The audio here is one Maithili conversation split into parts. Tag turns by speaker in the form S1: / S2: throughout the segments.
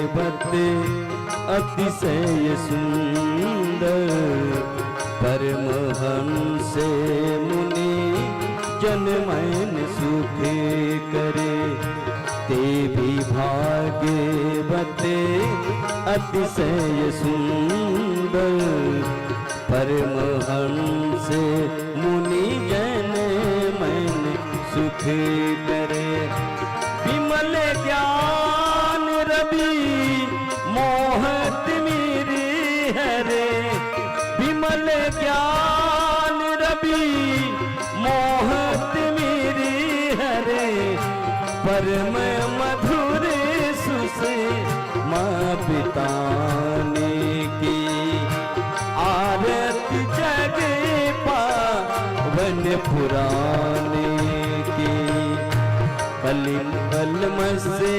S1: भाग्यवते अतिशय सुंदर, परमहंस मुनि जन मन सुख करे। ते भी भाग्यवते अतिशय सुंदर, परमहंस मुनि जन मन सुख करे। विमल ज्ञान रवि मोह तिमिर हरे, विमल ज्ञान रवि मोह तिमिर हरे। परम मधुर सुसे माँ पिताने की आरती जग पावन पुराने की। कलि कलम से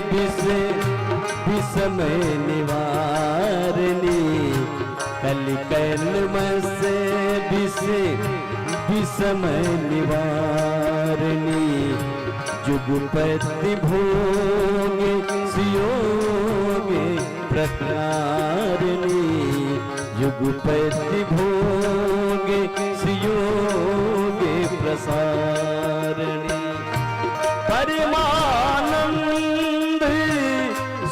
S1: विष विषमय निवारणी, कलि कलम से विष विषमय निवारणी। जुगपति भोग सियोगे प्रकारणी, जुगपति भोग सियोगे प्रसारणी। परमानंद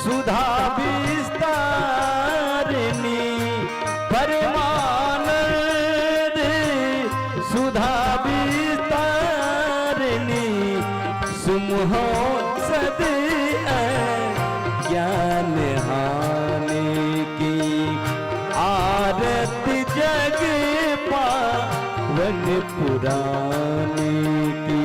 S1: सुधा विस्तारिणी, परमानंद सुधा विस्तारिणी। सुमहो सद ज्ञान हानि की आरती जग पावन पुराने की।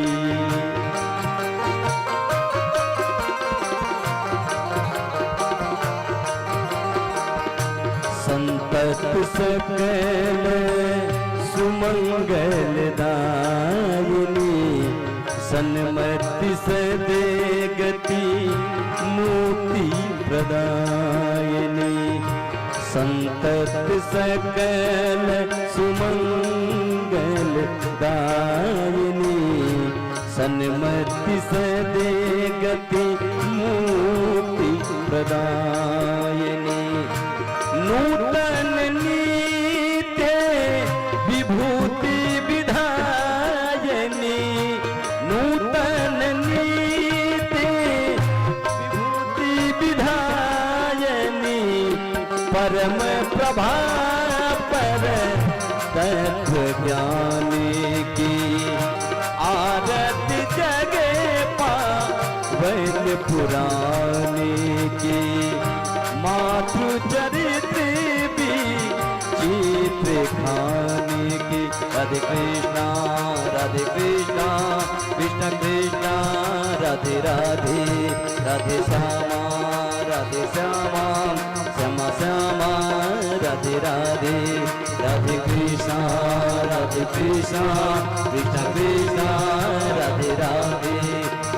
S1: संतत सकल सुमंगल दायिनी, सन्मति सदे गति मुक्ति प्रदायिनी। संतत सकल सुमंगल दायिनी, सन्मति सदे गति मुक्ति प्रदायिनी। नूतन नीते विभूति विधायनी, नूतन नीते विभूति विधायनी। परम प्रभा पर तत्व ज्ञान की आरती जगे पावन पुराने की। मातृ चरित्र भी चित्र खाने की। राधे कृष्णा कृष्णा कृष्णा राधे राधे, राधे श्यामा श्यामा श्यामा राधे राधे। राधे कृष्णा कृष्णा कृष्णा राधे राधे,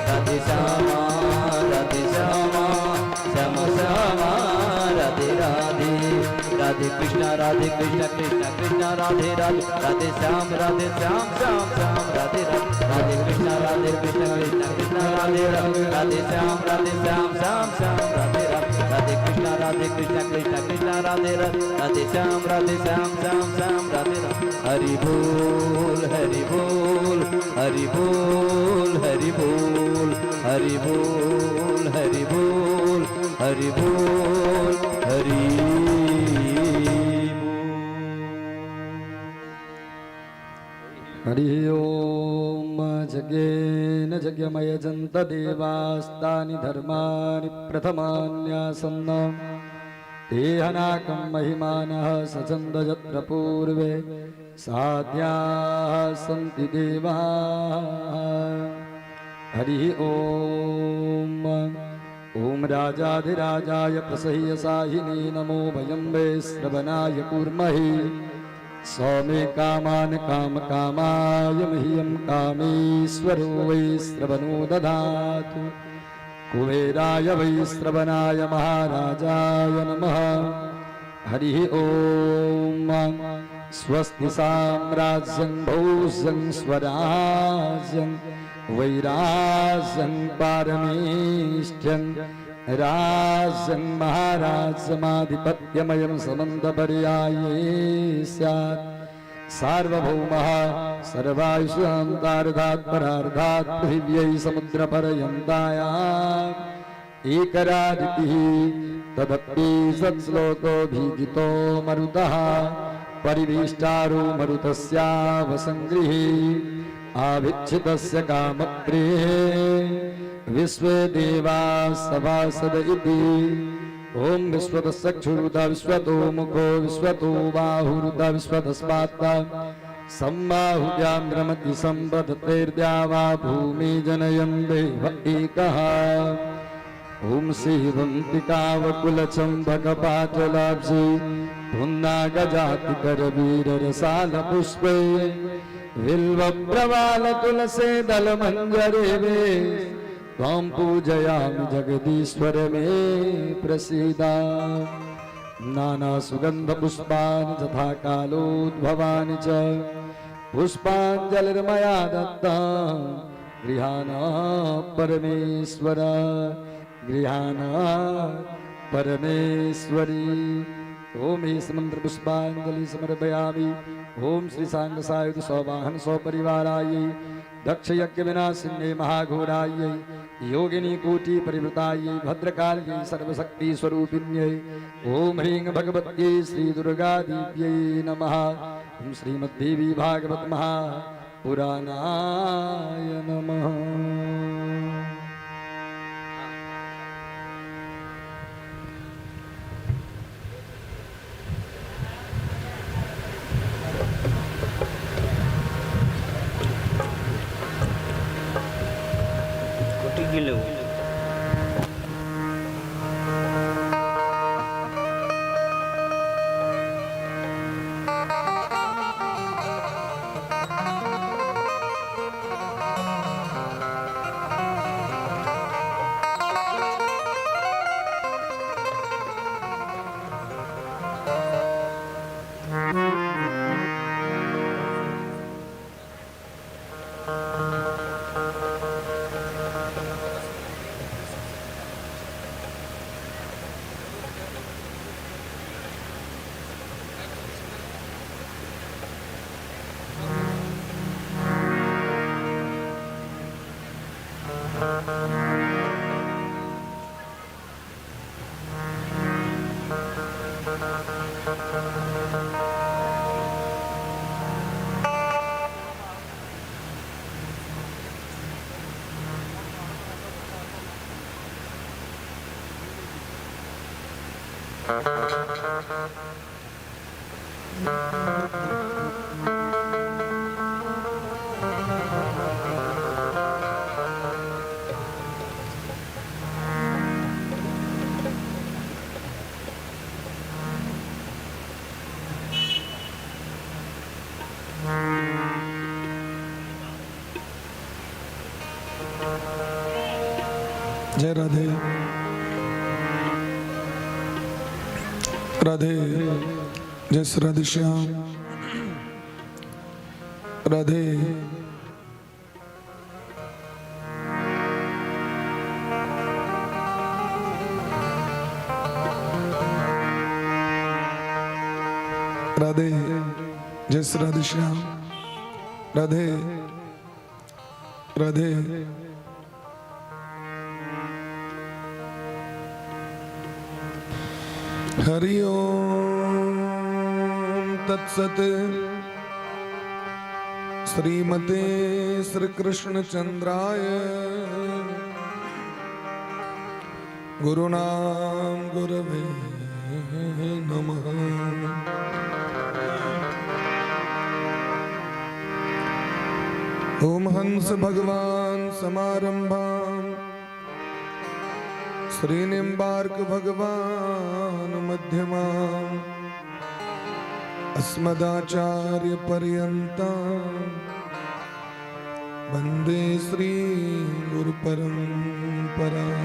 S1: राधे श्यामा श्यामा श्यामा राधे राधे। राधे कृष्णा कृष्णा कृष्णा राधे राधे, राधे श्याम श्याम श्याम राधे राधे। राधे कृष्णा कृष्णा कृष्णा राधे राधे, राधे श्याम श्याम श्याम राधे राधे। राधे कृष्णा कृष्णा कृष्णा राधे राधे, राधे श्याम श्याम श्याम राधे राधे। हरि बोल हरि बोल हरि बोल हरि बोल हरि बोल हरि बोल हरि बोल हरि
S2: हरि ओम। जज्ञेन जज्ञमयजन्त देवास्तानि धर्माणि प्रथमान्यासन्न तेहनाकं महिमानः सचन्द यत्र पूर्वे साध्याः सन्ति देवाः। हरि ओम। ॐ राजाधिराजाय प्रसह्यसाहिने नमो वयं वै श्रवणाय कुर्महे। सौमे कामान् काम कामाय मह्यं कामेश्वरो वै श्रवणो दधातु। कुबेराय वै श्रवणाय महाराजाय नमः। हरिः ॐ। स्वस्ति साम्राज्यं भौज्यं स्वराज्यं वैराज्यं पारमेष्ठ्यं રાજ્યં મહારાજ્યમાધિપત્યમયં સમંતપર્યાયે સ્યાत्. સાર્વભૌમઃ સર્વાયુષાંતાર્ધાत् પરાર્ધાत् પૃથિવ્यै સમુદ્રપર્યંતાયા એકરાદિતિः. તદપि સત્શ્લોકોભીગીતો મરુતઃ પરિભીષ્ટારો મરુતસ્યાવસંગૃહે આવિચ્છિતસ્ય કામપ્રિયે વિશ્વે દેવા સભાસદ ઇતિ. ઓમ વિશ્વતશ્ચક્ષુરુત વિશ્વતો મુખો વિશ્વતો બાહુરુત વિશ્વતસ્માत् સંબાહુભ્યામ રમતિ સંપદતૈર્દ્યા વા ભૂમિ જનયં દેવ એકઃ. ઓમ સેવંતિકાવકુલચંપકપાટલાબ્જે પુન્નાગજાતિકરવીરરસાલપુષ્પે બિલ્વપ્રવાલ તુલસે દલમંજરે વે ત્વાં પૂજયામિ જગદીશ્વર મે પ્રસીદા. નાના સુગંધ પુષ્પાન તથા કાલોદ્ભવાની ચ પુષ્પાંજલિર્મયા દત્તા ગૃહાના પરમેશ્વર, ગૃહાના પરમેશ્વરી. ઓમ એસ મંત્ર પુષ્પાંજલિ સમર્પયામિ. ઓમ શ્રી સાંગ સાયુધ સૌવાહન સૌપરિવારાય દક્ષ યજ્ઞ વિનાશિન્યે મહાઘોરાય યોગિની કોટી પરિવૃતાય ભદ્રકાલ્યై સર્વશક્તિ સ્વરૂપિણ્યై ઓમ હ્રીં ભગવત્યై શ્રી દુર્ગા દિવ્યై નમઃ. ઓમ શ્રીમદ્દેવી ભાગવત મહા પુરાણાય નમઃ.
S1: કોટી ગયું.
S3: જય રાધે રાધે, જય શ્રી રાધે શ્યામ રાધે. રાધે, જય શ્રી રાધે શ્યામ રાધે રાધે. હરિ ઓમ તત્સત. શ્રીમતે શ્રી કૃષ્ણ ચંદ્રાય ગુરુનામ ગુરવે નમઃ. ઓમ હંસ ભગવાન સમારંભામ શ્રી નિંબાર્ક ભગવાન મધ્યમાં અસ્મદાચાર્ય પર્યંતા વંદે શ્રી ગુરુ પરંપરા.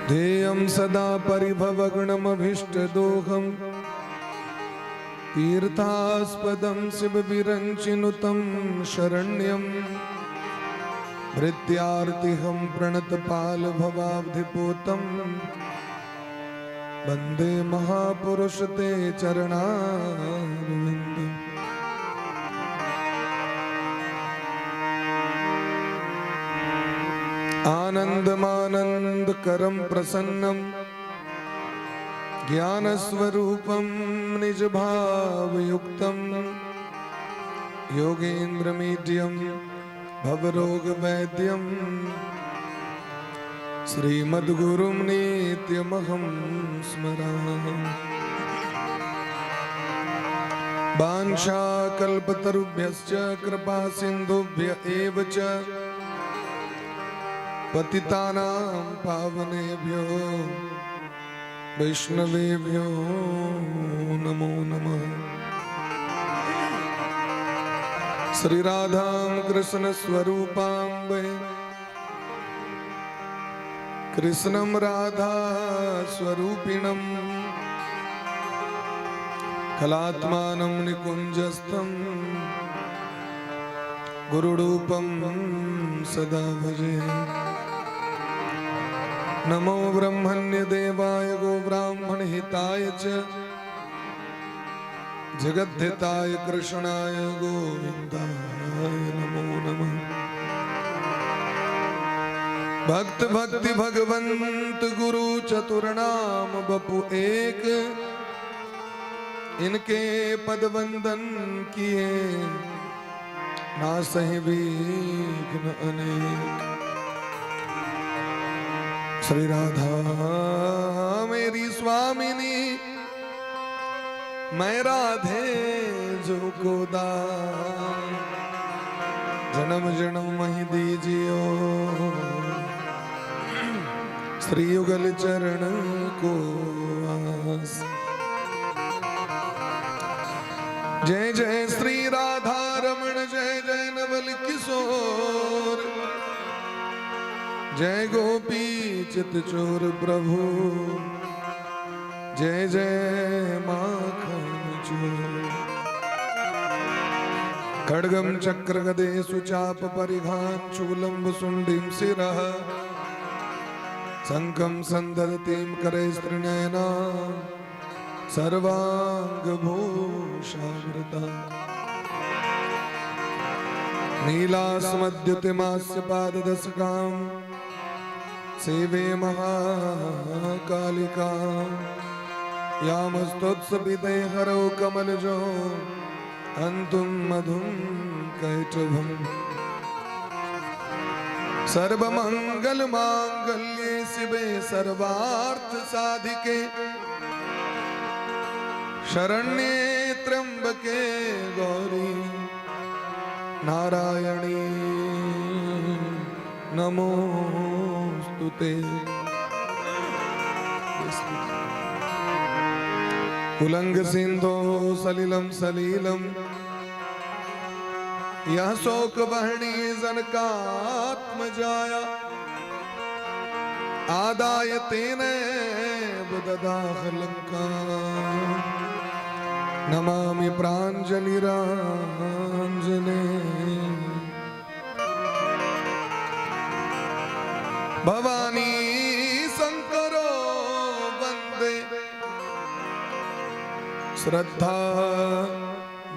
S3: ધ્યેયં સદા પરિભવગણમભીષ્ટદોહમ તીર્થાસ્પદં શિવવિરંચિનુतं શરણ્યમ. भृत्यार्तिहं प्रणतपाल भवाब्धिपूतं वन्दे महापुरुष ते चरणारविन्दम्। आनन्दमानन्दकरं प्रसन्नं ज्ञानस्वरूपं निजभावयुक्तं योगेन्द्रमीड्यं भवरोगवैद्यं श्रीमद्गुरुं नित्यमहं स्मरामि। वाञ्छाकल्पतरुभ्यश्च कृपा सिन्धुभ्य एव च पतितानां पावनेभ्यो वैष्णवेभ्यो नमो नमः। श्री राधां कृष्ण स्वरूपां वै कृष्णं राधा स्वरूपिणं कलात्मानं निकुञ्जस्थं गुरुरूपं सदा भजे। नमो ब्रह्मण्य देवाय गोब्राह्मण हिताय च जगद्धिताय कृष्णाय गोविंदाय नमो नमः। भक्त भक्ति भगवंत गुरु चतुर नाम बपु एक, इनके पद वंदन किए ना सही विघ्न अनेक। श्री राधा मेरी स्वामिनी, मैं राधे जो को दास, जन्म जन्म मही दीजियो श्री युगल चरण को आस। जय जय श्री राधा रमण जय जय नवल किशोर, जय गोपी चित चोर प्रभु, जय जय माखन चोर। खड्गं चक्र गदे सुचाप परिघां शूलं भुसुण्डिं शिरः, शङ्खं सन्दधतीं करे स्त्रिनयनां सर्वाङ्गभूषावृता। नीलास्मद्युतिमास्य पाददशकां सेवे महाकालिका, यामस्तोत्सपिते हरौ कमलजो हन्तुं मधुं कैटभम्। सर्वमंगल मांगल्ये शिवे सर्वार्थ साधिके, शरण्ये त्र्यंबके गौरी नारायणी नमोस्तुते। उलंग सिंधो सलिलम सलीलम, यह शोक बहणी जनकात्म जाया, आदाय तेन ददाह लंका। नमामि प्रांजलिरांजने। भवानी शंकरो वंदे, श्रद्धा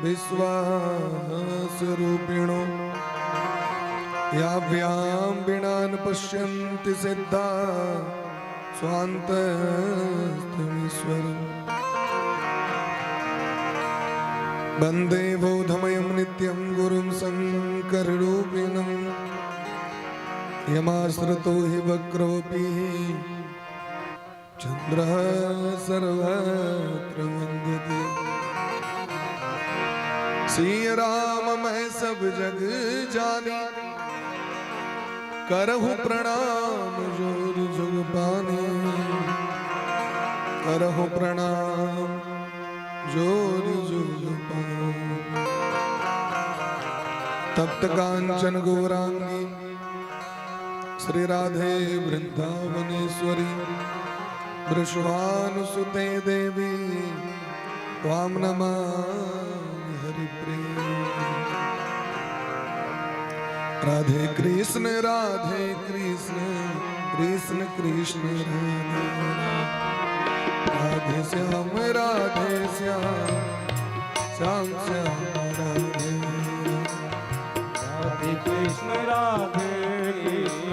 S3: विश्वास रूपिणो, याभ्यां विणान पश्यन्ति सिद्धा स्वान्तस्थमीश्वरम्। वन्दे बोधमयं नित्यं गुरुं शङ्कररूपिणं, यमाश्रितो हि वक्रोऽपि चन्द्रः सर्वत्र वन्द्यते। सिय राम मैं सब जग जानी, करहु प्रणाम जोर जुग पानी, करहु प्रणाम जोर जुग पानी। तप्त कांचन गौरांगी श्री राधे वृंदावनेश्वरी, वृषभानुसुते देवी त्वां नमामि हरिप्रिये। राधे कृष्ण राधे कृष्ण कृष्ण कृष्ण राधे राधे श्याम राधे श्याम श्याम श्याम राधे।
S4: राधे कृष्ण राधे कृष्ण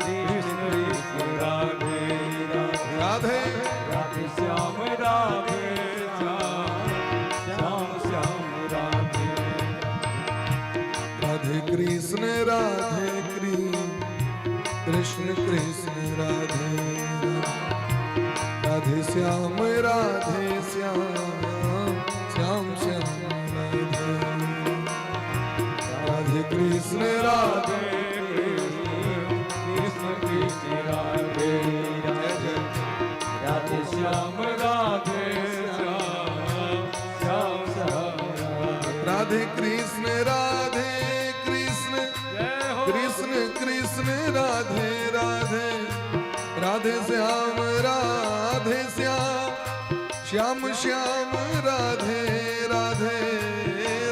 S4: कृष्ण कृष्ण राधे राधे।
S3: राधे
S4: राधे श्याम राधे श्याम श्याम श्याम राधे।
S3: राधे कृष्ण राधे कृष्ण कृष्ण कृष्ण राधे राधे श्याम राधे श्याम श्याम श्याम राधे। राधे कृष्ण राधे
S4: कृष्ण कृष्ण कृष्ण राधे राधे। राधे श्याम राधे श्याम श्याम श्याम राधे।
S3: राधे कृष्ण राधे कृष्ण
S4: जय हो।
S3: कृष्ण कृष्ण राधे राधे राधे श्याम राधे श्याम श्याम श्याम राधे राधे।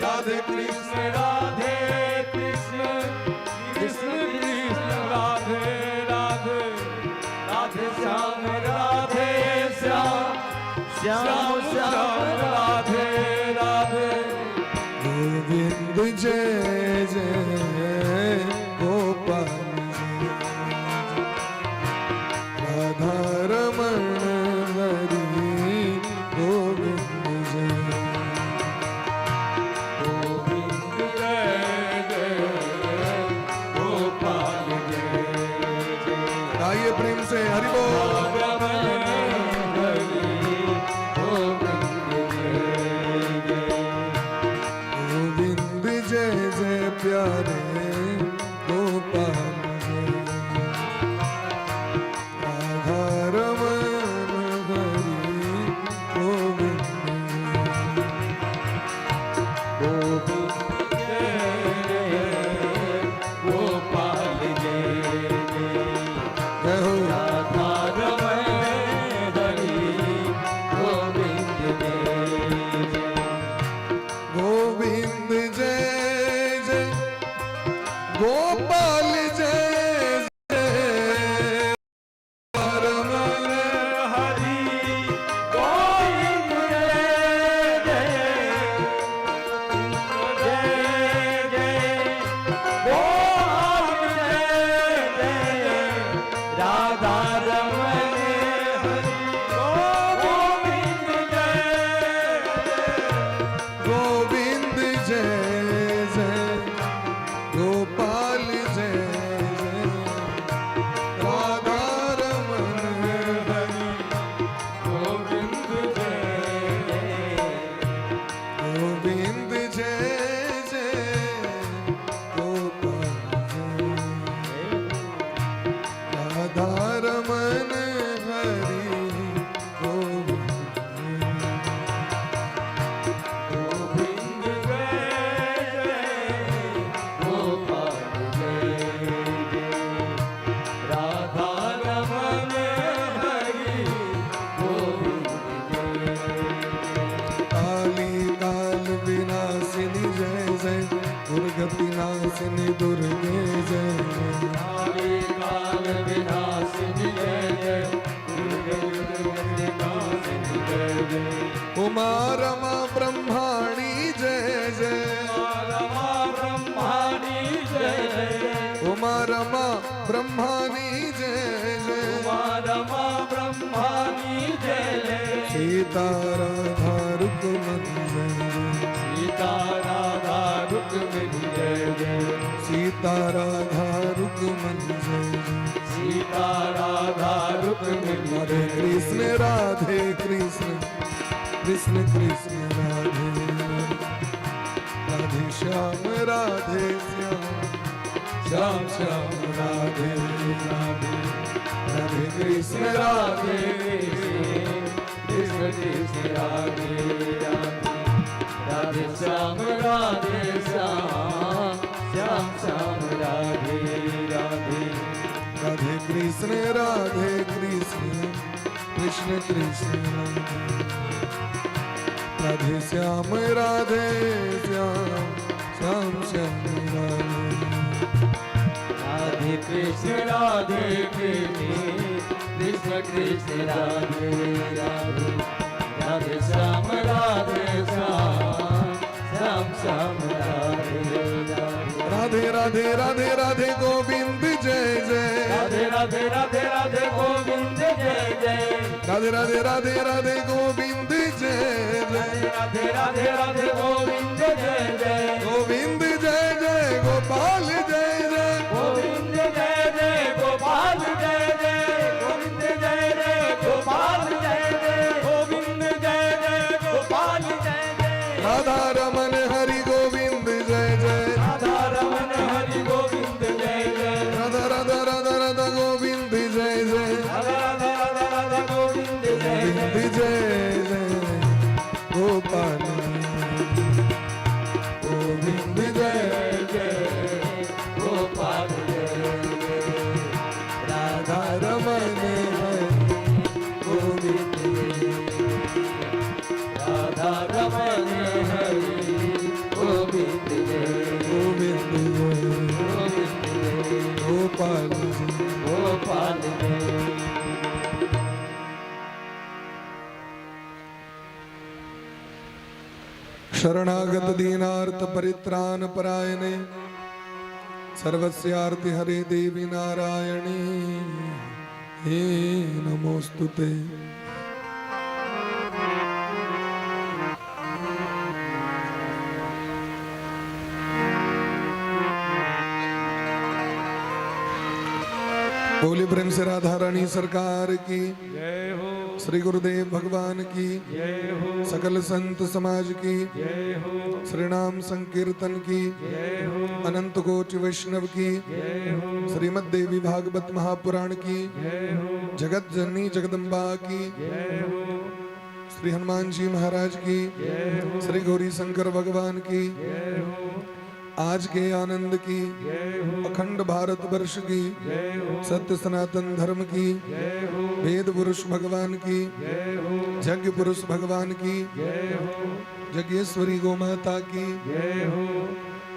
S3: राधे कृष्ण
S4: राधे कृष्ण कृष्ण कृष्ण राधे राधे राधे श्याम राधे श्याम श्याम श्याम राधे राधे।
S3: गोविंद जय जय गोपाल जय राधा रमण हरि गोविंद जय।
S4: गोविंद जय जय गोपाल जय जय।
S3: गाइए प्रेम से हरि बोल।
S4: रमण हरि गोविंद जय जय।
S3: गोविंद जय जय प्यारे गोपाल जय राधा रमण हरि गोविंद
S4: गोविंद जय जय गोपाल जय जय।
S3: जय हो।
S4: राधा रमण हरि गोविंद जय जय।
S3: गोविंद जय जय गोपाल जय जय रमण
S4: हरि गोविंद जय जय जय जय गोपाल जय जय राधा रमण हरि गोविंद जय
S3: गोविंद जय जय गोपाल जय जय राधा रमण हरि
S4: गोविंद जय जय।
S3: गोविंद जय जय गोपाल जय राधा रमण हरि गोविंद।
S4: गोविंद जय जय गोपाल जय जय राधा रमण हरि गोविंद जय।
S3: काली काल विनाशिनी जय जय दुर्गति नाशिनी दुर्गे जय जय।
S4: काली काल विनाशिनी जय जय दुर्गे दुर्गति नाशिनी जय जय।
S3: उमा रमा ब्रह्माणी जय जय।
S4: रमा ब्रह्माणी जय जय।
S3: उमा रमा ब्रह्माणी जय जय।
S4: उमा रमा ब्रह्माणी जय जय।
S3: सीता राधा रुक्मणी जय जय।
S4: सीता राधा रुक्मिणी जय जय।
S3: सीता राधा रुक्मणी जय जय।
S4: सीता राधा रुक्मिणी।
S3: राधे कृष्ण राधे कृष्ण कृष्ण कृष्ण राधे राधे श्याम राधे श्याम श्याम श्याम राधे राधे। राधे कृष्ण राधे
S4: कृष्ण कृष्ण राधे राधे राधे श्याम राधे श्याम श्याम श्याम राधे राधे।
S3: राधे कृष्ण राधे कृष्ण कृष्ण कृष्ण राधे राधे श्याम राधे श्याम श्याम श्याम राधे।
S4: कृष्ण राधे कृष्ण, कृष्ण कृष्ण राधे राधे, राधे श्याम राधे श्याम, श्याम श्याम राधे राधे।
S3: राधे राधे राधे राधे गोविंद जय जय।
S4: राधे राधे राधे राधे गोविंद जय जय।
S3: राधे राधे राधे राधे गोविंद जय जय।
S4: राधे राधे राधे गोविंद जय जय।
S3: गोविंद जय जय गोपाल जय जय।
S4: गोविंद जय जय गोपाल जय जय। गोविंद जय जय गोपाल जय जय। गोविंद जय जय गोपाल जय जय।
S3: राधा रमन हरि गोविंद जय जय।
S4: राधा रमन हरि गोविंद जय जय।
S3: राधा राधा राधा राधा गोविंद जय जय।
S4: राधा राधा राधा राधा गोविंद जय जय।
S3: गोविंद जय जय गोपाल, गोविंद जय
S4: जय गोपाल जय जय।
S3: राधा रमन हरि
S4: गोविंद जय, राधा रमन हरि गोविंद जय।
S3: गोविंद जय
S4: गोविंद जय
S3: गोपाल जय।
S4: गोपाल जय।
S3: शरणागत दीनार्थ परित्राण परायणे, सर्वस्यार्ति हरे देवी नारायणी हे नमोस्तुते। बोले प्रेम से राधा रानी सरकार की
S4: जय हो।
S3: श्री गुरुदेव भगवान की
S4: जय हो।
S3: सकल संत समाज की
S4: जय हो।
S3: श्री नाम संकीर्तन की
S4: जय हो।
S3: अनंत कोटि वैष्णव की
S4: जय हो।
S3: श्रीमद देवी भागवत महापुराण की
S4: जय हो।
S3: जगत जननी जगदम्बा की
S4: जय हो।
S3: श्री हनुमान जी महाराज की
S4: जय हो।
S3: श्री गौरी शंकर भगवान की
S4: जय हो।
S3: आज के आनंद की
S4: जय हो।
S3: अखंड भारत वर्ष की
S4: जय हो।
S3: सत्य सनातन धर्म की
S4: जय हो।
S3: वेद पुरुष भगवान की
S4: जय हो।
S3: यज्ञ पुरुष भगवान की
S4: जय हो।
S3: यज्ञेश्वरी गोमाता की
S4: जय हो।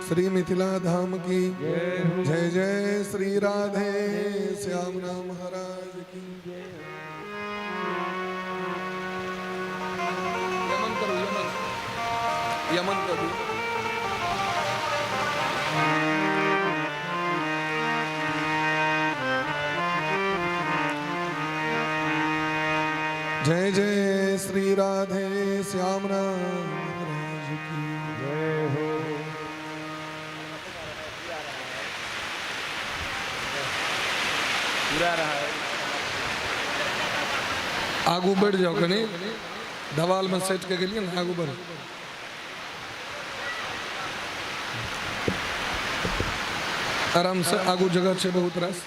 S3: श्री मिथिला धाम की
S4: जय हो।
S3: जय जय श्री राधे श्याम नाम महाराज की। यमन करो, यमन यमन करो। जय जय श्री राधे श्याम नाम महाराज की
S4: जय हो।
S1: पूरा रहा है।
S3: आगू बढ़ जाओ कनी, दवाल में सेट के लिए ना आगू बढ़। आराम से आगू जगह छे बहुत रास।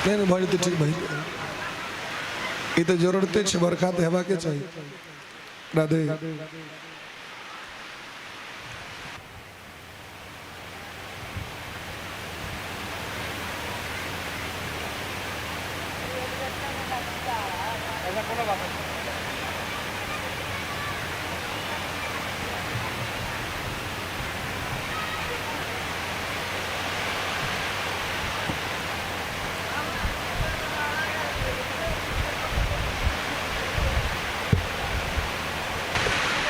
S3: नहीं नहीं भाई तो ठीक भाई, ई तो जरूरते छे, बरखा तो हेबाके चाही। राधे।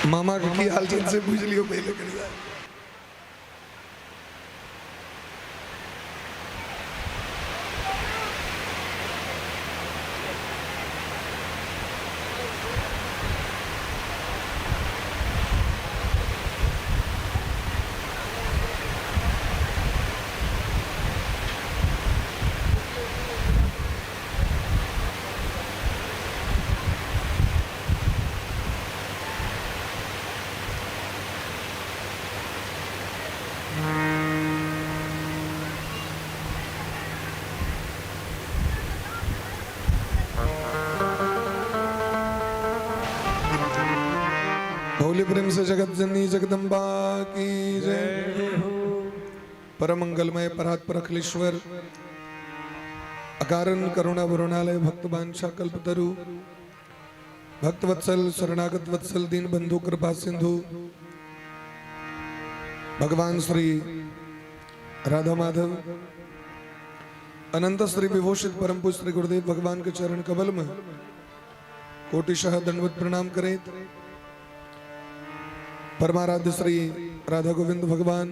S3: मामा के की हाल चाल से पूछ लियो पहले करी। भोले प्रेम से जगत जननी जगदम्बा की जय। परम मंगलमय परात्पर अखिलेश्वर अकारण करुणा वरुणालय भक्त वांछा कल्पतरु भक्तवत्सल शरणागत वत्सल दीन बंधु कृपा सिंधु भगवान श्री राधा माधव अनंत श्री विभूषित परम पूज्य श्री गुरुदेव भगवान के चरण कमल में कोटिशः दंडवत प्रणाम करें। परमाराध्य श्री राधा गोविंद भगवान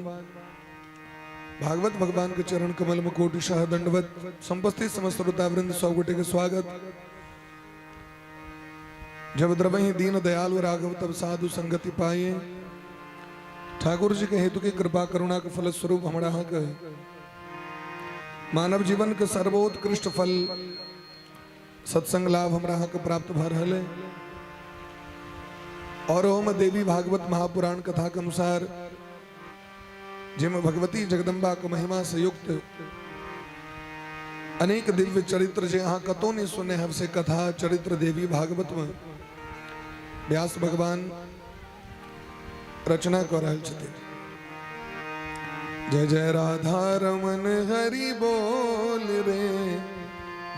S3: भागवत भगवान के चरण कमल में कोटिशः दंडवत। संपस्थित समस्त श्रोतावृंद सौ गोटे के स्वागत। जब द्रवहि दीन दयालु राघव तब साधु संगति पाए। ठाकुर जी के हेतु की कृपा करुणा के फल स्वरूप हमारा के मानव जीवन के सर्वोत्कृष्ट फल सत्संग लाभ हमरा के प्राप्त भ रहल है। और ओम देवी भागवत महापुराण कथा के अनुसार जिम भगवती जगदम्बा के महिमा से युक्त अनेक दिव्य चरित्र जे अहाँ कतौ नहीं सुने हब से कथा चरित्र देवी भागवत में व्यास भगवान रचना कर रहल छथिन। जय जय राधा रमन हरि बोल रे,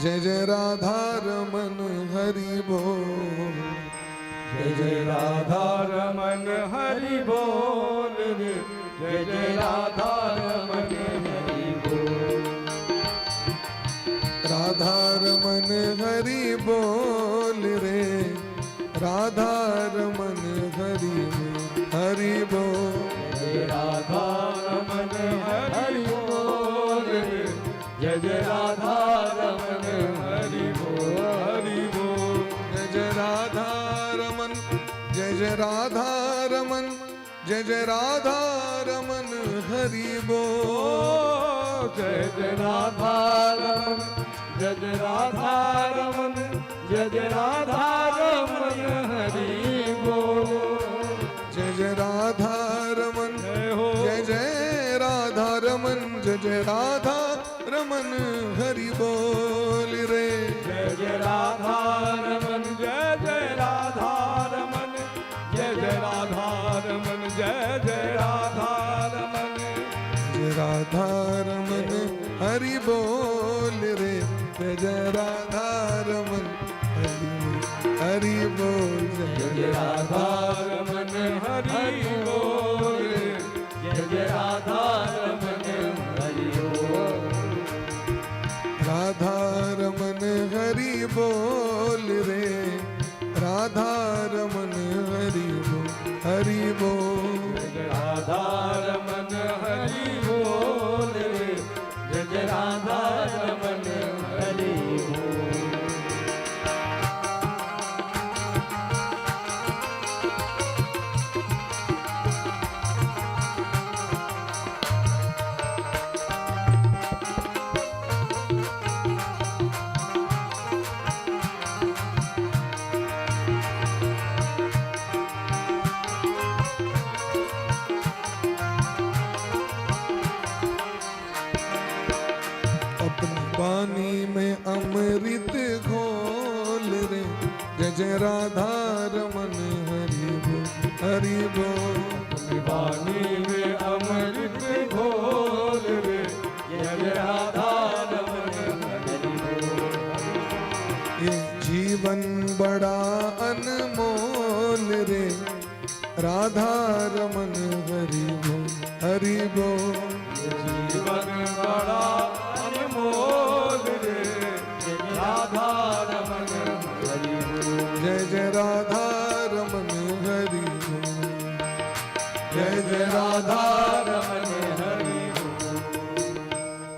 S3: जय जय राधा रमन हरि बोल,
S4: जय जय राधा रमन हरि बोल रे, जय जय राधा रमन हरि बोल,
S3: राधा रमन हरि बोल रे, राधा रमन हरि हरि बोल,
S4: जय राधा रमन हरि बोल रे, जय जय राधा रमन हरि बोल हरि बोल,
S3: जय जय राधा रमन, जय जय राधा रमन, जय जय राधा रमन हरि बोल,
S4: जय जय राधा रमन, जय जय राधा रमन, जय जय राधा रमन हरि बोल,
S3: जय जय राधा रमन, जय जय राधा रमन, जय जय राधा रमन हरि बोल रे,
S4: जय जय राधा रमन, जय जय राधा रमन, जय जय राधा रमन, जय जय राधा रमन,
S3: जय राधा रमन हरि बोल रे, जय जय राधा रमन हरि हरि बोल,
S4: जय जय राधा रमन हरि बोल रे, जय जय राधा रमन हरि बोल,
S3: राधा रमन हरि बोल रे, राधा रमन हरि बोल हरि बोल,
S4: जय राधा रमन हरि बोल रे, जय जय राधा रमन हरि बोल।
S3: अपनी वाणी में अमृत घोल रे, जय जय राधा रमन हरि बोल हरि बोल,
S4: अपनी वाणी में अमृत घोल रे, जय जय राधा रमन हरि बोल,
S3: ये जीवन बड़ा अनमोल रे, राधा रमन हरि बोल हरि बोल,
S4: जीवन बड़ा अनमोल रे, राधा रमन हरि बोल,
S3: जय जय राधा रमन हरि बोल, जय जय राधा
S4: रमन हरि बोल।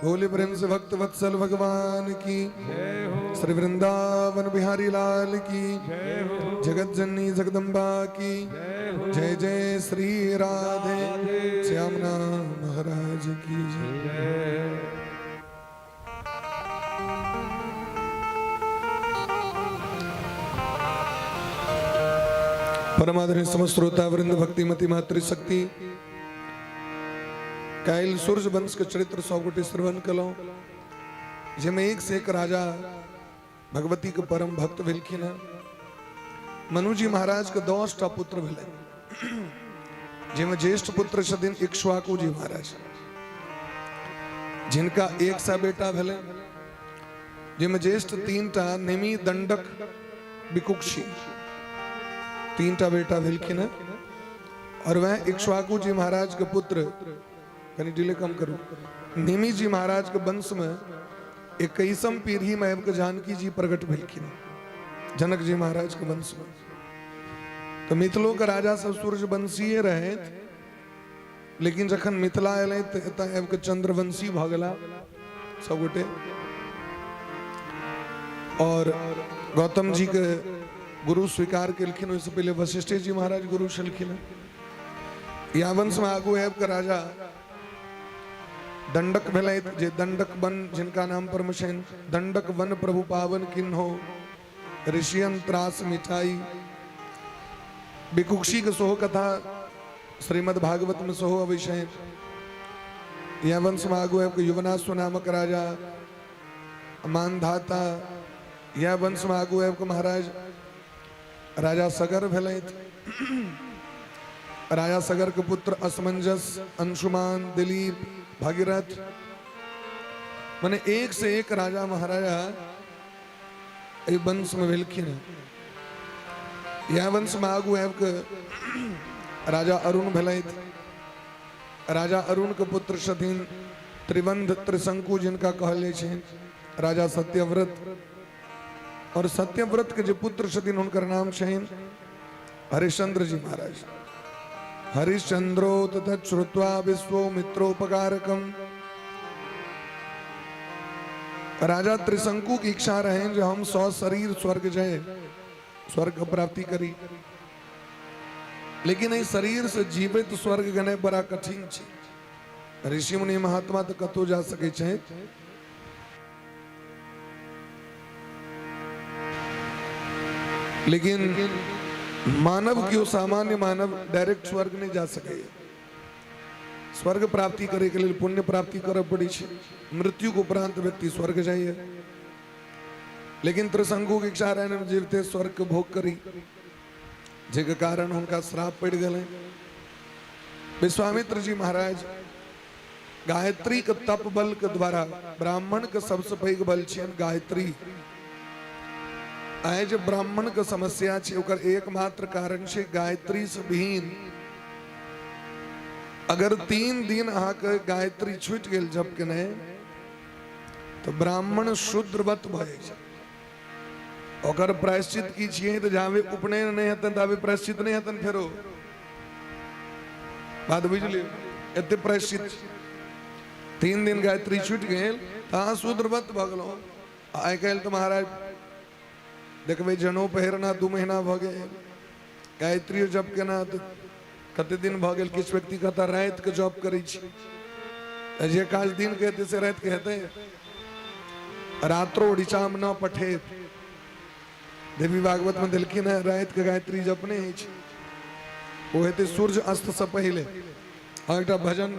S3: भोले प्रेम से भक्त वत्सल भगवान की
S4: जय हो,
S3: श्री वृंदावन बिहारी लाल की
S4: जय हो,
S3: जगत जननी जगदम्बा की
S4: जय हो,
S3: जय जय श्री राधे श्याम नाम महाराज की जय।
S4: जय।
S3: परमादरणीय समस्त श्रोता वृंद भक्तिमती मातृशक्ति कायल सूर्य वंश के चरित्र सौ गोटे श्रवण कलो, जिसमें एक से एक राजा भगवती के परम भक्त भेलखिन हैं। मनु जी महाराज के 10 टा पुत्र भेलनि, जिसमें ज्येष्ठ पुत्र छथिन इक्ष्वाकु जी महाराज, जिनका एक सा बेटा भेलनि। जाहिमे ज्येष्ठ 3टा निमि, दंडक, विकुक्षी, 3टा बेटा भेलखिन हेँ। और वह इक्ष्वाकु जी महाराज के पुत्र, कनि डिले कम करू, निमि जी महाराज के वंश में 21म पीढ़ी में आबि कऽ जानकी जी प्रकट भेलखिन, जनक जी महाराज के वंश में। तो मिथिलो के राजा सब सूर्यवंशीय रहे, लेकिन जखन मिथिला एलै तऽ एतऽ आबि कऽ चंद्रवंशी भऽ गेला सब गोटे। और गौतम जी के गुरु स्वीकार केलखिन, ओहिसँ पहिले वशिष्ठे जी महाराज गुरु छलखिन। या वंश में आगू आबि कऽ राजा दंडक भेलथि, जे दंडक वन जिनका नाम पर मे छनि, दंडक वन प्रभु पावन किन्हो ऋषियन त्रास मिटाई। विकुक्षी के सेहो कथा श्रीमद् भागवत में सेहो अबै छनि। यह वंश में आगू आबि कऽ युवनाश्व नामक राजा, मानधाता। यह वंश में आगू आबि कऽ महाराज राजा सगर भेलथि। राजा सगर के पुत्र असमंजस, अंशुमान, दिलीप, भगीरथ, माने एक से एक राजा महाराजा एहि वंश में भेलखिन। यह वंश में आगू आबि कऽ राजा अरुण भेलथि। राजा अरुण के पुत्र छथिन त्रिबंध, त्रिशंकु जिनका कहल जाइ छै, राजा सत्यव्रत। और सत्यव्रत के जे पुत्र छथिन हुनकर नाम छनि हरिश्चंद्र जी महाराज। हरिश्चंद्रो तथा श्रुत्वा विश्वो मित्रोपकारकम। राजा त्रिशंकु की इच्छा रहे जो हम 100 शरीर स्वर्ग जाए, स्वर्ग प्राप्ति करी, लेकिन एहि शरीर से जीवित स्वर्ग गने बड़ा कठिन छै। ऋषि मुनि महात्मा तो कतौ जा सकै छै, लेकिन मानव क्यों सामान्य मानव डायरेक्ट स्वर्ग नहीं जा सके। स्वर्ग प्राप्ति करे के लिए पुण्य प्राप्ति करे पड़ी छै, मृत्यु के उपरांत व्यक्ति स्वर्ग जाइए। लेकिन त्रिशंकु के इच्छा रहने में जीवते स्वर्ग के भोग करी, जाहिके कारण हुनका श्राप पड़ गए। विश्वामित्र जी महाराज गायत्री के तप बल के द्वारा, ब्राह्मण के सबसे पैघ बल छियनि गायत्री। आइ जे ब्राह्मण के समस्या छै ओकर एकमात्र कारण छै गायत्री से विहीन। अगर 3 दिन अहाँके गायत्री छूटि गेल जप केने तऽ ब्राह्मण शूद्रवत भऽ जाइ छै। ओकर प्रायश्चित की छियै तऽ जाबे उपनयन नहि हेतनि ताबे प्रायश्चित नहि हेतनि। फेरो बात बुझि लियौ, एते प्रायश्चित। 3 दिन गायत्री छूटि गेल तऽ अहाँ शूद्रवत भऽ गेलहुँ। आइ काल्हि तऽ महाराज देखबै जनेऊ पहिरना 2 महीना भऽ गेल, गायत्रियो जप केना तऽ कते दिन भऽ गेल। किछु व्यक्ति कहता रातिके जप करै छी, तऽ जे काज दिन के हेतै से रातिके हेतै। रात्रो ऋचाम न पठेत, देवी भागवत में देलखिन है रातिके गायत्री जप नहि होइ छै, ओ हेतै सूर्य अस्त से पहिले। हाँ, एकटा भजन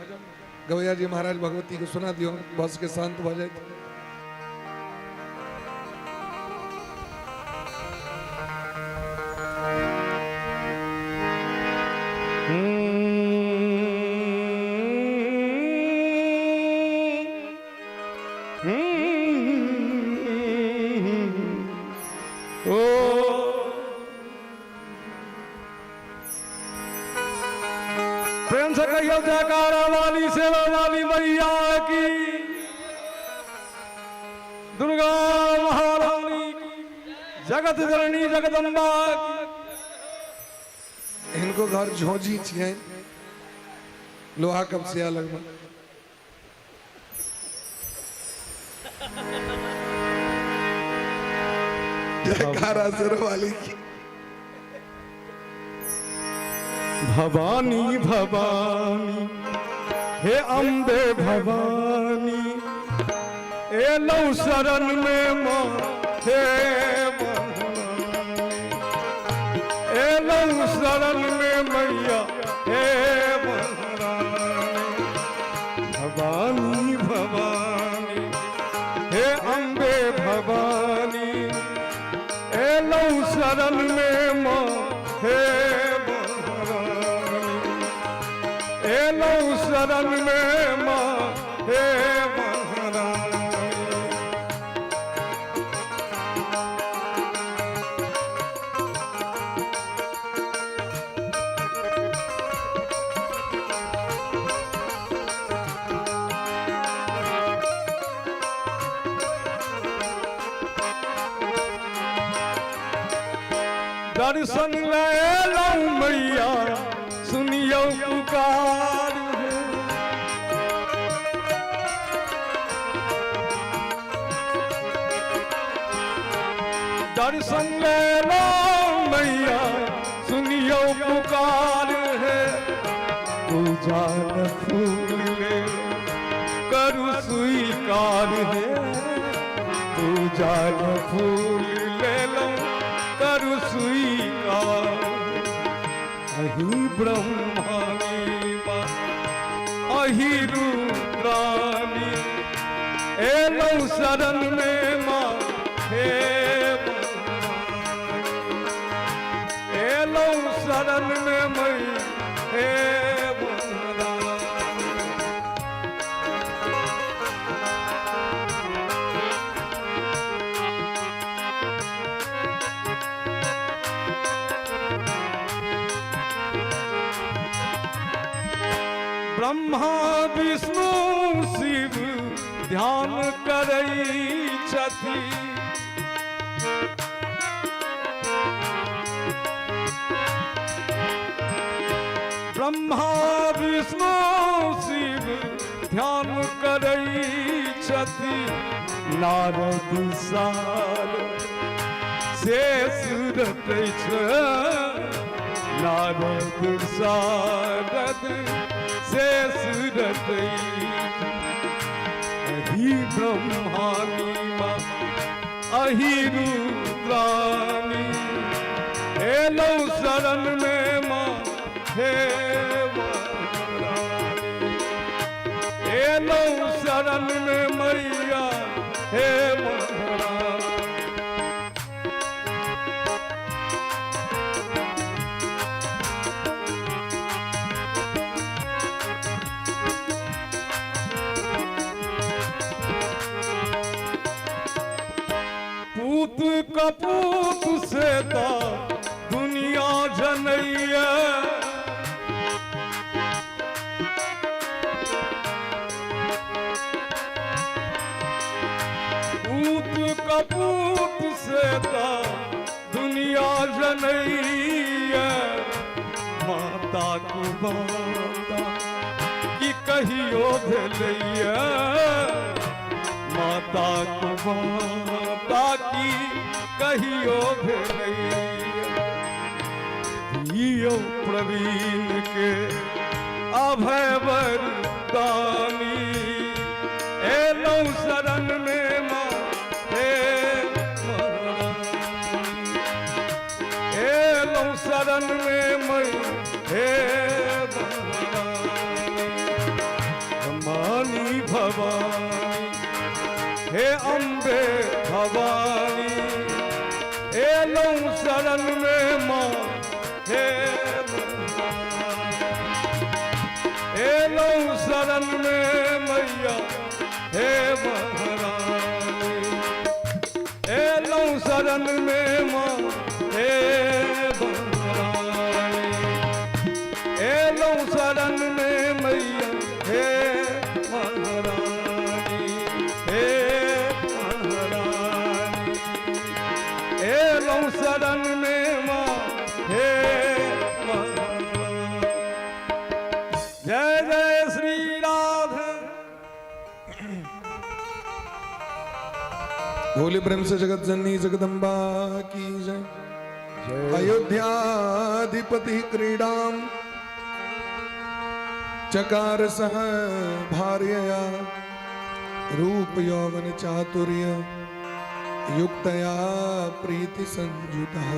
S3: गवैया जी महाराज भगवती के सुना दियौ, बस के शांत भऽ जायत।
S4: प्रेम से कहियो जयकारा वाली सेवा वाली मैया की, दुर्गा महारानी की, जगत जननी जगदम्बा की।
S3: हिनको घर झोंझी छियनि, लोहा कपसिया लगमे। जयकारा शेरवाली की।
S4: भवानी भवानी हे अम्बे भवानी, एलौ शरण में माँ हे महारानी, एलौ शरण में मैया हे महारानी। भवानी भवानी हे अम्बे भवानी, एलौ शरण में माँ हे महारानी, एलौ शरण में माँ हे महारानी। दर्शन लएलहुँ मैया सुनियौ पुकार हे। दर्शन लएलहुँ मैया सुनियौ पुकार हे। पूजा न फूल ले करू स्वीकार हे। पूजा न फूल लेलहुँ करू स्वीकार। अही ब्रह्मानी माँ अही रुद्रानी, एलहुँ शरण में माँ हे महारानी। एलहुँ शरण में मै हे महारानी। ब्रह्मा विष्णु शिव ध्यान करै छथि। ब्रह्मा विष्णु शिव ध्यान करै छथि। नारद सार शेष रटै छै। नारद सारद शेष रटै। अही ब्रह्मानी माँ अही रुद्रानी, एलहुँ शरण में माँ हे महारानी। एलहुँ शरण में मैया हे महारानी। पूत कपूत से तो दुनिया जनैया। पूत कपूत से तो दुनिया जनैया। माता कुमाता की कहियो भेलैया। माता कुमाता की कहियो भेलैया। दियौ प्रवीण के अभय वरदानी, एलहुँ शरण में माँ हे महारानी। एलहुँ शरण में मैं हे महारानी। ब्रह्मानी भवानी हे अम्बे भवानी, एलहुँ शरण में माँ हे महारानी। एलहुँ शरण में मैया हे महारानी। एलहुँ शरण में माँ हे महारानी। एलहुँ शरण में मैया हे महारानी, हे महारानी। एलहुँ शरण में माँ हे महारानी। जय जय श्री राधे।
S3: बोले प्रेम से जगत जननी जगदम्बा की जय। अयोध्याधिपति क्रीडाम चकार सह भार्यया रूप यौवन चातुर्य युक्तया प्रीति संयुतः।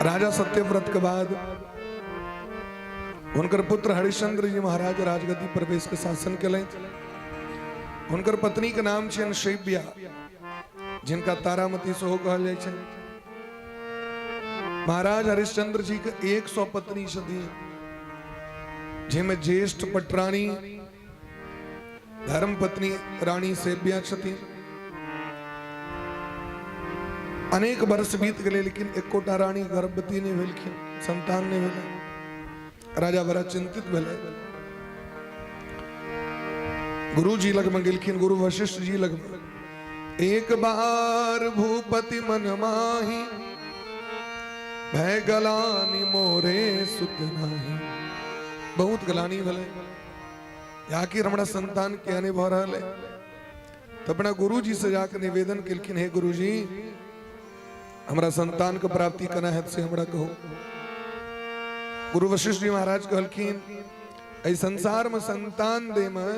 S3: राजा सत्यव्रत के बाद हुनकर पुत्र हरिश्चंद्र जी महाराज राजगद्दी प्रवेश के शासन केलथि। हुनकर पत्नी के नाम छनि शैव्या, जिनका तारामती सेहो कहल जाइ छै। महाराज हरिश्चंद्र जी के 100 पत्नी छथिन, जाहिमे ज्येष्ठ पटरानी धर्म पत्नी रानी शैव्या छथिन। अनेक वर्ष बीत गेलै, लेकिन एकोटा रानी गर्भवती नहि भेलखिन, संतान नहि भेलै। राजा बड़ा चिंतित भेलै। गुरुजी लगमे गेलखिन, गुरु वशिष्ठ जी लगमे। एक बार भूपति मन माही, भय गलानी मोरे सुत नाही। बहुत गलानी भेलै, आखिर हमरा संतान किया नहीं भऽ रहल है। तो अपना गुरुजी से जाके निवेदन केलखिन, हे गुरुजी हमरा संतान के प्राप्ति केना हैत से हमरा कहू। गुरु वशिष्ठ जी महाराज कहलखिन, एहि संसार में संतान दे में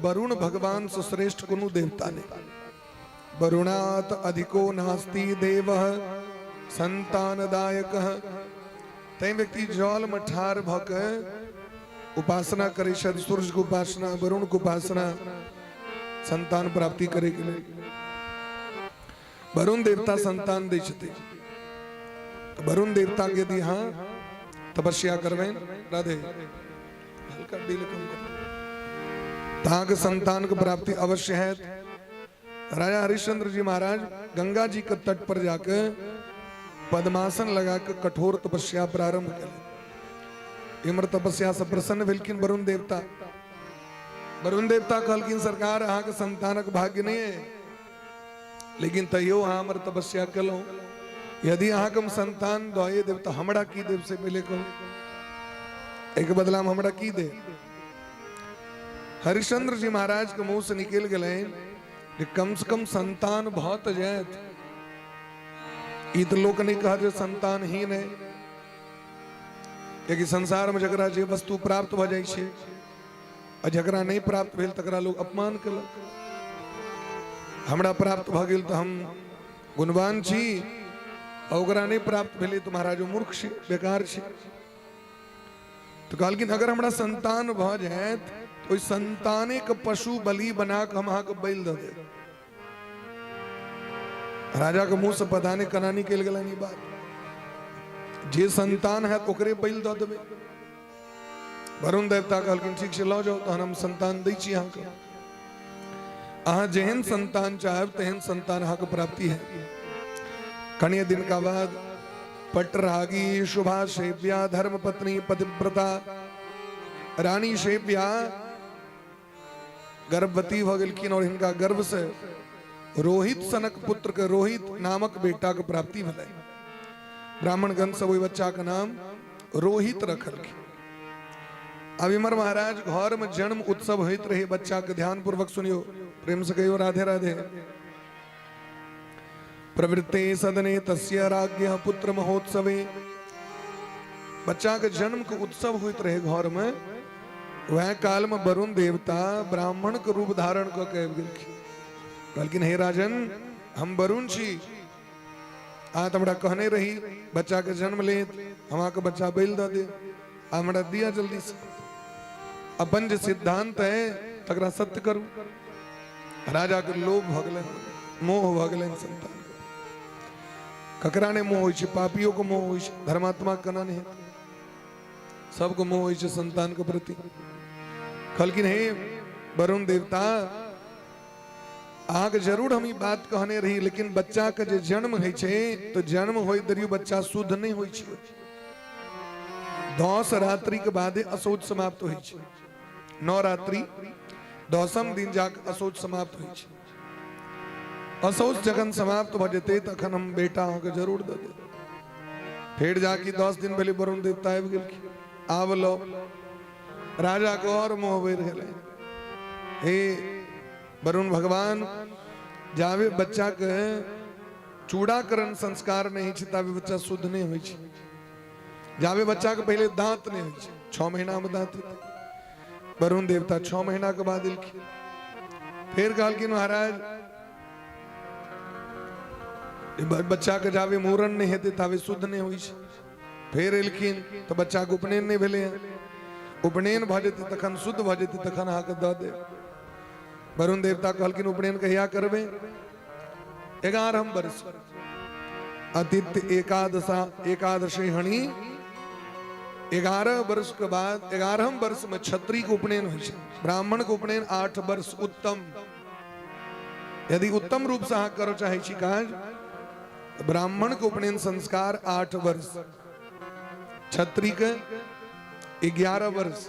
S3: वरुण भगवान से श्रेष्ठ कोनो देवता नहीं। वरुणात अधिको नास्ति देवः संतानदायक। तैं व्यक्ति जल में ठार भऽ के उपासना करै छथि, सूर्य के उपासना, वरुण के उपासना, संतान प्राप्ति करे के लेल। वरुण देवता संतान दै छथिन। तऽ वरुण देवता के यदि अहाँ तपस्या करबै, राधे हल्का डील कम कर, तऽ अहाँके संतान के प्राप्ति अवश्य हैत। राजा हरिश्चंद्र जी महाराज गंगा जी के तट पर जाके पद्मासन लगा के कठोर तपस्या प्रारंभ केलनि। इमर तपस्या से प्रसन्न भेलखिन वरुण देवता। वरुण देवता कहलखिन, सरकार अहाँके संतानक भाग्य नहीं है, लेकिन तैयो अहाँ हमर तपस्या केलहुँ। यदि अहाँके हम संतान दए देब तऽ हमरा की देब से पहिले कहू, एहिके बदलामे हमरा की देब? हरिश्चंद्र जी महाराज के मुंह से निकल गेलनि जे कम से कम संतान भऽ तऽ जायत। ई तऽ लोक नहीं कहत जे संतानहीन है, कियाकि संसार में जकरा जे वस्तु प्राप्त भऽ जाइ छै आ जकरा नहीं प्राप्त भेल तकरा लोग अपमान केलक। हमरा प्राप्त भऽ गेल तऽ हम गुणवान छी, आ ओकरा नहीं प्राप्त भेलै तऽ महाराज ओ मूर्ख छै, बेकार छै। तऽ कहलखिन, अगर हमरा संतान भऽ जायत तऽ ओहि संताने के पशु बलि बना कऽ हम अहाँके बलि दऽ देब। राजा के मुंह से पता नहीं केना निकलि गेलनि ई बात, जे संतान हैत ओकरे बलि दऽ देबै। वरुण देवता कहलखिन, ठीक छै, लऽ जाउ, तहन हम संतान दै छी अहाँके। अहाँ जेहन संतान चाहब तेहन संतान अहाँके प्राप्ति है। कनिये दिन का बाद पटरागी शुभा सेव्या धर्म पत्नी पतिव्रता रानी सेव्या गर्भवती भऽ गेलखिन और हिनका गर्भ से रोहित सनक पुत्र के रोहित नामक बेटा के प्राप्ति भेलै। ब्राह्मणगण सब ओहि बच्चा के नाम रोहित रखलखिन। अब इमर महाराज घर में जन्म उत्सव होइत रहे बच्चा के, ध्यान पूर्वक सुनियो, प्रेम से कहियो राधे राधे। प्रवृत्ते सदने तस्य राज्ञः पुत्र महोत्सवे। बच्चा के जन्म के उत्सव होइत रहे घर में, वह काल में वरुण देवता ब्राह्मण के रूप धारण कऽ के आबि गेलखिन। कहलखिन, हे राजन, हम वरुण छी, अहाँ तऽ हमरा कहने रही बच्चा के जन्म लेत हम अहाँके बच्चा बलि दऽ देब, आ हमरा दिया जल्दी से। अपन जे सिद्धांत है तकरा सत्य करू। राजा के लोभ भऽ गेलनि, मोह भऽ गेलनि संतान। ककरा नहि मोह होइ छै? पापियो के मोह होइ छै, धर्मात्मा के केना नहि हेतै? सबके मोह होइ छै संतान के प्रति। कहलखिन, हे वरुण देवता, अहाँके जरूर हम ई बात कहने रही, लेकिन बच्चा के जे जन्म होइ छै तऽ जन्म होइत देरी बच्चा शुद्ध नहि होइ छै। 10 रात्रि के बादे अशौच समाप्त होइ छै। 9 रात्रि 10म दिन जाके अशौच समाप्त होइ छै। अशौच जखन समाप्त भऽ जेतै तखन हम बेटा अहाँके जरूर दऽ देब। फेर जाके 10 दिन भेलै, वरुण देवता आबि गेलखिन, आब लो। राजा के और मोह बढ़ि गेलै। हे वरुण भगवान, जाबे बच्चा के चूड़ाकरण संस्कार नहि होइ छै ताबे बच्चा शुद्ध नहि होइ छै। जाबे बच्चा के पहिले दांत नहि होइ छै, 6 महीना में दांत हेतै। वरुण देवता 6 महीना के बाद एलखिन। फेर कहलखिन, महाराज, बच्चा के जाबे मूड़न नहि हेतै ताबे शुद्ध नहि होइ छै। फेर एलखिन तऽ बच्चा के उपनयन नहि भेलै हँ, उपनयन भऽ जेतै तखन शुद्ध भऽ जेतै तखन अहाँके दऽ देब। वरुण देवता कहलखिन, उपनयन कहिया करबै? 11 वर्ष आदित्य एकादशा एकादशी हणी 11 वर्ष के बाद 11 वर्ष में क्षत्रिय के उपनयन होइ छै। ब्राह्मण के उपनयन 8 वर्ष उत्तम। यदि उत्तम रूप से अहाँ करऽ चाहै छी काज, ब्राह्मण के उपनयन संस्कार 8 वर्ष, क्षत्रिय के 11 वर्ष,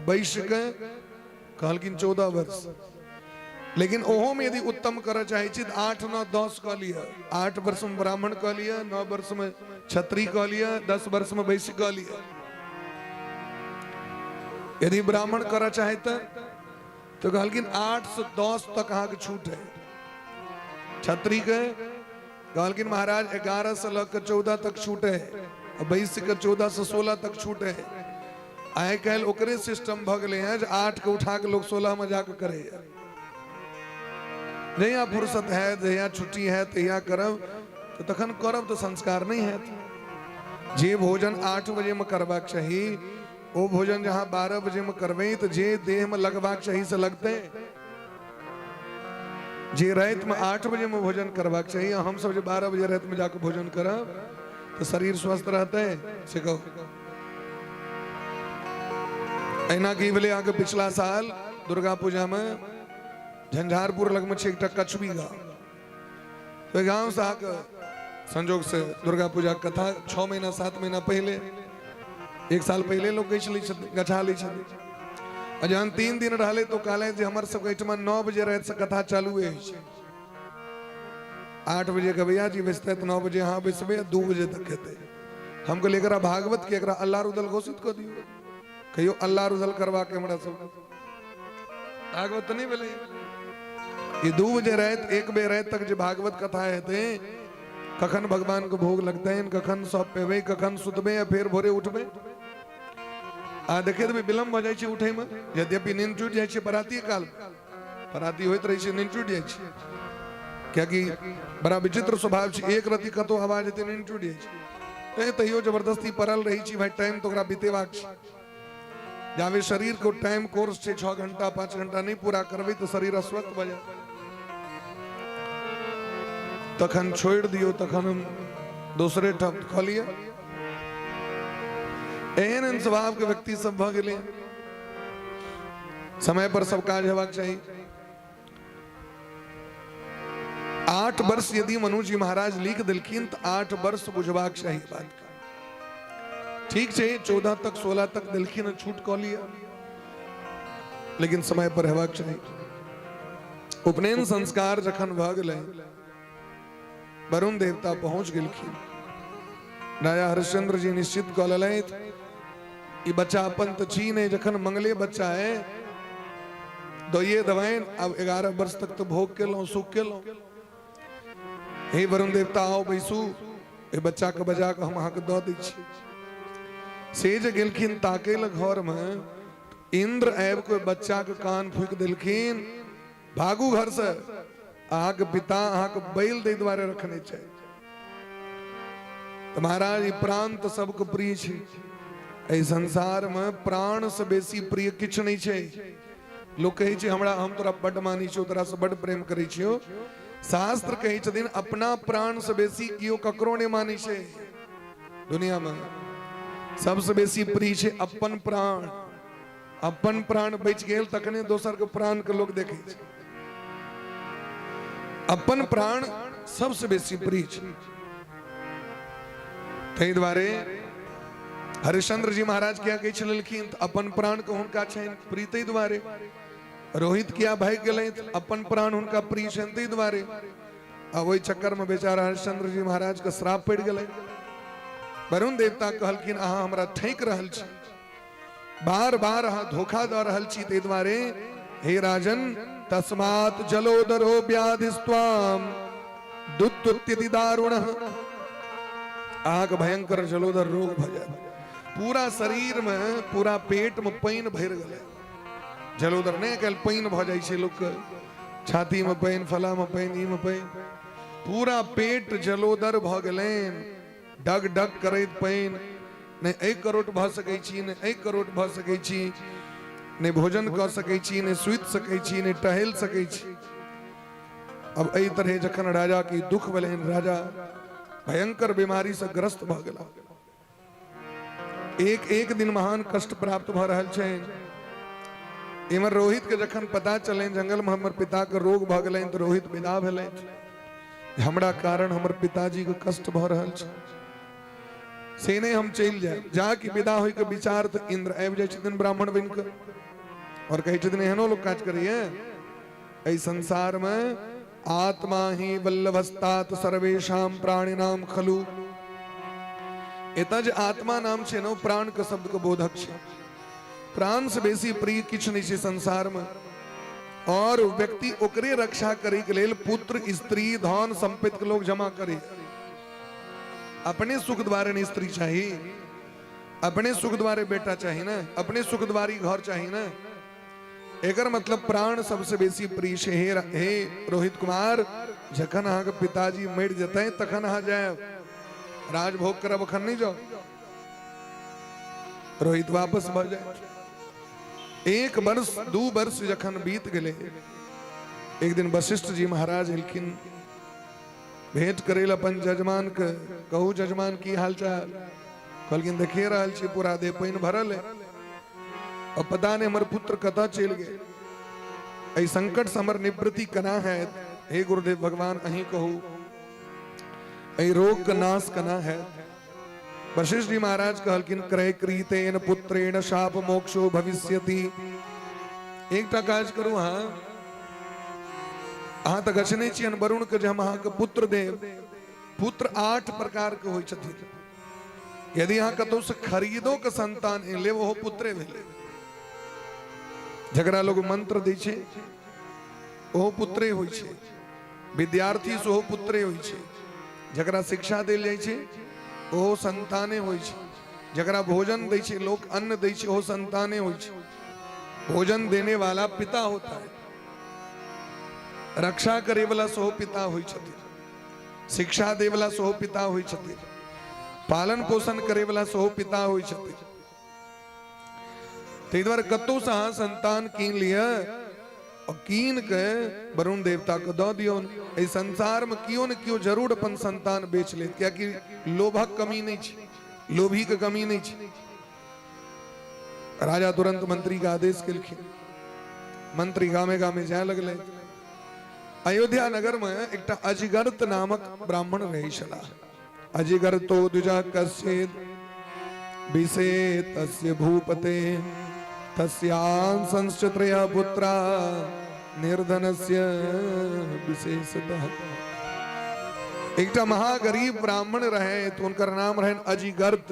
S3: वैश्य के कहलखिन 14 वर्ष। लेकिन ओहो में यदि उत्तम करऽ चाहै छी तऽ 8 9 10 कऽ लिअ। 8 वर्ष में ब्राह्मण कऽ लिअ, 9 वर्ष में क्षत्रिय कऽ लिअ, 10 वर्ष में वैश्य कऽ लिअ। यदि ब्राह्मण करऽ चाहे तऽ कहलखिन 8 से 10 तक अहाँके छूट है। क्षत्रिय के कहलखिन महाराज 11 से लऽ कऽ 14 तक छूट है, वैश्य के 14 से 16 तक छूट है। आइ काल्हि ओकरे सिस्टम भऽ गेलै हैं जे 8 के उठा के लोग 16 में जाके करैया। जहिया फुर्सत है, जहिया छुट्टी है तहिया करब, तऽ तखन करब तऽ संस्कार नहीं हैत। जे भोजन 8 बजे में करबाक चाही ओ भोजन जहाँ 12 बजे में करबै तऽ जे देह में लगबाक चाही से लगतै। जे राति में 8 बजे में भोजन करबाक चाही, हम सब जे 12 बजे राति में जाके भोजन करब तऽ शरीर स्वस्थ रहतै से कहू। एहिना की भेलै अहाँके पिछला साल दुर्गा पूजा में झंझारपुर लगमे छै एकटा कछुबी गाँव, ओहि गाँव से अहाँके संजोग से दुर्गा पूजा के कथा 6 महीना 7 महीना पहले, 1 साल पहले लोग गछि लै छथिन, गछा लै छथिन। आ जहन 3 दिन रहलै तो कहलनि जे हमर सबके एहिठमा 9 बजे राति से कथा चालुए होइ छै। 8 बजे के भैया जी बैसतै तऽ 9 बजे अहाँ बैसबै, 2 बजे तक हेतै। हम कहलियै एकरा भागवत के एकरा अल्लाह रुदल घोषित कऽ दियौ, कहियो अल्लाह रुदल करवा के हमरा सब भागवत तऽ नहि भेलै। ई 2 बजे राति 1 बजे राति तक जे भागवत कथा हेतै, कखन भगवान के भोग लगतनि, कखन सब पेबै, कखन सुतबै आ फेर भोरे उठबै। आ देखैत देबै विलम्ब भऽ जाइ छै उठैमे, यद्यपि नींद टूटि जाइ छै बराती काल, बराती होइत रहै छै, नींद टूटि जाइ छै, कियाकि बड़ा विचित्र स्वभाव छै, एक रति कतौ आवाज हेतै नींद टूटि जाइ छै। तैं तैयो जबरदस्ती पड़ल रहै छी, भाई टाइम तऽ ओकरा बितेबाक छै। जाबे शरीर को टाइम कोर्स छै 6 घंटा 5 घंटा नहीं पूरा करबै तऽ शरीर अस्वस्थ भऽ जायत। तखन छोड़ि दियौ, तखन हम दोसरे ठाम कऽ लिअ। एहन एहन स्वभाव के व्यक्ति सब भऽ गेलै। समय पर सब काज हेबाक चाही। 8 वर्ष यदि मनु जी महाराज लिख देलखिन तऽ 8 वर्ष बुझबाक चाही बात के। ठीक छै, 14 तक 16 तक देलखिन, छूट कऽ लिअ, लेकिन समय पर हेबाक चाही। उपनयन संस्कार जखन भऽ गेलै, वरुण देवता पहुंच गेलखिन। राजा हरिश्चंद्र जी निश्चित कऽ लेलथि ई बच्चा अपन तऽ छी नहि, जखन मंगले बच्चा है दइए देबनि। आब 11 वर्ष तक तऽ भोग केलहुँ, सुख केलहुँ। हे वरुण देवता आओ बैसू, एहि बच्चा के बजा कऽ हम अहाँके दऽ दै छी। से जे गेलखिन ताकै लए घर में, इंद्र आबि कऽ ओहि बच्चा के कान फूकि देलखिन, भागू घर से, अहाँके पिता अहाँके बैल दै दुआरे रखने छै। तऽ महाराज ई प्राण तऽ सबके प्रिय छै, एहि संसार में प्राण से बेसी प्रिय किछु नहि छै। लोक कहै छै हमरा हम तोरा बड्ड मानै छियौ, तोरा से बड्ड प्रेम करै छियौ। शास्त्र कहै छथिन अपना प्राण से बेसी केओ ककरो नहि मानै छै। दुनिया में सबसे बेसी प्रिय छै अपन प्राण। अपन प्राण बचि गेल तखने दोसर के प्राण के लोग देखै छै। अपन प्राण सबसे बेसी प्रिय छै। ताहि दुआरे हरिश्चंद्र जी महाराज किया कहै छलखिन अपन प्राण के हुनका छनि प्रिय, ताहि दुआरे। रोहित किया भागि गेलै, अपन प्राण हुनका प्रिय छनि ताहि दुआरे। आ ओहि चक्कर में बेचारा हरिश्चंद्र जी महाराज के श्राप पड़ि गेलै। वरुण देवता कहलखिन अहाँ हमरा ठकि रहल छी, बार बार अहाँ धोखा दऽ रहल छी, ताहि दुआरे हे राजन तस्मात् जलोदरो व्याधिस्त्वाम दुत्तुत्यति दारुण, अहाँके भयंकर जलोदर रोग भऽ जायत। पूरा शरीर में पूरा पेट में पानि भरि गेलै। जलोदर नहि काल्हि पानि भऽ जाइ छै लोकके, छाती में पानि, फला में पानि, ई में पानि, पूरा पेट जलोदर भऽ गेलनि, डग डग करैत पानि। नहि एहि करोट भऽ सकै छी, नहि एहि करोट भऽ सकै छी, नहि भोजन कऽ सकै छी, नहि सुति सकै छी, नहि टहलि सकै छी। अब एहि तरहे जखन राजा के दुख भेलनि, राजा भयंकर बीमारी से ग्रस्त भऽ गेला। एक एक दिन महान कष्ट प्राप्त भऽ रहल छनि। इम्हर रोहित के जखन पता चलनि जंगल में हमर पिता के रोग भऽ गेलनि, तऽ रोहित विदा भेलनि, हमरा कारण हमर पिताजी के कष्ट भऽ रहल छै, से नहि हम चलि जायब। जा कि विदा होय के विचार तऽ इंद्र आबि जाइ छथिन ब्राह्मण बनि कऽ और कहै छथिन एहनो लोक काज करैया, एहि संसार में आत्मा ही वल्लभस्तात सर्वेषां प्राणिनाम खलु। एतऽ जे आत्मा नाम छै ने, ओ प्राण के शब्द के बोधक छै। प्राण से बेसी प्रिय किछु नहि छै संसार में, और व्यक्ति ओकरे रक्षा करे के लेल पुत्र, स्त्री, धन, संपत्ति के लोग जमा करे। अपने सुख द्वारे नहीं स्त्री चाही, अपने सुख द्वारे बेटा चाही ना, अपने सुख द्वारी घर चाही ना। एकर मतलब प्राण सबसे बेसी प्रिय छै। हे रोहित कुमार, जखन अहाँके पिताजी मरि जेतै तखन अहाँ जायब, राजभोग करब, अखन नहीं जाओ। रोहित वापस भऽ जाए। 1 वर्ष 2 वर्ष जखन बीत गेलै, एक दिन वशिष्ठ जी महाराज एलखिन भेंट करे लए अपन जजमान के। कहू जजमान, की हाल चाल? कहलखिन देखिए रहल छी, पूरा देह पानि भरल है और पता नहीं हमर पुत्र कतऽ चलि गेल। एहि संकट से हमर निवृत्ति केना हैत? हे गुरुदेव भगवान, अहीं कहू, एहि रोग के नाश केना हैत? वशिष्ठ जी महाराज कहलखिन, क्रय क्रीतेन पुत्रेण शाप मोक्षो भविष्यति। एकटा काज करू, अहाँ अहाँ तऽ गछने छियनि वरुण के जे हम अहाँके पुत्र देब। पुत्र 8 प्रकार के होइ छथिन। यदि अहाँ कतौ से खरीदो के संतान आनि लेब, ओहो पुत्रे भेलै। जकरा लोग मंत्र दै छै ओहो पुत्रे होइ छै, विद्यार्थी सेहो पुत्रे होइ छै, जकरा शिक्षा देल जाइ छै ओहो संताने होइ छै, जकरा भोजन दै छै लोक, अन्न दै छै, ओहो संताने होइ छै। भोजन देने वाला पिता होता है, रक्षा करे वाला सेहो पिता होइ छथिन, शिक्षा दे वाला सेहो पिता होइ छथिन, पालन पोषण करे वाला सेहो पिता होइ छथिन। ताहि दुआरे कतौ से अहाँ संतान कीन लिअ और कीन के वरुण देवता के दऽ दियौन। एहि संसार में केओ ने केओ जरूर अपन संतान बेच लेत, कियाकि लोभक कमी नहीं छै, लोभी के कमी नहीं छै। राजा तुरंत मंत्री के आदेश केलखिन। मंत्री गामे गामे जाय लगले। अयोध्या नगर में एकटा अजिगर्त नामक ब्राह्मण रहै छलाह। अजिगर्तो द्विजा कश्चित् विषे तस्य भूपते तस्यां पुत्रा निर्धनस्य विशेषतः। एकटा महागरीब ब्राह्मण रहे तो उनकर नाम रहे अजिगर्त।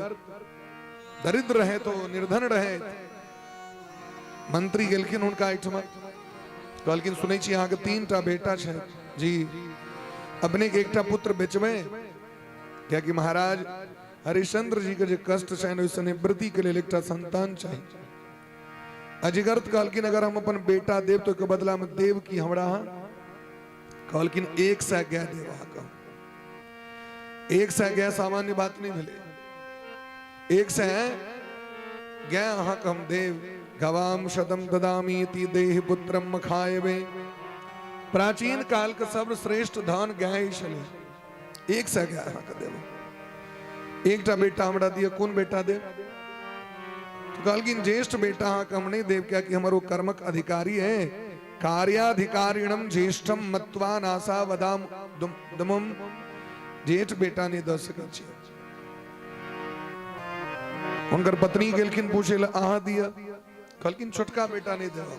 S3: दरिद्र रहे तो निर्धन रहे। मंत्री गेलखिन हुनका एहिठमा, कहलखिन सुनै छी अहाँके 3टा बेटा छै जी, अपने के एकटा पुत्र बेचबै? कियाकि महाराज हरिश्चंद्र जी के जे कष्ट छनि ओहिसँ निवृत्ति के लेल एकटा संतान चाही। अजिगर्त कहलखिन अगर हम अपन बेटा देब तो ओहिके बदला में देब की हमरा? अहाँ कहलखिन 100 गाय देब अहाँके। 100 गाय सामान्य बात नहीं भेलै। 100 गाय अहाँके हम देब। गवाम शतम ददामी देह पुत्रम खायबे। प्राचीन काल के सर्वश्रेष्ठ धन गाय ही छलै। 100 गाय अहाँके देब, एकटा बेटा हमरा दिअ। कोन बेटा देब? तो कहलखिन ज्येष्ठ बेटा अहाँके हम नहीं देब, कियाकि हमर ओ कर्मक अधिकारी है। कार्याधिकारिणम ज्येष्ठम मत्वा नासा वदाम दमम। जेठ बेटा नहीं दऽ सकै छी। हुनकर पत्नी गेलखिन पूछे लए, अहाँ दिअ। कहलखिन छोटका बेटा नहीं देब।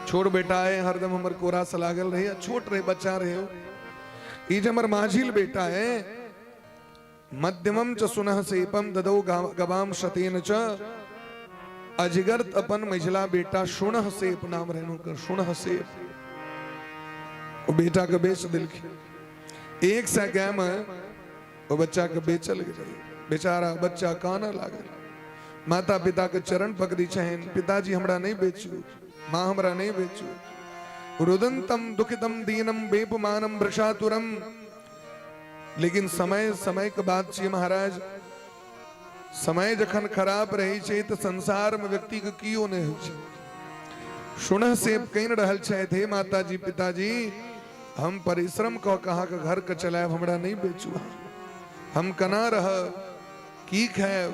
S3: छोट बेटा है, हरदम हमर कोरा से लागल रहे, छोट रहे, बच्चा रहे। ई जे हमर माझिल बेटा है, मध्यमम च सुनह सेपम ददौ गवाम शतेन च। अजगर्त अपन मझिला बेटा सुनह सेप नाम रहन हुनकर, सुनह सेप, ओ बेटा के बेच देलखिन। 100 गाय में ओ बच्चा के बेचल गेलै। बेचारा बच्चा कानऽ लागल, माता पिता के चरण पकड़ी छनि, पिताजी हमरा नहीं बेचू, माँ हमरा नहीं बेचू। रुदंतम दुखितम दीनम बेपमानम वृषातुरम। लेकिन समय समय के बात छियै महाराज, समय जखन खराब रहै छै तऽ संसार में व्यक्ति के कियो नहि होइ छै। सुनह सेब कहि रहल छथि, हे माताजी पिताजी, हम परिश्रम कऽ के अहाँके घर के चलायब, हमरा नहीं बेचू। हम केना रहब, की खायब,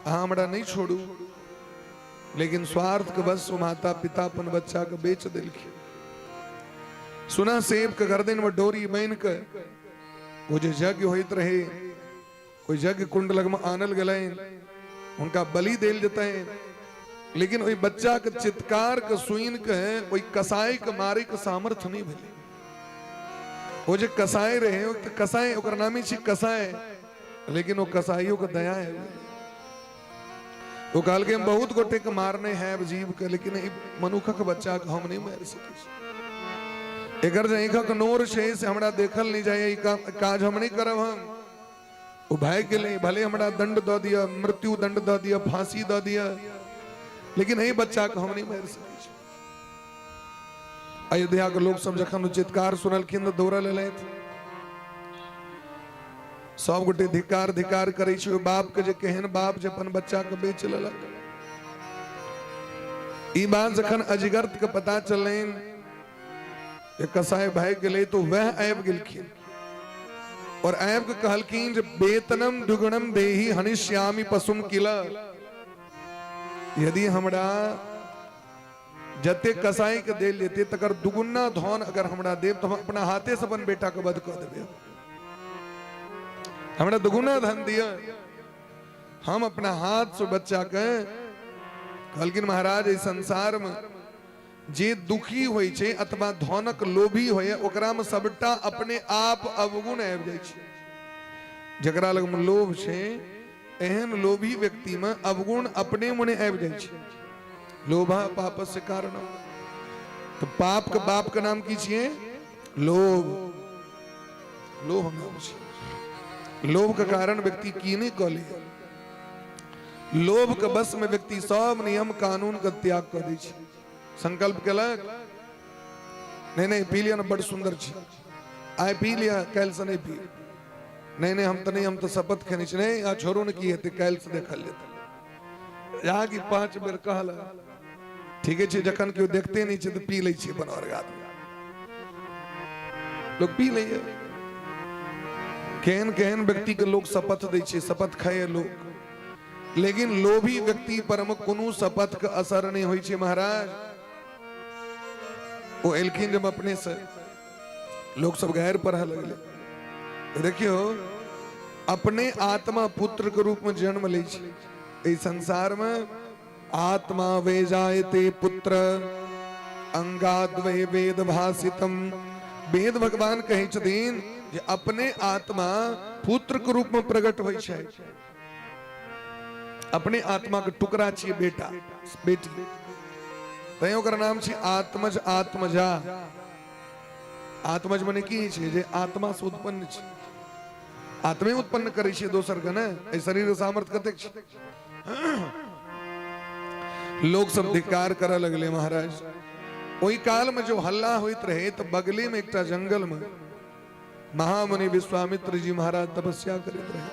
S3: अहाँ हमरा नहीं छोड़ू। लेकिन स्वार्थ के बस माता पिता अपन बच्चा के बेच देलखिन। सुना सेब के गर्दन में डोरी बान्हि के ओ जे यज्ञ होइत रहे ओहि यज्ञ कुंड लग में आनल गेलनि, हुनका बलि देल जेतनि। लेकिन ओहि बच्चा के चित्कार के सुनि के ओहि कसाई के मारे के सामर्थ्य नहीं भेलै। ओ जे कसाई रहे, ओ तऽ कसाई, ओकर नामे छी कसाई, लेकिन ओ कसाईयो के दया है। ओ कहलकै हम बहुत गोटे के मारने हैं जीव के, लेकिन ई मनुखक बच्चा के हम नहीं मारि सकै छी। एकर जे आँखक नोर छै से हमरा देखल नहीं जाइए, ई काज हम नहीं करब। हम ओ भागि गेलै, भले हमरा दंड दऽ दिअ, मृत्यु दंड दऽ दिअ, फांसी दऽ दिअ, लेकिन एहि बच्चा के हम नहीं मारि सकै छी। अयोध्या के लोक सब जखन चित्कार सुनलखिन तऽ दौड़ल एलथि। सब गोटे धिकार धिकार करै छै ओहि बाप के जे केहन बाप जे अपन बच्चा के बेच लेलक। ई बात जखन अजगर्त के पता चललनि जे कसाई भागि गेलै, तो वह आबि गेलखिन और आबि के कहलखिन जे वेतनम दुगुणम देही हनिष्यामि पशुम किल। यदि हमरा जते कसाई के देल जेते तकर दुगुना धन अगर हमरा देब तो हम अपना हाथे से अपन बेटा के वध कऽ देबै। हमरा दुगुना धन दिअ, हम अपना हाथ से बच्चा के। कहलखिन महाराज, एहि संसार में जे दुखी होइ छै अथवा धनक लोभी होइए ओकरा में सबटा अपने आप अवगुण आबि जाइ छै। जकरा लग में लोभ छै, एहन लोभी व्यक्ति में अवगुण अपने मने आबि जाइ छै। लोभा पापस्य कारण। तो पाप के बाप के नाम की छियै? लोभ। लोभ नाम छै। लोभ के कारण व्यक्ति की नहीं कऽ ले। लोभ के बस में व्यक्ति सब नियम कानून के त्याग कऽ दै छै। संकल्प केलक, नहीं नहीं पी लिया ना, बड़ सुंदर छै, आइ पी लिया, काल्हि से नहीं पी। नहीं नहीं, हम तो नहीं, हम तो शपथ खेने छी। नहीं, आ छोड़ू ने, की हेतै, काल्हि से देखल जेतै। यहाँ की 5 बेर कहल, ठीके छै, जखन केओ देखते नहीं छै तऽ पी लै छै। अपन वर्ग आदमी लोग पी लैए। केहन केहन व्यक्ति के लोग शपथ दै छै, शपथ खाइए लोग, लेकिन लोभी व्यक्ति पर मे कोनो शपथ के असर नहीं होइ छै। महाराज, ओ एलखिन जब अपने से, लोग सब गैर पढ़ लगले। देखियो, अपने आत्मा पुत्र के रूप में जन्म लै छै एहि संसार में। आत्मा वे जायते पुत्र अंगाद्वै वेद भाषितम। वेद भगवान कहै छथिन जे अपने आत्मा पुत्र के रूप में प्रकट होइ छै। अपने आत्मा के टुकड़ा छियै बेटा बेटी, तैं ओकर नाम छै आत्मज आत्मजा। आत्मज मने की छै? जे आत्मा से उत्पन्न छै। आत्मे उत्पन्न करै छै दोसर के ने। एहि शरीर के सामर्थ्य कतेक छै? लोग सब धिक्कार करऽ लगले। महाराज, ओहि काल में जो हल्ला होइत रहे तऽ बगले में एकटा जंगल में महामुनि विश्वामित्र जी महाराज तपस्या करैत रहे।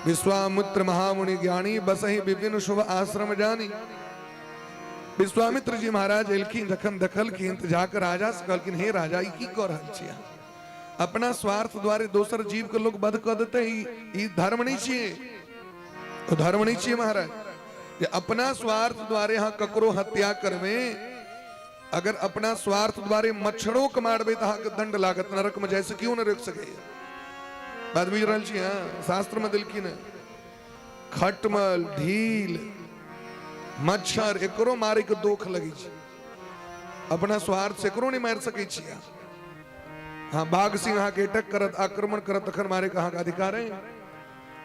S3: विश्वामित्र महामुनि ज्ञानी बसहि विभिन्न शुभ आश्रम जानी। विश्वामित्र जी महाराज एलखिन, जखन देखलखिन तऽ जाकर राजा से कहलखिन, हे राजा, ई की कऽ रहल छी अहाँ? अपना स्वार्थ द्वारे दोसर जीव के लोग वध कऽ देतै, ई धर्म नहीं छियै। ओ धर्म नहीं छियै महाराज, जे अपना स्वार्थ द्वारे अहाँ ककरो हत्या करबै। अगर अपना स्वार्थ द्वारे मच्छरो के मारबै तऽ अहाँके दंड लागत, नरक में जाइ से केओ नहि रोकि सकैए। बात बुझि रहल छी? अहाँ शास्त्र में देलखिन हँ, खटमल, ढील, मच्छर, एकरो मारे के दोख लगै छै। अपना स्वार्थ से एकरो नहि मारि सकै छी अहाँ। हाँ, बाघ सिंह अहाँके अटैक करत, आक्रमण करत, तखन मारे के अहाँके अधिकार है,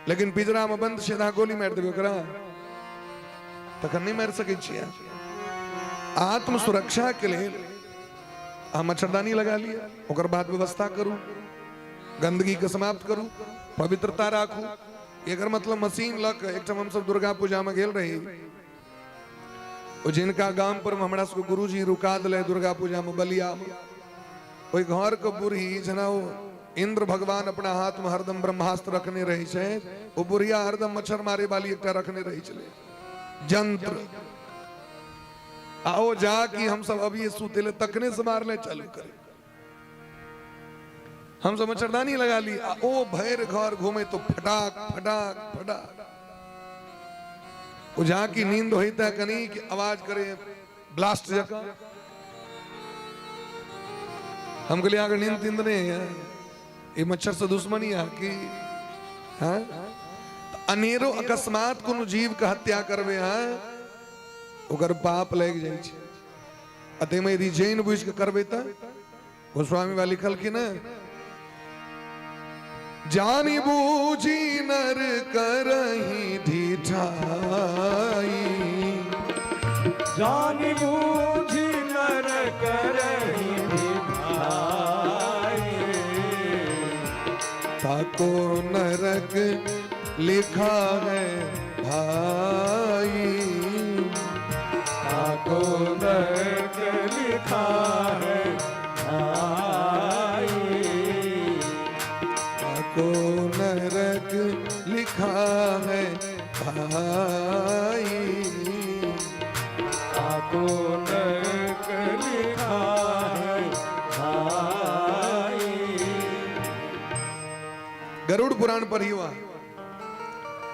S3: लेकिन पिंजरा में बंद छै, अहाँ गोली मारि देबै ओकरा, तखन नहि मारि सकै छी अहाँ। आत्म सुरक्षा के लेल अहाँ मच्छरदानी लगा लिअ, ओकर बाद व्यवस्था करू, गंदगी के समाप्त करू, पवित्रता राखू। एकर मतलब मशीन लऽ कऽ एकठाम हमसब दुर्गा पूजा में गेल रही, ओ जिनका गाम पर हमरा सबके गुरुजी रुका दिले दुर्गा पूजा में बलिया में, ओहि घर के बूढ़ी जेना ओ इंद्र भगवान अपना हाथ में हरदम ब्रह्मास्त्र रखने रहे छै, ओ बुढ़िया हरदम मच्छर मारे वाली एकटा रखने रहे छलै यंत्र। आ ओ जा कि हम सब अभी सुतेले तखने से मारले चालू करे। हम सब मच्छरदानी लगा ली, आ ओ भरि घर घूमे तो फटाक फटाक फटाक। ओ जा की नींद होइत है कनी कि आवाज करे ब्लास्ट जकाँ। हम कहलिए अहाँके नींद तींद नहीं है, ये मच्छर से दुश्मनी है कि? हाँ, अनेरो अकस्मात कोनो जीव के हत्या करबे है ओकर पाप लागि जाइ छै। आ ताहिमे यदि जैन बुझि कऽ करबै तऽ गोस्वामी बा लिखलखिन ने, जानी बूझी नर करही ढिठाई,
S4: जानी बूझी नर करही ढिठाई,
S3: ताको नरक लिखा है भाई,
S4: ताको नरक लिखा है भाई,
S3: ताको नरक लिखा है भाई,
S4: ताको नरक लिखा है भाई।
S3: गरुड़ पुराण पढ़ियो अहाँ।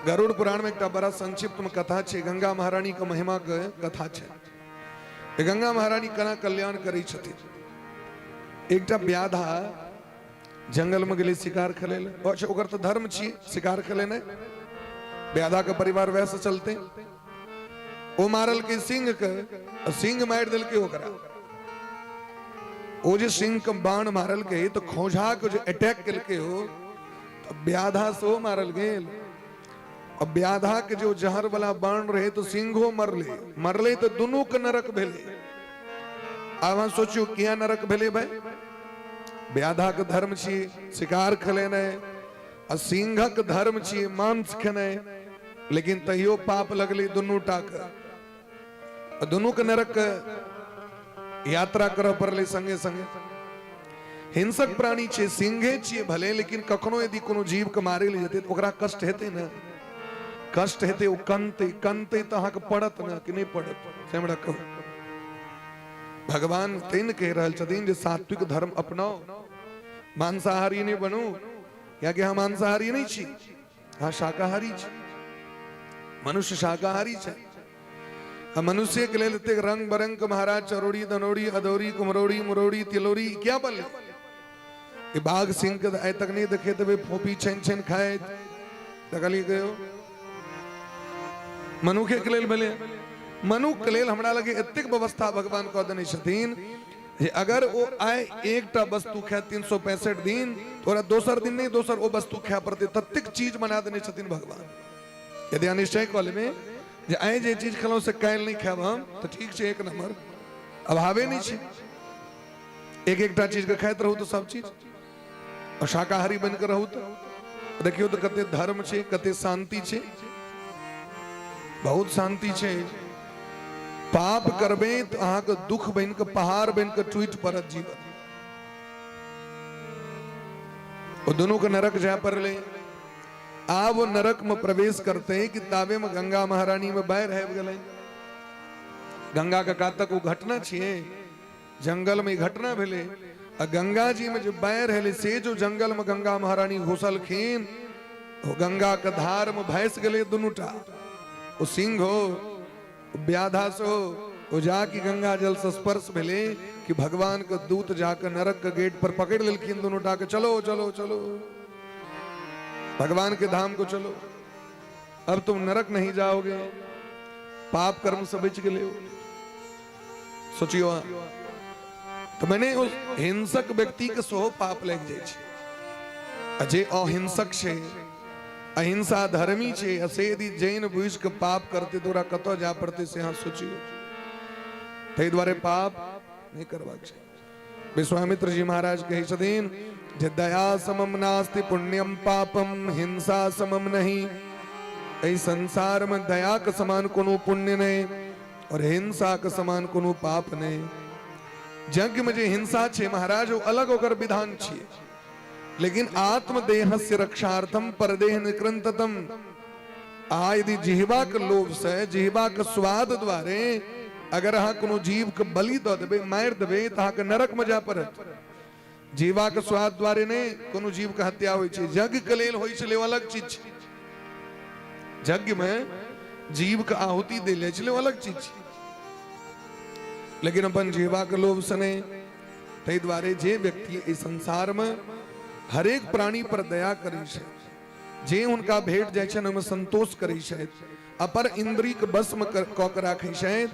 S3: गरुड़ पुराण में एकटा बड़ा संक्षिप्त में कथा छै, गंगा महारानी के महिमा के कथा छै। गंगा महारानी केना कल्याण करै छथिन। एकटा व्याधा जंगल में गेलै शिकार खेलै लए। अच्छा, ओकर तऽ धर्म छियै शिकार खेलेनाइ, व्याधा के परिवार वएह से चलते। ओ मारलकै सिंह के, आ सिंह मारि देलकै ओकरा। ओ जे सिंह के बाण मारलकै तऽ खौंझा के जे अटैक केलकै ओ, तऽ व्याधा सेहो मारल गेल। आ व्याधा के जो जहर वाला बाण रहे तो सिंहो मरले, मरले तो दुनू के नरक भेले। आब अहाँ सोचियो किया नरक भेले भाई? व्याधा के धर्म छी शिकार खेलेनाइ, आ सिंहक धर्म छी मांस खेनाइ, लेकिन तैयो पाप लगले दुनू टा के, आ दुनू के नरक के यात्रा करऽ पड़लै संगे संगे। हिंसक प्राणी छै, सिंहे छियै भले, लेकिन कखनो यदि कोनो जीव के मारे लए जेतै तऽ ओकरा कष्ट हेतै ने, कष्ट हेतै, ओ कनतै, कनतै तऽ अहाँके पड़त ने कि नहि पड़त? से हमरा कहू। भगवान तैं ने कहि रहल छथिन जे सात्विक धर्म अपनाउ, मांसाहारी नहि बनू, कियाकि अहाँ मांसाहारी नहि छी, अहाँ शाकाहारी छी। मनुष्य शाकाहारी छै। आ मनुष्य के लेल एतेक रंग बरंग के महाराज चरौड़ी दनौड़ी अदौरी कुमरौड़ी मुरौड़ी तिलौरी क्या बनलै? ई बाघ सिंह के आइ तक नहि देखे देबै फोपी छानि छानि खाइत, देखलियै कहियो? मनुखे के लेल भेलै। मनुख के लेल हमरा लगे एतेक व्यवस्था भगवान कऽ देने छथिन जे अगर ओ आइ एकटा वस्तु खाय 365 दिन, तो ओकरा दोसर दिन नहि दोसर ओ वस्तु खाय पड़तै, ततेक चीज बना देने छथिन भगवान। यदि अहाँ निश्चय कऽ लेबै जे आइ जे चीज खेलहुँ से काल्हि नहि खायब हम, तऽ ठीक छै, एक नंबर, अभावे नहि छै। एक एकटा चीजके खाइत रहू तऽ सब चीज, और शाकाहारी बनि कऽ रहू तऽ देखियौ तऽ कते धर्म छै, कते शांति छै, बहुत शांति छै। पाप करबै तऽ अहाँके दुख बनि कऽ पहाड़ बनि कऽ टूटि पड़त जीवन। ओ दुनू के नरक जाय पड़लै। आब ओ नरक में प्रवेश करते कि ताबे में गंगा महारानी में बाढ़ि आबि गेलै। गंगा के कातक ओ घटना छियै, जंगल में ई घटना भेलै। आ गंगा जी में जे बाढ़ि एलै से जो जंगल में गंगा महारानी घुसलखिन, ओ गंगा के धार में भसि गेलै दुनूटा, ओ सिंह हो, व्याधा से हो। ओ जाके गंगा जल से स्पर्श भेलै कि भगवान के दूत जाके नरक के गेट पर पकड़ लेलखिन दुनूटा के, चलो चलो चलो भगवान के धाम को चलो, अब तुम नरक नहीं जाओगे, पाप कर्म से बच गए हो। सोचियो तो मैंने उस हिंसक व्यक्ति के सेहो पाप लागि जाइ छै, आ जे अहिंसक छै, अहिंसा धर्मी छै, आ से यदि जैन बुझि के पाप करते तऽ ओकरा कतऽ जाय पड़तै से अहाँ सोचियौ। ताहि दुआरे पाप नहि करबाक छै। विश्वामित्र जी महाराज कहै छथिन जे दया समम नास्ति पुण्यम पापम हिंसा समम नहीं। एहि संसार में दया के समान कोनो पुण्य नहीं और हिंसा के समान कोनो पाप नहीं। यज्ञ में जे हिंसा छै महाराज ओ अलग ओकर विधान छियै, लेकिन आत्मदेहस्य रक्षार्थम परदेह निकृंततम। अहाँ यदि जिहवा के लोभ से, जिहवा के स्वाद द्वारे अगर अहाँ कोनो जीव के बलि दऽ देबै, मारि देबै, तऽ अहाँके नरक में जाय पड़त। जिहवा के स्वाद द्वारे नहि कोनो जीव के हत्या होइ छै, यज्ञ के लेल होइ छलै ओ अलग चीज छै। यज्ञ में जीव के आहुति देल जाइ छलै ओ अलग चीज छै, लेकिन अपन जिहवा के लोभ से नहि। ताहि दुआरे जे व्यक्ति एहि संसार में हरेक प्राणी पर दया करै छै, जे हुनका भेट जाइ छनि ओहिमे संतोष करै छथि, अपर इंद्रियके वशमे कऽ के राखै छथि,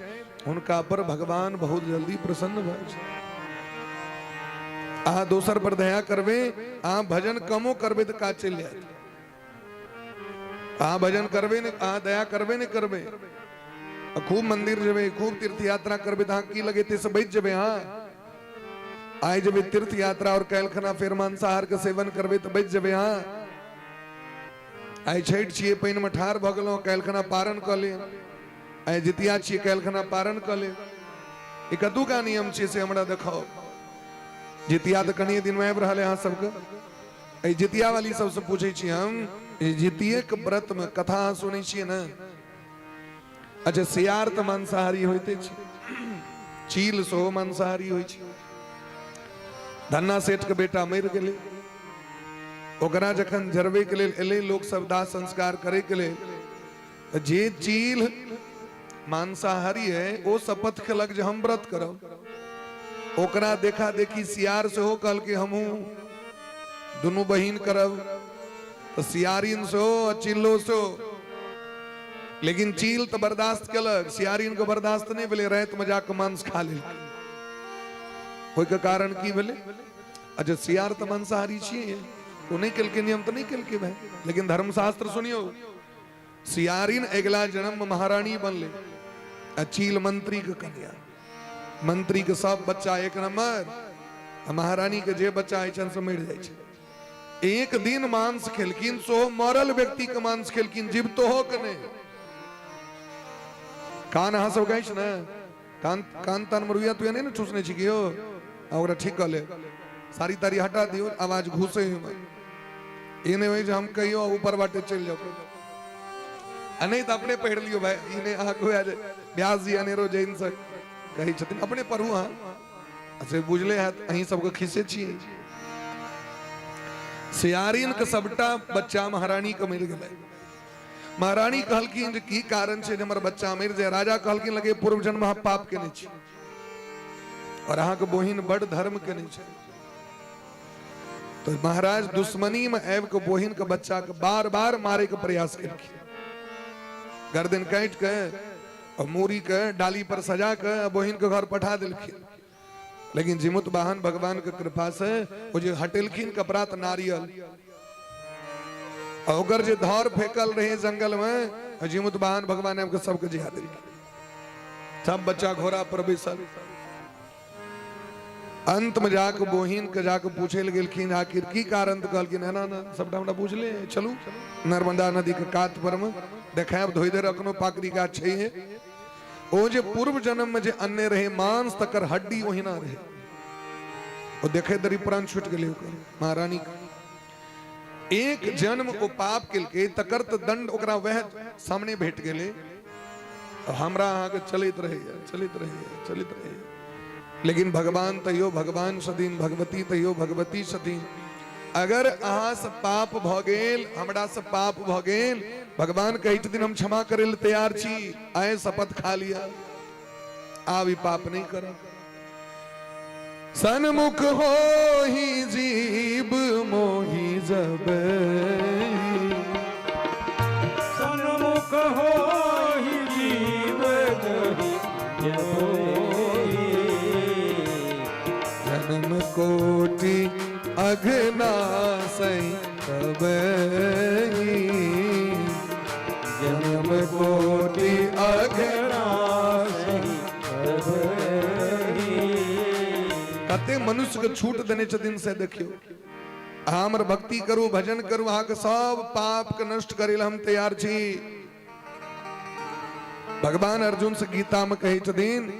S3: हुनका पर भगवान बहुत जल्दी प्रसन्न भऽ छै। अहाँ दोसर पर दया करबै, अहाँ भजन कमो करबै तऽ काज चलि जायत। अहाँ भजन करबै नहि, अहाँ दया करबै नहि करबै, खूब मंदिर जेबै, खूब तीर्थ यात्रा करबै तऽ अहाँ की लगेतै से बचि जेबै। अहाँ आइ जेबै तीर्थ यात्रा और काल्हि खना फेर मांसाहार के सेवन करबै तऽ बचि जेबै। अहाँ आइ छठि छियै, पानिमे ठाढ़ भऽ गेलहुँ, काल्हि खना पारण कऽ लेब। आइ जितिया छियै, काल्हि खना पारण कऽ लेब। ई कतुका नियम छियै से हमरा देखाउ। जितिया तऽ कनिए दिनमे आबि रहल है अहाँ सबके। एहि जितिया वाली सबसँ पूछै छी हम, जितिये के व्रतमे कथा अहाँ सुनै छियै ने? अच्छा, सियार तऽ मांसाहारी होइते छै, चील सेहो मांसाहारी होइ छै। धन्ना सेठ के बेटा मरि गेलै, ओकरा जखन जरबै के लेल एलै लोक सब दाह संस्कार करे के लेल, तऽ जे चील मांसाहारी है ओ शपथ खेलक जे हम व्रत करब। ओकरा देखा देखी सियार सेहो कहलकै हमहूँ दुनू बहिन करब, तऽ सियारिन सेहो आ चिल्लो सेहो। लेकिन चील तऽ बर्दाश्त केलक, सियारिन के बर्दाश्त नहि भेलै, राति में जाके मांस खा लेलकै। ओहिके कारण की भेलै? अच्छा, सियार तऽ मांसाहारी छियै, ओ नहि केलकै नियम तऽ नहि केलकै भाय, लेकिन धर्मशास्त्र सुनियौ, सियारिन अगिला जन्म में महारानी बनलै आ चील मंत्री के कन्या। मंत्री के सब बच्चा एक नंबर, आ महारानी के जे बच्चा होइ छनि से मरि जाइ छै। एक दिन मांस खेलखिन, सो मरल व्यक्ति के मांस खेलखिन, जीवतो हो के नहि। कान अहाँ सब कहै ने, कान कान तान में रुइया तुइया नहि ने ठूसने छी कियो? आ ओकरा ठीक कऽ ले, साड़ी ताड़ी हटा दियौ, आवाज घुसे ओहिमे। ई नहि होइ जे हम कहियो ऊपर बाटे चलि जाउ, आ नहि तऽ अपने पढ़ि लियौ भाय। ई नहि अहाँके हुए जे व्यास जी अनेरो जैन से कहै छथिन, अपने पढ़ू अहाँ। से बुझले हैत, अहीं सबके खिसे छियै। सियारिन के सबटा बच्चा महारानी के मरि गेलै। महारानी कहलखिन जे की कारण छै जे हमर बच्चा मरि जाय? राजा कहलखिन लगे पूर्व जन्म अहाँ पाप केने छी और अहाँके बहिन बड़ धर्म केने छै। तो महाराज दुश्मनी में आबि के बहिन के बच्चा के बार बार मारे के प्रयास केलखिन। गर्दन काटि के और मूड़ी के डाली पर सजा के बहिन के घर पठा देलखिन। लेकिन जिमुत वाहन भगवान के कृपा से वो जे हटेलखिन कपड़ा त नारियल, और ओकर जे धर फेकल रहे जंगल में, जिमुत वाहन भगवान आबि के सबके जिया देलखिन। सब बच्चा घोड़ा पर बैसल अंत में जाके बहिन के जाके पूछे लए गेलखिन आखिर की कारण? तऽ कहलखिन एना ना सबटा हमरा बुझले। चलू नर्मदा नदी के कात पर में देखायब, धोइ दे अखनो पाकड़ी गाछ छै। ओ जे पूर्व जन्म में जे अन्ने रहे मांस, तकर हड्डी ओहिना रहे। ओ देखे दरी प्राण छूट गेलै ओकर। महारानी एक जन्म ओ पाप केलकै, तकर तऽ दंड ओकरा वएह सामने भेट गेलै। हमरा अहाँके चलैत रहैया, चलैत रहैया, चलैत रहैया, लेकिन भगवान तैयो भगवान छथिन, भगवती तैयो भगवती छथिन। अगर अहाँ से पाप भऽ गेल, हमरा से पाप भऽ गेल, भगवान कहै छथिन हम क्षमा करै लए तैयार छी। आए शपथ खा लिया, आब ई पाप नहीं करब। सन्मुख हो ही जीव मोही जब,
S4: सन्मुख हो ही जीव मोही जब,
S3: जन्म कोटि अघनासै तब, जन्म कोटि अघनासै। कते मनुष्य के छूट देने छथिन से देखियौ। अहाँ हमर भक्ति करू, भजन करू, अहाँके सब पाप के नष्ट करे लए हम तैयार छी। भगवान अर्जुन से गीता में कहै छथिन,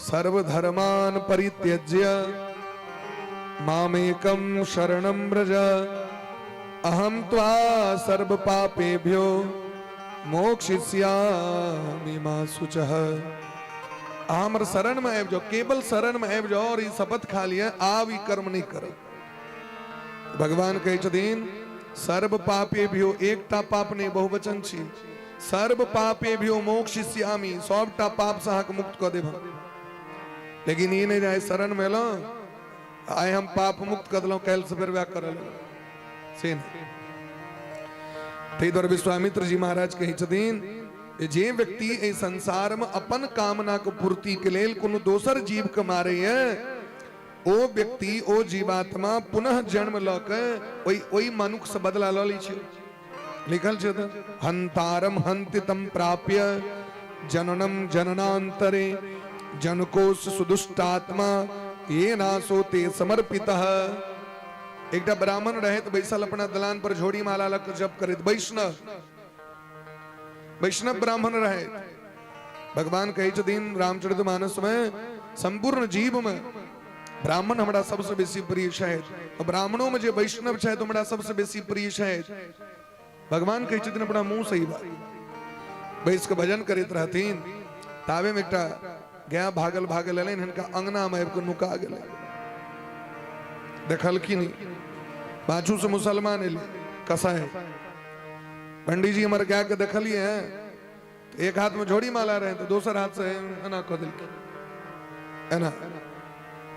S3: सर्वधर्मान परित्यज्य मामेकम शरणं व्रज अहम त्वा सर्व पापेभ्यो मोक्षयिष्यामि मा शुचः। अहाँ हमर शरण में आबि जाओ, केवल शरण में आबि जाओ और ई शपथ खा लिअ आब ई कर्म नहीं करब। भगवान कहै छथिन सर्व पापेभ्यो, एकटा पाप नहीं, बहुवचन छी, सर्व पापेभ्यो मोक्षयिष्यामि, सबटा पाप से अहाँके मुक्त कऽ देब हम। लेकिन ई नहि जे आइ शरण में एलहुँ, आइ हम पाप मुक्त कऽ देलहुँ, काल्हि से फेर वएह करऽ लगलहुँ, से नहि। ताहि दुआरे विश्वामित्र जी महाराज कहै छथिन जे व्यक्ति एहि संसार में अपन कामना के पूर्ति के लेल कोनो दोसर जीव के मारैए, ओ व्यक्ति, ओ जीवात्मा पुनः जन्म लऽ के ओहि ओहि मनुख से बदला लऽ लै छै। लिखल छै तऽ हंतारम हंतितम प्राप्य जननम जननांतरे जनकोश सुदुष्टात्मा ये नासो ते समर्पितः। एकटा ब्राह्मण रहैत बैसल अपना दलान पर झोड़ी माला लऽ कऽ जप करैत, वैष्णव वैष्णव ब्राह्मण रहे। भगवान कहै छथिन रामचरित मानस में संपूर्ण जीव में ब्राह्मण हमरा सबसे बेसी प्रिय छथि, ब्राह्मणों में जे वैष्णव छथि हमरा सबसे बेसी प्रिय छथि। भगवान कहै छथिन अपना मुंह से ही बात। बैस के भजन करैत रहथिन, ताबे में एकटा गाय भागल भागल एलनि, हिनका अंगना में आबि कऽ नुका गेलै। देखलखिन पाछू से मुसलमान एलै कसाई, पंडीजी हमर गाय के देखलिए हैं, तो एक हाथ में झोड़ी माला रहे तो दोसर हाथ से एना कऽ देलखिन, एना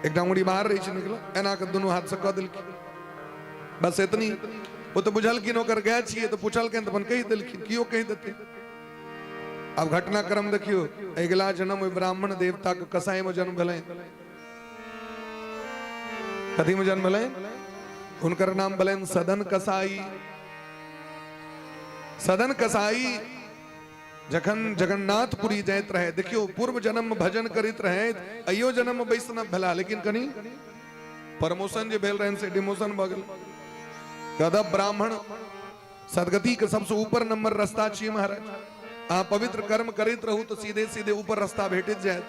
S3: एकटा उंगली बाहर रही छै निकल, एना के दुनू हाथ से कऽ देलखिन, बस एतनी। ओ तऽ बुझलखिन ओकर गाय छियै, तऽ पुछलखिन तऽ अपन कहि देलखिन, कियो कहि देतै। आब घटनाक्रम देखियौ, अगिला जन्म ओहि ब्राह्मण देवता के कसाई में जन्म भेलनि। कथी में जन्म भेलनि? हुनकर नाम भेलनि सदन कसाई। सदन कसाई जखन जगन्नाथपुरी जाइत रहे, देखियौ पूर्व जन्म में भजन करैत रहे, अयो जन्म में वैष्णव भेला, लेकिन कनी प्रमोशन जे भेल रहनि से डिमोशन भऽ गेल। गदब ब्राह्मण सदगति के सबसे ऊपर नंबर रास्ता छियै महाराज। अहाँ पवित्र कर्म करैत रहू तऽ सीधे सीधे ऊपर रास्ता भेटैत जायत,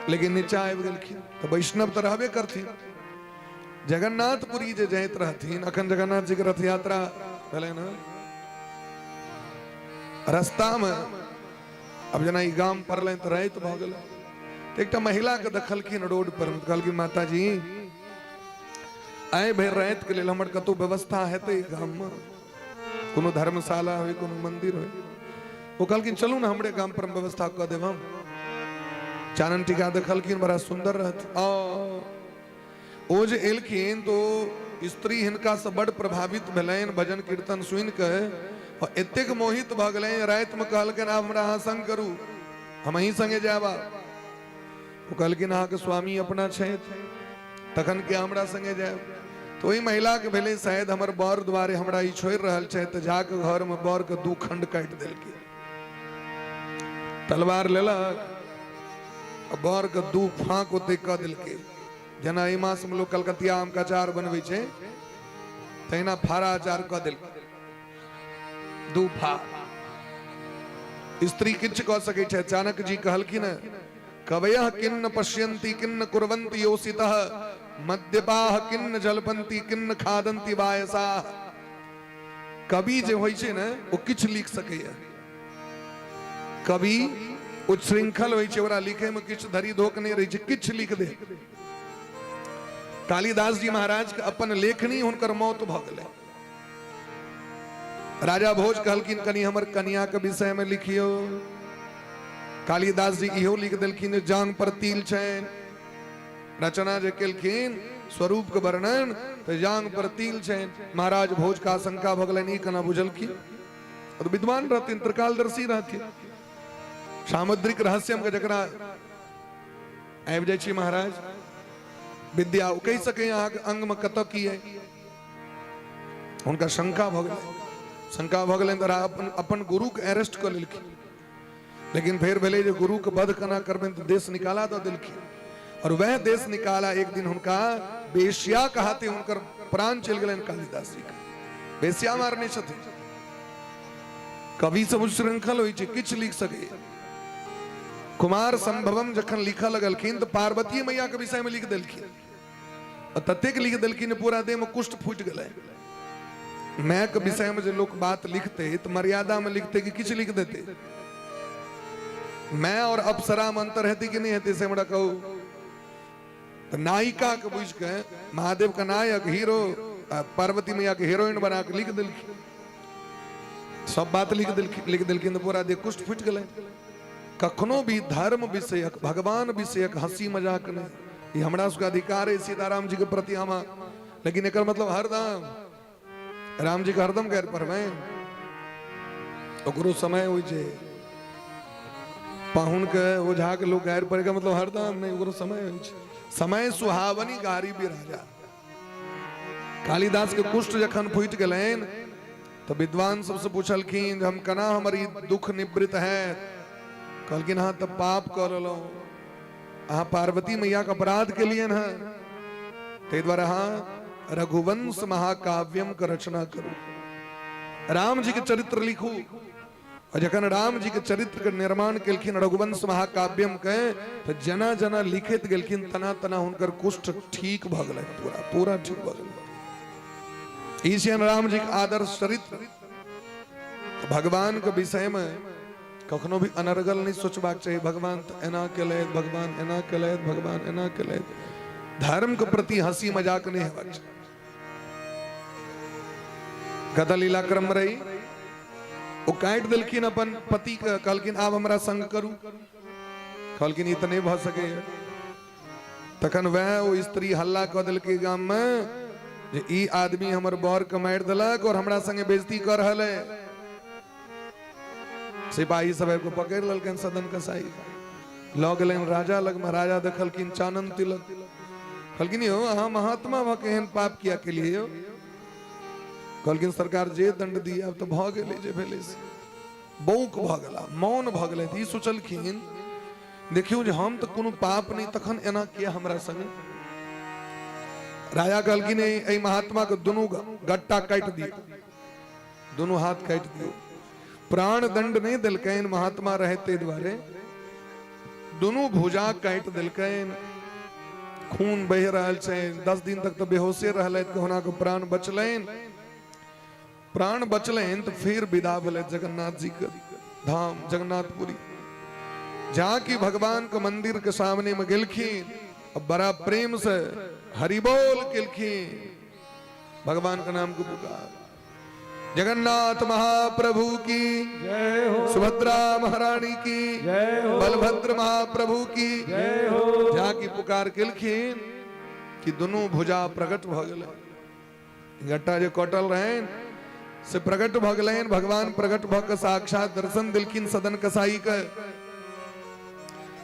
S3: लेकिन नीचा आबि गेलखिन तऽ वैष्णव तऽ रहबे करथिन। जगन्नाथपुरी जे जाइत रहथिन, अखन जगन्नाथ जी के रथ यात्रा भेलै ने, रास्ता में अब जेना ई गाम पड़लनि तऽ राति भऽ गेलै, तऽ एकटा महिला के देखलखिन रोड पर, कहलखिन माता जी आइ भरि राति के लेल हमर कतौ व्यवस्था हेतै गाम में, कोनो धर्मशाला होय, कोनो मंदिर होय? ओ कहलखिन चलू ने हमरे गाम पर व्यवस्था कऽ देब हम। चानन टीका देखलखिन बड़ा सुंदर रहत। ओ जे एलखिन तो स्त्री हिनका से बड़ प्रभावित भेलनि, भजन कीर्तन सुनि के और एतेक मोहित भऽ गेलनि, राति में कहलखिन आब हमरा अहाँ संग करू, हम अहीं संगे जायब। ओ कहलखिन अहाँके स्वामी अपना छथि, तखन के हमरा संगे जायब? तऽ ओहि महिलाके भेलै शायद हमर बर दुआरे हमरा ई छोड़ि रहल छथि, तऽ जाके घरमे बरके दू खंड काटि देलकै, तलवार लेलक आ बरके दू फाँक ओते कऽ देलकै। जेना एहि मासमे लोक कलकतिया आमके अचार बनबै छै तहिना फाड़ा अचार कऽ देलकै, दू फा। स्त्री किछु कऽ सकै छै। चाणक्य जी कहलखिन कवयः किन्न पश्यन्ति किन्न कुर्वन्ति योषितः मद्यपाः किन्न जलपन्ति किन्न खादन्ति वायसाः। कवि जे होइ छै ने ओ किछु लिख सकैए, कवि उच्छृंखल होइ छै, ओकरा लिखे में किछु धरी धोक नहि रहै छै, किछु लिख दे। कालिदास जी महाराज के अपन लेखनी हुनकर मौत भऽ गेलै। राजा भोज कहलखिन कनि हमर कनिया के विषय में लिखियो। कालिदास जी इहो लिख देलखिन जांग पर तिल छनि, रचना जे केलखिन स्वरूप के वर्णन तऽ जांग पर तिल छनि। महाराज भोज का आशंका भऽ गेलनि, ई केना बुझलखिन? तो विद्वान रहथिन, त्रिकालदर्शी रहथिन, सामुद्रिक रहस्यम के जकरा आबि जाइ छी महाराज विद्या, ओ कहि सकै अहाँके अंग में कतऽ की है। हुनका शंका भऽ गेलै, शंका भऽ गेलनि तऽ अपन अपन गुरुके अरेस्ट कऽ लेलखिन। लेकिन फेर भेलै जे गुरुके वध केना करबनि, तऽ देश निकाला दऽ देलखिन। और वह देश निकाला एक दिन हुनका वेश्या के हाथे हुनकर प्राण चलि गेलनि। कालिदास जी के वेश्या मारने छथिन। कवि सब उच्छृंखल होइ छै, किछु लिख सकै। कुमार संभवम जखन लिखऽ लगलखिन तऽ पार्वती मैया के विषय में लिख देलखिन, आ ततेक लिख देलखिन पूरा देह में कुष्ठ फूटि गेलै। माय के विषय में जे लोक बात लिखते तऽ मर्यादा में लिखते कि किछु लिख देते? माय और अप्सरा में अंतर हेतै कि नहि हेतै से हमरा कहू। तऽ नायिका के बुझि के महादेव के नायक हीरो, पार्वती मैया के हीरोइन बना के लिख देलखिन, सब बात लिख देलखिन, लिख देलखिन तऽ पूरा देह कुष्ठ फूटि गेलै। कखनो भी धर्म विषयक भगवान विषयक हंसी मजाक नहि, ई हमरा सबके अधिकार है सीताराम जी के प्रति हम, लेकिन एकर मतलब हरदम राम जी के हरदम गारि पढ़बै? ओकरो समय होइ छै। पाहुन के, ओझा के लोग गारि पढ़े के मतलब हरदम नहि, ओकरो समय होइ छै। समय सुहावनी गारी भी राजा। कालिदास के कुष्ठ जखन फूटि गेलनि तऽ विद्वान सबसे पूछलखिन जे हम केना हमर ई दुख निवृत्त हैत? कहलखिन अहाँ तऽ पाप कऽ लेलहुँ, अहाँ पार्वती मैया के अपराध केलियनि हँ, ताहि दुआरे अहाँ रघुवंश महाकाव्यम के रचना करू, राम जी के चरित्र लिखू। और जखन राम जी के चरित्र के निर्माण केलखिन रघुवंश महाकाव्यम के, तऽ जना जना लिखैत गेलखिन तना तना हुनकर कुष्ठ ठीक भऽ गेलै, पूरा पूरा ठीक भऽ गेलै। ई छियनि राम जी के आदर्श चरित्र। तऽ भगवान के विषय में कखनो भी अनर्गल नहीं सोचबाक चाही, भगवान तऽ एना केलथि, भगवान एना केलथि, भगवान एना केलथि। धर्म के प्रति हंसी मजाक नहीं हेबाक चाही। कथा लीला क्रम रही, ओ काटि देलखिन अपन पति के, कहलखिन आब हमरा संग करू। कहलखिन ई तऽ नहि भऽ सकैए। तखन वएह ओ स्त्री हल्ला कऽ देलकै गाम में जे ई आदमी हमर बर के मारि देलक और हमरा संगे बेइज्जती कऽ रहल है। सिपाही सब आबि कऽ पकड़ि लेलकनि सदन कसाई, लऽ गेलनि राजा लगमे। राजा देखलखिन चानन तिलक, कहलखिन यौ अहाँ महात्मा भऽ के एहन पाप किया केलियै यौ? कहलखिन सरकार जे दंड दी, आब तऽ भऽ गेलै जे भेलै से। बौक भऽ गेला, मौन भऽ गेलै। ई सोचलखिन देखियौ जे हम तऽ कोनो पाप नहि, तखन एना किया हमरा संगे? राजा कहलखिन एहि महात्मा के दुनू गट्टा काटि दियौ, दुनू हाथ काटि दियौ। प्राण दंड नहि देलकनि, महात्मा रहे ताहि दुआरे दुनू भुजा काटि देलकनि। खून बहि रहल छै। 10 दिन तक तऽ बेहोशे रहलथि, कहुना कऽ प्राण बचलनि। प्राण बचलनि तऽ फिर विदा भेलथि जगन्नाथ जी के धाम जगन्नाथपुरी। जा कि भगवान के मंदिर के सामने में गेलखिन, बड़ा प्रेम से हरिबोल केलखिन, भगवान के नाम के पुकार। जगन्नाथ महाप्रभु की
S4: जय हो,
S3: सुभद्रा महारानी की
S4: जय हो,
S3: बलभद्र महाप्रभु की
S4: जय हो।
S3: जा की पुकार केलखिन कि दुनू भुजा प्रकट भ गेलै। गट्टा जे कटल रहनि से प्रकट भ गेलनि। भगवान प्रकट भ के साक्षात दर्शन देलखिन सदन कसाई के।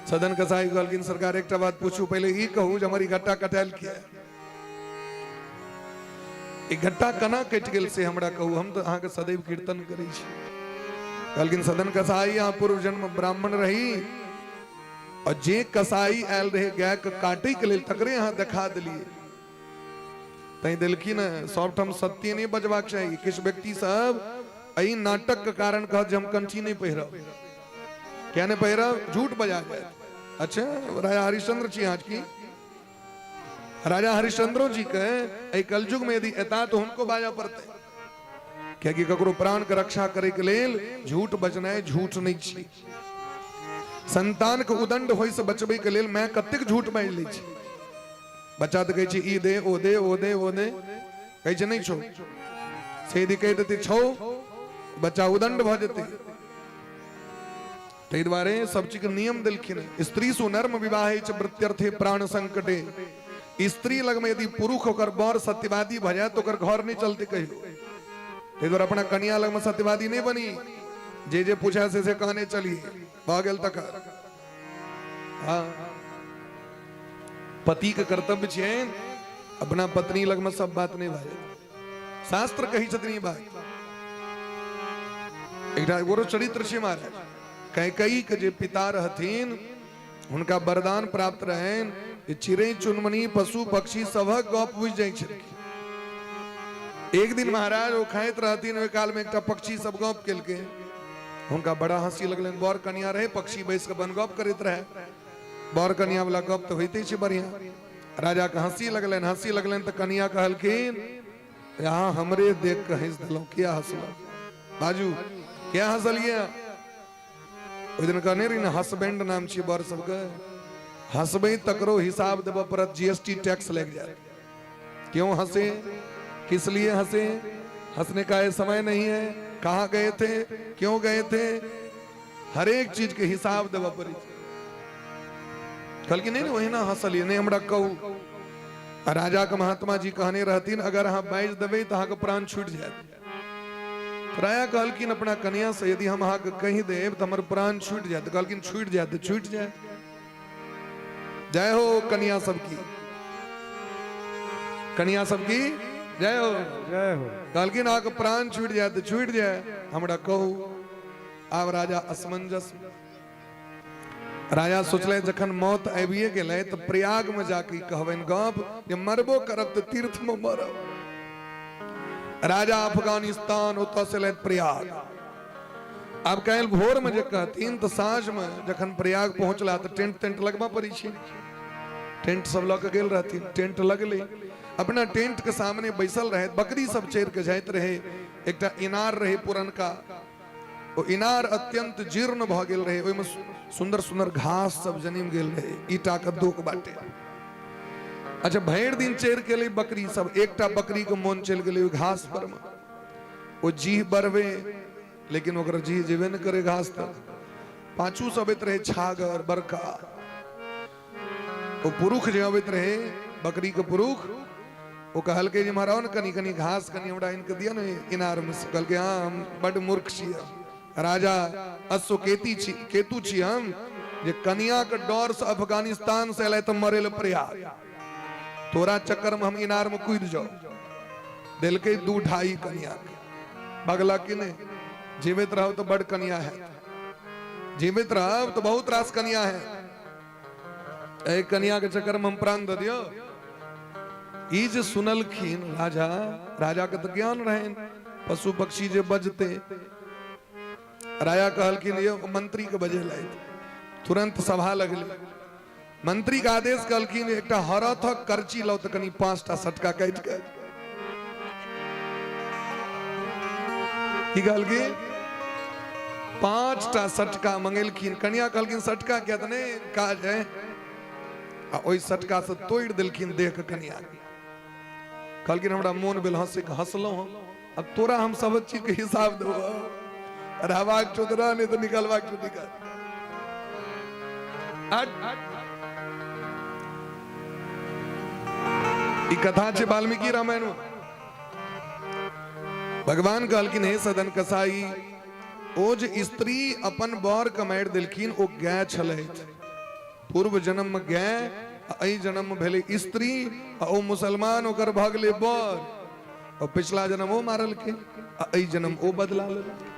S3: सदन कसाई कहलखिन सरकार एकटा बात पूछू, पहिले ई कहू जे हमर ई गट्टा कटायल किया? ई गट्टा केना कटि गेल से हमरा कहू, हम तऽ अहाँके सदैव कीर्तन करै छी। कहलखिन सदन कसाई अहाँ पूर्व जन्म ब्राह्मण रही और जे कसाई आयल रहे गाय के काटे के लेल तकरे अहाँ देखा देलियै, तैं देलखिन। सबठाम सत्य नहि बजबाक चाही। किछु व्यक्ति सब एहि नाटक के कारण कहत जे हम कंठी नहि पहिरब। किया नहि पहिरब? झूठ बजा जायत। अच्छा राजा हरिश्चंद्र छी आज की? राजा हरिश्चंद्रो जी के एहि कलयुग में यदि एता तो हुनको बाजऽ पड़तै, कियाकि ककरो प्राण के रक्षा करे के लेल झूठ बजनाइ झूठ नहीं छी। संतान के उदंड होय से बचबै के लेल माय कतेक झूठ बाजि लै छै। बच्चा तऽ कहै छै ई दे, ओ दे, ओ दे, ओ दे, कहै छै नहि छौ, से यदि कहि देतै छौ, बच्चा उदंड भऽ जेतै। ताहि दुआरे सब चीज के नियम देलखिन। स्त्री सुनर्म विवाह छै वृत्यर्थे प्राण संकटे। स्त्री लगमे यदि पुरुष ओकर बर सत्यवादी भऽ जाय तऽ ओकर घर नहि चलते कहियो। ताहि दुआरे अपना कनिया लगमे सत्यवादी नहि बनी, जे जे पूछे से से कहने चलिए, भऽ गेल तकर। हाँ, पति के कर्तव्य छै अपना पत्नी लगमे सब बात नहि बाजै। शास्त्र कहै छथिन ई बात। एकटा एगो चरित्र छै महाराज, कैकई के जे पिता रहथिन हुनका वरदान प्राप्त रहनि जे चिड़ै चुनमुनी पशु पक्षी सभक गप बुझि जाइ छलखिन। एक दिन महाराज ओ खाइत रहथिन, ओहि काल में एकटा पक्षी सब गप केलकै, हुनका बड़ा हंसी लगलनि। बर कनिया रहे, पक्षी बैस के बन गप करैत रहे, बर कनिया वाला गप तऽ होइते छै बढ़िया। राजा के हंसी लगलनि, हंसी लगलनि तऽ कनिया कहलखिन अहाँ हमरे देख के हंसि देलहुँ, किया हंसलहुँ बाजू, किया हंसलियै? ओहि दिन कहने रही ने हसबैंड नाम छियै बर सबके, हंसबै तकरो हिसाब देबऽ पड़त, जीएसटी टैक्स लागि जायत। क्यों हंसे, किस लिए हंसे, हंसने का ये समय नहीं है, कहाँ गए थे, क्यों गए थे, हर एक चीज के हिसाब देबऽ पड़ै छै। कहलखिन नहीं, ओहिना हंसलियै, नहीं हमरा कहू। आ राजा के महात्मा जी कहने रहथिन, अगर अहाँ बाजि देबै तऽ अहाँके प्राण छूटि जायत। राजा कहलखिन अपना कन्या से, यदि हम अहाँके कहि देब तऽ हमर प्राण छूटि जायत। कहलखिन छूटि जायत तऽ छूटि जायत। जय हो कन्या सबकी, कन्या सबकी जय हो,
S4: जय हो।
S3: कहलखिन अहाँके प्राण छूटि जायत तऽ छूटि जाय, हमरा कहू। आब राजा असमंजस। राजा सोचले जखन मौत आबिए गेलै तऽ प्रयाग में जाके कहबनि गप जे मरबो करब तऽ तीर्थ में मरब। राजा अफगानिस्तान ओतऽ से एलथि प्रयाग। आब काल्हि भोर में जे कहथिन तऽ साँझ में जखन प्रयाग पहुँचला तऽ टेंट तेंट लगबऽ पड़ै छै। टेंट सब लऽ के गेल रहथिन, टेंट लगलै। अपना टेंट के सामने बैसल रहै, बकरी सब चढ़ के जाइत रहै। एकटा इनार रहै पुरनका, ओ इनार अत्यंत जीर्ण भऽ गेल रहै, ओहिमे सुन्दर सुन्दर घास सब जनमि गेल रहै ईटा कद्दूक बाटे। अच्छा, भरि दिन चढ़ि गेलै बकरी सब, एकटा बकरी के मोन चलि गेलै ओहि घास पर मे। ओ जीह बढ़बे, लेकिन ओकर जीह जेबे नहि करे घास तक। पाछू सब अबैत रहै छागर बड़का। ओ पुरुख जे अबैत रहे बकरी के पुरुख, ओ कहलकै जे महाराज ने कनि कनि घास कनि हमरा आनि के दिअ ने इनार में से। कहलकै हाँ, हम बड मूर्ख छी, राजा अश्व केती छी, केतु छी हम, जे कनिया के डर से अफगानिस्तान से एलै तऽ मरे ले प्रयाग, तोरा चक्कर में हम इनार में कूद जाओ। देलकै 2.5 कनिया के। बगला कि नहीं, जीवित रहो तो बड कनिया है, जीवित रहो तो बहुत रास कनिया है, एहि कनिया के चक्कर में हम प्राण दऽ दियौ। ई जे सुनलखिन राजा, राजा के तऽ ज्ञान रहनि, पशु पक्षी जे बजते। राजा कहलखिन ये मंत्री के बजेलथि, तुरंत सभा लगलै। मंत्री के आदेश कहलखिन एकटा हरथक करची लाउ तऽ कनि 5टा सटका काटि के। की कहलखिन? 5टा सटका मंगेलखिन। कनिया कहलखिन सटका किया? तऽ नहि काज है। आ ओहि सटका से तोड़ि देलखिन देह के कनिया। कहलखिन हमरा मोन भेल हंसे के, हंसलहुं हम, अब तोरा हम सब चीज के हिसाब देबो, रहबाक छौ तऽ रह, नहि तऽ निकलबाक छौ निकल। ई कथा छै वाल्मीकि रामायण में। भगवान कहलखिन हे सदन कसाई, ओ जे स्त्री अपन बर के मारि देलखिन ओ गाय छलथि, पूर्व जन्म में गाय, एहि जन्म में भेलै स्त्री, आ ओ मुसलमान ओकर भऽ गेलै बर, और पिछला जन्म ओ मारलखिन आ एहि जन्म ओ बदला लेलखिन।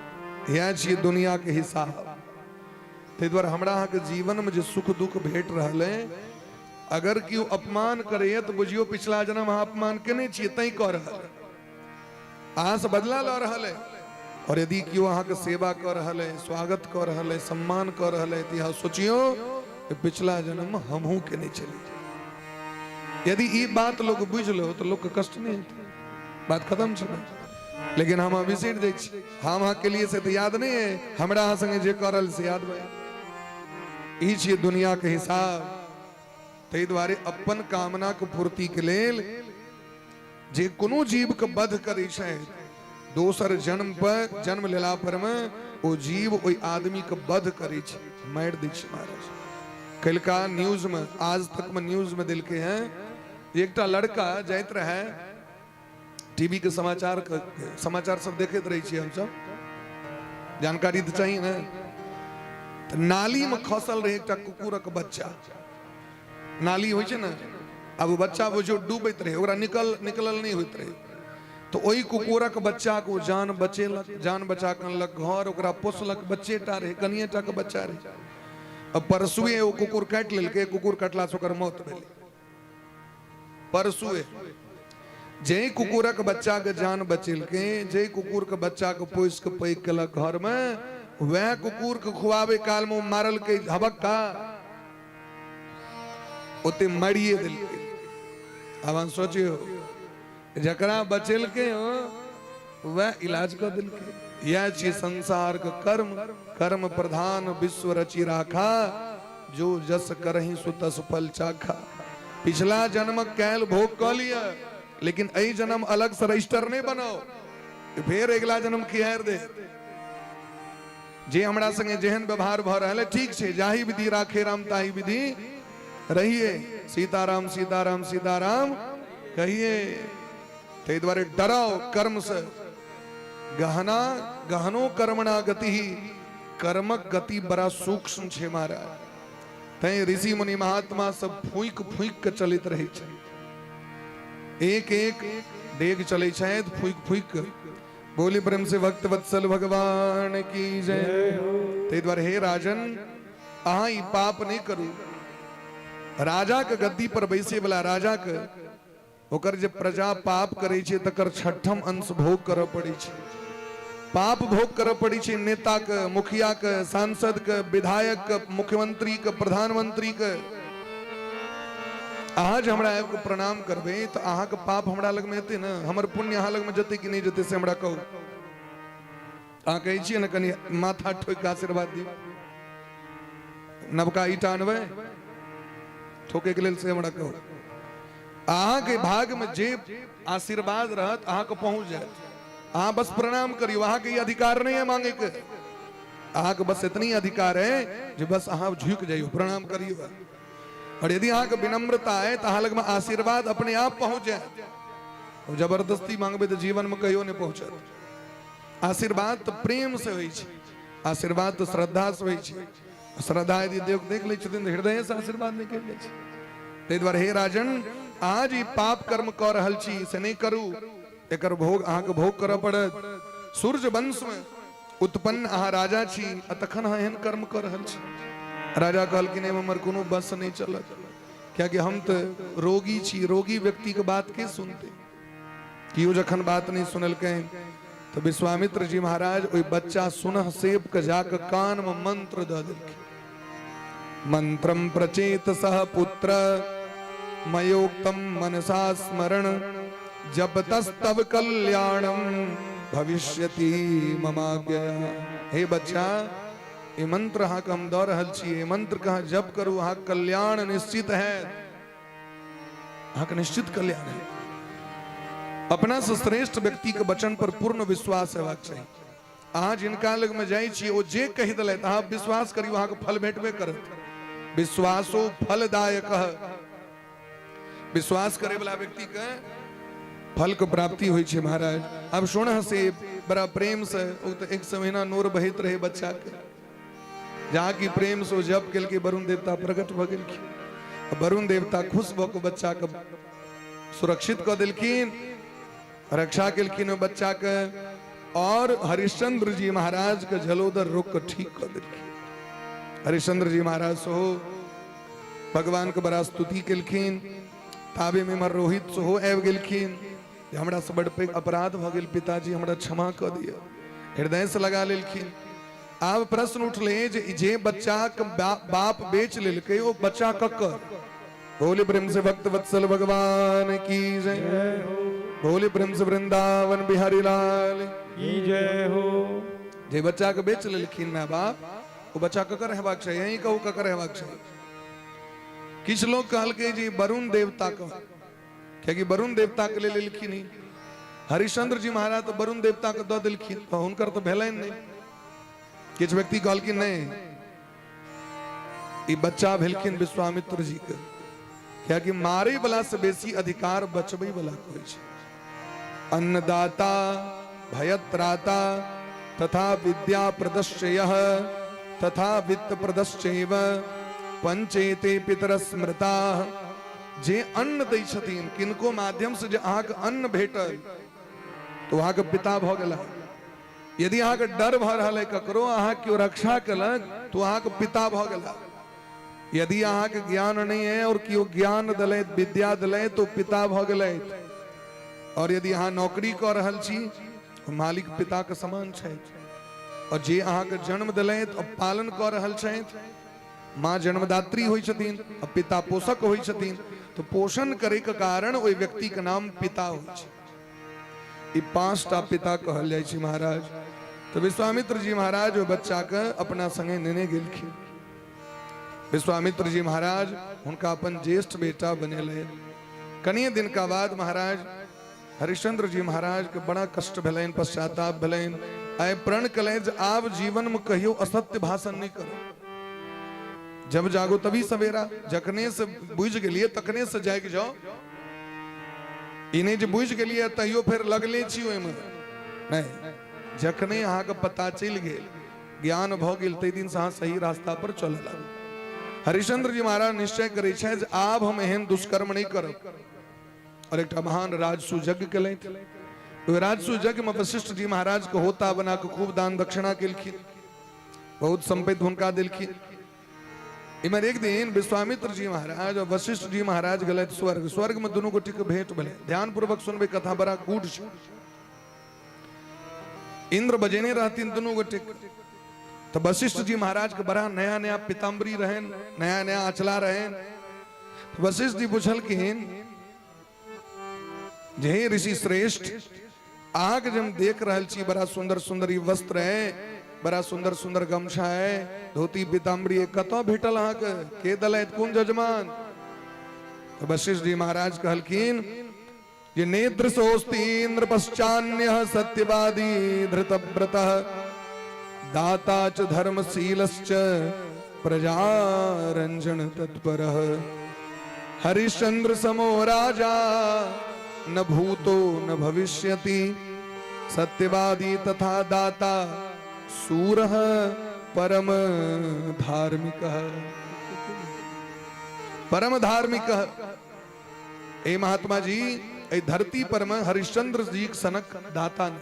S3: इएह छियै दुनिया के हिसाब। ताहि दुआरे हमरा अहाँके जीवन में जे सुख दुख भेट रहल है, अगर केओ अपमान करैए तऽ बुझियौ पिछला जन्म अहाँ अपमान केने छियै तैं कऽ रहल है, अहाँ से बदला लऽ रहल है। और यदि केओ अहाँके सेवा कऽ रहल है, स्वागत कऽ रहल है, सम्मान कऽ रहल है, तऽ अहाँ सोचियौ कि पिछला जन्म हमहूँ केने छलियै। यदि ई बात लोक बुझि लो तऽ लोकके कष्ट नहि हेतै, बात खत्म छै। लेकिन हम अहाँ बिसरि जाइ छी, हम अहाँ के लिए से तऽ याद नहि है, हमरा अहाँ संगे जे कऽ रहल से याद भऽ। ई छियै दुनिया के हिसाब। ताहि दुआरे अपन कामना के पूर्ति के लेल जे कोनो जीव के वध करै छै, दोसर जन्म पर जन्म लेला पर में ओ जीव ओहि आदमी के वध करै छै, मारि दै छै। महाराज कलका न्यूज में, आज तक में न्यूज में देलकै हैं, एकटा लड़का जाइत रहे, टीवी के समाचार समाचार सब देखैत रहै छियै हमसब, जानकारी तऽ चाही ने। तऽ नाली में खसल रहे एकटा कुकुरक बच्चा, नाली होइ छै ने, आब ओ बच्चा बुझियौ डूबैत रहै, ओकरा निकलल नहि होइत रहै। तऽ ओहि कुकुरक बच्चाके ओ जान बचेलक, जान बचा कऽ अनलक घर, ओकरा पोसलक, बच्चे टा रहै, कनिए टा के बच्चा रहै। अब परसुए ओ कुकुर काटि लेलकै, कुकुर काटलासँ ओकर मौत भेलै। परसुए जाहि कुकुरक बच्चा के जान बचेलकै, जाहि कुकुर के बच्चा के पोसि के पैघ केलक घर में, वएह कुकुर के खुआबे काल में मारलकै हबक्का, ओते मारिए देलकै। आब अहाँ सोचियौ, जकरा बचेलकै वएह इलाज कऽ देलकै। इएह छियै संसार के कर्म। कर्म प्रधान विश्व रचि राखा, जो जस करही सो तस फल चाखा। पिछला जन्म कैल भोग कऽ लिअ, लेकिन एहि जन्म अलग से रजिस्टर नहि बनाओ, फेर अगिला जन्म खिहारि दे। जे हमरा संगे जेहन व्यवहार भऽ रहल है ठीक छै, जाहि विधि राखे राम ताहि विधि रहिए, सीताराम सीताराम सीताराम कहिए। ताहि दुआरे डराओ कर्म से। गहना गहनो कर्मणा गति, कर्मक गति बड़ा सूक्ष्म छै महाराज। तैं ऋषि मुनि महात्मा सब फूकि फूकि के चलैत रहै छै, एक एक डेग चलै छथि फूकि फूकि के। बोली प्रेम से भक्त वत्सल भगवान की जय। ताहि दुआरे हे राजन, अहाँ ई पाप नहि करू। राजा के गद्दी पर बैसे वाला राजा के ओकर जे प्रजा पाप करै छै तकर छठम अंश भोग करऽ पड़ै छै। पाप भोग करऽ पड़ै छै नेता के, मुखिया के, सांसद के, विधायक के, मुख्यमंत्री के, प्रधानमंत्री के। अहाँ जे हमरा आबि कऽ प्रणाम करबै तऽ अहाँके पाप हमरा लगमे एतै ने, हमर पुण्य अहाँ लगमे जेतै कि नहि जेतै से हमरा कहू। अहाँ कहै छियै ने कनि माथा ठोकि कऽ आशीर्वाद दियौ, नवका ईटा अनबै ठोके के लेल, से हमरा कहू। अहाँके भागमे जे आशीर्वाद रहत अहाँके पहुँच जायत। अहाँ बस प्रणाम करियौ, अहाँके ई अधिकार नहीं है मांगे के, अहाँके बस इतनी अधिकार है जे बस अहाँ झुकि जाइयो, प्रणाम करियौ। और यदि अहाँके विनम्रता है तऽ अहाँ लगमे आशीर्वाद अपने आप पहुँच जायत। जबरदस्ती मांगबै तऽ जीवनमे कहियो नहि पहुँचत। आशीर्वाद तऽ प्रेम से होइ छै, आशीर्वाद तऽ श्रद्धा से होइ छै। श्रद्धा यदि देख देख लै छथिन तऽ हृदय से आशीर्वाद निकलि जाइ छै। ताहि दुआरे हे राजन, आज ई पाप कर्म कऽ रहल छी से नहि करू, एकर भोग अहाँके भोग करऽ पड़त। सूर्य वंश में उत्पन्न अहाँ राजा छी आ तखन अहाँ एहन कर्म कऽ रहल छी। राजा कहलखिन एहिमे हमर कोनो बस नहि चलत, कियाकि हम तऽ रोगी छी, रोगी व्यक्तिके बात के सुनतै? केओ जखन बात नहि सुनलकै तऽ विश्वामित्र जी महाराज ओहि बच्चा सुनह सेब के जाके कान में मंत्र दऽ देलखिन। मंत्रम प्रचेत सह पुत्र मयोक्तम मनसा स्मरण जपतस्तव कल्याणम भविष्यति ममाज्ञया। हे बच्चा, ई मंत्र अहाँके हम दऽ रहल छी, ई मंत्र के अहाँ जप करू, अहाँके कल्याण निश्चित है, अहाँके निश्चित कल्याण है। अपना से श्रेष्ठ व्यक्ति के वचन पर पूर्ण विश्वास हेबाक चाही। अहाँ जिनका लग में जाइ छी ओ जे कहि देलथि अहाँ विश्वास करियौ, अहाँके फल भेटबे करत। विश्वासो फलदायक, विश्वास करे वाला व्यक्ति के फल के प्राप्ति होइ छै महाराज। अब सुन से बड़ा प्रेम से, ओ तऽ एक सौ महीना नोर बहैत रहे बच्चा के, जहाँ की प्रेम से जप केलकै वरुण देवता प्रकट भऽ गेलखिन। वरुण देवता खुश भऽ कऽ बच्चा के सुरक्षित कऽ देलखिन, रक्षा केलखिन ओहि बच्चा के, और हरिश्चंद्र जी महाराज के जलोदर रोग के ठीक कऽ देलखिन। हरिश्चंद्र जी महाराज सेहो भगवान के बड़ा स्तुति केलखिन। ताबे में इम्हर रोहित सेहो आबि गेलखिन जे हमरा से बड़ पैघ अपराध भऽ गेल पिताजी, हमरा क्षमा कऽ दिअ। हृदय से लगा लेलखिन। आब प्रश्न उठले जे जे बच्चा के बाप बेच लेलकै ओ बच्चा ककर? बोले प्रेम से भक्त वत्सल भगवान की जय, बोले प्रेम से वृंदावन बिहारी लाल
S4: की जय हो।
S3: जे बच्चा के बेच लेलखिन माय बाप, ओ बच्चा ककर हेबाक चाही? यही कहू ककर हेबाक चाही? किछु लोग कहलकै जे वरुण देवता के, कियाकि वरुण देवता के लेल एलखिन ही। हरिश्चंद्र जी महाराज तऽ वरुण देवता के दऽ देलखिन, तऽ हुनकर तऽ भेलनि नहि। किछु व्यक्ति कहलखिन नहि, ई बच्चा भेलखिन विश्वामित्र जी के, कियाकि मारे वाला से बेसी अधिकार बचबै वाला के होइ छै। अन्नदाता भयत्राता तथा विद्या प्रदश्चय तथा वित्त प्रदश्चैव पंचेते पितर स्मृता। जे अन्न दै छथिन, किनको माध्यम से जे अहाँके अन्न भेटल तो अहाँके पिता भऽ गेला। यदि अहाँके डर भऽ रहल है ककरो, अहाँ केओ रक्षा केलक तो अहाँके पिता भऽ गेला। यदि अहाँके ज्ञान नहीं है और केओ ज्ञान देलथि, विद्या देलथि, तो पिता भऽ गेलथि। और यदि अहाँ नौकरी कऽ रहल छी, मालिक पिता के समान छथि। और जे अहाँके जन्म देलथि और पालन कऽ रहल छथि, माँ जन्मदात्री होइ छथिन आ पिता पोषक होइ छथिन, तो पोषण करे के कारण ओहि व्यक्ति के नाम पिता होइ छै। ई पांचटा पिता कहल जाइ छै महाराज। तो विश्वामित्र जी महाराज ओहि बच्चा के अपना संगे नेने गेलखिन। विश्वामित्र जी महाराज हुनका अपन ज्येष्ठ बेटा बनेले। कनिए दिन का बाद महाराज हरिश्चंद्र जी महाराज के बड़ा कष्ट भेलनि, पश्चाताप भेलनि। आइ प्रण कलनि जे आब जीवन में कहियो असत्य भाषण नहीं करो। जब जागो तभी सवेरा, जखने से बुझ गेलिए तखने से जागि जाओ। ई नहि जे बुझि गेलियै तैयो फेर लगले छी ओहिमे नहि। जखने अहाँके पता चलि गेल, ज्ञान भऽ गेल, ताहि दिनसँ अहाँ सही रास्ता पर चलऽ लागू। हरिश्चंद्र जी महाराज निश्चय करै छथि जे आब हम एहन दुष्कर्म नहि करब, और एकटा महान राजसु यज्ञ केलथि। ओहि राजसु यज्ञ में वशिष्ठ जी महाराज के होता बना के खूब दान दक्षिणा केलखिन, बहुत संपत्ति हुनका देलखिन। इमहर एक दिन विश्वामित्र जी महाराज और वशिष्ठ जी महाराज गेलथि स्वर्ग। स्वर्ग में दुनू गोटे के भेंट भेलै। ध्यान पूर्वक सुनबै, कथा बड़ा गूढ़ छै। इंद्र बजेने रहथिन दुनू गोटे के। तो वशिष्ठ जी महाराज के बड़ा नया नया पीताम्बरी रहन, नया नया अचला रहन। तो वशिष्ठ जी पुछलखिन जे हे ऋषि श्रेष्ठ, अहाँके जे हम देख रहल छी बड़ा सुंदर सुंदर ई वस्त्र है, बड़ा सुंदर सुंदर गमछा है, धोती पीताम्बरी है, कतऽ भेटल अहाँके, के दलैत, कोन जजमान? तो वशिष्ठ जी महाराज कहलखिन जे नेत्र सोस्ति इंद्र पश्चान्य सत्यवादी धृतव्रत दाता च धर्मशीलश्च प्रजारंजन तत्पर हरिश्चंद्र समो राजा न भूतो न भविष्यति सत्यवादी तथा दाता सूरः परम धार्मिक। परम धार्मिक। ए महात्मा जी, ए धरती पर में हरिश्चंद्र जी सनक दाता ने,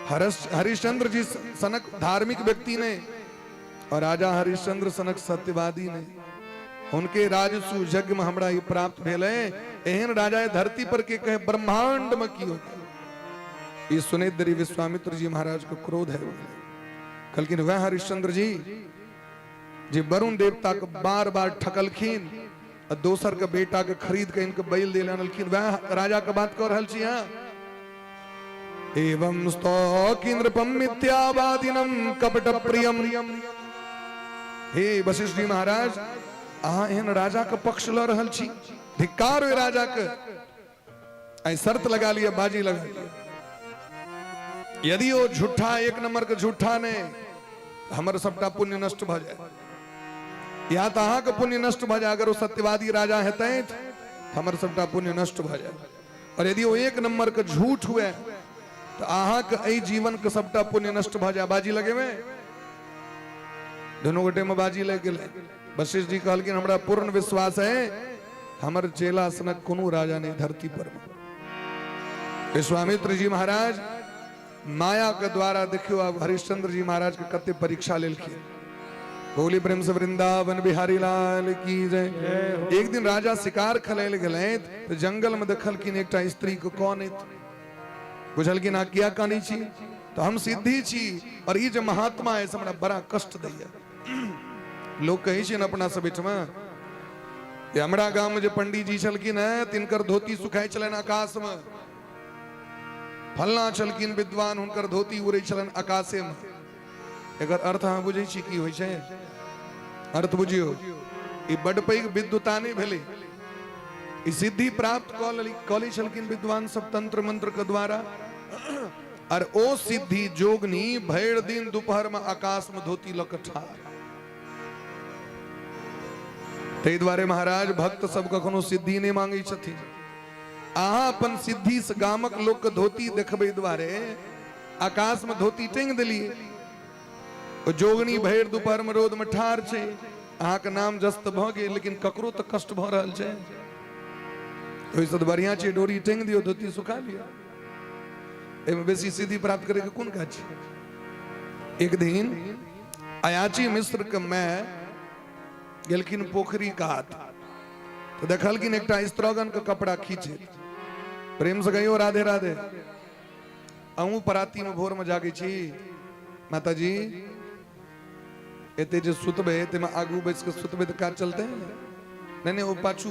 S3: हरिश्चंद्र जी सनक धार्मिक व्यक्ति ने और राजा हरिश्चंद्र सनक सत्यवादी ने, उनके राजसु यज्ञ में हमरा ई प्राप्त भेलै। एहन राजा धरती पर के कहे ब्रह्मांड में की हो। ई सुने देरी विश्वामित्र जी महाराज को क्रोध है। कहलखिन वह हरिश्चंद्र जी जे वरुण देवता के बार बार ठकलखिन आ दोसर के बेटा के खरीद के इनके बैल दे अनलखिन, वह राजा के बात कर रहल छी। हाँ एवं स्तोकी नृपम मिथ्यावादिनम कपट प्रियम। हे वशिष्ठ जी महाराज, अहाँ एहन राजा के पक्ष ल रहल छी, धिक्कार ओहि राजा के। आई शर्त लगा लिया, बाजी लगा लिया, यदि वो झूठा एक नंबर के झूठा नहीं हमर सबटा पुण्य नष्ट भ जाए, या तो अहाँ के पुण्य नष्ट भ जाए। अगर वो सत्यवादी राजा हेतै तो हमर सबटा पुण्य नष्ट भ जाए, और यदि वो एक नंबर के झूठ हुए तो अहाँ के एहि जीवन के सबटा पुण्य नष्ट भ जाए। बाजी लगेबै? दुनू गोटे में बाजी लग गेलै। वशिष्ठ जी कहलखिन हमरा पूर्ण विश्वास है हमर चेला सनक कोनो राजा नहीं धरती पर। विश्वामित्र जी महाराज माया के द्वारा देखियो अब हरिश्चंद्र जी महाराज के कते परीक्षा लेलखिन। बोली प्रेम से वृंदावन बिहारी लाल की जय। एक दिन राजा शिकार खेलै लए गेलै तो जंगल में देखलखिन एकटा स्त्री को कनैत। बुझलखिन अहाँ किया कानै छी? तो हम सिद्धि छी और ई जे महात्मा है से हमरा बड़ा कष्ट दैया। लोग कहै छै ने अपना सब एहिठमा जे हमरा गाम में जे पंडीजी छलखिन हैं तिनकर धोती सुखाइ छलनि आकाश में, फलना छलखिन विद्वान हुनकर धोती उड़ै छलनि आकाशे में। एकर अर्थ अहाँ बुझै छी की होइ छै? अर्थ बुझियौ, ई बड पैघ विद्वता नहि भेलै, ई सिद्धि प्राप्त कऽ लै छलखिन विद्वान सब तंत्र मंत्र के द्वारा, और ओ सिद्धि जोगनी भरि दिन दोपहर में आकाश में धोती लऽ कऽ ठाढ़। ताहि दुआरे महाराज भक्त सब कखनो सिद्धि नहि मांगै छथिन। अहाँ अपन सिद्धि से गामक लोक के धोती देखबै दुआरे आकाश में धोती टांगि देलियै, ओ जोगनी भरि दोपहर में रौद में ठाढ़ छै, अहाँके नाम जस तऽ भऽ गेल लेकिन ककरो तऽ कष्ट भऽ रहल छै। ओहिसँ तऽ बढ़िआँ छै डोरी टांगि दियौ, धोती सुखा लिअ, एहिमे बेसी सिद्धि प्राप्त करैके कोन काज छै। एक दिन अयाची मिश्र के माय गेलखिन पोखरी कात, तऽ देखलखिन एकटा स्त्रीगण के कपड़ा खींचे। प्रेम से कहियो राधे राधे। अहूँ पराती में भोर में जागै छी माताजी? एते जे सुतबै ताहिमे आगू बैस कऽ सुतबै तऽ काज चलतै नहि? नहि, ओ पाछू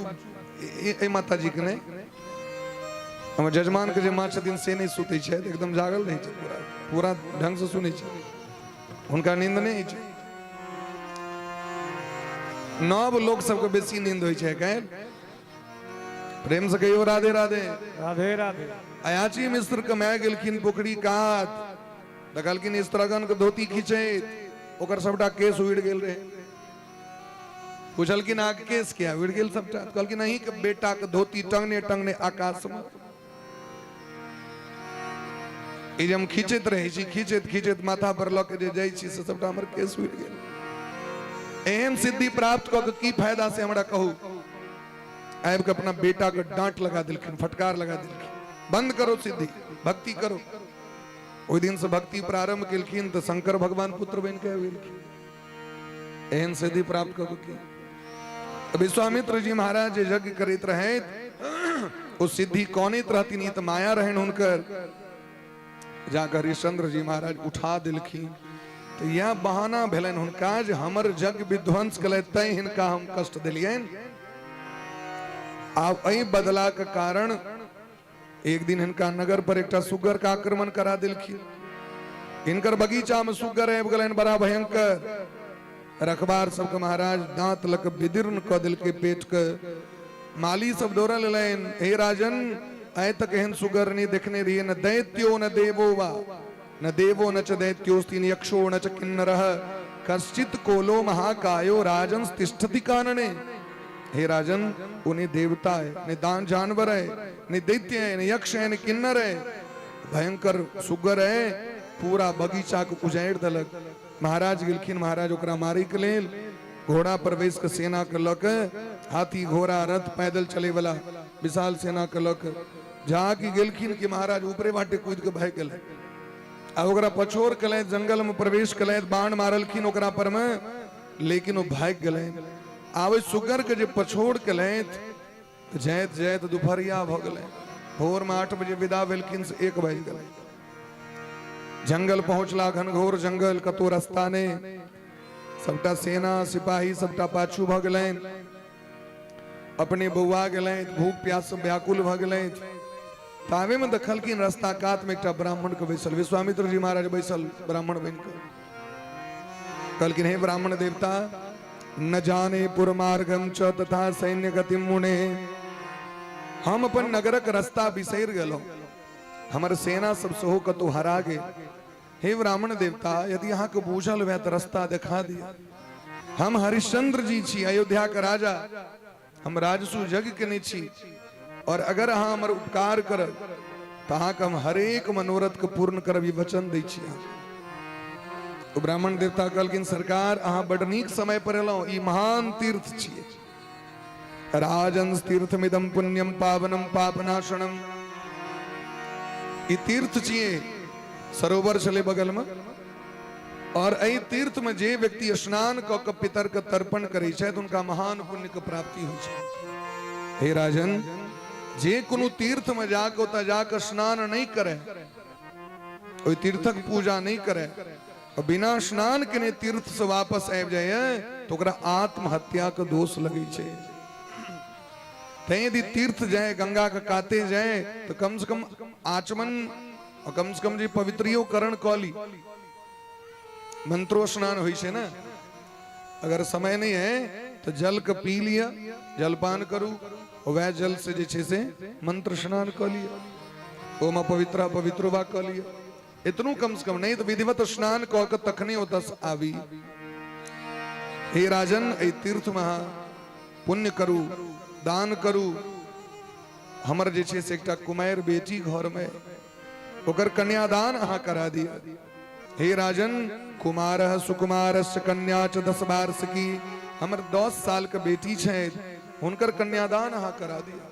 S3: एहि माताजी के नहि, हमर जजमान के जे माँ छथिन से नहि सुतै छथि, एकदम जागल रहै छै, पूरा पूरा ढंग से सुनै छै, हुनका नींद नहि होइ छै। नव लोक सबके बेसी नींद होइ छै काल्हि। प्रेम से कहियो राधे राधे।
S4: राधे राधे।
S3: अयाची मिश्र के माय गेलखिन पोखरी कात, देखलखिन स्त्रगण के धोती खींचैत, ओकर सबटा केस उड़ि गेल रहे। पुछलखिन अहाँके केस किया उड़ि गेल सबटा? कहलखिन अहीं के बेटा के धोती टंगने टंगने आकाश में। ई जे हम खींचैत रहै छी, खींचैत खींचैत माथा पर लऽ के जे जाइ छी से सबटा हमर केश उड़ि गेल। एहन सिद्धि प्राप्त कऽ के की फायदा से हमरा कहू। आबि के अपना बेटा के डांट लगा देलखिन, फटकार लगा देलखिन, बंद करो सिद्धि, भक्ति करो। ओहि दिन से भक्ति प्रारंभ केलखिन तऽ शंकर भगवान पुत्र बनि के आबि गेलखिन। एहन सिद्धि प्राप्त कऽ के तऽ विश्वामित्र जी महाराज जे यज्ञ करैत रहैत ओ सिद्धि कौनैत रहथिन, ई तऽ माया रहनि हुनकर। जाकऽ हरिश्चंद्र जी महाराज उठा देलखिन तऽ इएह बहाना भेलनि हुनका जे हमर यज्ञ विध्वंस केलथि तैं हिनका हम कष्ट देलियनि। आब एहि बदलाके कारण एक दिन हिनका नगर पर एकटा सुग्गर के आक्रमण करा देलखिन। हिनकर बगीचा में सुग्गर आबि गेलनि बड़ा भयंकर। रखबार सबके महाराज दांत लऽ कऽ विदीर्ण कऽ देलकै पेट के। माली सब दौड़ल एलनि, हे राजन, आइ तक एहन सुगर नहि देखने रहियै, न दैत्यो न देवो वा न देवो न च दैत्योस्ति न यक्षो न च किन्नरः कश्चित कोलो महाकायो राजन तिष्ठति कानने। हे राजन, वो नहीं देवता है, नहीं दान जानवर है, नहीं दैत्य है, नहीं यक्ष है, नहीं किन्नर है, भयंकर सुगर है, पूरा बगीचा के उजाड़ि देलक। महाराज गेलखिन, महाराज ओकरा मारै के लेल घोड़ा पर बैस के सेना के लऽ के, हाथी घोड़ा रथ पैदल चले वाला विशाल सेना के लऽ के जा कि गेलखिन कि महाराज ऊपरे बाटे कूद के भागि गेलै। आ ओकरा पछोड़ केलथि, जंगल में प्रवेश केलथि, बाण मारलखिन ओकरा पर में, लेकिन ओ भागि गेलै। आ ओहि सुगर के जे पछोड़ केलथि, जाइत जाइत दुपहरिया भऽ गेलै। भोर में 8 बजे विदा भेलखिन से 1 बाजि गेलै। जंगल पहुंचला, घनघोर जंगल, कतौ रास्ता नहि, सबटा सेना सिपाही सबटा पाछू भऽ गेलनि। अपने बौआ गेलनि, भूख प्यास से व्याकुल भऽ गेलनि। ताबे में देखलखिन रास्ता कात में एकटा ब्राह्मण के बैसल, विश्वामित्र जी महाराज बैसल ब्राह्मण बनि कऽ। कहलखिन, हे ब्राह्मण देवता, न जाने पुरमार्गम च तथा सैन्य गतिम मुने, हम अपन नगरक रास्ता बिसरि गेलहुँ, हमर सेना सब सेहो कतौ हरा गेल। हे ब्राह्मण देवता, यदि अहाँके बूझल हुए तऽ रास्ता देखा दिअ। हम हरिश्चंद्र जी छी, अयोध्या के राजा, हम राजसु यज्ञ केने छी, और अगर अहाँ हमर उपकार करब तऽ अहाँके हम हरेक मनोरथ के पूर्ण करब, ई वचन दै छी अहाँ। ओ ब्राह्मण देवता कहलखिन, सरकार अहाँ बड नीक समय पर एलहुँ, ई महान तीर्थ छियै। राजन तीर्थमिदम पुण्यम पावनम पापनाशनम, ई तीर्थ छियै, सरोवर छलै बगल में, और एहि तीर्थ में जे व्यक्ति स्नान कऽ के पितर के तर्पण करै छथि हुनका महान पुण्य के प्राप्ति होइ छै। हे राजन, जे कोनो तीर्थ में जाके ओतऽ जाके स्नान नहि करे, ओहि तीर्थक पूजा नहि करे, बिना स्नान केने तीर्थ से वापस आबि जाइए तो ओकरा आत्महत्या के दोष लगै छै। तैं यदि तीर्थ जाए, गंगा के काते जाए, तो कम से कम आचमन और कम से कम जे पवित्रियो करण कऽ ली। मंत्रो स्नान होइ छै ने, अगर समय नहीं है तो जल के पी लिअ, जलपान करू, वएह जल से जे छै से मंत्र स्नान कऽ लिअ, ओम अपवित्र पवित्रो वा कऽ लिअ, इतनो कम से कम नहीं तो विधिवत स्नान कऽ के तखने ओतऽ से आबी। हे राजन, एहि तीर्थ में अहाँ पुण्य करू, दान करू। हमर जे छै से एकटा कुमारि बेटी घर में, ओकर कन्यादान अहाँ करा दिअ। हे राजन, कुमार सुकुमारस्य कन्या च 10 वार्षिकी, हमर 10 साल के बेटी छै, हुनकर कन्यादान अहाँ करा दिअ।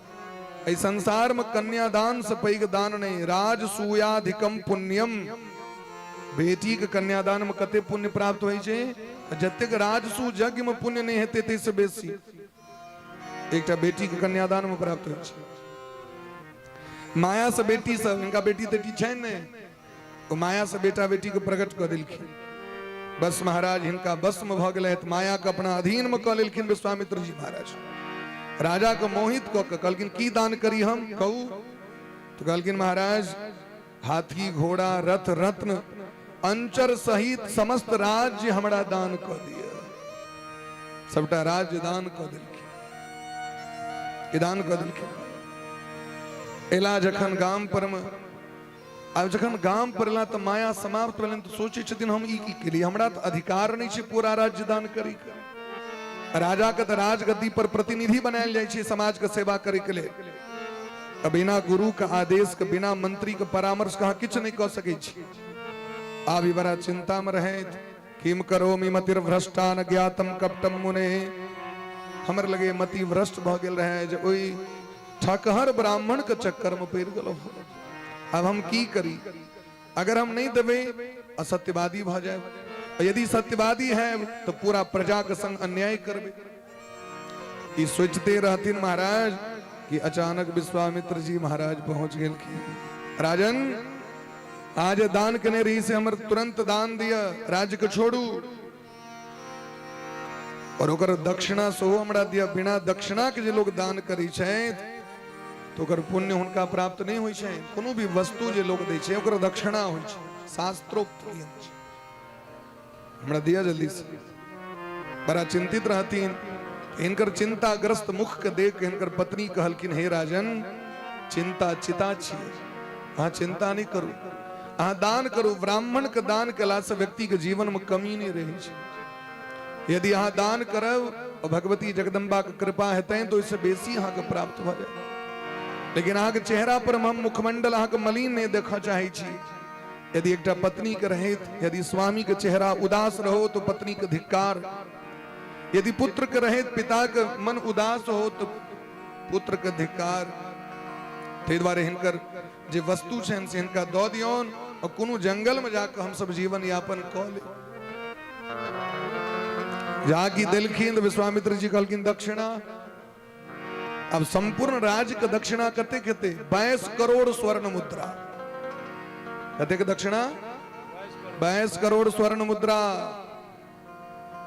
S3: एहि संसार में कन्यादान से पैघ दान नहीं। राजसूयाधिकम पुण्यम, बेटी के कन्यादान में कते पुण्य प्राप्त होइ छै, जतेक राजसू यज्ञ में पुण्य नहीं हेतै ताहि से बेसी एकटा बेटी के कन्यादान में प्राप्त होइ छै। माया से बेटी सब, हिनका बेटी तेटी छै नहीं, ओ माया से बेटा बेटी के प्रकट कऽ देलखिन। बस महाराज हिनका बस में भऽ गेलै, माया के अपना अधीन में कऽ लेलखिन विश्वामित्र जी महाराज। राजा के मोहित कऽ के कहलखिन, की दान करी हम, कहू। तो कहलखिन, महाराज हाथी घोड़ा रथ रत्न अंचर सहित समस्त राज्य हमरा दान कऽ दिअ। सबटा राज्य दान कऽ देलखिन, ई दान कऽ देलखिन। एला जखन गाम पर में, आब जखन गाम पर एला तऽ माया समाप्त भेलनि, तऽ सोचै छथिन हम ई की केलियै, हमरा तऽ अधिकार नहि छै पूरा राज्य दान करैके। राजा के तऽ राजगद्दी पर प्रतिनिधि बनायल जाइ छै समाज के सेवा करे के लेल। आ बिना गुरु के आदेश के, बिना मंत्री के परामर्श के अहाँ किछु नहि कऽ सकै छी। आब ई बड़ा चिंता में रहैत, किम करोमि मतिर्भ्रष्टा न ज्ञातम कपटम मुने। हमर लगे मति भ्रष्ट भऽ गेल रहे जे ओहि ठकहर ब्राह्मण के चक्कर में पड़ि गेलहुँ। अब हम की करी? अगर हम नहीं देबै असत्यवादी भऽ जायब, यदि सत्यवादी है तो पूरा प्रजा के संग अन्याय करबै। ई सोचते रहथिन महाराज कि अचानक विश्वामित्र जी महाराज पहुंच गेलखिन। राजन, आज दान केने रही से हमर तुरंत दान दिया, राज्य के छोड़ू और ओकर दक्षिणा सेहो हमरा दिया। बिना दक्षिणा के जे लोग दान करै छथि तो ओकर पुण्य हुनका प्राप्त नहि होइ छै। कोनो भी वस्तु जे लोग दै छै ओकर दक्षिणा होइ छै, शास्त्रोक्त नियम छै। हमरा दिया जल्दी से। बड़ा चिंतित रहतीन। हिनकर चिंताग्रस्त मुख के देख के हिनकर पत्नी कहलखिन, हे राजन, चिंता चिता छियै, अहाँ चिंता नहीं करू, अहाँ दान करू। ब्राह्मण के दान केला से व्यक्ति के जीवन में कमी नहीं रहे छै। यदि अहाँ दान करब और भगवती जगदम्बा के कृपा हेतै तो इससे बेसी अहाँ के प्राप्त भऽ जायत। लेकिन अहाँ के चेहरा पर हम मुखमंडल अहाँ के मलिन नहीं देखऽ चाहै छी। यदि एकटा पत्नी के रहैत यदि स्वामी के चेहरा उदास रहो तो पत्नी के धिक्कार, यदि पुत्र के रहैत पिता के मन उदास हो तो पुत्र के धिक्कार। ताहि दुआरे हिनकर जे वस्तु छनि से हिनका दऽ दियौन और कोनो जंगल में जाके हम सब जीवन यापन कऽ ले। जाकि देलखिन तऽ विश्वामित्र जी कहलखिन दक्षिणा। अब संपूर्ण राज्य के दक्षिणा कतेक हेतै? 22 करोड़ स्वर्ण मुद्रा। कतेक दक्षिणा? 22 करोड़ स्वर्ण मुद्रा।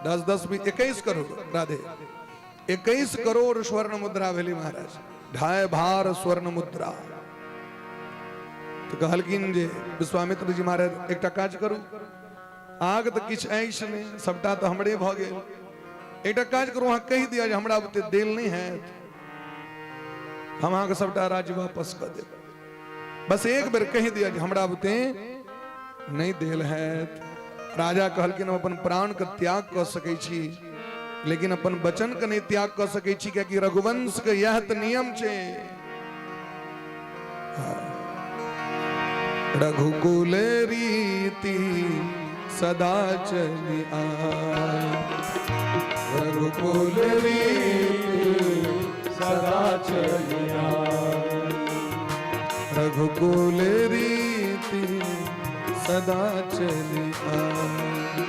S3: 10 10 भी 21 करोड़, राधे 21 करोड़ स्वर्ण मुद्रा भेलै महाराज, 2.5 भार स्वर्ण मुद्रा। तो कहलखिन जे विश्वामित्र जी महाराज एकटा काज करू, आग तऽ किछु अछि नहि, सबटा तऽ हमरे भऽ गेल, एकटा काज करू, अहाँ कहि दिअ जे हमरा बुते देल नहि हैत, हम अहाँके सबटा राज्य वापस कऽ देब। बस एक बेर कहि दिअ जे हमरा बुते नहि देल हैत। राजा कहलखिन हम अपन प्राण के त्याग कऽ सकै छी, लेकिन अपन वचन के नहि त्याग कऽ सकै छी, कियाकि रघुवंश के यह तऽ नियम छै। रघुकुल रीति सदा चली आए, रघुकुल रीति
S4: सदा चली आए,
S3: रघुकुल रीति सदा चली आए,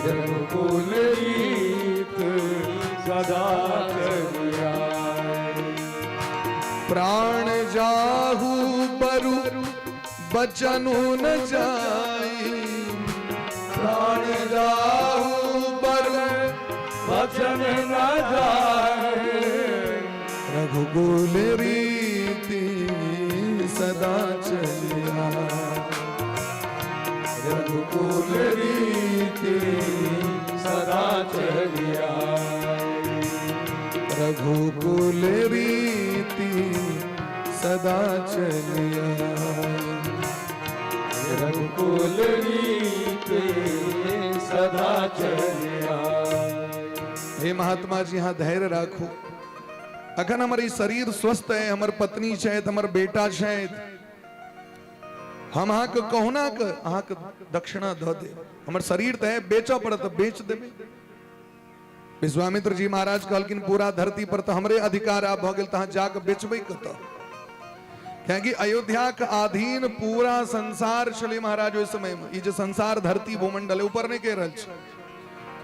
S4: रघुकुल रीत सदा चली आए।
S3: प्राण जाहू बरु बचनु न जाई, प्राण जाहू बरु
S4: बचन न जाए,
S3: रघुकुल रीति सदा चली आए,
S4: रघुकुल रीति सदा चली आए,
S3: रघुकुल रीति सदा चली आए,
S4: रघुकुल रीति सदा चली आए।
S3: हे महात्मा जी, यहाँ धैर्य राखू। अखन हमर ई शरीर स्वस्थ है, हमर पत्नी छथि, हमर बेटा छथि, हम अहाँके कहुना के अहाँके दक्षिणा दऽ देब। हमर शरीर तऽ है, बेचऽ पड़त तऽ बेच देबै। विश्वामित्र जी महाराज कहलखिन पूरा धरती पर तऽ हमरे अधिकार आब भऽ गेल, तऽ अहाँ जाकऽ बेचबै कतऽ? कियाकि अयोध्या के अधीन पूरा संसार छलै महाराज ओहि समय में। ई जे संसार धरती भूमंडल है, ऊपर नहि कहि रहल छी,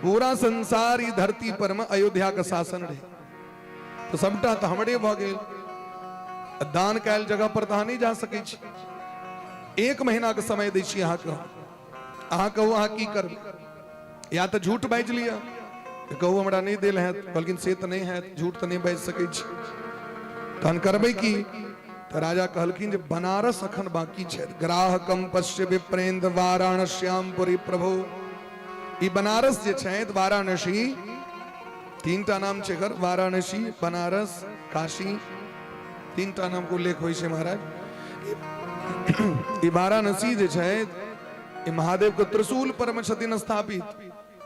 S3: पूरा संसार ई धरती पर में अयोध्या के शासन रहे, तऽ सबटा तऽ हमरे भऽ गेल। दान कयल जगह पर तऽ अहाँ नहि जा सकै छी। 1 महीना के समय दै छी अहाँके, अहाँ कहू अहाँ की करबै? या तऽ झूठ बाजि लिअ, कहू हमरा नहि देल हैत, कहलखिन से तऽ नहि हैत, झूठ तऽ नहि बाजि सकै छी, तहन करबै की? तऽ राजा कहलखिन जे बनारस अखन बाकी छै। ग्राहकम पश्य विप्रेन्द्र वाराणस्याम पुरी प्रभु। ई बनारस जे छै, वाराणसी, 3टा नाम छै एकर, वाराणसी, बनारस, काशी, 3टा नाम के उल्लेख होइ छै महाराज। ई वाराणसी जे छै, ई महादेव के त्रिशूल पर में छथिन स्थापित,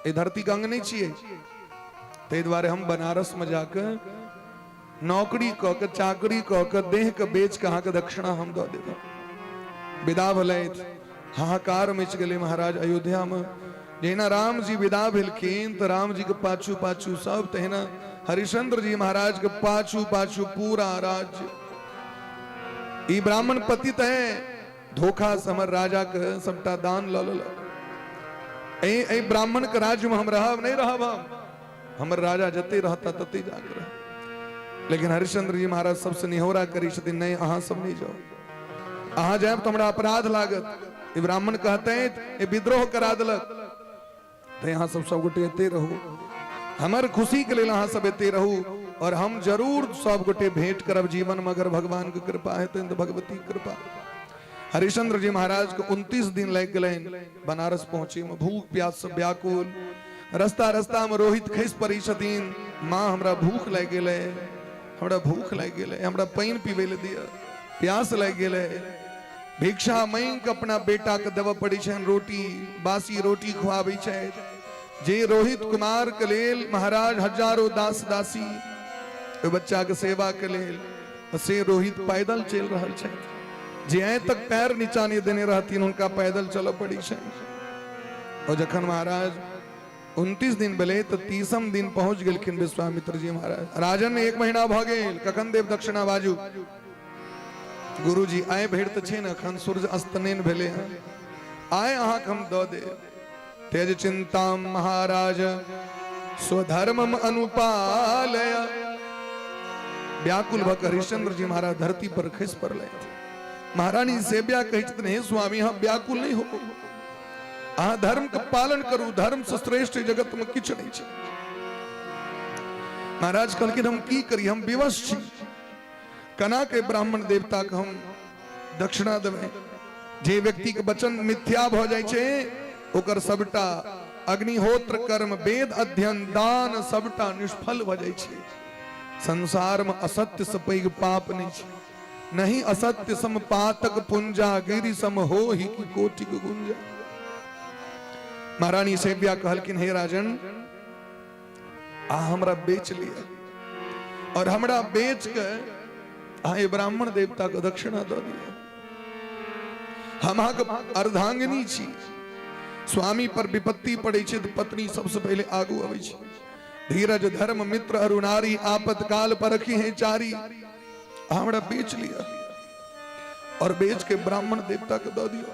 S3: ई धरती के अंग नहि छियै, ताहि दुआरे हम बनारस में जाके नौकरी कऽ के चाकरी कऽ के देह के बेच के अहाँके दक्षिणा हम दऽ देब। विदा भेलथि, हाहाकार मचि गेलै महाराज अयोध्या में। जहिना राम जी विदा भेलखिन तऽ राम जी के पाछू पाछू सब, तहिना हरिश्चंद्र जी महाराज के पाछू पाछू पूरा राज्य। ई ब्राह्मण पतित है, धोखा से हमर राजा के सबटा दान लऽ लेलक। एहि ब्राह्मण के राज्य में हम रहब नहीं रहब, हम हमर राजा जते रहता तते जाके रह। लेकिन हरिश्चंद्र जी महाराज सबसे निहोरा करी छथिन, नहीं अहाँ सब नहीं जाओ, अहाँ जायब तो हमरा अपराध लागत। ई ब्राह्मण कहते ई विद्रोह करा देलक, तो यहाँ सब सब गोटे एते रहू, हमर खुशी के लेल अहाँ सब एते रहू और हम जरूर सब गोटे भेंट करब जीवन में, अगर भगवान के कृपा हेतनि तो भगवती के कृपा। हरिश्चंद्र जी महाराज के 29 दिन लागि गेलनि बनारस पहुंचे में, भूख प्यास से व्याकुल। रास्ता रास्ता में रोहित खसि पड़ै छथिन, माँ हमरा भूख लागि गेलै, हमरा भूख लागि गेलै, हमरा पानि पीबै लए दिअ, प्यास लागि गेलै। भिक्षा मांगि के अपना बेटा के देबऽ पड़ै छनि रोटी, बासी रोटी खुआबै छथि। जे रोहित कुमार के लेल महाराज हजारों दास दासी ओहि बच्चा के सेवा के लेल, से रोहित पैदल चलि रहल छथि। जे आइ तक पैर नीचा नहि देने रहथिन हुनका पैदल चलऽ पड़ै छनि। और जखन महाराज 29 दिन भेलै तऽ 30म दिन पहुंच गेलखिन विश्वामित्र जी महाराज। राजन 1 महीना भऽ गेल, कखन देव दक्षिणा बाजू? गुरुजी आइ भरि तऽ छै ने, अखन सूर्य अस्त नहि भेलै हँ, आइ अहाँके हम दऽ देब। तेज चिंता महाराज स्वधर्मम अनुपालय। व्याकुल भऽ हरिश्चंद्र जी महाराज धरती पर खसि पड़लथि। महारानी सेव्या कहै छथिन, हे स्वामी अहाँ व्याकुल नहीं हो, अहाँ धर्म के पालन करू, धर्म से श्रेष्ठ जगत में किछु नहीं छै। महाराज कहलखिन हम की करी, हम विवश छी, कना के ब्राह्मण देवता के हम दक्षिणा देबै। जे व्यक्ति के वचन मिथ्या भ जाइ छै ओकर सबटा अग्निहोत्र कर्म, वेद अध्ययन, दान सबटा निष्फल भ जाइ छै। संसार में असत्य से पैघ पाप नहीं छै। नहीं असत्य सम पातक पुंजा, गिरि सम हो ही की कोटिक गुंजा। महारानी सेव्या कहलखिन, हे राजन आ हमरा बेच लिया और हमरा बेच के अहाँ ब्राह्मण देवता के दक्षिणा दऽ दिया। हम अहाँके अर्धांगिनी छी, स्वामी पर विपत्ति पड़े छै तऽ पत्नी सबसे पहले आगू अबै छै। धीरज धर्म मित्र अरुणारी, आपत काल परखी है चारी। हमरा बेच लिया और बेच के ब्राह्मण देवता के दऽ दिया।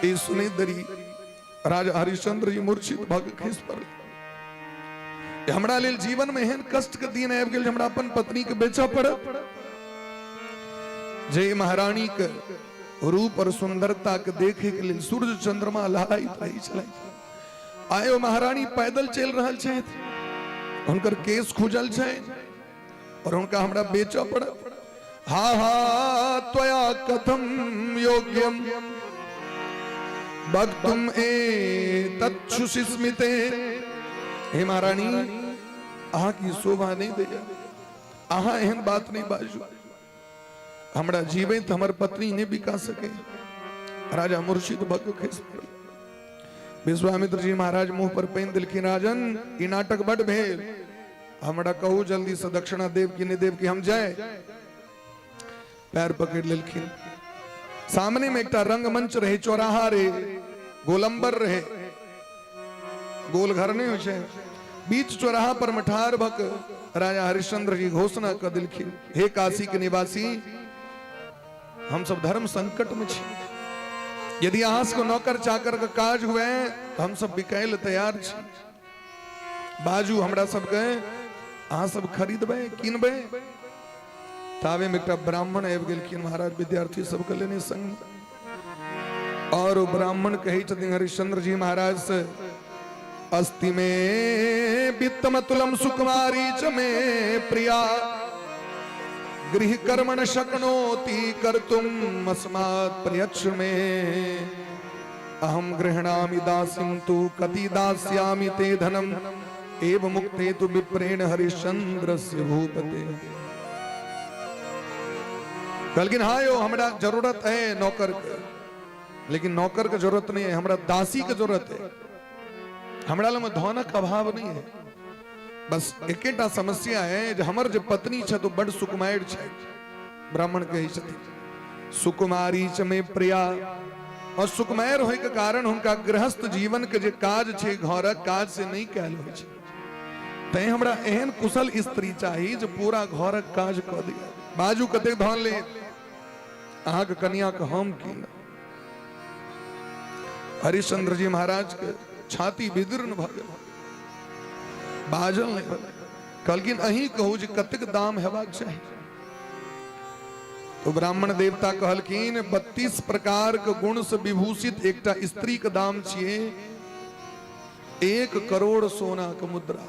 S3: ई सुने दरी राजा हरिश्चंद्र जी मूर्छित भऽ के खसि पड़ल। हमरा लेल जीवन में एहन कष्ट के दिन आबि गेल जे हमरा अपन पत्नी के बेचऽ पड़त। जे महारानी के रूप और सुंदरता के देखे के लेल सूर्य चंद्रमा लहराइत रहै छलै, आइ ओ महारानी पैदल चलि रहल छथि, हुनकर केश खुजल छै और हुनका हमरा बेचऽ पड़त। हा हा त्वया कथम योग्यम वक्तुम एतच्छुसिस्मिते। हे महारानी अहाँ की शोभा नहीं दैया, अहाँ एहन बात नहीं बाजू, हमरा जीवैत हमर पत्नी नहीं बिका सके। राजा मुर्शिद भग खसि पड़ल। विश्वामित्र जी महाराज मुंह पर पानि देलखिन, राजन ई नाटक बड भेल, हमरा कहू जल्दी से दक्षिणा देव कि नहीं देव कि हम जाए। पैर पकड़ लेलखिन। सामने में एकटा रंगमंच रहे, चौराहा रहे, गोलंबर रहे, गोल घर नहीं होइ छै, बीच चौराहा पर में ठाढ़ भक राजा हरिश्चंद्र जी घोषणा कर देलखिन, हे काशी के निवासी, हम सब धर्म संकट में छी, यदि अहाँ सबके नौकर चाकर के काज हुए तो हम सब बिकाय ले तैयार छी, बाजू हमरा सबके अहाँ सब खरीदबै किनबै। ताबे में एकटा ब्राह्मण आबि गेलखिन महाराज विद्यार्थी सबके लेने संग, और ओ ब्राह्मण कहै छथिन हरिश्चंद्र जी महाराज से, अस्ति मे वित्तमतुलम सुकुमारी च मे प्रिया, गृह कर्म न शक्नोति कर्तुम अस्मात् प्रयच्छ मे, अहम गृह्णामि दासीं तु कति दास्यामि ते धनम, एव मुक्ते तु विप्रेण हरिश्चंद्रस्य भूपते। कहलखिन हाँ यो हमरा जरूरत है नौकर के, लेकिन नौकर के जरूरत नहीं है, हमरा दासी के जरूरत है, हमरा लग में धनक अभाव नहीं है, बस एकेटा समस्या है जे हमर जे पत्नी छथि ओ बड सुकुमारि छथि। ब्राह्मण कहै छथिन सुकुमारी च मे प्रिया, और सुकुमार होय के कारण हुनका गृहस्थ जीवन के जे काज छै घरक काज से नहीं कैल होइ छै। तैं हमरा एहन कुशल स्त्री चाही जे पूरा घरक काज कऽ दिया। बाजू कतेक धन ले अहाँके कनिया के हम कीनब। हरिश्चंद्र जी महाराज के छाती विदीर्ण भऽ गेल, बाजल नहीं भेल। कहलखिन अहीं कहू जे कतेक दाम हेबाक चाही। तो ब्राह्मण देवता कहलखिन 32 प्रकार के गुण से विभूषित एकटा स्त्री के दाम छिए 1 करोड़ सोना के मुद्रा,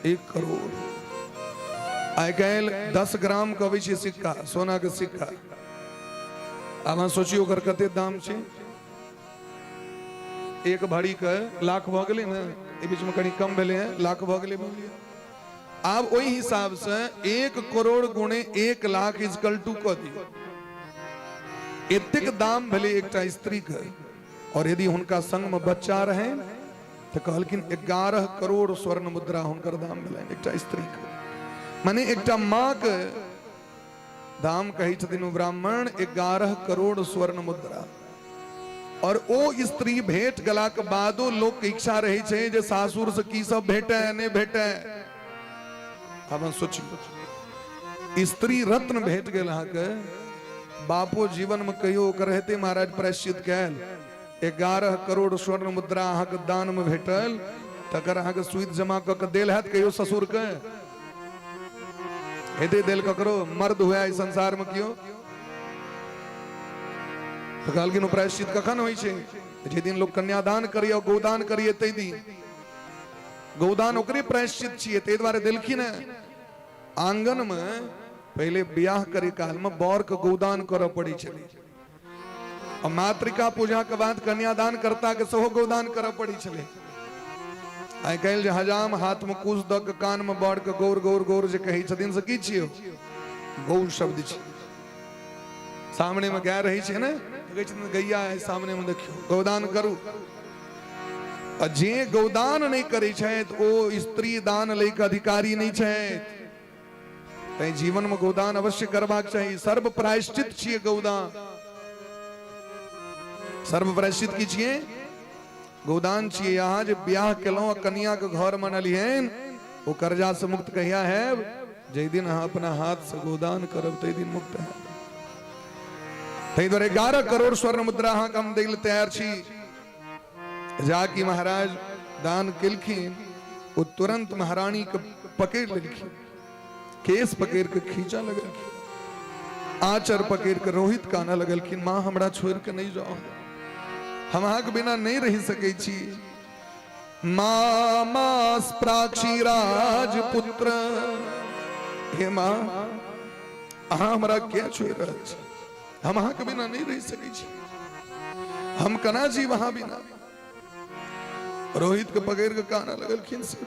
S3: 1 करोड़। आइ काल्हि 10 ग्राम के अबै छै सिक्का, सोना के सिक्का। आब अहाँ सोचियौ ओकर कते दाम छै। 1 भरी के लाख भऽ गेलै ने, एहि बीच में कनि कम भेलै हैं, लाख भऽ गेलै मानि लिअ। आब ओहि हिसाब से 1 करोड़ गुणे 1 लाख is equal to कऽ दियौ, एतेक दाम भेलै एकटा स्त्री के। और यदि हुनका संग में बच्चा रहे तो कहलखिन 11 करोड़ स्वर्ण मुद्रा हुनकर दाम भेलनि एकटा स्त्री के। माने एकटा माँ के दाम कहै छथिन ओ ब्राह्मण 11 करोड़ स्वर्ण मुद्रा। और ओ स्त्री भेट गेला के बादो लोक के इच्छा रहे छै जे सासुर से की सब भेटे नहीं भेटे। अब हम सोचियो स्त्री रत्न भेट गेल अहाँके, बापो जीवन में कहियो ओकर हेतै महाराज प्रायश्चित कैल, 11 करोड़ स्वर्ण मुद्रा अहाँके दान में भेटल, तकर अहाँके सूद जमा कऽ के देल हैत कहियो ससुर के? हेतै देल ककरो? मर्द हुए एहि संसार में केओ? तऽ कहलखिन ओ प्रायश्चित कखन होइ छै? जे दिन लोक कन्यादान करिए गोदान करिए तै दिन। गोदान ओकरे प्रायश्चित छियै, ताहि दुआरे देलखिन हेँ। आंगन में पहिले बियाह करे काल में बर के गोदान करऽ पड़ै छलै, आ मातृका पूजा के बाद कन्यादान कर्ता के सेहो गोदान करऽ पड़ै छलै। आइ काल्हि जे हजाम हाथ में कुश दऽ के कान में बर के गौर गौर गौर जे कहै छथिन से की छियै? गौर शब्द छै। सामने में गाय रहै छै ने, कहै छथिन गैया है सामने में देखियौ, गौदान करू। आ जे गौदान नहि करै छथि ओ स्त्री दान लै के अधिकारी नहि छथि। तैं जीवन में गौदान अवश्य करबाक चाही। सर्व प्रायश्चित छियै गौदान। सर्व प्रायश्चित की छियै? गौदान छियै। अहाँ जे ब्याह केलहुँ आ कनिया के घर में अनलियनि, ओ कर्जा से मुक्त कहिया हैब? जाहि दिन अहाँ अपना हाथ से गोदान करब ताहि दिन मुक्त हैब। ताहि दुआरे 11 करोड़ स्वर्ण मुद्रा अहाँके हम दै लए तैयार छी। जाकि महाराज दान केलखिन, ओ तुरंत महारानी के पकड़ लेलखिन, केस पकड़ के खींचा लगलखिन, आचर पकड़ के रोहित काना लगलखिन, माँ हमरा छोड़ के नहीं जाओ, हम अहाँके बिना नहीं रह सकै छी। मामा प्राक्षी राजपुत्र, हे माँ अहाँ हमरा किया छोड़ि रहल छी? हम अहाँके बिना नहीं रह सकै छी, हम केना जीव अहाँ बिना? रोहित के पकड़ के काना लगलखिन, से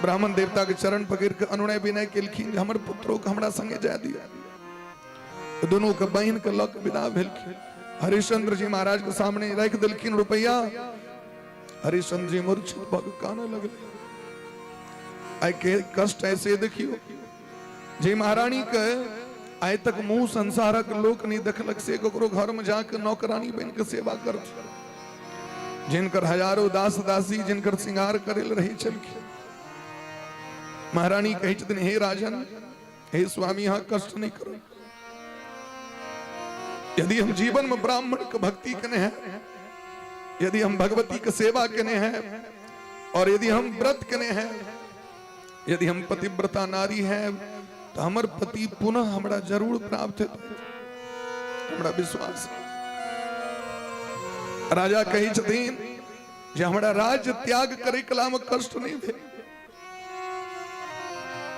S3: ब्राह्मण देवता के चरण पकड़ के अनुनय विनय केलखिन, हमर पुत्रो के हमरा संगे जाय दिया। दोनों के बहन के लग विदा भेलखिन। हरिश्चंद्र जी महाराज के सामने रख दिलखिन रुपया। हरिश्चंद्र जी मूर्छित भऽ के कानऽ लगले। आइ के कष्ट ऐसे देखियो जे महारानी के आइ तक मुंह संसारक लोक नहीं देखलक, से ककरो घर में जाके नौकरानी बन के सेवा करत, जिनकर हजारों दास दासी जिनकर श्रृंगार करे लए रहै छलखिन। महारानी कहै छथिन, हे राजन, हे स्वामी, अहाँ कष्ट नहीं करो। यदि हम जीवन में ब्राह्मण के भक्ति केने हैं, यदि हम भगवती के सेवा केने हैं, और यदि हम व्रत केने हैं, यदि हम पतिव्रता नारी हैं, तो हमर पति पुनः हमरा जरूर प्राप्त हेतै, हमरा विश्वास है। राजा कहै छथिन जे हमरा राज्य त्याग करे कला में कष्ट नहीं भेल,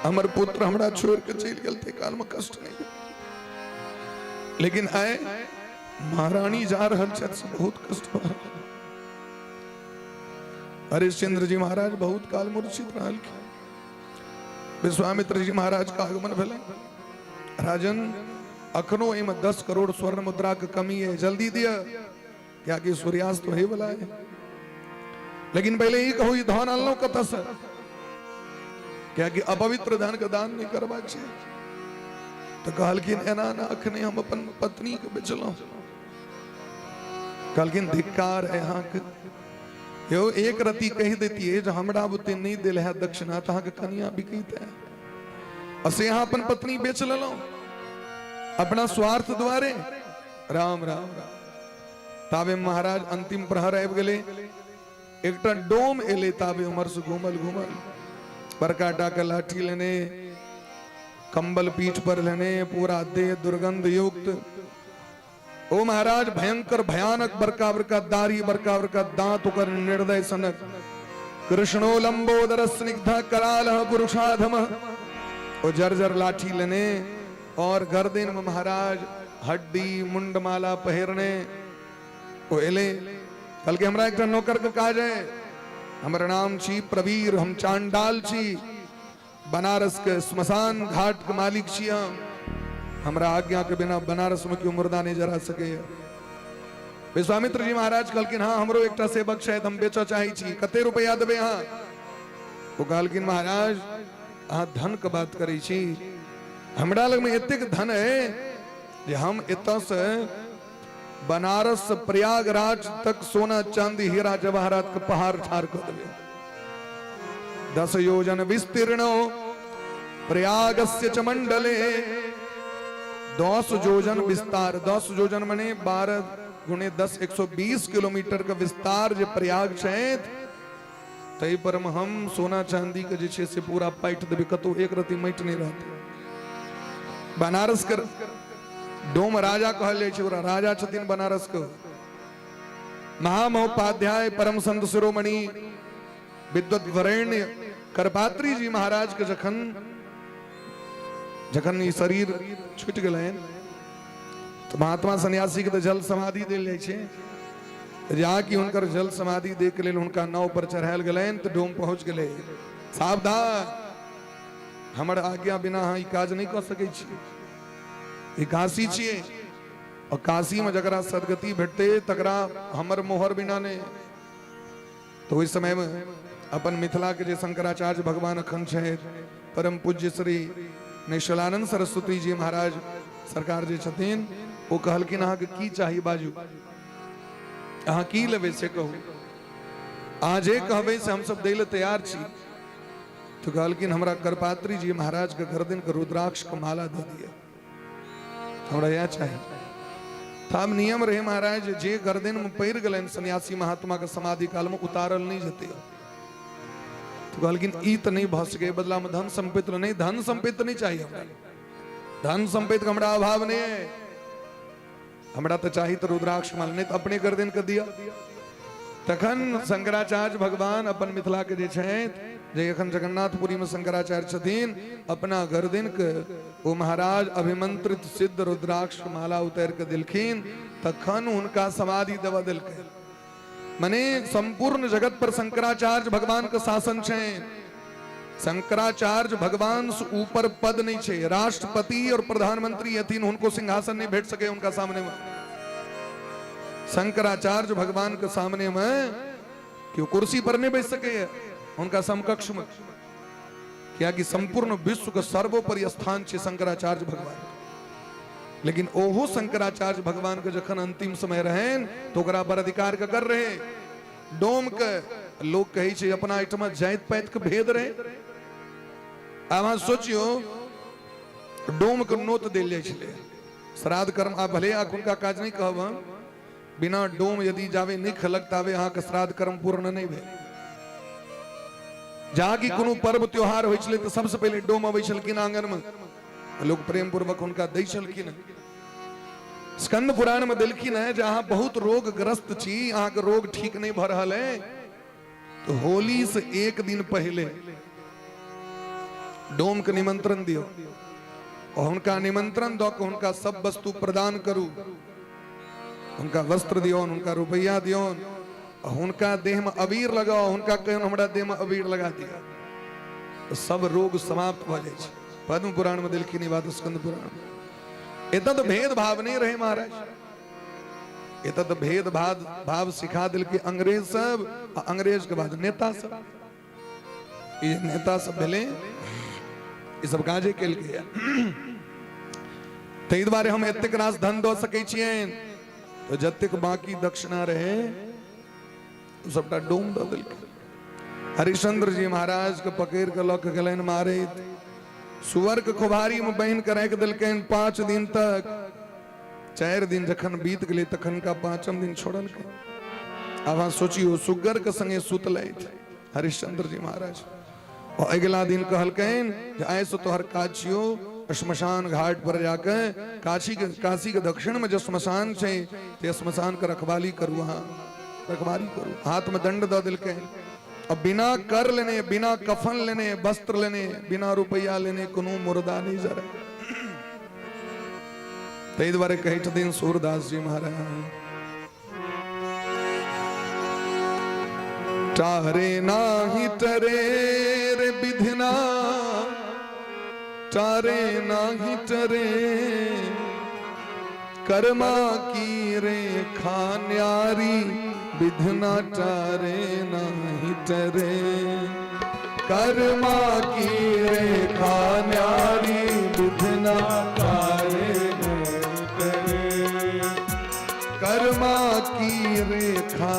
S3: हमर पुत्र हमरा छोड़ के चलि गेल ते काल में कष्ट नहीं भेल, लेकिन आइ महारानी जा रहल छथि से बहुत कष्ट भऽ रहल। हरिश्चंद्र जी महाराज बहुत काल मूर्छित रहलखिन। विश्वामित्र जी महाराज के आगमन भेलै। राजन, अखनो एहिमे 10 करोड़ स्वर्ण मुद्रा के कमी है, जल्दी दिअ, कियाकि सूर्यास्त होए वाला है। लेकिन पहले ई कहू, ई धन अनलहुँ कतऽ से? कियाकि अपवित्र धन के दान नहि करबाक छै। तऽ कहलखिन एना एना अखने हम अपन पत्नी के बेचलहुँ। कहलखिन धिक्कार है अहाँके, यौ एक रति कहि देतियै जे हमरा बुते नहि देल है दक्षिणा तऽ अहाँके कनिया बिकैत है, आ से अहाँ अपन पत्नी बेच लेलहुँ अपना स्वार्थ द्वारे। राम राम राम। ताबे महाराज अंतिम प्रहर आबि गेलै, एकटा डोम एलै ताबे उम्हर से घूमल घूमल बड़का टा के लाठी लेने, कंबल पीठ पर लेने, पूरा देह दुर्गंध युक्त। ओ महाराज भयंकर भयानक, बड़का बड़का दाढ़ी, बड़का बड़का दांत, ओकर निर्दय सनक। कृष्णो लंबोदर स्निग्ध कराल पुरुषाधम। ओ जर्जर लाठी लेने और गर्दन में महाराज हड्डी मुंडमाला पहिरने ओ एले। कहलकै हमरा एकटा नौकर के काज है, हमर नाम छी प्रवीर, हम चांडाल छी, बनारस के श्मशान घाट के मालिक छी हम, हमरा आज्ञा के बिना बनारस में क्यों मुर्दा नहीं जरा सके। विश्वामित्र जी महाराज कहलखिन हाँ हमरो एकटा सेवक छथि, हम बेचऽ चाहै छी, कते रुपया देबै अहाँ? ओ कहलखिन महाराज अहाँ धन के बात करै छी, हमरा लग में एतेक धन है जे हम एतऽ से बनारस से प्रयागराज तक सोना चांदी हीरा जवाहरात के पहाड़ ठार कऽ देबै। 10 योजन विस्तीर्ण प्रयागस्य च मंडले, 10 योजन विस्तार, 10 योजन मने 12 गुणे 10 120 किलोमीटर के विस्तार जे प्रयाग छै तै पर में हम सोना चांदी के जे छै से पूरा पाटि देबै, कतौ एक रति माटि नहि रहतै। बनारस के डोम राजा कहल जाइ छै ओकरा, राजा छथिन बनारस के। महामहोपाध्याय परम संत शिरोमणि विद्वत वरेण्य करपात्री जी महाराज के जखन जखन ई शरीर छूटि गेलनि तऽ महात्मा सन्यासी के तऽ जल समाधि देल जाइ छै। जा कि हुनकर जल समाधि दे के लेल हुनका नाव पर चढ़ायल गेलनि तऽ डोम पहुंच गेलै, सावधान, हमर आज्ञा बिना अहाँ ई काज नहि कऽ सकै छी, ई काशी छियै और काशी में जकरा सदगति भेटतै तकरा हमर मोहर बिना नहि। तो ओहि समय में अपन मिथिला के जे शंकराचार्य भगवान अखन छथि परम पूज्य श्री निश्चलानंद सरस्वती जी महाराज सरकार जे छथिन, ओ कहलखिन अहाँके की चाही बाजू, अहाँ की लेबै से कहू, अहाँ जे कहबै से हमसब दै लए तैयार छी। तो कहलखिन हमरा करपात्री जी महाराज के गर्दन के रुद्राक्ष के माला दऽ दिअ, हमरा इएह चाही। तऽ आब नियम रहे महाराज जे गर्दन में पड़ि गेलनि सन्यासी महात्मा के समाधि काल में उतारल नहीं जेतै। तो कहलखिन ई तऽ नहीं भऽ सकै, बदला में धन संपत्ति नहीं, धन संपत्ति नहीं चाहिए हमरा, धन संपत्ति के हमरा अभाव नहीं है, हमरा तऽ चाही तऽ रुद्राक्ष माला, नहीं तऽ अपने गर्दन के दिअ। तखन शंकराचार्य भगवान अपन मिथिला के जे छथि, जे एखन जगन्नाथपुरी में शंकराचार्य छथिन, अपना गर्दन के ओ महाराज अभिमंत्रित सिद्ध रुद्राक्ष माला उतार के दिलखिन, तखन हुनका समाधि देवा दिलकै। मने संपूर्ण जगत पर शंकराचार्य भगवान के शासन छै, शंकराचार्य भगवान से ऊपर पद नहीं छै, राष्ट्रपति और प्रधानमंत्री हथिन हुनको सिंहासन नहीं भेट सके उनका सामने में। शंकराचार्य भगवान के सामने में क्यों कुर्सी पर नहीं बैठ सके है उनका समकक्ष में, क्या कि संपूर्ण विश्व के सर्वोपरि स्थान छे शंकराचार्य भगवान। लेकिन ओहो शंकराचार्य भगवान के जखन अंतिम समय रहन तो ओकरा पर अधिकार के कर रहे डोम के लोग कहै छै अपना एहिठमा जाति पाति के भेद रहे। आब अहाँ सोचियो डोम के नोत देल जाइ छलै श्राद्ध कर्म, आ भले अखुनका काज नहीं कहब हम, बिना डोम यदि जावे नहीं खलक तावे अहाँके श्राद्ध कर्म पूर्ण नहीं भेल। जहाँ की कोनो पर्व त्योहार होइ छलै तऽ सबसे पहिले डोम अबै छलखिन आंगन में, लोग प्रेम पूर्वक हुनका दै छलखिन। स्कंद पुराण में देलखिन है जे अहाँ बहुत रोगग्रस्त छी, अहाँके रोग ठीक नहीं भऽ रहल है, तो होली से एक दिन पहले डोम के निमंत्रण दियौ और हुनका निमंत्रण दऽ के हुनका सब वस्तु प्रदान करू, हुनका वस्त्र दियौन, हुनका रुपैया दियौन, और हुनका देह में अबीर लगाओ, हुनका कहियौन हमरा देह में अबीर लगा दिअ, तो सब रोग समाप्त भऽ जाइ छै। पद्म पुराण में देलखिन ई बात, स्कंद पुराण में। एतऽ तऽ भेदभाव नहि रहै महाराज, एतऽ तऽ भेदभाव भाव सिखा देलकै अंग्रेज सब, आ अंग्रेज के बाद नेता सब। ई नेता सब भेलै ई सब काजे केलकै। ताहि दुआरे हम एतेक रास धन दऽ सकै छियनि। तऽ जतेक बाकी दक्षिणा रहे ओ सबटा डोम दऽ देलकै। हरिश्चंद्र जी महाराज के पकड़ के लऽ के गेलनि मारैत, सुअर के खोभारी में बान्हि के राखि देलकनि 5 दिन तक। 4 दिन जखन बीत गेलै तखन का 5म दिन छोड़लकै। आब अहाँ सोचियौ, सुग्गर के संगे सुतलथि हरिश्चंद्र जी महाराज। और अगिला दिन कहलकनि जे आइ से तोहर काज छियौ श्मशान घाट पर जाके काशी के दक्षिण में जो श्मशान छै ते श्मशान के रखवाली करू, अहाँ रखवाली करू। हाथ में दंड दऽ देलकनि। अब बिना कर लेने, बिना कफन लेने, वस्त्र लेने, बिना रुपया लेने कोनो मुर्दा नहीं जरे। ताहि दुआरे कहै छथिन सूरदास जी महाराज, टारे नाही टरे रे विधना, टारे नाही टरे, कर्मा की रेखा न्यारी, विधना टारे नाही टरे, कर्मा की रेखा न्यारी, विधना टारे नहीं टरे, कर्मा की रेखा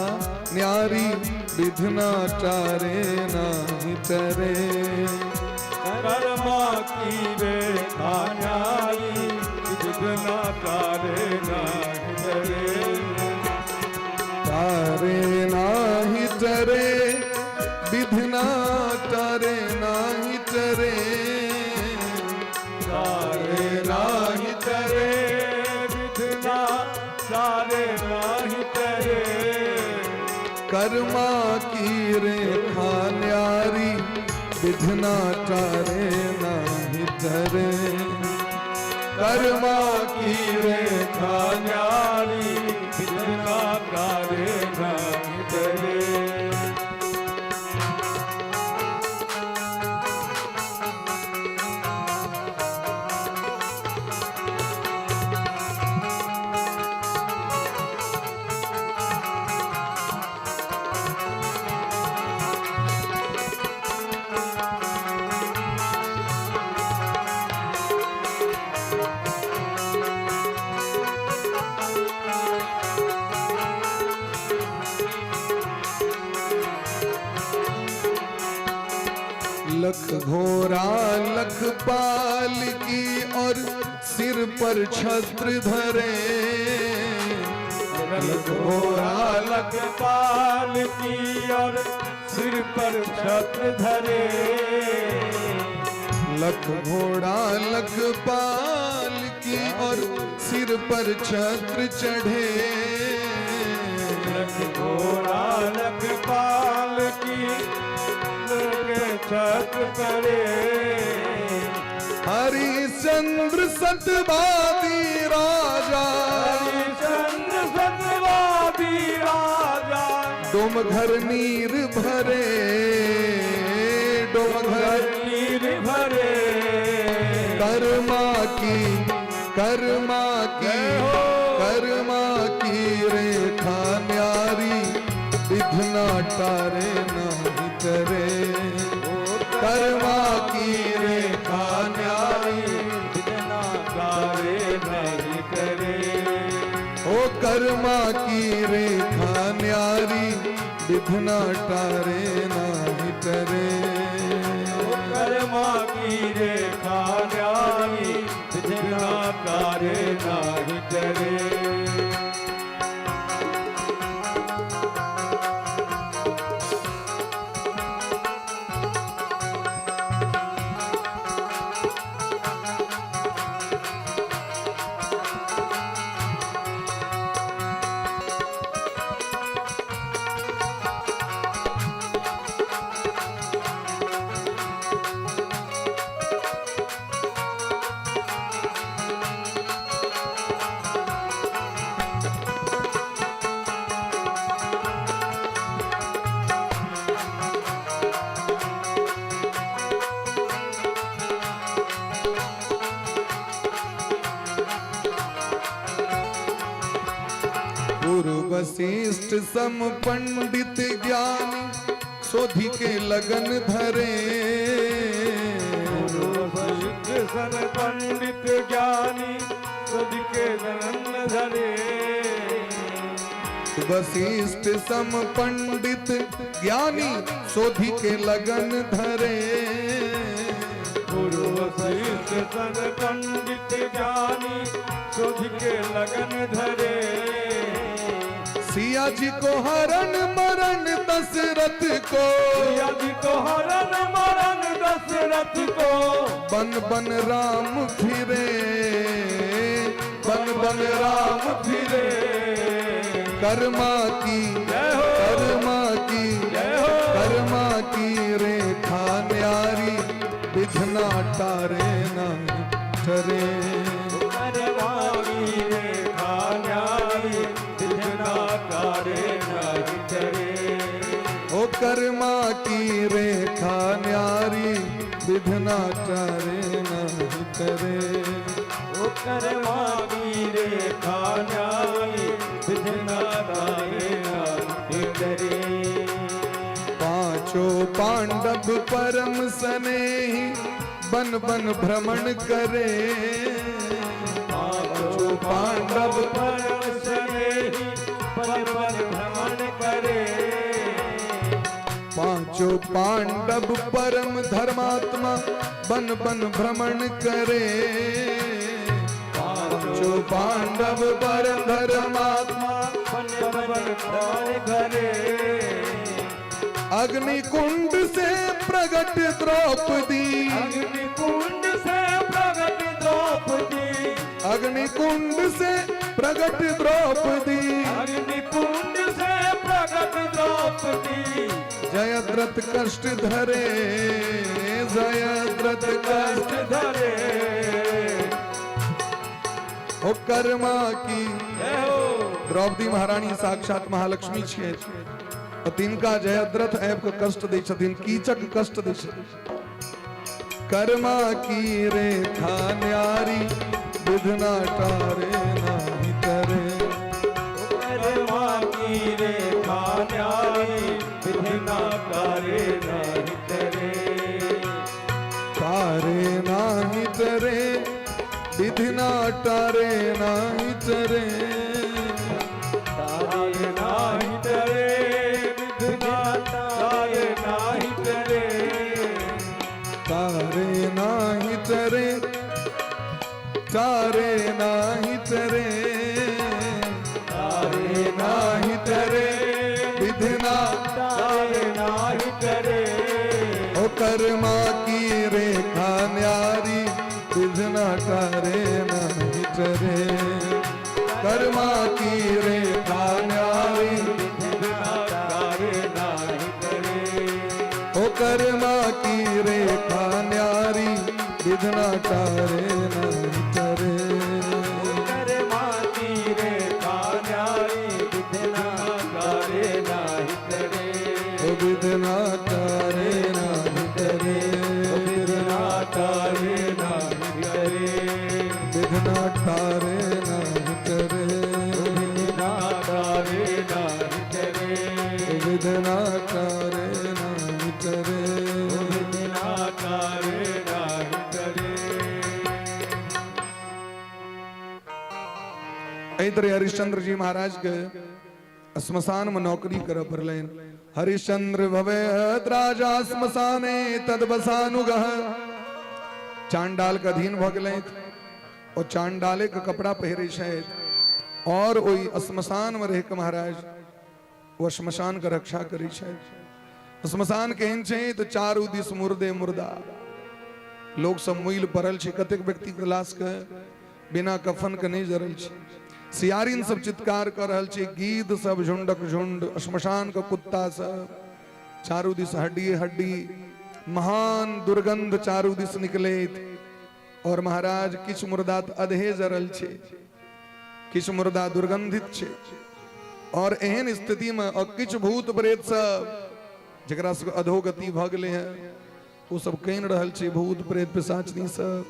S3: न्यारी, विधना टारे नाही टरे,
S4: कर्मा की रेखा न्यारी, विधना टारे नाही टरे,
S3: टारे नाही टरे, विधना टारे नाही टरे,
S4: टारे नाही टरे, विधना टारे नाही टरे,
S3: कर्मा की रेखा न्यारी, विधना टारे नाही टरे, कर्मा की रेखा
S4: न्यारी, विधना टारे नाही टरे।
S3: लख घोरा लख पाल की और सिर पर छत्र धरे,
S4: लख घोरा लख पाल की और सिर पर छत्र धरे,
S3: लख घोड़ा लख पाल की और सिर पर छत्र चढ़े,
S4: लख घोड़ा लख पाल की छत्र परे,
S3: हरिश्चंद्र सतवादी राजा,
S4: हरिश्चंद्र सतवादी राजा,
S3: डोम घर नीर भरे, डोम घर
S4: नीर भरे,
S3: कर्मा की, कर्मा की, कर्मा की रेखा न्यारी, विघ्न टारे नहीं टरे, कर्मा की रेखा न्यारी,
S4: विघ्न टारे नहीं टरे,
S3: ओ कर्मा की रेखा न्यारी, विघ्न टारे नहीं टरे,
S4: कर्मा की रेखा न्यारी, विघ्न टारे नहीं टरे।
S3: गुरु वशिष्ठ सम पंडित ज्ञानी, सोधि के लगन धरे,
S4: गुरु सन पंडित ज्ञानी सदिके लगन धरे।
S3: वशिष्ठ सम पंडित ज्ञानी शोधि के लगन धरे।
S4: गुरु वशिष्ठ सन पंडित ज्ञानी शोध के लगन धरे।
S3: सिया जी को हरण मरण दशरथ को,
S4: सिया जी को हरण मरण दशरथ को,
S3: बन बन राम फिरे, बन बन राम
S4: फिरे।
S3: कर्मा की,
S4: जय हो,
S3: कर्मा की,
S4: जय हो,
S3: कर्मा की रेखा न्यारी, विधना टारे ना ठरे।
S4: कर्मा की रेखा न्यारी, विधना तारे नहीं टरे।
S3: ओ कर्मा की रेखा न्यारी, विधना टारे नहीं टरे।
S4: ओ कर्मा की रेखा न्यारी, विधना तारे नहीं टरे।
S3: पांचों पांडव परम सनेही, बन बन भ्रमण करे।
S4: पांचों पांडव परम स्नेही, बन बन भ्रमण करे।
S3: पांचों पांडव परम धर्मात्मा, बन बन भ्रमण करे। पांचों पांडव परम धर्मात्मा,
S4: बन बन भ्रमण करे।
S3: अग्नि कुंड से प्रगट द्रौपदी,
S4: अग्नि कुंड से प्रगट द्रौपदी,
S3: अग्नि कुंड से प्रगट द्रौपदी,
S4: अग्नि कुंड से प्रगट द्रौपदी,
S3: जयद्रथ कष्ट धरे, जयद्रथ कष्ट
S4: कष्ट धरे।
S3: हो कर्मा की।
S4: जय हो।
S3: द्रौपदी महारानी साक्षात महालक्ष्मी छियै, आ तिनका जयद्रथ आबि कऽ कष्ट दै छथिन, कीचक कष्ट दै छथिन। कर्मा की रेखा न्यारी, विधना टारे नाही तरे।
S4: कर्मा की रेखा न्यारी, विधना तारे नहीं तरे।
S3: तारे नाही तरे, विधना टारे नाही तरे।
S4: तारे नाही तरे, विधना तारे नाही तरे।
S3: तारे नाही तरे, तारे नाही तरे,
S4: तारे
S3: नाही तरे, विधना
S4: तारे नाही तरे।
S3: ओ कर्मा की रेखा न्यारी, विधना तारे नाही तरे। कर्मा की रेखा न्यारी,
S4: विधना तारे नाही तरे।
S3: ओ कर्मा की रेखा न्यारी, विधना तारे नाही तरे।
S4: कर्मा की रेखा न्यारी, विधना तारे नाही तरे।
S3: ओ विधना तारे नाही तरे,
S4: विधना तारे नाही तरे।
S3: विधना तारे नाही तरे,
S4: विधना तारे नाही तरे।
S3: विधना तारे नाही तरे।
S4: विधना तारे नाही तरे।
S3: एहि तरह हरिश्चंद्र जी महाराज के श्मशान में नौकरी करऽ पड़लनि। हरिश्चंद्र भवे राजा श्मशाने तदवसानुगः। चांडाल के अधीन भऽ गेलथि, ओ चांडाले के कपड़ा पहिरे छथि और ओहि श्मशान में रहि कऽ महाराज ओ श्मशान के रक्षा करै छथि। श्मशान केहन छै तऽ चारू दिस मुर्दे मुर्दा, लोक सब मुइल पड़ल छै, कतेक व्यक्ति के लाश के बिना कफन के नहि जरल छै। सियारिन सब चित्कार कऽ रहल छै, गीध सब झुंडक झुंड, श्मशान के कुत्ता सब, चारू दिस हड्डी हड्डी, महान दुर्गंध चारू दिस निकलैत। और महाराज किछु मुर्दा तऽ अधे जरल छै, किछु मुर्दा दुर्गंधित छै, और एहन स्थिति में और किछु भूत प्रेत सब जकरा सबके अधोगति भऽ गेलै हँ, ओ सब कानि रहल छै, भूत प्रेत पिशाचनी सब,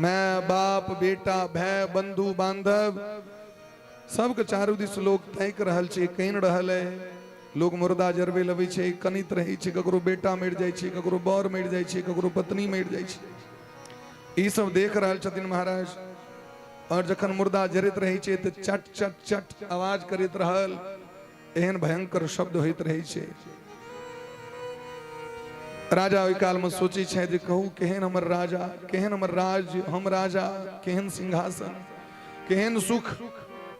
S3: माय बाप बेटा भाय बंधु बांधव सबके चारू दिस लोग ताकि रहल छै, कानि रहल है। लोग मुर्दा जरबै लबै छै, कनित रहै छै, ककरो बेटा मरि जाइ छै, ककरो बर मरि जाइ छै, ककरो पत्नी मरि जाइ छै। ई सब देख रहल छथिन महाराज। और जखन मुर्दा जरैत रहै छै तऽ चट चट चट आवाज करैत रहल, एहन भयंकर शब्द होइत रहै छै। राजा ओहि काल में सोचै छथि जे कहू केहन हमर राजा, केहन हमर राज्य, हम राजा, केहन सिंहासन, केहन सुख,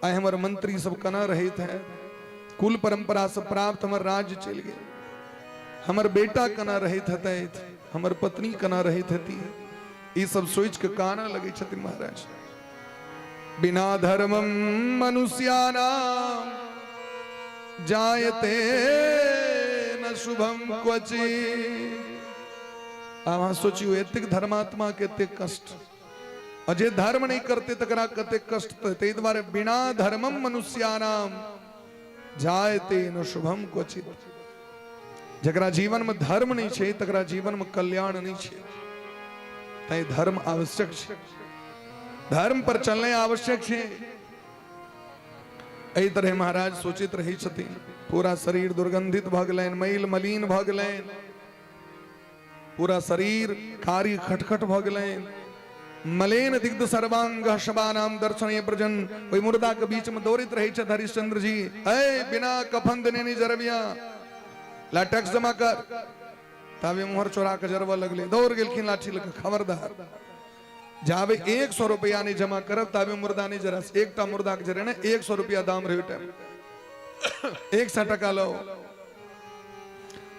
S3: आइ हमर मंत्री सब केना रहैत है, कुल परंपरा से प्राप्त हमर राज्य चलि गेल, हमर बेटा केना रहैत हेतै, हमर पत्नी केना रहैत हेती, ई सब सोचि के कानऽ लगै छथिन महाराज। बिना धर्मम मनुष्याणाम जायते न शुभम क्वचि। आब अहाँ सोचियौ एतेक धर्मात्मा के एतेक कष्ट, आ जे धर्म नहि करते तकरा कतेक कष्ट। ताहि दुआरे बिना धर्मम मनुष्याणाम जायते न शुभम क्वचित। जकरा जीवन में धर्म नहीं छै तकरा जीवन में कल्याण नहीं छै। तैं धर्म आवश्यक छै, धर्म पर चलने आवश्यक छै। एहि तरह महाराज सोचित रहै छथिन। पूरा शरीर दुर्गंधित भऽ गेलनि, मैल मलिन भऽ गेलनि, पूरा शरीर कारी खटखट भऽ गेलनि। मलेन दिग्ध सर्वांग शवानाम दर्शने प्रजन। ओहि मुर्दा के बीच में दौड़ैत रहै छथि हरिश्चंद्र जी। ऐ बिना कफन देने नहीं जरबिया, ला टैक्स जमा कर। ताबे मुहर चोरा के जरबऽ लगले, दौड़ गेलखिन लाठी लऽ कऽ, खबरदार जाबे 100 रुपया नहीं जमा करब ताबे मुर्दा नहीं जरा। एकटा मुर्दा के जरे ने 100 रुपया दाम रहे टाइम, 100 टका लो।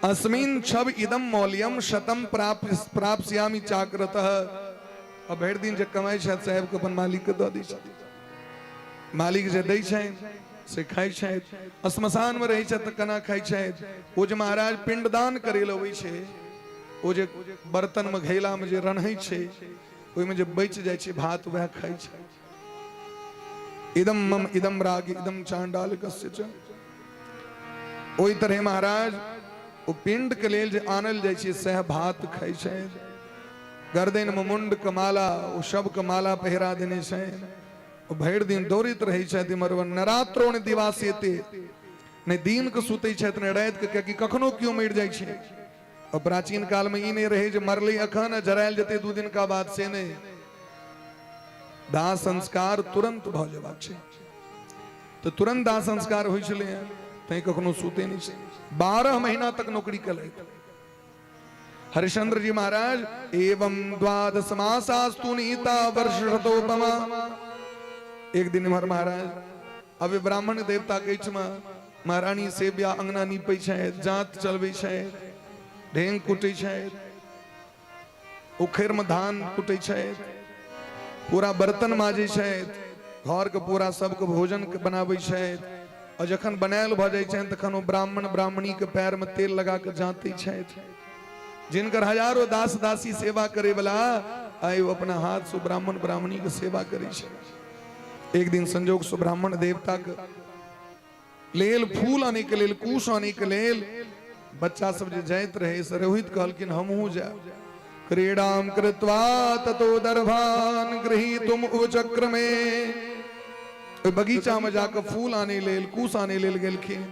S3: अस्मिन छब इदम मौल्यम शतम प्राप्स्यामि चाक्रतः। आ भरि दिन जे कमाइ छथि साहेब के अपन मालिक के दऽ दै छथि, मालिक जे दै छनि से खाइ छथि। श्मशान में रहै छथि तऽ केना खाइ छथि? ओ जे महाराज पिंडदान करै लए अबै छै, ओ जे बर्तन में घैला में जे रन्है छै, ओहिमे जे बचि जाइ छै भात, वएह खाइ छै। इदम मम इदम राग इदम चांडाल कस्य च। ओहि तरह महाराज ओ पिंड के लेल जे आनल जाइ छै सएह भात खाइ छै। गर्दन में मुंड के माला, ओ शव के माला पहिरा देने छै। ओ भरि दिन दौड़ैत रहै छथि इम्हर उम्हर। नरात्रो ने दिवासेते, नहि दिन के सुतै छथि नहि राति के, कियाकि कखनो केओ मरि जाइ छै। और प्राचीन काल में ई नहीं रहे जे मरले अखन जरायल जते 2 दिन का बाद, से नहीं, दाह संस्कार तुरंत भऽ जेबाक छै। तऽ तुरंत दाह संस्कार होइ छलै हँ, तैं कखनो सुते नहि छै। 12 महीना तक नौकरी केलथि हरिश्चंद्र जी महाराज। एवं द्वादश मासास्तु नीता वर्ष शतोपमा। एक दिन इम्हर महाराज अबे ब्राह्मण देवता के एहिठमा महारानी सेव्या अंगना नीपै छथि, जाँत चलबै छथि, ढेंग कुटै छथि, उखड़िमे धान कुटै छथि, पूरा बर्तन माजै छथि, घरके पूरा सबके भोजन बनाबै छथि। और जखन बनायल भऽ जाइ छनि तखन ओ ब्राह्मण ब्राह्मणीके पैरमे तेल लगा कऽ जाँतै छथि। जिनकर हजारो दास दासी सेवा करे वाला, आइ ओ अपना हाथ से ब्राह्मण ब्राह्मणी के सेवा करै छै। एक दिन संजोग से ब्राह्मण देवता के लेल फूल आने के लेल, कुश आने के लेल बच्चा सब जे जाइत रहे से रोहित कहलखिन हमहूँ जायब। क्रीड़ाम कृत्वा ततो दर्भान गृहीतुम उपचक्रमे। ओहि बगीचा में जाकर फूल आने लेल, कुश आने लेल गेलखिन।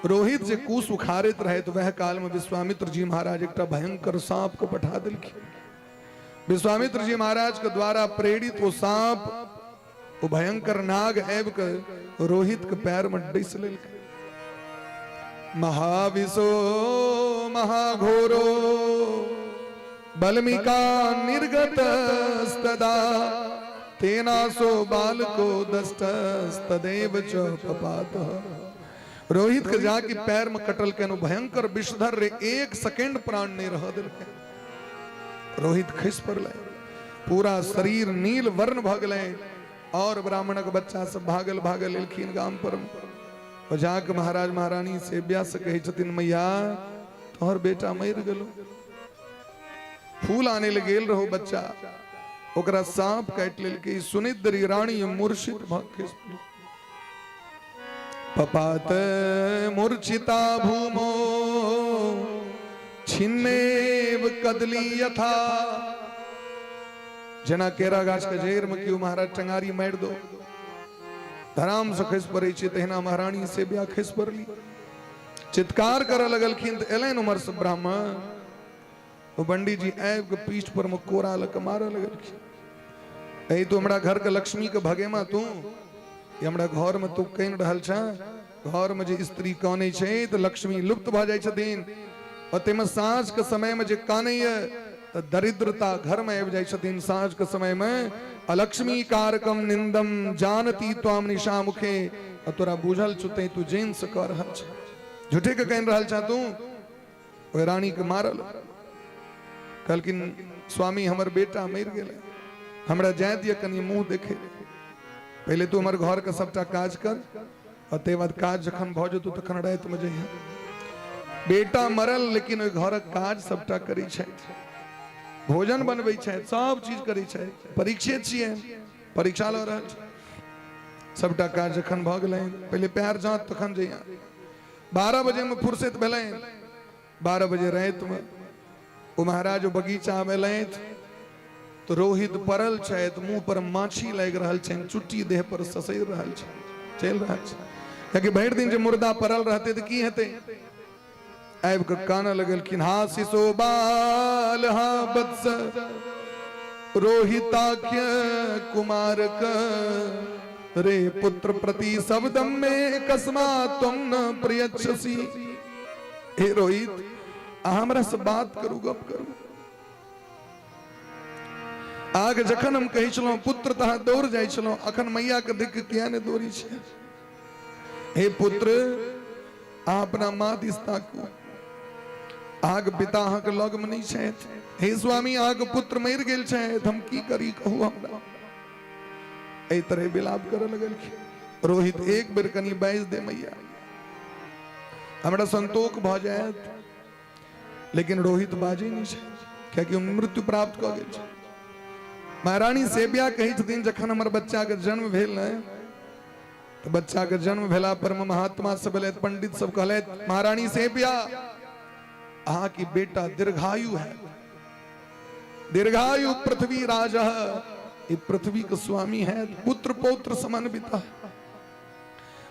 S3: रोहित जे कुश उखाड़ैत रहे तो वह काल में विश्वामित्र जी महाराज एकटा भयंकर सांप को पठा देलखिन। विश्वामित्र जी महाराज के द्वारा प्रेरित वो सांप, वो भयंकर नाग आबि के रोहित के पैर में डसि लेलकै। महाविषो महाघोरो बल्मिका निर्गतस्तदा तेनासो बालको दष्टस्तदेव च पपातः। रोहित के जाके पैर में कटल के भयंकर विषधर रे, 1 सेकेंड प्राण नहीं रह देलकै। रोहित खसि पड़लै, पूरा शरीर नील वर्ण भऽ गेलै। और ब्राह्मणक बच्चा सब भागल भागल एलखिन गाम पर। ओ जाके महाराज महारानी से ब्याह से कहै छथिन, मैया तोहर बेटा मरि गेलो, फूल आने ले गेल रहो बच्चा, ओकरा सांप काटि लेलकै। सुनैत देरी रानी मूर्छित भऽ खसि पड़ली। पपात मूर्छिता भूमो छिन्नेव कदली यथा। जेना केरा गाछ के जड़ि में केओ महाराज टंगारी मारि दो, धराम से खसि पड़ै छै, तहिना महारानी से ब्याह खसि पड़ली। चित्कार करऽ लगलखिन तऽ एलनि उम्हर से ब्राह्मण। ओ पंडीजी आबि कऽ पीठ पर मे कोरा लऽ कऽ मारऽ लगलखिन। एहि तू हमरा घर के लक्ष्मी के भगेमा तू, ई हमरा घर मे तू कानि रहल छह। घर मे जे स्त्री कानै छै तऽ लक्ष्मी लुप्त भऽ जाइ छथिन। और ताहिमे साँझ के समय मे जे कानैया तऽ दरिद्रता घर मे आबि जाइ छथिन। साँझ के समय मे अलक्ष्मी कारकम निंदम जानती त्वाम निशा मुखे, आ तोरा बुझल छौ तैं तू जैन से कऽ रहल छह, झूठे के कानि रहल छह तू। ओहि रानी के मारल। कहलखिन स्वामी हमर बेटा मरि गेलै, हमरा जाय दिअ कनि मुँह देखे। पहिले तू हमर घर के सबटा काज कर, और ताहि बाद काज जखन भऽ जेतौ तखन रातिमे जइहे। बेटा मरल लेकिन ओहि घरक काज सबटा करै छथि, भोजन बनबै छथि, सब चीज करै छथि। परीक्षे छियै, परीक्षा लऽ रहल छै। सबटा काज जखन भऽ गेलै, पहिले पैर जाँत तखन जइहे। 12 बजे में फुर्सत भेलनि। 12 बजे राति में ओ महाराज बगीचा में एलथि तो रोहित पड़ल छथि, मुंह पर माछी लागि रहल छनि, चुट्टी देह पर ससरि रहल छै, चलि रहल छै। कियाकि भरि दिन जे मुर्दा पड़ल रहतै तऽ की हेतै। आबि कऽ कानऽ लगलखिन, हा शिशो बाल हा वत्स रोहिताख्य कुमार रे पुत्र प्रति शब्दम में कस्मात् त्वं न प्रयच्छसि। हे रोहित, अहाँ हमरा से बात करू, गप करू। आग जखन हम कहै छलहुँ पुत्र तहाँ दौड़ जाइ छलहुँ, अखन मैया के देख के किया नहि दौड़ै छै। हे पुत्र, अहाँ अपना माँ दिस ताकू, अहाँके पिता अहाँके लग में नहीं छथि। हे स्वामी, अहाँके पुत्र मरि गेल छथि, हम की करी कहू हमरा। एहि तरह विलाप करऽ लगलखिन। रोहित एक बेर कनि बाजि दे मैया, हमरा संतोष भऽ जायत। लेकिन रोहित बाजै नहि छै, कियाकि ओ मृत्यु प्राप्त कऽ गेल छै। महारानी सेबिया कहै छथिन जखन हमर बच्चाके जन्म भेल ने, तऽ बच्चाके जन्म भेला पर मे महात्मा सब एलथि, पंडित सब कहलथि महारानी सेबिया अहाँके बेटा दीर्घायु है, दीर्घायु पृथ्वी राज, ई पृथ्वी के स्वामी है, पुत्र पौत्र समन्वित,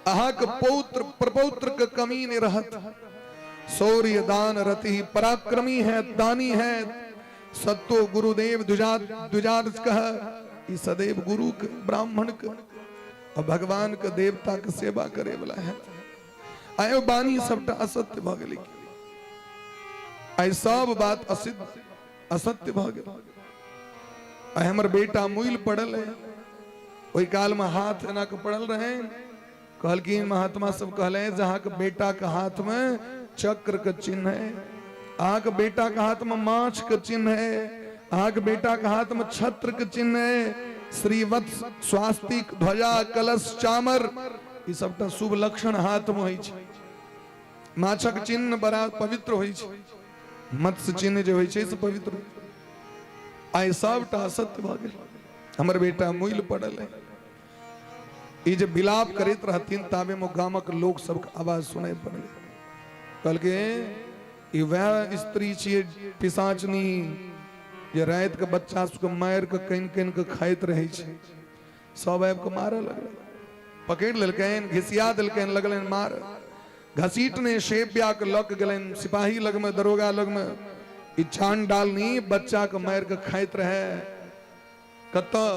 S3: अहाँके पौत्र प्रपौत्र के कमी नहीं रहत, शौर्य दान रति पराक्रमी है, दानी है, सत्तो गुरुदेव द्विजात कह, ई सदैव गुरु के ब्राह्मण के और भगवान के देवता के सेवा करे वाला है। आयो बानी सबटा असत्य भऽ गेलै, आइ सब बात असिद्ध असत्य भऽ गेल। आइ हमर बेटा मुइल पड़ल है, ओहि काल में हाथ एना के पड़ल रहे। कहलखिन महात्मा सब कहले जे अहाँके बेटा के हाथ में चक्र के चिन्ह है, अहाँके बेटा के हाथ में माछ के चिन्ह है, अहाँके बेटा के हाथ में छत्र के चिन्ह है, श्रीवत्स स्वास्तिक ध्वजा कलश चामर, ई सबटा शुभ लक्षण हाथ में होइ छै। माछक चिन्ह बड़ा पवित्र होइ छै, मत्स्य चिन्ह जे होइ छै से पवित्र। आइ सबटा असत्य भऽ गेल, हमर बेटा मुइल पड़ल है। ई जे विलाप करैत रहथिन ताबे मे गामक लोक सबके आवाज सुनाइ पड़लै। कहलकै ई वएह स्त्री छियै पिशाचनी जे राति के बच्चा सबके मारि के कनि कनि के खाइत रहै छै। सब आबि कऽ मारऽ लगलै, पकड़ि लेलकनि, घिसिया देलकनि, लगलनि मार। घसीटने सेव्या के लऽ के गेलनि सिपाही लगमे, दरोगा लगमे। ई चान डालनी बच्चा के मारि के खाइत रहे कतऽ,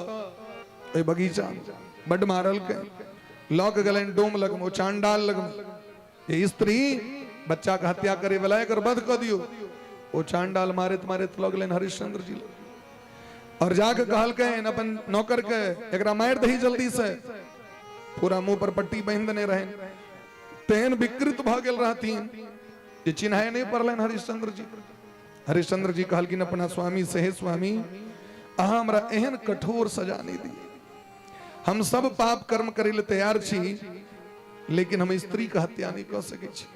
S3: ओहि बगीचा में। बड्ड मारलकै, लऽ के गेलनि डोम लगमे, ओ चांडाल लगमे। ये स्त्री बच्चा के हत्या करे वाला एकर वध कऽ दियौ। ओ चांडाल मारैत मारैत लऽ गेलनि हरिश्चंद्र जी लग और जाके कहलकनि अपन नौकर के, एकरा मारि दही जल्दी से। पूरा मुंह पर पट्टी बांधि देने रहनि, तेहन विकृत भऽ गेल रहथिन जे चिन्हाय नहि पड़लनि हरिश्चंद्र जी। हरिश्चंद्र जी कहलखिन अपना स्वामी से, हे स्वामी, अहाँ हमरा एहन कठोर सजा नहि दिअ। हम सब पाप कर्म करै लए तैयार छी, लेकिन हम स्त्री के हत्या नहि कऽ सकै छी,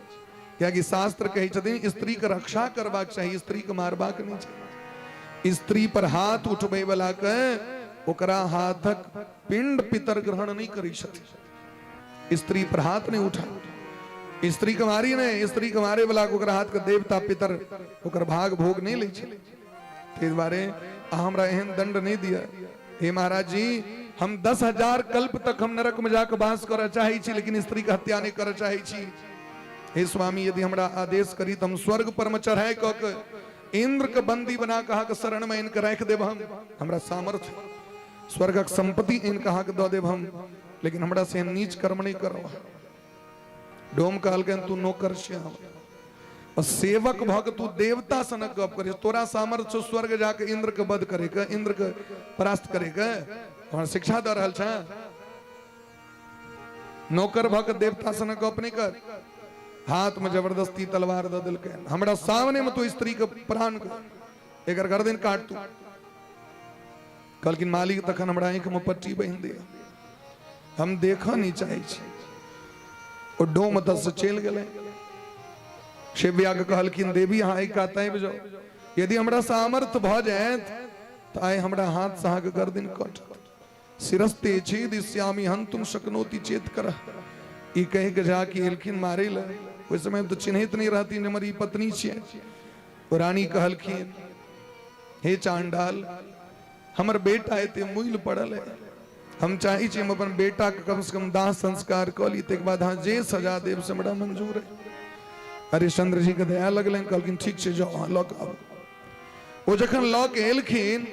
S3: कियाकि शास्त्र कहै छथिन स्त्री के रक्षा करबाक चाही, स्त्री के मारबाक नहि चाही। स्त्री पर हाथ उठबै वाला के ओकरा हाथक पिंड पितर ग्रहण नहि करै छथिन। स्त्री पर हाथ नहि उठा, स्त्री के मारी नहि, स्त्री के मारे वाला के ओकरा हाथ के देवता पितर ओकर भाग भोग नहि लै छै। ताहि दुआरे अहाँ हमरा एहन दंड नहि दिअ। हे महाराज जी, हम 10,000 कल्प तक हम नरक में जाके वास करऽ चाहै छी, लेकिन स्त्री के हत्या नहि करऽ चाहै छी। हे स्वामी, यदि हमरा आदेश करी तऽ हम स्वर्ग पर में चढ़ाई कऽ के इंद्र के बंदी बना के अहाँके शरण में इनके राखि देब हम। हमरा सामर्थ्य स्वर्गक संपत्ति इनके अहाँके दऽ देब हम, लेकिन हमरा से नीच कर्म नहीं करब। डोम कहलकनि तू नौकर छियै हमर और सेवक भऽ के तू देवता सनक गप करै, तोरा सामर्थ्य छौ स्वर्ग जाके इंद्र के वध करे के, इंद्र के परास्त करे के, हमरा शिक्षा दऽ रहल छें। नौकर भऽ के देवता सनक गप नहीं कर। हाथ में जबरदस्ती तलवार दऽ देलकै, हमरा सामने में तू स्त्री के प्राण के एकर गर्दन काट तू। कहलखिन मालिक तखन हमरा आँखि में पट्टी बान्हि दिअ, हम देखऽ नहीं चाहै छी। ओ डोम ओतऽ से चलि गेलै। शिव्या के कहलखिन देवी अहाँ एहि कात आबि जाउ, यदि हमरा सामर्थ्य भऽ जायत तऽ आइ हमरा हाथ से अहाँके गर्दन कटत। शिरस्ते छेदिष्यामि हन्तुम शक्नोति चेत करह। ई कहि के जाके एलखिन मारै लए। ओहि समय तऽ चिन्हैत नहि रहथिन हमर ई पत्नी छियै। ओ रानी कहलखिन हे चांडाल, हमर बेटा एते मुइल पड़ल है, हम चाहै छी हम अपन बेटा के कम से कम दाह संस्कार कऽ ली, ताहिके बाद अहाँ जे सजा देब से हमरा मंजूर है। हरिश्चंद्र जी के दया लगलनि, कहलखिन ठीक छै जाउ अहाँ लऽ कऽ आबू। ओ जखन लऽ के एलखिन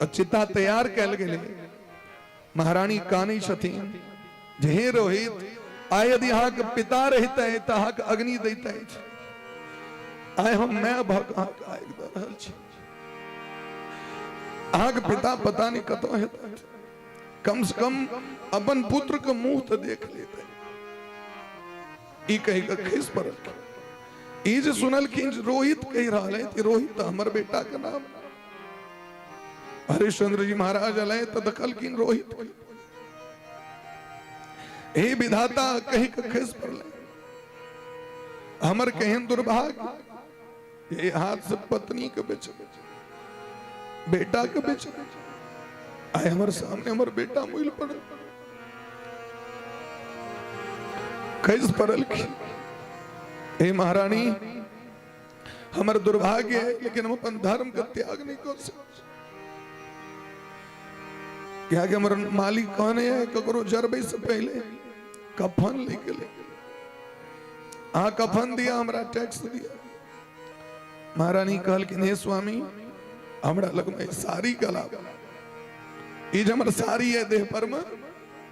S3: आ चिता तैयार कयल गेलै, महारानी कानै छथिन जे हे रोहित, आइ यदि अहाँके पिता रहितै तऽ अहाँके अग्नि दैतै, आइ हम माय भऽ कऽ अहाँके आगि दऽ रहल छी। अहाँके पिता पता नहि कतऽ हेतै, कम से कम अपन पुत्र के मुंह तऽ देख लेतै। ई कहि कऽ खसि पड़लखिन। ई जे सुनलखिन जे रोहित कहि रहल है, रोहित तऽ हमर बेटा के नाम। हरिश्चंद्र जी महाराज अलै तऽ देखलखिन रोहित, हे विधाता कहि कऽ खसि पड़लै, हमर केहन दुर्भाग्य, ये हाथ से पत्नी के बेच, बेटा के बेच, आय हमर सामने हमर बेटा मुइल पड़ल, खसि पड़लखिन। हे महारानी हमर दुर्भाग्य है, लेकिन हम अपन धर्म के त्याग नहीं कर सकते। क्या कि हमर मालिक कहने है ककरो जरबे से पहले कफन लेके ले, अहाँ कफन दिया हमरा टैक्स दिया। महारानी कहलखिन हे स्वामी हमरा लग में साड़ी के अलावा, ई जे हमर साड़ी है देह पर में,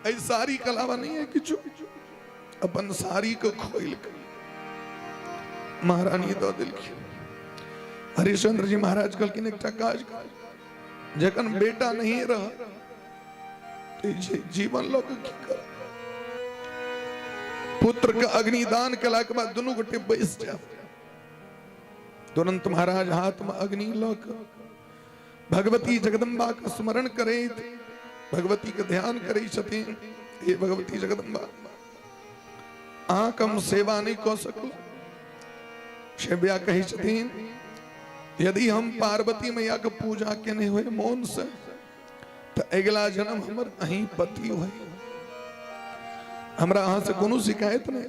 S3: एहि साड़ी के अलावा नहीं है किछु। अपन साड़ी के खोल के महारानी दऽ देलखिन। हरिश्चंद्र जी महाराज कहलखिन एकटा काज कर, जखन बेटा नहीं रह जीवन लऽ के की कर, पुत्र के अग्निदान केला के बाद दुनू गोटे बैस जाब। तुरंत महाराज हाथ में अग्नि लऽ के भगवती जगदम्बा के स्मरण करैत भगवती के ध्यान करै छथिन। हे भगवती जगदम्बा, अहाँ कम सेवा नहीं कऽ सकलहुँ। सेव्या कहै छथिन यदि हम पार्वती मैया के पूजा केने होय मोन से तऽ अगिला जन्म हमर अहीं पति होय, हमरा अहाँ से कोनो शिकायत नहीं,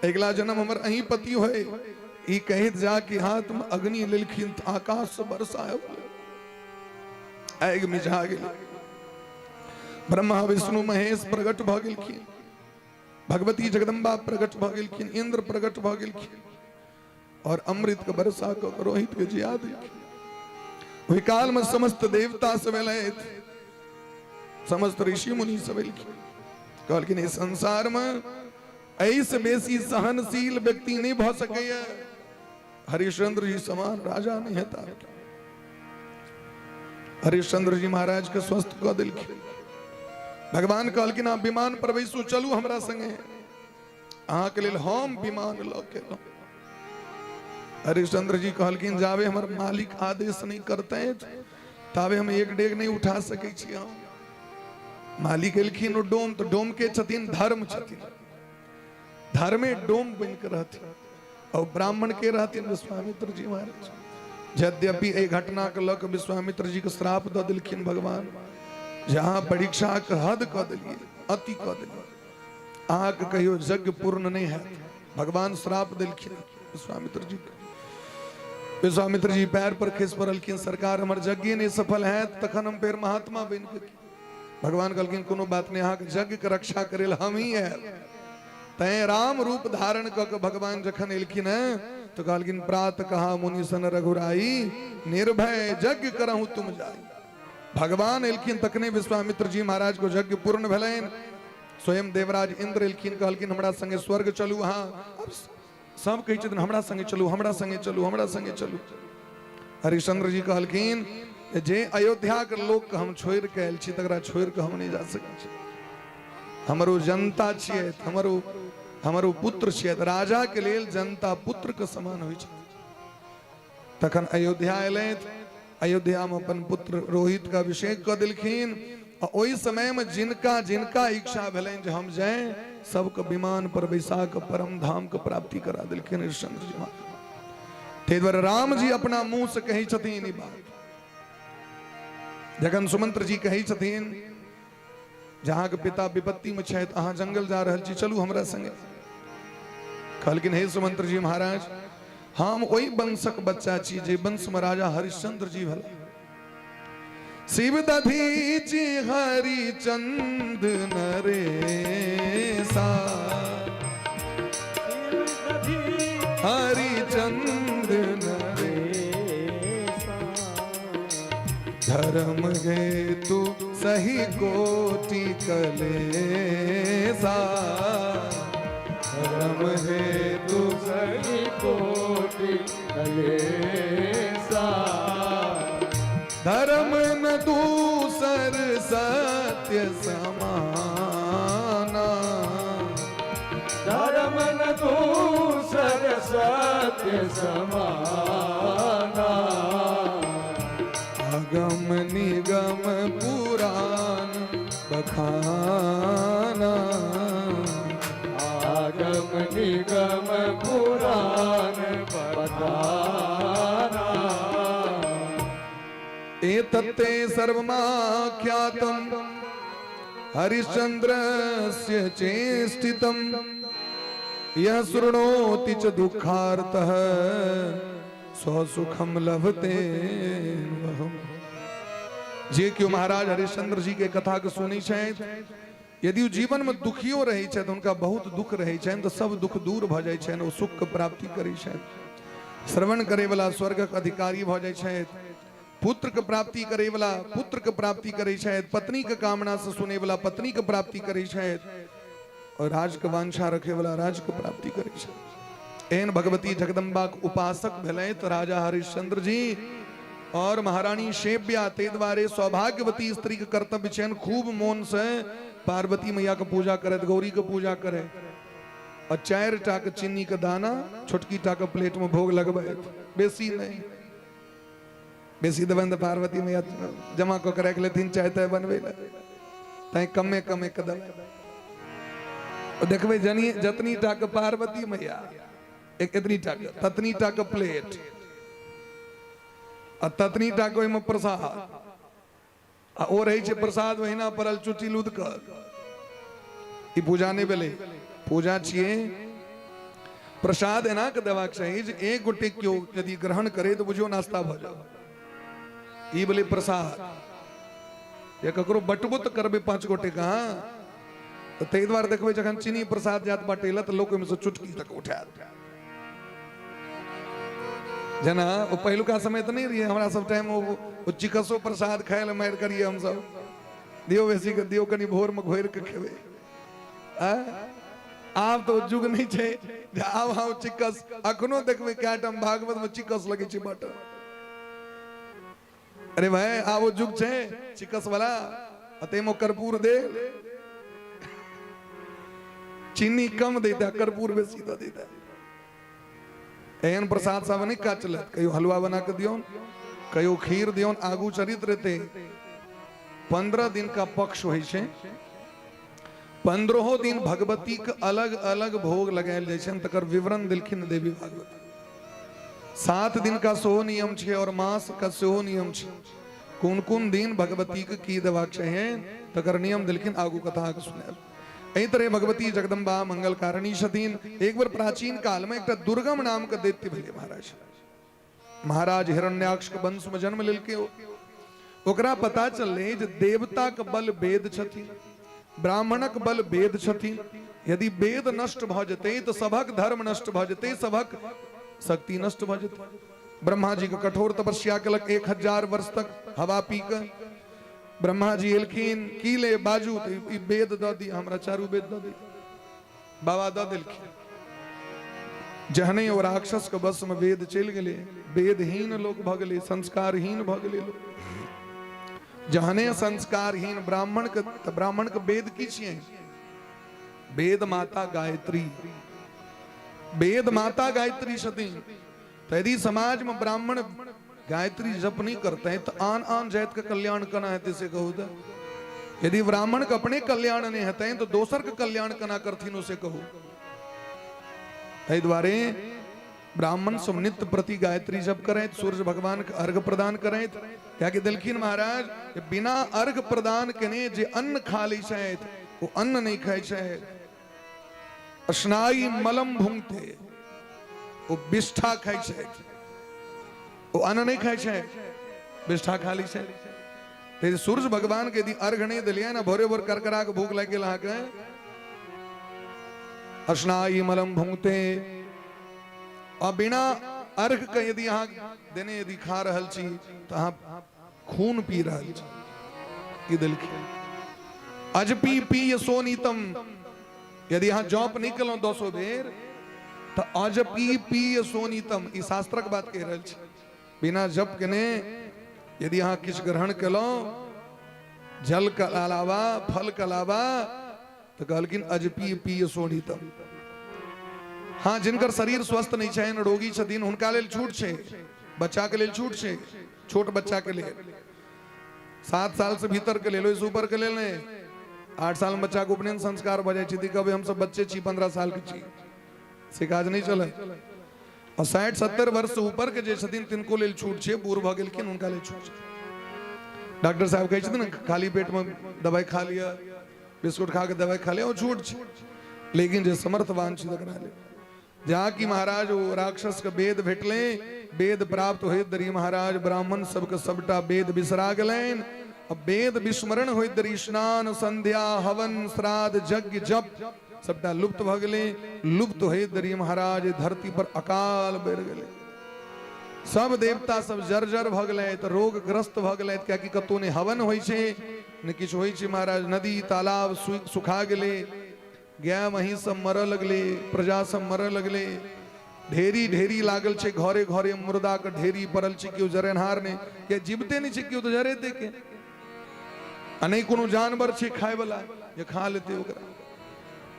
S3: अगिला जन्म हमर अहीं पति होय। ई कहैत जा कि हाथ में अग्नि लेलखिन तऽ आकाश से वर्षा आगि मिझा गेल। ब्रह्मा विष्णु महेश प्रकट भऽ गेलखिन, भगवती जगदम्बा प्रकट भऽ गेलखिन, इंद्र प्रकट भऽ गेलखिन और अमृत के वर्षा कऽ रोहित के जिया देलखिन। ओहि काल में समस्त देवता सब एलथि, समस्त ऋषि मुनि सब एलखिन, कहलखिन इस संसार में एहिसँ बेसी सहनशील व्यक्ति नहीं भऽ सकैया, हरिश्चंद्र जी समान राजा नहीं हेता। हरिश्चंद्र जी महाराज के स्वस्थ कऽ देलखिन। भगवान कहलखिन अहाँ विमान पर बैसू, चलू हमरा संगे, अहाँके लेल हम विमान लऽ के एलहुँ। हरिश्चंद्र जी कहलखिन जाबे हमर मालिक आदेश नहीं करते ताबे हम एक डेग नहीं उठा सकै छी। हम मालिक एलखिन ओ डोम, तो डोम के छथिन धर्म छथिन, धर्मे डोम बन के रहथिन और ब्राह्मण के रहथिन विश्वामित्र जी महाराज। यद्यपि एहि घटना के लऽ के विश्वामित्र जी के श्राप दऽ देलखिन भगवान, जहाँ परीक्षा के हद कऽ देलियै, अति कऽ देलियै, अहाँके कहियो यज्ञ पूर्ण नहीं हैत। भगवान श्राप देलखिन विश्वामित्र जी के। विश्वामित्र जी पैर पर खसि पड़लखिन, सरकार हमर यज्ञ नहीं सफल हैत तखन हम फेर महात्मा बनि के। भगवान कहलखिन कोनो बात नहीं, अहाँके यज्ञ के रक्षा करे लए हम ही आयब। तैं राम रूप धारण कऽ के भगवान जखन एलखिन हैं तऽ कहलखिन प्रात कहा मुनि सन रघुराई निर्भय यज्ञ करहु तुम जाई। भगवान एलखिन तखने विश्वामित्र जी महाराज को यज्ञ पूर्ण भेलनि। स्वयं देवराज इंद्र एलखिन, कहलखिन हमरा संगे स्वर्ग चलू अहाँ। आब सब कहै छथिन हमरा संगे चलू, हमरा संगे चलू, हमरा संगे चलू। हरिश्चंद्र जी कहलखिन जे अयोध्या के लोक के हम छोड़ि के आयल छी तकरा छोड़ि के हम नहि जा सकै छी। हमरो जनता छियै, हमरो हमरो पुत्र छियै। राजा के लेल जनता पुत्र के समान होइ छै। तखन अयोध्या एलथि, अयोध्या में अपन पुत्र रोहित के अभिषेक कऽ देलखिन। आ ओहि समय में जिनका जिनका इच्छा भेलनि जे हम जाए, सबके विमान पर बैसा कऽ परम धाम के प्राप्ति करा देलखिन हरिश्चंद्र जी महाराज। ताहि दुआरे राम जी अपना मुंह से कहै छथिन ई बात। जखन सुमंत्र जी कहै छथिन जे अहाँके पिता विपत्ति में छथि, अहाँ जंगल जा रहल छी, चलू हमरा संगे। कहलखिन हे सुमंत्र जी महाराज, हम ओहि वंशक बच्चा छी जे वंश में राजा हरिश्चंद्र जी भेला। शिव दधीची हरिचंद नरेसा, हरिचंद नरेसा, धर्म हेतु सही कोटि कलेसा, धर्म हेतु
S4: सही कोटि कलेसा,
S3: धर्म न दूसर सत्य समाना,
S4: धर्म न दूसर सत्य समाना,
S3: अगम निगम पुराण बखाना,
S4: आगम निगम पुराण बखाना।
S3: एतत्ते सर्वमाख्यातं हरिश्चन्द्रस्य चेष्टितं, यः शृणोति च दुःखार्तः स्वसुखम लभते। जे केओ महाराज हरिश्चंद्र जी के कथा के सुनै छथि, यदि ओ जीवन में दुखियो रहै छथि, हुनका बहुत दुख रहै छनि, तऽ सब दुख दूर भऽ जाइ छनि, ओ सुख के प्राप्ति करै छथि। श्रवण करे वाला स्वर्गक अधिकारी भऽ जाइ छथि, पुत्र के प्राप्ति करे वाला पुत्र के प्राप्ति करै छथि, पत्नी के कामना से सुनै वाला पत्नी के प्राप्ति करै छथि, और राज के वांछा रखे वाला राज के प्राप्ति करै छथि। एहन भगवती जगदम्बा के उपासक भेलथि राजा हरिश्चंद्र जी और महारानी शेव्या। ताहि दुआरे सौभाग्यवती स्त्री के कर्तव्य छनि खूब मोन से पार्वती मैया के पूजा करैत, गौरी के पूजा करे, और 4 टा के चीनी के दाना छोटकी टा के प्लेट में भोग लगबैत, बेसी नहीं। बेसी देबनि तऽ पार्वती मैया जमा कऽ के राखि लेथिन चाय ताय बनबै लए, तैं कमे कमे के देबै। देखबै जनी जतनी टा के पार्वती मैया एक एतनी टा के ततनी टा के प्लेट आ ततनी टा के ओहिमे प्रसाद, आ ओ रहै छै प्रसाद ओहिना पड़ल चुची लुदकल। ई पूजा नहि भेलै। पूजा छियै प्रसाद एना के देबाक चाही जे एक गोटे केओ यदि ग्रहण करे तऽ बुझियौ नाश्ता भऽ जाओ। ई भेलै प्रसाद। जे ककरो बटबो तऽ करबै 5 गोटे कहाँ, तऽ ताहि दुआरे देखबै जखन चीनी प्रसाद जात बाटै लए तऽ लोक ओहिमे सँ चुटकी तक उठायत। जेना ओ पहिलुका समय तऽ नहि रहियै हमरा सब टाइम, ओ चिकसो प्रसाद खाय लए मारि करियै हमसब, दियौ बेसी के दियौ, कनि भोर में घोरि के खेबै। आब तऽ ओ युग नहि छै जे आब हम चिकस, अखनो देखबै कए ठाम भागवत में चिकस लगै छै बाटल। अरे भाई आब ओ युग छै चिकस वाला, आ ताहिमे कर्पूर दे, चीनी कम दैता कर्पूर बेसी दऽ दैता। एहन प्रसाद सब नहि काज चलत। कहियो हलवा बना के दियौन, कहियो खीर दियौन। आगू चरित्र एतै 15 दिन का पक्ष होइ छै, 15 दिन भगवती के अलग अलग भोग लगायल जाइ छनि, तकर विवरण देलखिन देवी भागवत। 7 दिन का सेहो नियम छै और मास का सेहो नियम छै, कोन कोन दिन भगवती के की देबाक चाही तकर नियम देलखिन। आगू कथा के सुनायल। एहि तरह भगवती जगदम्बा मंगलकारिणी छथिन। एक बेर प्राचीन काल में एकटा दुर्गम नाम के दैत्य भेलै महाराज। महाराज हिरण्याक्ष के वंश में जन्म लेलकै। ओकरा पता चललै जे देवता के बल वेद छथिन, ब्राह्मणक बल वेद छथिन। यदि वेद नष्ट भऽ जेतै तऽ सभक धर्म नष्ट भऽ जेतै, सभक शक्ति नष्ट भऽ जेतै। ब्रह्मा जी के कठोर तपस्या केलक 1000 वर्ष तक हवा पी कऽ। ब्रह्मा जी एलखिन, की ले बाजू, तऽ ई वेद दऽ दी हमरा, चारू वेद दऽ दी बाबा, दऽ देलखिन। जहने ओ राक्षस के बस में वेद चलि गेलै, वेदहीन लोक भऽ गेलै, संस्कारहीन भऽ गेलै लोक। जहने संस्कारहीन ब्राह्मण के, तऽ ब्राह्मण के वेद की छियै? वेद माता गायत्री, वेद माता गायत्री छथिन। तऽ यदि समाज में ब्राह्मण गायत्री जप नहीं करते तऽ आन आन जाति के कल्याण केना हेतै से कहू। तऽ यदि ब्राह्मण के अपने कल्याण नहीं हेतै तऽ दोसर के कल्याण केना करथिन से कहू। ताहि दुआरे ब्राह्मण सब नित्य प्रति गायत्री जप करैत, सूर्य भगवान के अर्घ प्रदान करैत। कियाकि देलखिन महाराज, बिना अर्घ प्रदान केने जे अन्न खा लै छथि ओ अन्न नहीं खाइ छथि। स्नायु मलम भुंगते, ओ विष्ठा खाइ छथि, ओ अन्न नहीं खाइ छथि, विष्ठा खा लै छथि। ते सूर्य भगवान के यदि अर्घ नहीं दिलियै ने, भोरे भोर करकरा के भूख लागि गेल अहाँके, स्नायु मलम भुंगते, आ बिना अर्घ के यदि अहाँ देने यदि खा रहल छी तऽ अहाँ खून पी रहल छी। ई देलखिन अजपी पीय सोनीतम, यदि अहाँ जप नहि केलहुँ 10 बेर तऽ अजपी पीय सोनीतम, ई शास्त्रक बात कहि रहल छी। बिना जप केने यदि अहाँ किछु ग्रहण केलहुँ जल के अलावा फल के अलावा, तऽ कहलखिन अजपी पीय सोनीतम। हाँ, जिनकर शरीर स्वस्थ नहीं छनि, रोगी छथिन, हुनका लेल छूट छै, बच्चा के लेल छूट छै, छोट बच्चा के लेल 7 साल से भीतर के लेल, ओहिसँ ऊपर के लेल नहि। 8 साल में बच्चा के उपनयन संस्कार भऽ जाइ छै, तऽ कहबै हमसब बच्चे छी, 15 साल के छी, से काज नहि चलत। आ 60-70 वर्ष से ऊपर के जे छथिन तिनको लेल छूट छै, बूढ़ भऽ गेलखिन हुनका लेल छूट छै। डॉक्टर साहब कहै छथिन ने, खाली पेट में दवाई खा लिअ, बिस्कुट खा के दवाई खा लिअ, ओ छूट छै। लेकिन जे समर्थवान छी तकरा लेल। जहाँ कि महाराज ओ राक्षस के वेद भेटलै, वेद प्राप्त होइत देरी महाराज ब्राह्मण सबके सबटा वेद बिसरा गेलनि। अब वेद विस्मरण होइत देरी स्नान संध्या हवन श्राद्ध यज्ञ जप सबटा लुप्त भऽ गेलै। लुप्त होइत देरी महाराज धरती पर अकाल बढ़ि गेलै, सब देवता सब जर्जर भऽ गेलै, तऽ रोगग्रस्त भऽ गेलै। कियाकि कतौ नहि हवन होइ छै ने किछु होइ छै महाराज। नदी तालाब सुखा गेलै, गाय महींस सब मरऽ लगलै, प्रजा सब मरऽ लगलै, ढेरी ढेरी लागल छै, घरे घरे मुर्दा के ढेरी पड़ल छै, केओ जरेनहार नहि, किया जीवते नहि छै केओ तऽ जरेतै के, आ नहि कोनो जानवर छै खाय वाला जे खा लेतै ओकरा।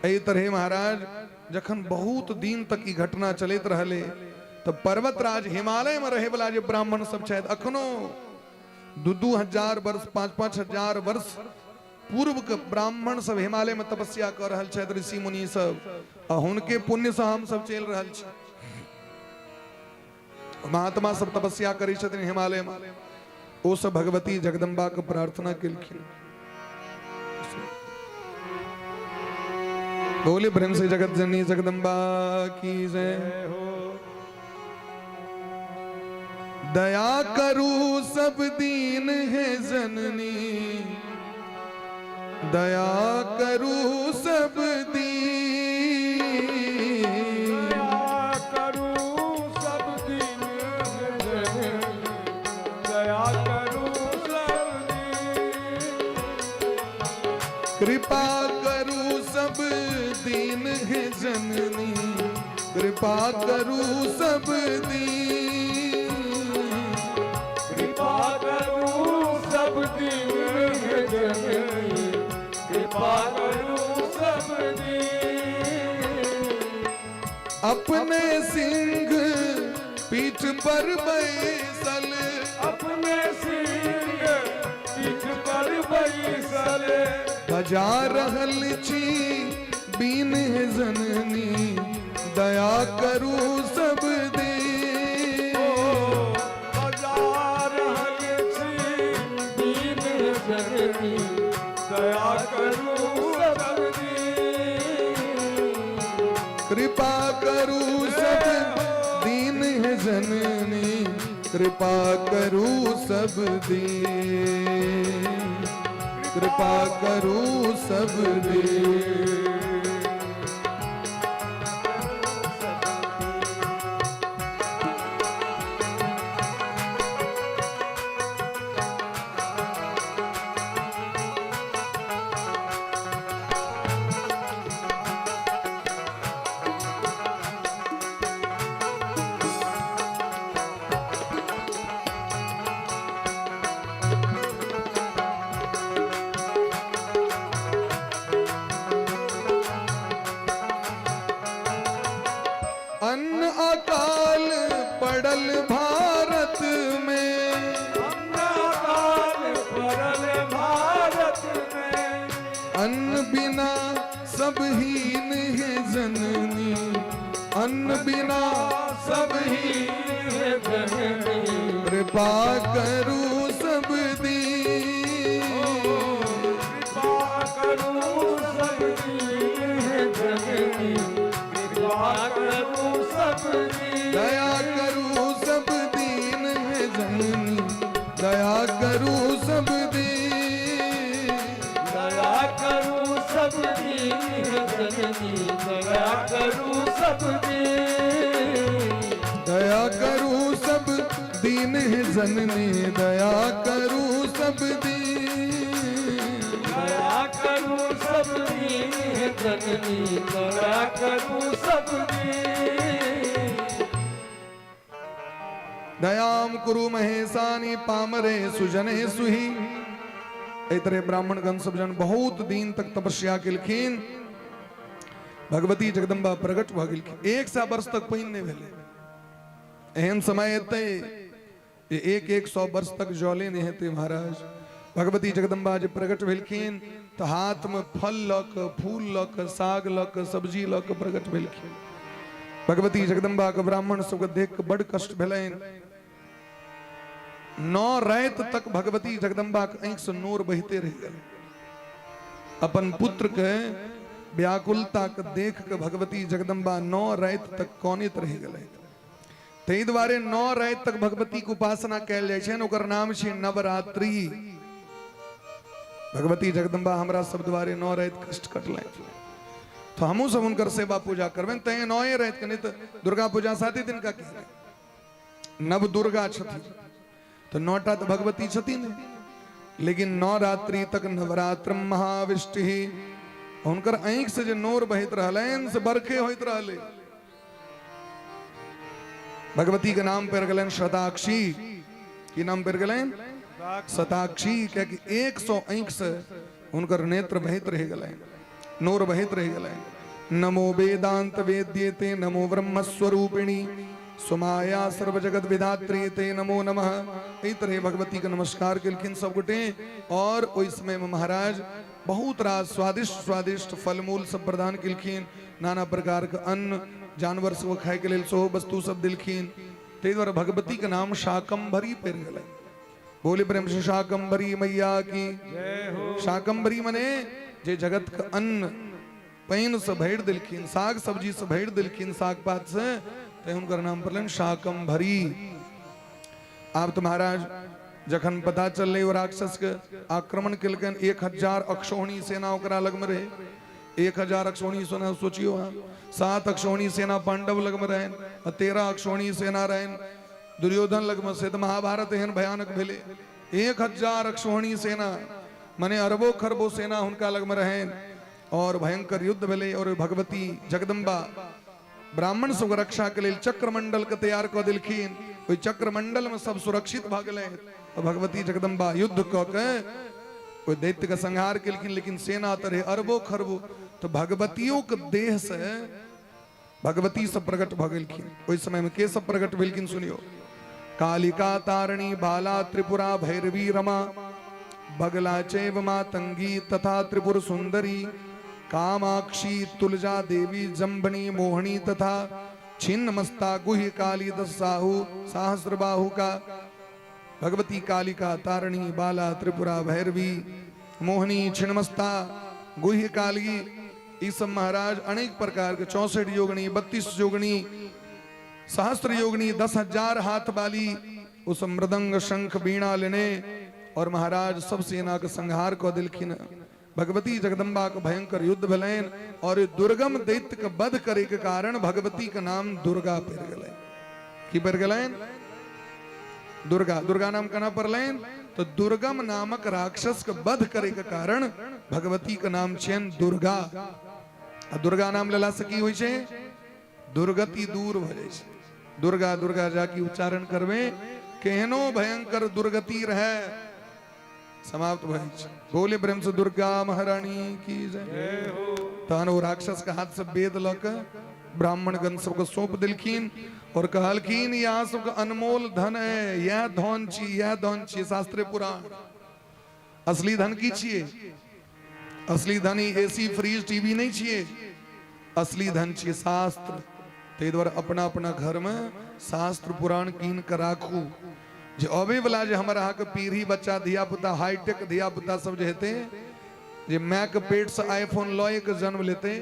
S3: एहि तरहे महाराज जखन बहुत दिन तक ई घटना चलैत रहलै तऽ पर्वतराज हिमालय में रहै वाला जे ब्राह्मण सब छथि, अखनो 2-2 हजार वर्ष 5-5 हजार वर्ष पूर्व के ब्राह्मण सब हिमालय में तपस्या कर रहल छथि, ऋषि मुनि सब, आ हुनके पुण्य से हम सब चलि रहल छी। महात्मा सब तपस्या करै छथिन हिमालय में, ओ सब भगवती जगदम्बा के प्रार्थना केलखिन। बोले प्रेम से जगत जननी जगदम्बा की जय हो। दया करू सब दीन है जननी, दया करू सब दीन,
S4: दया करू सब दीन है जननी, दया करू सब दीन,
S3: कृपा करू सब दीन है जननी, कृपा करू सब दीन,
S4: कृपा करू सब दीन है जननी, कृपा करू सब दीन,
S3: अपने सिंह पीठ पर बैसल,
S4: अपने सिंह पीठ पर बैसल,
S3: बजा रहल छी बीन है जननी, दया करू सब दीन,
S4: बजा रहल छी दीन जननी, दया करू सब दीन,
S3: कृपा करू सब दीन है जननी, कृपा करू सब दीन, कृपा करू सब दीन। काल पड़ल भारत में।
S4: हमरा काल पड़ल भारत में।
S3: अन्न बिना सब हीन है जननी, अन्न बिना सब हीन
S4: है जननी।
S3: कृपा करू सब दीन।
S4: कृपा करू सब दीन है जननी, कृपा करू सब दीन।
S3: दया करू सब दीन है जननी, दया करू सब दीन।
S4: दया करू सब दीन है जननी, दया करू सब दीन।
S3: दया करू सब दीन है जननी, दया करू सब दीन।
S4: दया करू सब दीन है जननी, दया करू सब दीन।
S3: दयाम कुरु महेशानी पामरे सुजने सुही। एहि तरह ब्राह्मणगण सब जन बहुत दिन तक तपस्या केलखिन। भगवती जगदम्बा प्रकट भऽ गेलखिन। 100 वर्ष तक पानि नहि भेलै। एहन समय एतै जे 100 वर्ष तक जले नहि हेतै महाराज। भगवती जगदम्बा जे प्रकट भेलखिन तऽ हाथ में फल लऽ कऽ, फूल लऽ कऽ, साग लऽ कऽ, सब्जी लऽ कऽ प्रकट भेलखिन। भगवती जगदम्बा के ब्राह्मण सबके देख कऽ बड़ कष्ट भेलनि। 9 राति तक भगवती जगदम्बा के आँखि से नोर बहिते रहि गेल। अपन पुत्र के व्याकुलता के देख के भगवती जगदम्बा 9 राति तक कानैत रहि गेलै। ताहि दुआरे 9 राति तक भगवती के उपासना कयल जाइ छै, ओकर नाम छै नवरात्रि। भगवती जगदम्बा हमरा सब दुआरे 9 राति कष्ट कटलनि, तो हमहूँ सब हुनकर सेवा पूजा करबनि, तैं 9 राति के, नहि तऽ दुर्गा पूजा 7 दिन का की। नव दुर्गा छथिन तो 9टा तऽ भगवती छथिन, लेकिन 9 रात्रि तक नवरात्र महाविष्टि। हुनकर आँखि से जे नोर बहैत रहलनि से बरखे होइत रहलै। भगवती के नाम पर गेलनि शताक्षी। की नाम पर गेलनि? शताक्षी। कियाकि 100 आँखि से हुनकर नेत्र बहैत रहि गेलनि, नोर बहैत रहि गेलनि। नमो वेदांत वेद्येते नमो ब्रह्म स्वरूपिणी सुमाया सर्व जगत विधात्री ते नमो नमः। एहि तरह भगवती के नमस्कार केलखिन सब गोटे। और ओहि समय में महाराज बहुत रास स्वादिष्ट स्वादिष्ट फलमूल सब प्रदान केलखिन, नाना प्रकार के अन्न जानवर सब खाय के लेल सेहो वस्तु सब देलखिन। ताहि दुआरे भगवती के नाम शाकंभरी पड़ि गेलै। बोले प्रेम से शाकंभरी मैया की
S4: जय हो।
S3: शाकंभरी मने जे जगत के अन्न पानि से भरि देलखिन, साग सब्जी से भरि देलखिन, साग पात से, तैं हुनकर नाम पड़लनि शाकंभरी। आब तो महाराज जखन पता चललै ओ राक्षस के आक्रमण केलकनि, 1000 अक्षौहिणी सेना ओकरा लग में रहे। 1000 अक्षौहिणी सेना, सोचियो अहाँ, 7 अक्षौहिणी सेना पांडव लग में रहनि, 13 अक्षौहिणी सेना रहनि दुर्योधन लग में। से तऽ महाभारत एहन भयानक भेलै। 1000 अक्षौहिणी सेना मने अरबों खरबों सेना हुनका लग में रहनि और भयंकर युद्ध भेलै। और भगवती जगदम्बा ब्राह्मण सबके रक्षा के लेल चक्रमंडल के तैयार कऽ देलखिन। ओहि चक्रमंडल में सब सुरक्षित भऽ गेलै। भगवती जगदम्बा युद्ध कऽ के ओहि दैत्य के संहार केलखिन, लेकिन सेना तऽ रहै अरबो खरबो। तऽ भगवतियों के देह से भगवती सब प्रकट भऽ गेलखिन। ओहि समय में के सब प्रकट भेलखिन सुनियो। कालिका तारिणी बाला त्रिपुरा भैरवी रमा बगला चैव मातंगी तथा त्रिपुर सुंदरी कामाक्षी तुलजा देवी जम्बनी मोहनी तथा छिन्नमस्ता गुह्य काली दस साहु सहस्र बाहु का। भगवती कालिका तारिणी बाला त्रिपुरा भैरवी मोहनी छिन्नमस्ता गुह्य काली, ई सब महाराज अनेक प्रकार के 64 योगनी, 32 योगनी, सहस्त्र योगनी, 10,000 हाथ वाली उस मृदंग शंख बीणा लेने और महाराज सब सेना के संहार कऽ देलखिन। भगवती जगदम्बा के भयंकर युद्ध भेलनि और दुर्गम दैत्य के वध करे के कारण भगवती के नाम दुर्गा पड़ि गेलनि। की पड़ि गेलनि? दुर्गा। दुर्गा नाम केना पड़लनि? तो दुर्गम नामक राक्षस के वध करे के कारण भगवती के नाम छियनि दुर्गा। आ दुर्गा नाम लेला से की होइ छै? दुर्गति दूर भऽ जाइ छै। दुर्गा दुर्गा जाके उच्चारण करबै, केहनो भयंकर दुर्गति रहे समाप्त भऽ जाइ छै। बोले प्रेम से दुर्गा महारानी की जय। तहन ओ राक्षस के हाथ से वेद लऽ के ब्राह्मणगण सबके सौंप देलखिन और कहलखिन यहाँ सबके अनमोल धन है, यह धन छी, यह धन छी शास्त्र पुराण। असली धन की छिए? असली धन ई एसी फ्रिज टीवी नहीं छिए, असली धन छिए शास्त्र। ताहि दुआरे अपना अपना घर में शास्त्र पुराण कीन के राखू, जे अबे वाला जे हमर अहाँके पीढ़ी बच्चा धिया पुता हाईटेक धिया पुता सब जे हेतै, जे माय के पेट से आईफोन लए के जन्म लेते,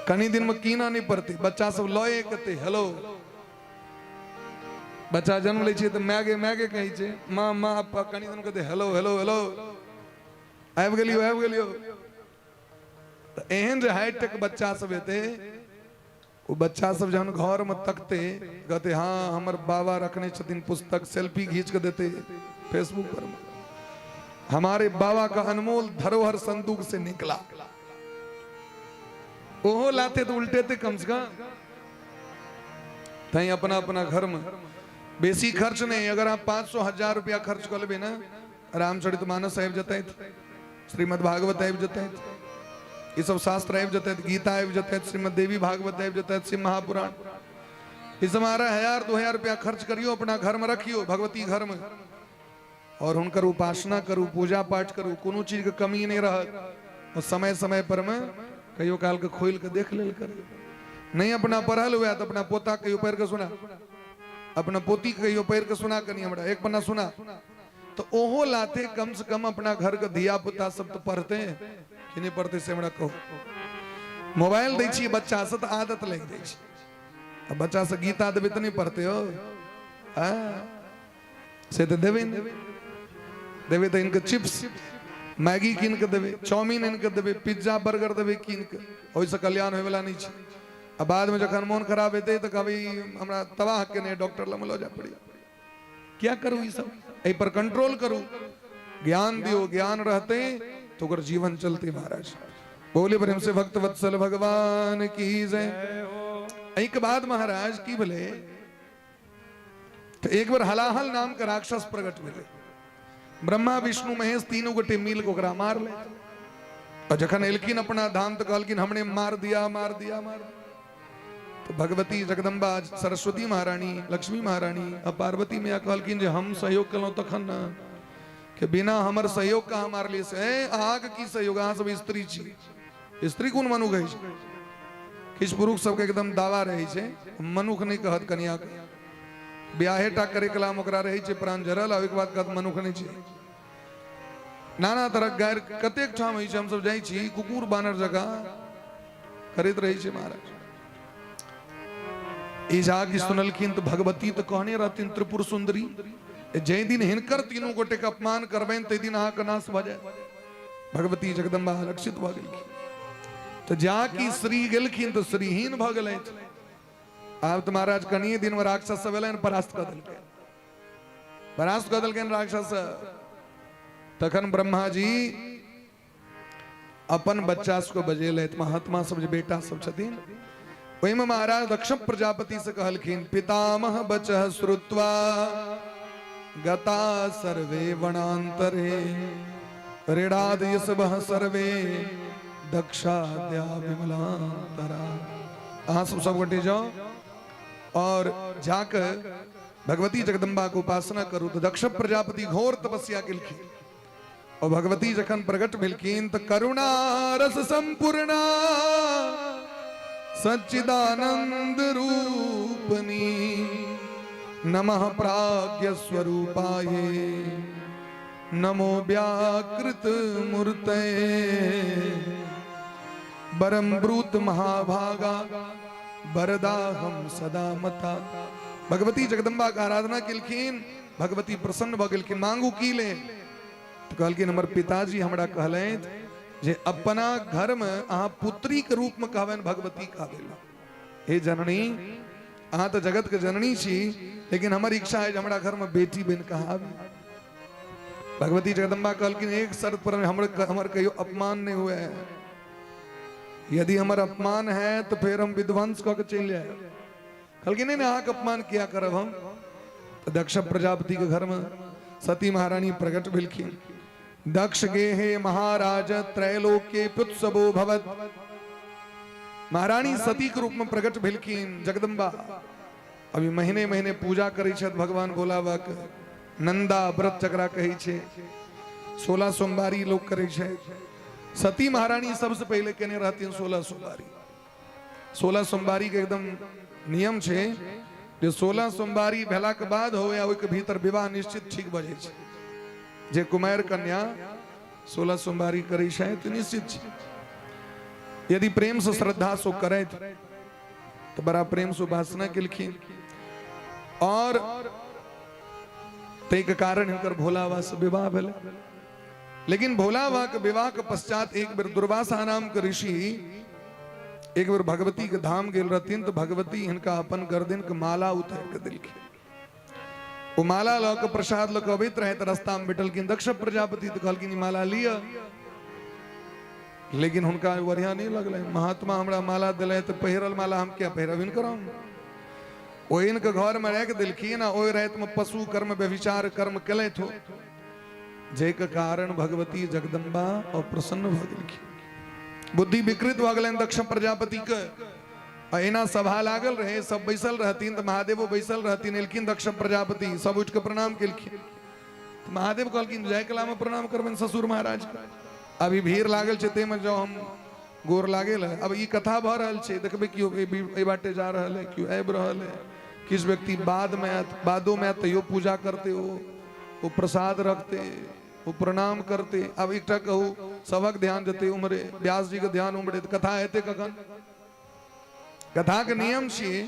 S3: कनी दिन में कीना नहीं पड़ते, बच्चा सब लए के हेतै। हेलो, बच्चा जन्म लै छै तऽ माय गे माय गे कहै छै, माँ माँ अप्पा, कनी दिन कहते हेलो हेलो हेलो आबि गेलियो आबि गेलियो। तऽ एहन जे हाईटेक बच्चा सब हेतै, ओ बच्चा सब जहन घर में तकते कहते हाँ हमर बाबा रखने छथिन पुस्तक, सेल्फी घींच के देते फेसबुक पर, हमारे बाबा का अनमोल धरोहर संदूक से निकला। ओहो लाते तो उल्टेते कम से कम। तई अपना अपना घर में बेसी खर्च नहीं, अगर आप 500 हजार रुपया खर्च कर लेबे ना, रामचरित मानस आबि जतैत, श्रीमद् भागवत आबि जतैत, ये सब शास्त्र आबि जतैत, गीता आबि जतैत, श्रीमद् देवी भागवत आबि जतैत, शिव महापुराण, ये सब आ रहा 1000 2000 रुपया खर्च करियो, अपना घर में रखियो भगवती घर में, और हुनकर उपासना करू, पूजा पाठ करू, कोनो चीज के कमी नहीं रहत। और समय समय पर में कहियो काल के खोल के देख लेल करू। नहीं अपना पढ़ल हुआ तो अपना पोता कहियो पढ़ के सुना, अपना पोती कहियो पढ़ के सुना, कनी हमरा एक पन्ना सुना, तो ओहो लाते कम से कम अपना घर के धिया पुता सब तो पढ़ते हैं कि नहीं पढ़ते से हमरा कहो। मोबाइल दै छियै बच्चा से तो आदत लागि जाइ छै, आ बच्चा से गीता देबै तऽ नहीं पढ़ते हो, हाँ से तऽ देबै नहीं, देबै तऽ इनके चिप्स मैगी कीन के देबै, चाउमीन आनि के देबै, पिज्जा बर्गर देबै कीन के, ओहिसँ कल्याण होयवला नहि छै। आ बाद में जखन मोन खराब हेतै तऽ कहबै हमरा तबाह केने डॉक्टर लग लऽ जाय पड़ी। क्या करू ई सब, एहि पर कंट्रोल करू, ज्ञान दियो, ज्ञान रहते तो ओकर जीवन चलते। महाराज बोले प्रेम से भक्त वत्सल भगवान की जय। एहि के बाद महाराज की भेलै तो एक बार हलाहल नाम के राक्षस प्रकट भेलै, ब्रह्मा विष्णु महेश तीनों गोटे मिल के ओकरा मार ले, और जखन एलखिन अपना धाम तो कहलखिन हमने मार दिया मार दिया मार दिया। तो भगवती जगदम्बा सरस्वती महारानी लक्ष्मी महारानी आ पार्वती मैया कहलखिन जे हम सहयोग केलहुँ तखन न, कि बिना हमर सहयोग कहाँ मारलियै से, ए अहाँके की सहयोग, अहाँ सब स्त्री छी, स्त्री कोन मनुख होइ छै, किछु पुरुष सबके एकदम दावा रहै छै मनुख नहि कहत कनिया के, ब्याहे टा करे कला में ओकरा रहै छै प्राण जरल, आ ओहिके बाद कहत मनुख नहि छै। नाना तरहक गारि कतेक ठाम होइ छै, हमसब जाइ छी कुकुर बानर जकाँ करैत रहै छै। महाराज ई जाकि सुनलखिन तऽ भगवती तऽ कहने रहथिन त्रिपुर सुंदरी, जाहि दिन हिनकर तीनू गोटे के अपमान करबनि ताहि दिन अहाँके नाश भऽ जायत। भगवती जगदम्बा लक्षित भऽ गेलखिन, तऽ जाकि श्री गेलखिन तऽ श्रीहीन भऽ गेलथि। आब तऽ महाराज कनिए दिन में राक्षस सब एलनि, परास्त कऽ देलकै, परास्त कऽ देलकनि राक्षस। तखन ब्रह्मा जी अपन बच्चा सबके बजेलथि, महात्मा सब जे बेटा सब छथिन, ओहिमे महाराज दक्ष प्रजापति से कहलखिन पितामह बचह श्रुत्वा गता सर्वे वनांतरे ऋणादय सबह सर्वे दक्षाद्या विमलांतरा। अहाँ सब सब गोटे जाओ और जाकर भगवती जगदम्बा के उपासना करू। तो दक्ष प्रजापति घोर तपस्या केलखिन और भगवती जखन प्रकट भेलखिन तो करुणा रस संपूर्णा सच्चिदानंद रूपनी नमः प्राज्ञ स्वरूपाये नमो व्याकृत मूर्तये बरम ब्रूत महाभागा वरदा हम सदा मता। भगवती जगदम्बा के आराधना केलखिन, भगवती प्रसन्न भऽ गेलखिन। मांगू की ले, तो कहलखिन हमर पिताजी हमरा कहलथि जे अपना घर में अहाँ पुत्री के रूप में कहबनि भगवती कहबे। हे जननी, अहाँ तो जगत के जननी छी, लेकिन हमर इच्छा है जे हमरा घर में बेटी बनि कऽ आबी। भगवती जगदम्बा कहलखिन एक शर्त पर हमर हमर कहियो अपमान नहीं हुए है, यदि हमर अपमान है तो फिर हम विध्वंस कऽ के चलि जाए। कहलखिन नहीं नहीं, अहाँके अपमान किया करब हम। तो दक्ष प्रजापति के घर में सती महारानी प्रकट भेलखिन। दक्ष गेहे महाराज त्रैलोक्य पुत्सवो भवत। महारानी सती के रूप में प्रकट भेलखिन जगदम्बा। अभी महीने महीने पूजा करै छथि भगवान भोला बाबा के। नंदा व्रत जकरा कहै छै, 16 सोमवारी लोग करै छै। सती महारानी सबसे पहले केने रहथिन 16 सोमवारी। 16 सोमवारी के एकदम नियम छै जे 16 सोमवारी भेला के बाद हो या ओहिके भीतर विवाह निश्चित ठीक भऽ जाइ छै। जे कुमारि कन्या 16 सोमवारी करै छै तऽ निश्चित छै, यदि प्रेम से श्रद्धा से करैत तऽ बड़ा प्रेम से उपासना केलखिन और ताहिके कारण हिनकर भोला बाबा से विवाह भेलै। लेकिन भोला बाबा के विवाह के पश्चात एक बेर दुर्वासा नाम के ऋषि एक बेर भगवती के धाम गेल रहथिन तऽ भगवती हिनका अपन गर्दन के माला उतारि के देलखिन। ओ माला लऽ के प्रसाद लऽ के अबैत रहे तऽ रास्ता में भेटलखिन दक्ष प्रजापति, तऽ कहलखिन ई माला लिअ। लेकिन हुनका बढ़िया नहीं लगलै, महात्मा हमरा माला दिले तऽ पहिरल माला हम किया पहिरब हिनकर। हम ओ इनके घर में राखि देलखिन आ ओहि राति में पशु कर्म व्यभिचार कर्म केलथि हो, जाहिके कारण भगवती जगदम्बा और प्रसन्न भऽ गेलखिन। बुद्धि विकृत भऽ गेलनि दक्ष प्रजापति के। आ एना सभा लागल रहे, सब बैसल रहथिन तऽ महादेवो बैसल रहथिन। एलखिन दक्ष प्रजापति, सब उठि कऽ प्रणाम केलखिन। तऽ महादेव कहलखिन जाय कला में प्रणाम करबनि ससुर महाराज के, अभी भीड़ लागल छै ताहिमे जाउ हम गोर लागल है। अब ई कथा भऽ रहल छै, देखबै केओ एहि बाटे जा रहल है, केओ आबि रहल है। किछु व्यक्ति बाद में आयत, बादो में आयत तैयो पूजा करते, ओ प्रसाद रखते, ओ प्रणाम करते। अब एकटा कहू, सबक ध्यान जेतै उम्हरे, व्यास जी के ध्यान उम्हरे, तऽ कथा हेतै कखन? कथा के नियम छियै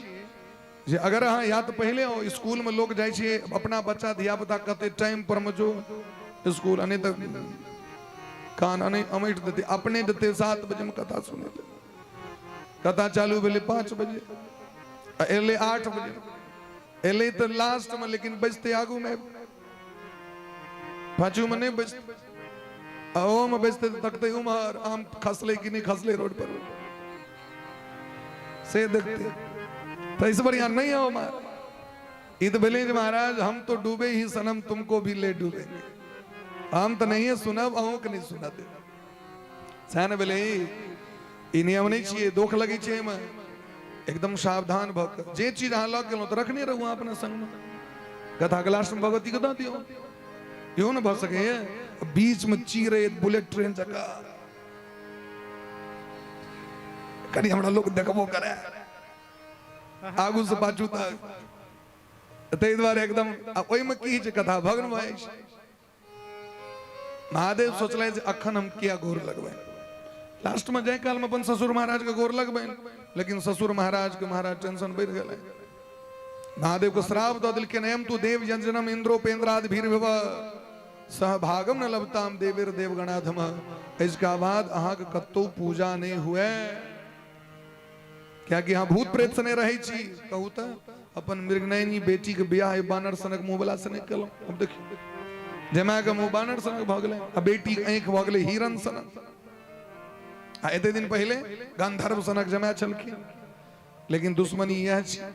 S3: जे अगर अहाँ या तऽ पहिले आउ, स्कूल में लोग जाइ छै अपना बच्चा धिया पुता कहते टाइम पर में जो स्कूल, आ नहि तऽ कान अमैठ देतै, अपने देतै 7 बजे में कथा सुनै लए। कथा चालू भेलै 5 बजे, आ एलै 8 बजे, एलै तऽ लास्ट में, लेकिन बजतै आगू में, पाछू में नहीं बजतै, आ ओहो में बजतै तऽ तकतै उम्हर आम खसलै कि नहि खसलै रोड पर, से देखते। तो इस बढ़िया नहीं आओ महाराज। ई तऽ भेलै जे महाराज हम तो डूबे ही सनम तुमको भी ले डूबेंगे, हम तऽ नहिए सुनब अहूँ के नहि सुना देब। सएह ने भेलै, ई नियम नहि छियै, दोख लगै छै एहिमे। एकदम सावधान भऽ कऽ जे चीज अहाँ लऽ गेलहुँ तऽ रखने रहू अहाँ अपना संगमे, कथा क्लास में भगवती के दऽ दियौ, इहो ने भऽ सकैए। बीच में चीरे बुलेट ट्रेन जकाँ कनि हमरा लोक देखबो करे आगू से पाछू तक, ताहि दुआरे एकदम। आ ओहिमे की छै, कथा भग्न भऽ जाइ छै। महादेव सोचलनि जे अखन हम किया गोर लगबै, लास्ट में जाय काल में अपन ससुर महाराज के गोर लगबनि, लेकिन ससुर महाराज के महाराज टेंशन बढ़ि गेलै। महादेव के श्राप दऽ देलखिन, एम तू देव यंजनम इंद्रोपेंद्रादि भीर्भव सहभागम न लभताम देवीर देवगणाधम। इसका बाद अहाँके कतौ पूजा नहि हुए, कियाकि अहाँ भूत प्रेत से नहि रहै छी। कहू तऽ अपन मृगनयनी बेटी के बियाह बानर सनक मुँह वाला से नहि केलहुँ। अब देखियौ जमाय के मुँह बानर सनक भऽ गेलै आ बेटी के आँखि भऽ गेलै हिरन सनक, आ एते दिन पहिले गंधर्व सनक जमाय छलखिन। लेकिन दुश्मनी यह छै,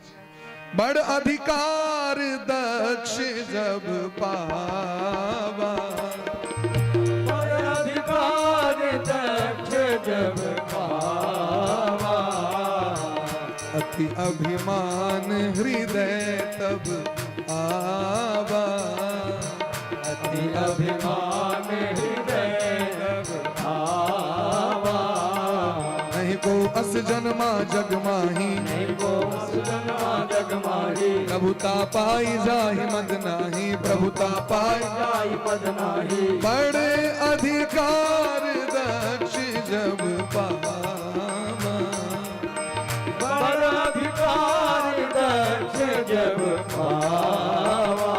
S3: बड़ अधिकार दक्ष जब पावा,
S4: बड़ अधिकार दक्ष जब पावा,
S3: अति अभिमान हृदय तब आवा,
S4: अति अभिमान हृदय तब आवा,
S3: नहीं को अस जन्मा जग माही,
S4: नहीं को अस जन्मा जग माही,
S3: प्रभुता पाई जाहि मद नाही, प्रभुता पाई
S4: जाहि मद नाही,
S3: बड़े अधिकार दक्ष जब पावा,
S4: बड़ अधिकार दक्ष जब पावा,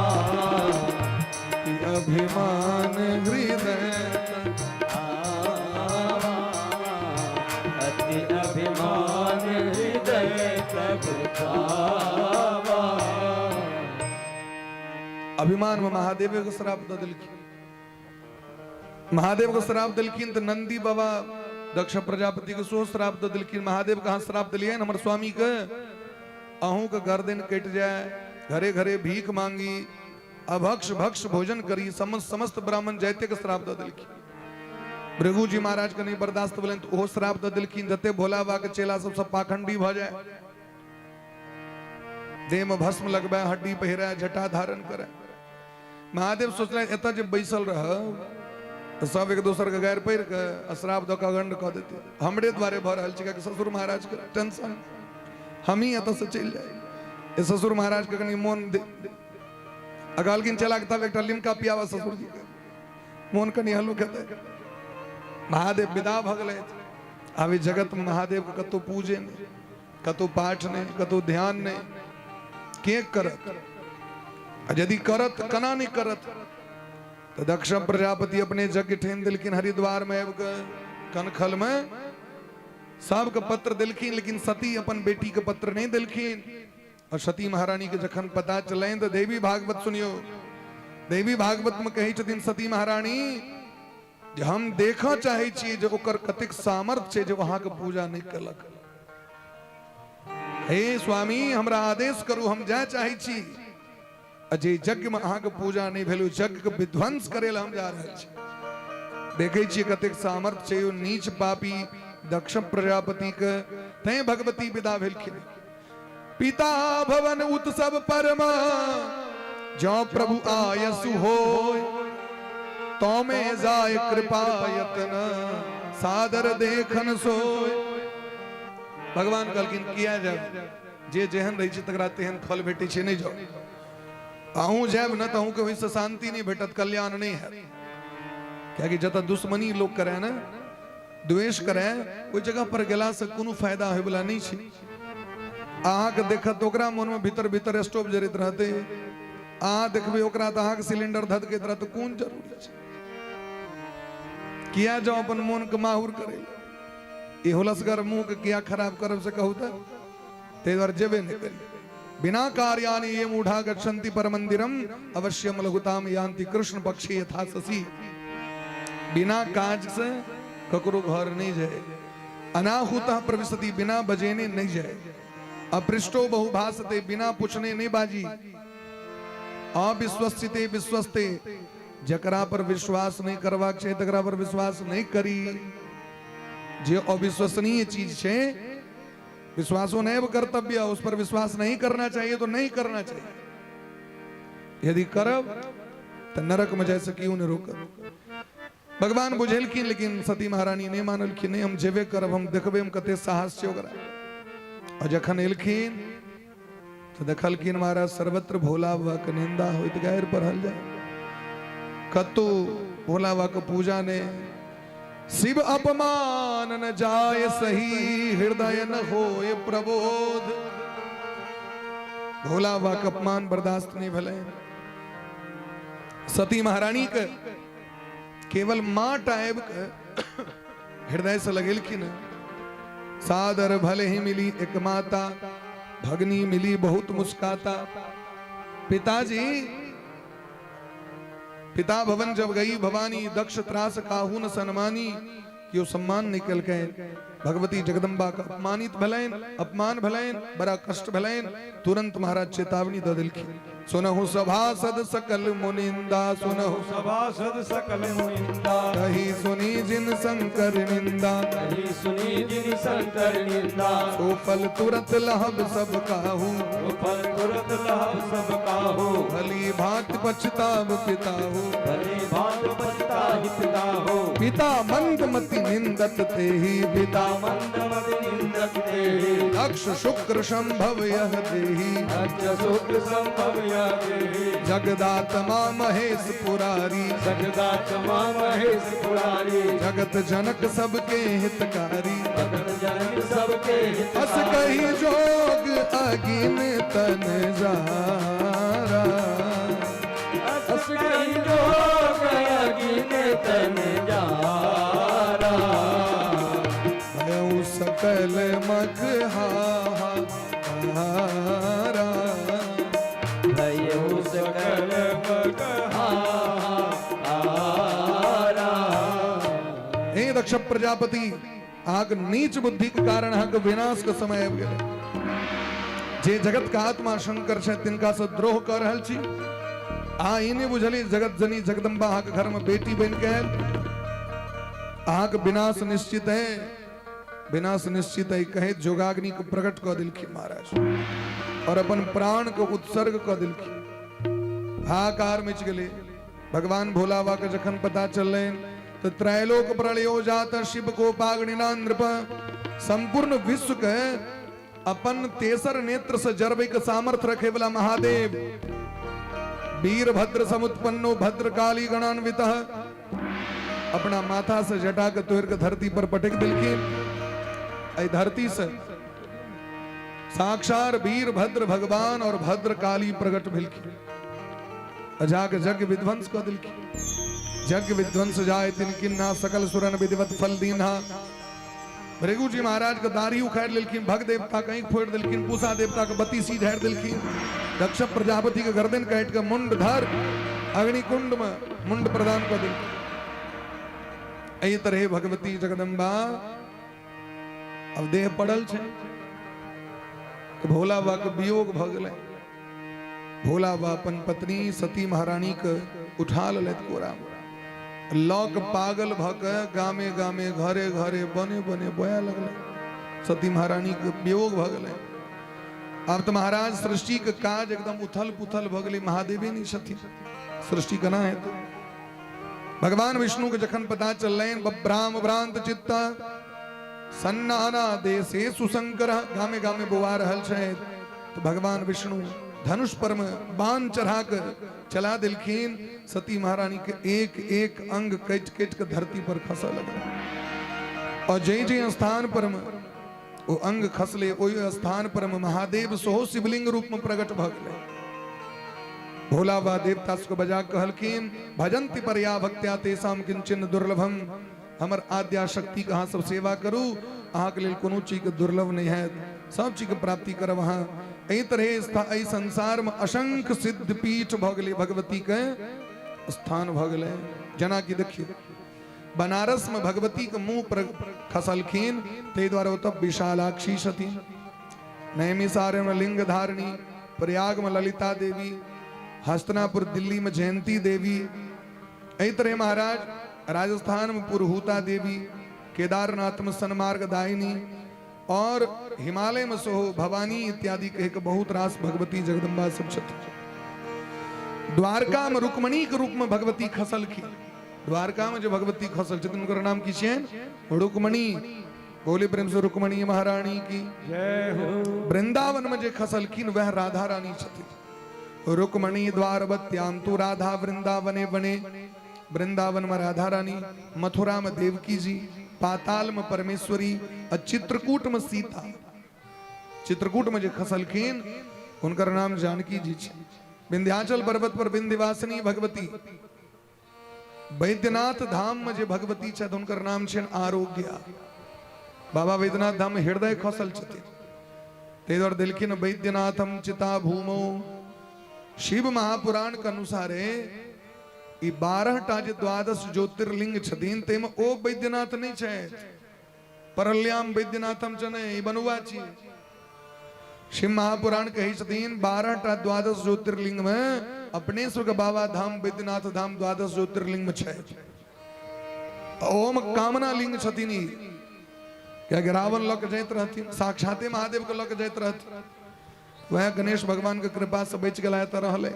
S3: अभिमान हृदय
S4: आवा, अति अभिमान हृदय तब पावा।
S3: अभिमान में महादेव के श्राप दऽ देलखिन। महादेव के श्राप देलखिन तऽ नंदी बाबा दक्ष प्रजापति के सेहो श्राप दऽ देलखिन। महादेव के अहाँ श्राप देलियनि हमर स्वामी के, अहूँ के गर्दन कटि जाय, घरे घरे भीख मांगी, अभक्ष भक्ष भोजन करी, समस्त समस्त ब्राह्मण जाति के श्राप दऽ देलखिन। भृगुजी महाराज के नहि बर्दाश्त भेलनि तऽ ओहो श्राप दऽ देलखिन, जते भोला बाबा के चेला सब सब पाखंडी भऽ जाय, देह में भस्म लगबै, हड्डी पहिरै, जटा धारण करै। महादेव सोचलनि एतऽ जे बैसल रहब तऽ सब एक दोसर के गारि पढ़ि कऽ आ श्राप दऽ कऽ अगंड कऽ देतै। हमरे द्वारे भऽ रहल छै, कियाकि ससुर महाराज के टेंशन, हमही एतऽ से चलि जाइ। ए ससुर महाराज के कनि मोन दे आ कहलखिन चला के तब एकटा लिमका पियाबा ससुर जी के, मोन कनि हल्लुक हेतै। महादेव विदा भऽ गेलथि। आब ई जगत में महादेव के कतौ पूजे नहि, कतौ पाठ नहि, कतौ ध्यान नहि, के करत? आ यदि करत केना नहि करत? तऽ दक्ष प्रजापति अपने यज्ञ ठानि देलखिन हरिद्वार में आबि कऽ कनखल में सबके पत्र देलखिन, लेकिन सती अपन बेटी के पत्र नहीं देलखिन। और सती महारानी के जखन पता चलनि तऽ देवी भागवत सुनियो, देवी भागवत में कहै छथिन सती महारानी जे हम देखऽ चाहै छी जे ओकर कतेक सामर्थ्य छै जे अहाँके पूजा नहि केलक। हे स्वामी, हमरा आदेश करू, हम जाय चाहै छी आ जे यज्ञ में अहाँके पूजा नहि भेल ओहि यज्ञ के विध्वंस करे लए हम जा रहल छी। देखै छियै कतेक सामर्थ्य छै ओ नीच पापी दक्ष प्रजापति के। तैं भगवती विदा भेलखिन। पिता भवन उत्सव परम जौ प्रभु आयसु होय, तो में जाय कृपा यतन सादर देखन सोय। भगवान कहलखिन किया जायब, जे जेहन रहै छै तकरा तेहन फल भेटै छै, नहि जाउ। अहूँ जायब ने तऽ अहूँके ओहिसँ शान्ति नहि भेटत, कल्याण नहि हैत। कियाकि जतऽ दुश्मनी लोक करै ने, द्वेष करै, ओहि जगह पर गेलासँ कोनो फायदा होयवला नहि छै। अहाँके देखत ओकरा मोनमे भीतर भीतर स्टोव जरैत रहतै, अहाँ देखबै ओकरा तऽ अहाँके सिलेंडर धधकैत रहत, कोन जरूरी छै? किया जाउ अपन मोनके माहुर करै लए? ई हुलसगर मुँहके किया खराब करब से कहू तऽ? ताहि दुआरे जेबे नहि करी। बिना कार्यानि ये मूढ़ा गच्छन्ति परमंदिरम अवश्यम लघुताम यान्ति कृष्ण पक्षी यथा शशि। बिना काज से ककरो घर नहीं जाए। अनाहुतः प्रविशति, बिना बजेने नहीं जाए। अपृष्टो बहुभाषते, बिना पूछने नहीं बाजी। अविश्वसिते विश्वस्ते, जकरा पर विश्वास नहीं करबाक छै तकरा पर विश्वास नहीं करी। जे अविश्वसनीय चीज छै, विश्वासो नहीं कर्तव्य, उस पर विश्वास नहीं करना चाहिए तो नहीं करना चाहिए। यदि करब तो नरक में जाय से क्यों नहीं रोकब। भगवान बुझेलखिन, लेकिन सती महारानी नहीं मानलखिन, नहीं हम जेबे करब, हम देखबे हम कते साहस छै ओकरा। और जखन एलखिन तो देखलखिन महाराज सर्वत्र भोला बाबा के निंदा होइत गारि पढ़ल जाय, कतौ भोला बाबा के पूजा ने। शिव अपमान न जाय सही, हृदय न होय प्रबोध। भोला बाबा के अपमान बर्दाश्त नहीं भले। सती महारानी के केवल माँ टाइप के हृदय से लगेलखिन। सादर भले ही मिली एक माता, भगनी मिली बहुत मुस्काता। पिताजी पिता भवन जब गई भवानी, दक्ष त्रास काहू न सन्मानी। कि सम्मान निकल के भगवती जगदम्बा का अपमानित भलैन, अपमान भलैन, बड़ा कष्ट भलैन। तुरंत महाराज चेतावनी दऽ देलखिन। सुनहु सभासद सकल मुनिंदा, सुनहु
S4: सभासद सकल मुनिंदा,
S3: कही सुनी जिन शंकर निंदा,
S4: कही सुनी जिन शंकर निंदा।
S3: सो फल तुरंत लहब सब काहू,
S4: सो फल तुरंत लहब सब काहू।
S3: भली भांति पछताव पिताहू,
S4: भली भांति पछताहि पिताहू।
S3: पिता मंद मति निंदत तेहि, पिता
S4: मंद मति निंदत तेहि।
S3: दक्ष शुक्र संभव यह देहि,
S4: दक्ष शुक्र संभव यह देहि।
S3: जगदात्मा महेश पुरारी,
S4: जगदात्मा महेश पुरारी।
S3: जगत जनक सबके हितकारी,
S4: जगत जनक सबके हितकारी।
S3: अस कही जोग अगिन तन जारा,
S4: अस कही जोग अगिन तन जारा।
S3: भयउ सकल मख हाहारा,
S1: भयउ सकल
S4: मख हाहारा।
S3: हे दक्ष प्रजापति, अहाँके नीच बुद्धि के कारण अहाँके विनाश के समय आबि गेलै। जे जगत के आत्मा शंकर छै तिनका से द्रोह कऽ रहल छी। अहाँ ई नहि बुझलियै जगत जनी जगदम्बा अहाँके घर में बेटी बनि के आयल। अहाँके विनाश निश्चित है, विनाश निश्चित है कहैत जोगाग्नि के प्रकट कऽ देलखिन महाराज और अपन प्राण के उत्सर्ग कऽ देलखिन। हाहाकार मचि गेलै। भगवान भोला बाबा के जखन पता चललनि तऽ त्रैलोक प्रलयो जात शिव कोपाग्निना नृप, संपूर्ण विश्व के अपन तेसर नेत्र से जरबै के सामर्थ्य रखे वाला महादेव वीरभद्र समुत्पन्नो भद्रकाली गणान्वित अपना माथा से जटा के तोड़ के धरती पर पटक दिलखिन। एहि धरती से साक्षात वीरभद्र भगवान और भद्रकाली प्रकट भेलखिन, जाके यज्ञ विध्वंस कऽ देलखिन। यज्ञ विध्वंस जाय तिनकिन्हा सकल सुरन विधिवत फल दीन्हा। भृगु जी महाराज के दाढ़ी उखाड़ि लेलखिन, भग देवता के आँखि फोड़ि देलखिन, पूषा देवता के बत्तीसी झाड़ि देलखिन, दक्ष प्रजापति के गर्दन काटि के मुंड धर अग्निकुंड में मुंड प्रदान कऽ देलखिन। एहि तरहे भगवती जगदम्बा अब देह पड़ल छै तऽ भोला बाबा के वियोग भऽ गेलै। भोला बाबा अपन पत्नी सती महारानी के उठा लेलथि कोरा में, लऽ के पागल भऽ के गामे गामे घरे घरे बने बने बोया लगलै। सती महारानी के वियोग भऽ गेलै। आब तऽ महाराज सृष्टि के काज एकदम उथल पुथल भऽ गेलै, महादेवे नहि छथिन, सृष्टि केना हेतै? भगवान विष्णु के जखन पता चललनि बभ्राम भ्रांत चित्त सन्नाना देशे सुशंकर गामे गामे बौआ रहल छथि, तो भगवान विष्णु धनुष पर में बाण चढ़ा के चला दिलखिन। सती महारानी के एक एक अंग कटि कटि के धरती पर खसऽ लगल और जे जे स्थान पर में ओ अंग खसले ओहि स्थान पर में महादेव सेहो शिवलिंग रूप में प्रकट भऽ गेलै। भोला बा देवता सबके बजा कहलखिन भजंती परया भक्त्या तेषाम किंचन दुर्लभम, हमर आद्या शक्ति के अहाँ सब सेवा करू, अहाँके लेल कोनो चीजके दुर्लभ नहि हैत, सब चीजके प्राप्ति करब अहाँ। एहि तरहे एहि संसारमे असंख्य सिद्ध पीठ भऽ गेलै, भगवतीके स्थान भऽ गेलै। जेनाकि देखियौ बनारसमे भगवतीके मुँह पर खसलखिन, ताहि दुआरे ओतऽ विशालाक्षी छथिन, नैमिषारण्यमे लिंग धारिणी, प्रयागमे ललिता देवी, हस्तिनापुर दिल्लीमे जयंती देवी, एहि तरह महाराज राजस्थान में पुरहूता देवी, केदारनाथ में सनमार्ग दायिनी और हिमालय में सेहो भवानी इत्यादि कहि के बहुत रास भगवती जगदम्बा सब छथिन। द्वारका में रुक्मणी के रूप में भगवती खसलखिन। द्वारका में जो भगवती खसल छथिन हुनकर नाम की छियनि? रुक्मणी। बोले प्रेम से रुक्मणी महारानी की
S4: जय हो।
S3: वृंदावन में जे खसलखिन वह राधा रानी छथिन। रुक्मणी द्वारवत्याम तु राधा वृंदावने बने, वृंदावन में राधा रानी, मथुरा में देवकी जी, पाताल में परमेश्वरी और चित्रकूट में सीता। चित्रकूट में जे खसलखिन हुनकर नाम जानकी जी छै। विंध्याचल पर्वत पर विंध्यवासिनी भगवती, वैद्यनाथ धाम में जे भगवती छथि हुनकर नाम छनि आरोग्या। बाबा वैद्यनाथ धाम में हृदय खसल छथिन, ताहि दुआरे देलखिन वैद्यनाथम चिता भूमौ। शिव महापुराण के अनुसारे ई 12 टा जे द्वादश ज्योतिर्लिंग छथिन ताहिमे ओ वैद्यनाथ नहि छथि, परल्याम वैद्यनाथम च नहि, ई बनुआ छी। शिव महापुराण कहै छथिन 12 टा द्वादश ज्योतिर्लिंग में अपने सबके बाबा धाम वैद्यनाथ धाम द्वादश ज्योतिर्लिंग में छै। ओम कामना लिंग छथिन ई, कियाकि रावण लऽ के जाइत रहथिन, साक्षाते महादेव के लऽ के जाइत रहथिन, वएह गणेश भगवान के कृपा से बचि गेला तऽ रहलै,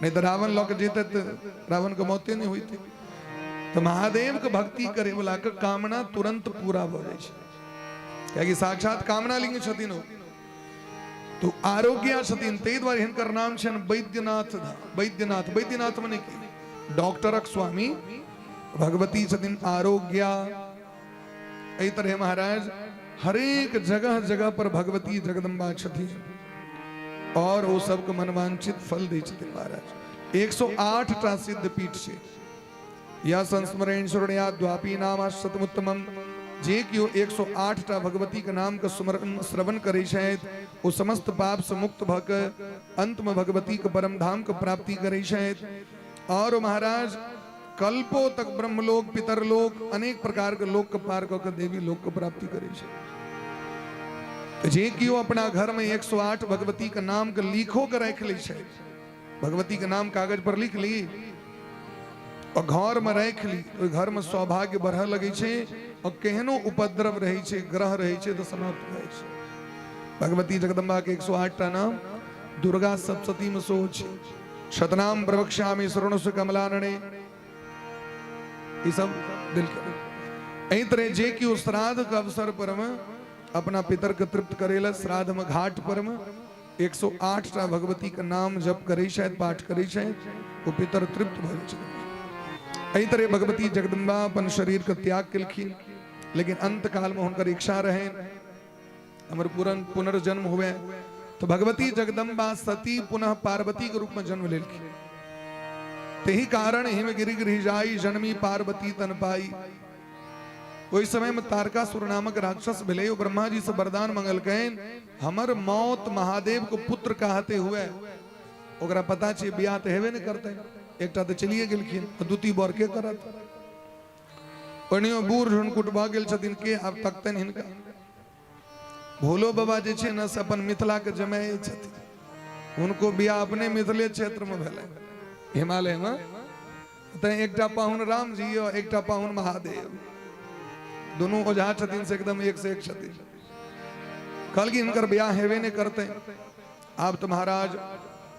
S3: नहीं तऽ रावण लऽ के जेतै तऽ रावण के मौते नहीं होइतै। तऽ महादेव के भक्ति करे वाला के कामना तुरंत पूरा भऽ जाइ छै, कियाकि साक्षात कामना लिंग छथिन ओ। तो आरोग्य छथिन, ताहि दुआरे हिनकर नाम छनि वैद्यनाथ धाम। वैद्यनाथ, वैद्यनाथ मने की? डॉक्टरक स्वामी भगवती छथिन आरोग्या। एहि तरह महाराज हरेक जगह जगह पर भगवती जगदम्बा छथिन और ओ सबके मनवांछित फल दै छथिन महाराज। 108 टा सिद्ध पीठ छै। या संस्मरण श्रवणया द्वापी नाम शतमुत्तमम, जे केओ 108 टा भगवती के नाम के स्मरण श्रवण करै छथि ओ समस्त पाप से मुक्त भऽ के अंत में भगवती के परम धाम के प्राप्ति करै छथि। और महाराज कल्पो तक ब्रह्मलोक पितरलोक अनेक प्रकार के लोक के पार कऽ के देवी लोक के प्राप्ति करै छै। जे केओ अपना घर में 108 भगवती के नाम के लिखो के राखि लै छै, भगवती के नाम कागज पर लिख ली, और घर में राखि ली, ओहि घर में सौभाग्य बढ़य लगै छै और केहनो उपद्रव रहै छै, ग्रह रहै छै तऽ समाप्त भऽ जाइ छै। भगवती जगदम्बा के 108 टा नाम दुर्गा सप्तशती में सेहो छै। शतनाम प्रवक्ष्यामि शरणु कमलानने, ई सब दिल के। एहि तरह जे केओ श्राद्ध के अवसर पर में अपना पितर के तृप्त करे ला श्राद्ध में घाट पर में 108 टा भगवती के नाम जप करे छथि, पाठ करे छथि, ओ पितर तृप्त भऽ जाइ छथि। एहि तरह भगवती जगदम्बा अपन शरीर के त्याग केलखिन, लेकिन अंत काल में हुनकर इच्छा रहे हमर पुनर्जन्म हुए, तो भगवती जगदम्बा सती पुनः पार्वती के रूप में जन्म लेलखिन। तही कारण हिमगिरि गृह जाई जन्मी पार्वती तन पाई। ओहि समय में तारकासुर नामक राक्षस भेलै, ओ ब्रह्मा जी से वरदान मंगलकैन, हमर मौत महादेव को पुत्र कहते हुए। ओकरा पता छै बियाह तऽ हेबे नहि करतै, एकटा तऽ चलिए गेलखिन, द्वितीय बर के करत? ओनियो बूढ़ झुनकुट भऽ गेल छथिन, के आब तकतनि हिनका? भोलो बाबा जे छै ने से अपन मिथिला के जमाए छथिन, हुनको बियाह अपने मिथिले क्षेत्र में भेलै, हिमालय में। तैं एकटा पाहुन राम जी और एकटा पाहुन महादेव, दुनू ओझा छथिन से एकदम एक से एक छथिन। कहलखिन हिनकर बियाह हेबे नहि करतै। आब तऽ महाराज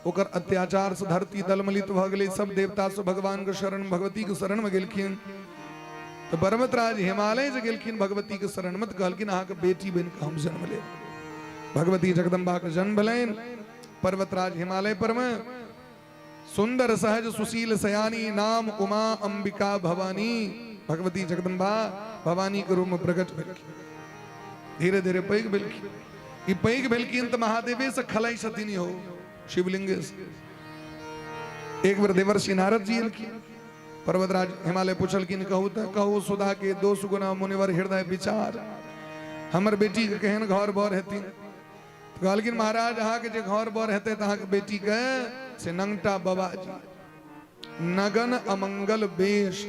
S3: ओकर अत्याचार से धरती दलमलित भऽ गेलै, सब देवता सब भगवान के शरण, भगवती के शरण में गेलखिन। तऽ पर्वतराज हिमालय जे गेलखिन भगवती के शरण में, तऽ कहलखिन अहाँके बेटी बनि कऽ हम जन्म लेब। भगवती जगदम्बा के जन्म भेलनि पर्वतराज हिमालय पर में। सुंदर सहज सुशील सयानी नाम उमा अंबिका भवानी, भगवती जगदम्बा भवानी के रूप में प्रकट भेलखिन। धीरे धीरे पैघ भेलखिन। ई पैघ भेलखिन तऽ महादेवे से खलाई छथिन हो शिवलिंगे से। एक बेर देवर्षि नारद जी एलखिन, पर्वतराज हिमालय पूछलखिन कहू तऽ कहू सुधा के दोष गुना मुनिवर हृदय विचार, हमर बेटी के केहन घर बर हेथिन? कहलखिन महाराज अहाँके जे घर बर हेतै तऽ अहाँके बेटीके से नंगटा बाबाजी, नगन अमंगल वेश,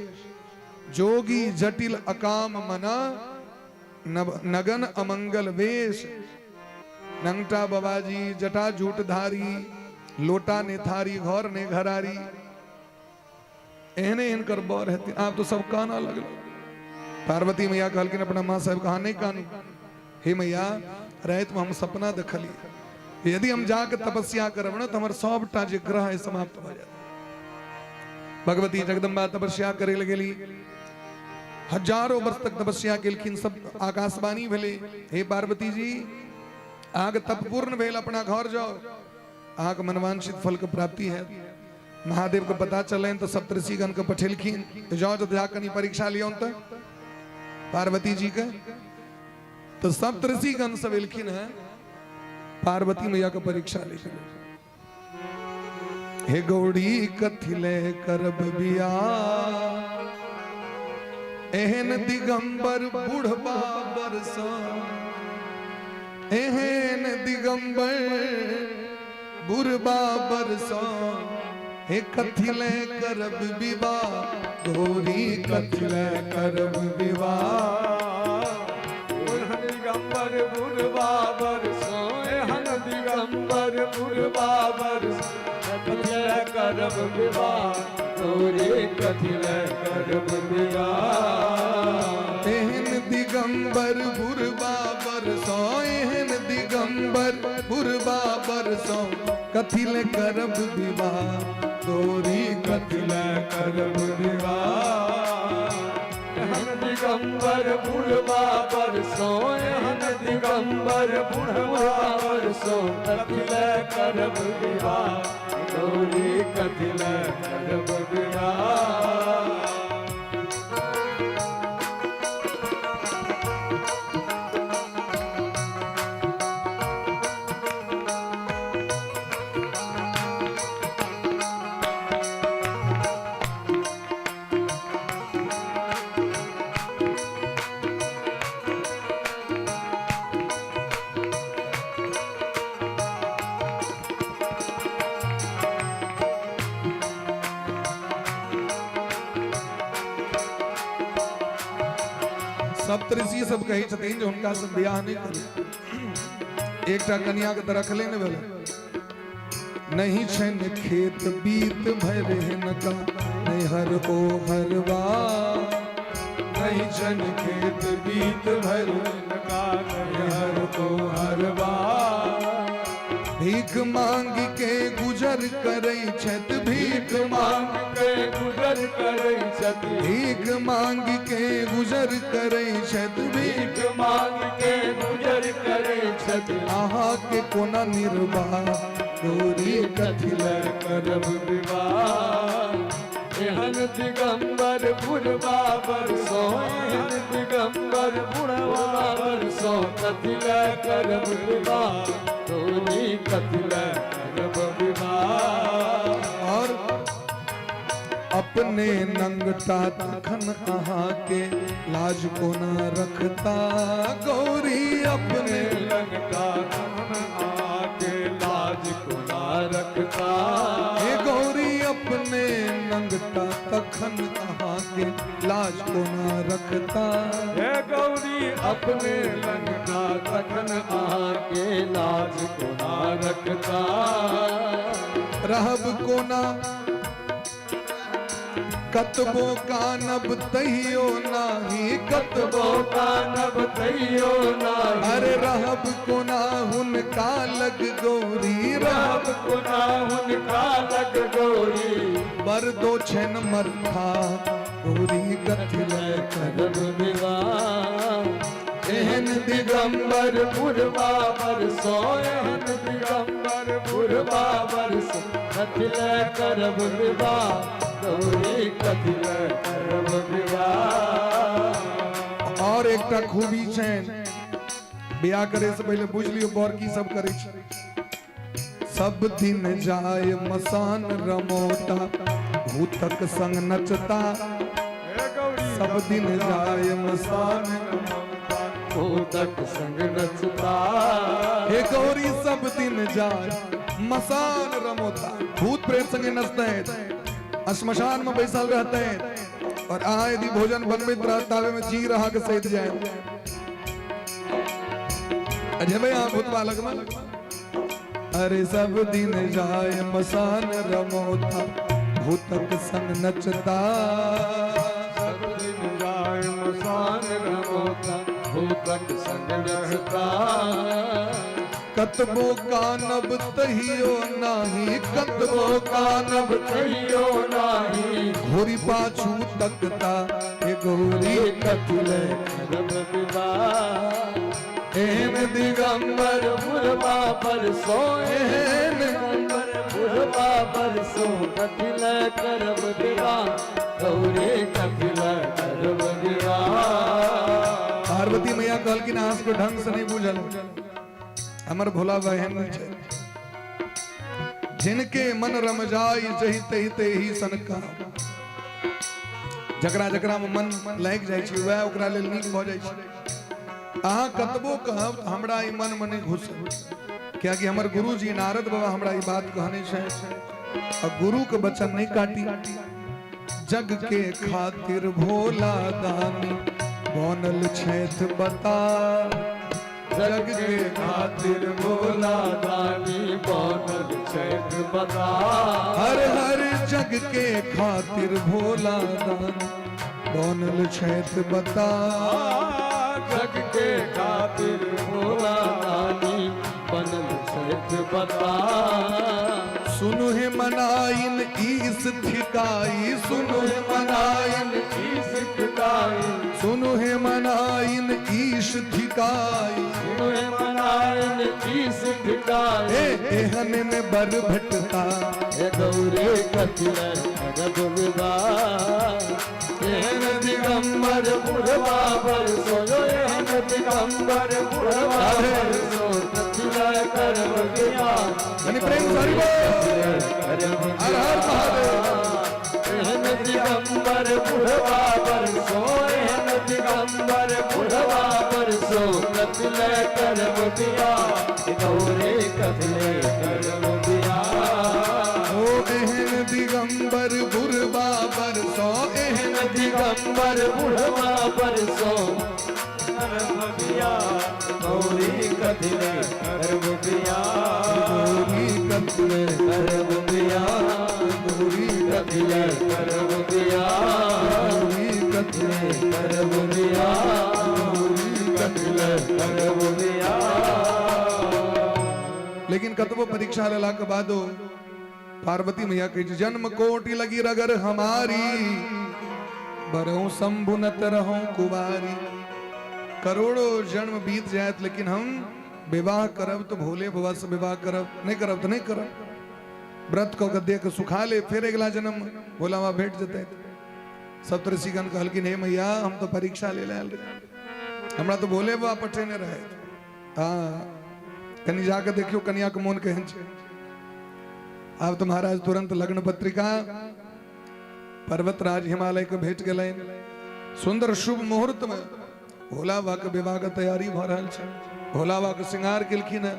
S3: जोगी जटिल अकाम मना, नगन अमंगल वेश, नंगटा बाबाजी, जटा झूठधारी, लोटा ने थारी, घर ने घरारी, एहने हिनकर बर हेथिन। आब तो सब काना लगल। पार्वती मैया कहलखिन अपना माँ साहेब कहा नहीं कानू, हे मैया राति में हम सपना देखलियै, यदि हम जाके तपस्या करब ने तो हमर सबटा जे ग्रह है समाप्त भऽ जायत। भगवती जगदम्बा तपस्या करे लए गेली, हजारों वर्ष तक तपस्या केलखिन, सब आकाशवाणी भेलै, हे पार्वती जी अहाँके तप पूर्ण भेल, अपना घर जाओ, अहाँके मनवांछित फल के प्राप्ति है। महादेव के पता चलनि तऽ सप्तऋषिगण के पठेलखिन, जाओ जब जा कनी परीक्षा लियौन तऽ पार्वती जी के। तो सप्तऋषिगण सब एलखिन हैं पार्वती मैया के परीक्षा ले। हे गौरी कथिले करब बियाह, एहन दिगंबर बुढ़बा बरसा, एहन दिगंबर बुढ़बा बरसा, हे कथिले करब विवाह, गौरी कथिले करब विवाह।
S4: एहन दिगंबर बुढ़बा बरसा, एहन दिगंबर बुढ़बा बरसा, कथिले करब विवाह, गौरी कथिले करब विवाह।
S3: एहन दिगंबर बुढ़बा बरसो, एहन दिगंबर बुढ़बा बरसो, कथिले करब विवाह, गौरी
S4: कथिले करब विवाह। एहन दिगंबर बुढ़बा बरसो, एहन दिगंबर बुढ़बा बरसो, कथिले करब विवाह, गौरी कथिले करब विवाह।
S3: सप्तऋषि सब कहै छथिन जे हुनका से बियाह नहि करू, एकटा कन्या के तऽ रखले नहि भेलै, नहीं छनि खेत बीत भरि हिनका नैहर ओ हरवा।
S4: नहीं छनि खेत बीत भरि हिनका नैहर ओ हरवा।
S3: भीख मांग के गुजर करै छथि, भीख
S4: मांग के गुजर करै छथि,
S3: भीख मांग के गुजर करै छथि,
S4: भीख मांग के गुजर करै छथि।
S3: अहाँ के कोना निर्वाह गौरी
S4: कथी लय करब विवाह। एहन दिगंबर बुढ़बा बरसो, एहन दिगंबर बुढ़बा बरसो, कथी लय करब विवाह गौरी कथी लय करब विवाह।
S3: और अपने नंगटा तखन अहाँ के लाज कोना रखता गौरी, अपने
S4: नंगटा तखन अहाँ के लाज कोना रखता।
S3: हे गौरी अपने नंगटा तखन अहाँ के लाज कोना रखता।
S4: हे गौरी अपने नंगटा तखन अहाँ के लाज कोना रखता।
S3: रहब कोना कतबो कानब तैयो नाही,
S4: कतबो कानब तैयो नाही।
S3: अरे रहब कोना हुनका लग गौरी,
S4: रहब कोना हुनका लग गौरी।
S3: बर दो छन मरखा गौरी कथी लय
S4: करब विवाह। एहन दिगंबर बुढ़बा बरसो, एहन दिगंबर बुढ़बा बरसो, कथी लय करब विवाह गौरी कथी लय करब विवाह।
S3: और एकटा खूबी छनि, बियाह करे से पहले बुझ लियो बर की सब करे छै। सब दिन जाय मसान रमोता भूतक संग नचता, सब दिन जाय मसान
S4: भूतक संग नचता।
S3: हे गौरी सब दिन जाय मसान रमोता भूत प्रेत संगे नचते हैं, श्मशान में बैसल रहते हैं, और अहाँ यदि भोजन बनबैत रहत ताबे में जी रहा के सहित जाए अजबे अहाँ भूतवा लगमे। अरे सब दिन जाय मसान रमोता भूतक संग नचता,
S4: सब दिन जाय मसान रमोता भूतक संग नचता।
S3: कतबो कानब तहियो नाही, कतबो
S4: कानब तहियो नाही।
S3: घोरी पाछू तकता हे गौरी
S4: कथी लय करब विवाह। एहन दिगंबर बुढ़बा बरसो, एहन दिगंबर बुढ़बा बरसो, कथी लय करब विवाह गौरी कथी लय करब विवाह।
S3: पार्वती मैया कहलखिन अहाँ सबके ढंग से नहीं बुझल, हमर भोला बहन नहीं छै। जिनके मन रम जाय जहि तहि तेहि सनका, जकरा जकरा में मन लागि जाइ छै वएह ओकरा लेल नीक भऽ जाइ छै। अहाँ कतबो कहब तऽ हमरा ई मन में नहीं घुसत, कियाकि हमर गुरुजी नारद बाबा हमरा ई बात कहने छै, आ गुरु के वचन नहीं काटी। जग के खातिर भोला दानी बनल छथि बता,
S4: जग के खातिर भोला दानी बनल छथि बता।
S3: हर हर जग के खातिर भोला दानी बनल छथि बता,
S4: जग के खातिर भोला दानी बनल छथि बता।
S3: सुनु हे मनाइन ईस थिकाई, सुनु हे मनाइन
S4: ईस थिकाई,
S3: सुनु हे मनाइन ईश थिकाई,
S4: सुनु हे मनाइन ईस थिकाई।
S3: एहन में बर भटता
S4: हे गौरी कथी लय करब विवाह। एहन दिगंबर बुढ़बा बरसो, एहन दिगंबर बुढ़बा बरसो, कथी लय करब विवाह।
S3: प्रेम सारी बोल हर हर महादेव।
S4: एहन दिगंबर बुढ़बा बरसो, एहन दिगंबर बुढ़बा बरसो, कथी लय करब विवाह गौरी कथी लय करब विवाह।
S3: ओ एहन दिगंबर बुढ़बा बरसो, एहन
S4: दिगंबर बुढ़बा बरसो, करब विवाह गौरी कथी लय करब विवाह।
S3: गौरी कथी लय लेकिन कतबो परीक्षा लेलाके बादो पार्वती मैया कहै छै जन्म कोटि लगी रगर हमारी बरहु शंभु नत रहूं कुवारी। करोड़ों जन्म बीत जायत लेकिन हम विवाह करब तो भोले बाबा से विवाह करब, नहीं करब तो नहीं करब। व्रत कऽ के देह के सुखा ले, फेर अगिला जन्म भोला बाबा भेट जेतै। सप्त ऋषिगण कहलखिन हे मैया हम तो परीक्षा ले आयल रही, हमरा तो भोले बाबा पठेने रहे। हाँ कनि जाके देखियो कनिया के मोन केहन छै। आब तो महाराज तुरंत लग्न पत्रिका पर्वतराज हिमालय के भेट गेलनि। सुंदर शुभ मुहूर्त में भोला बाबा के विवाह के तैयारी भऽ रहल छै। भोला बाबा के श्रृंगार केलखिन हँ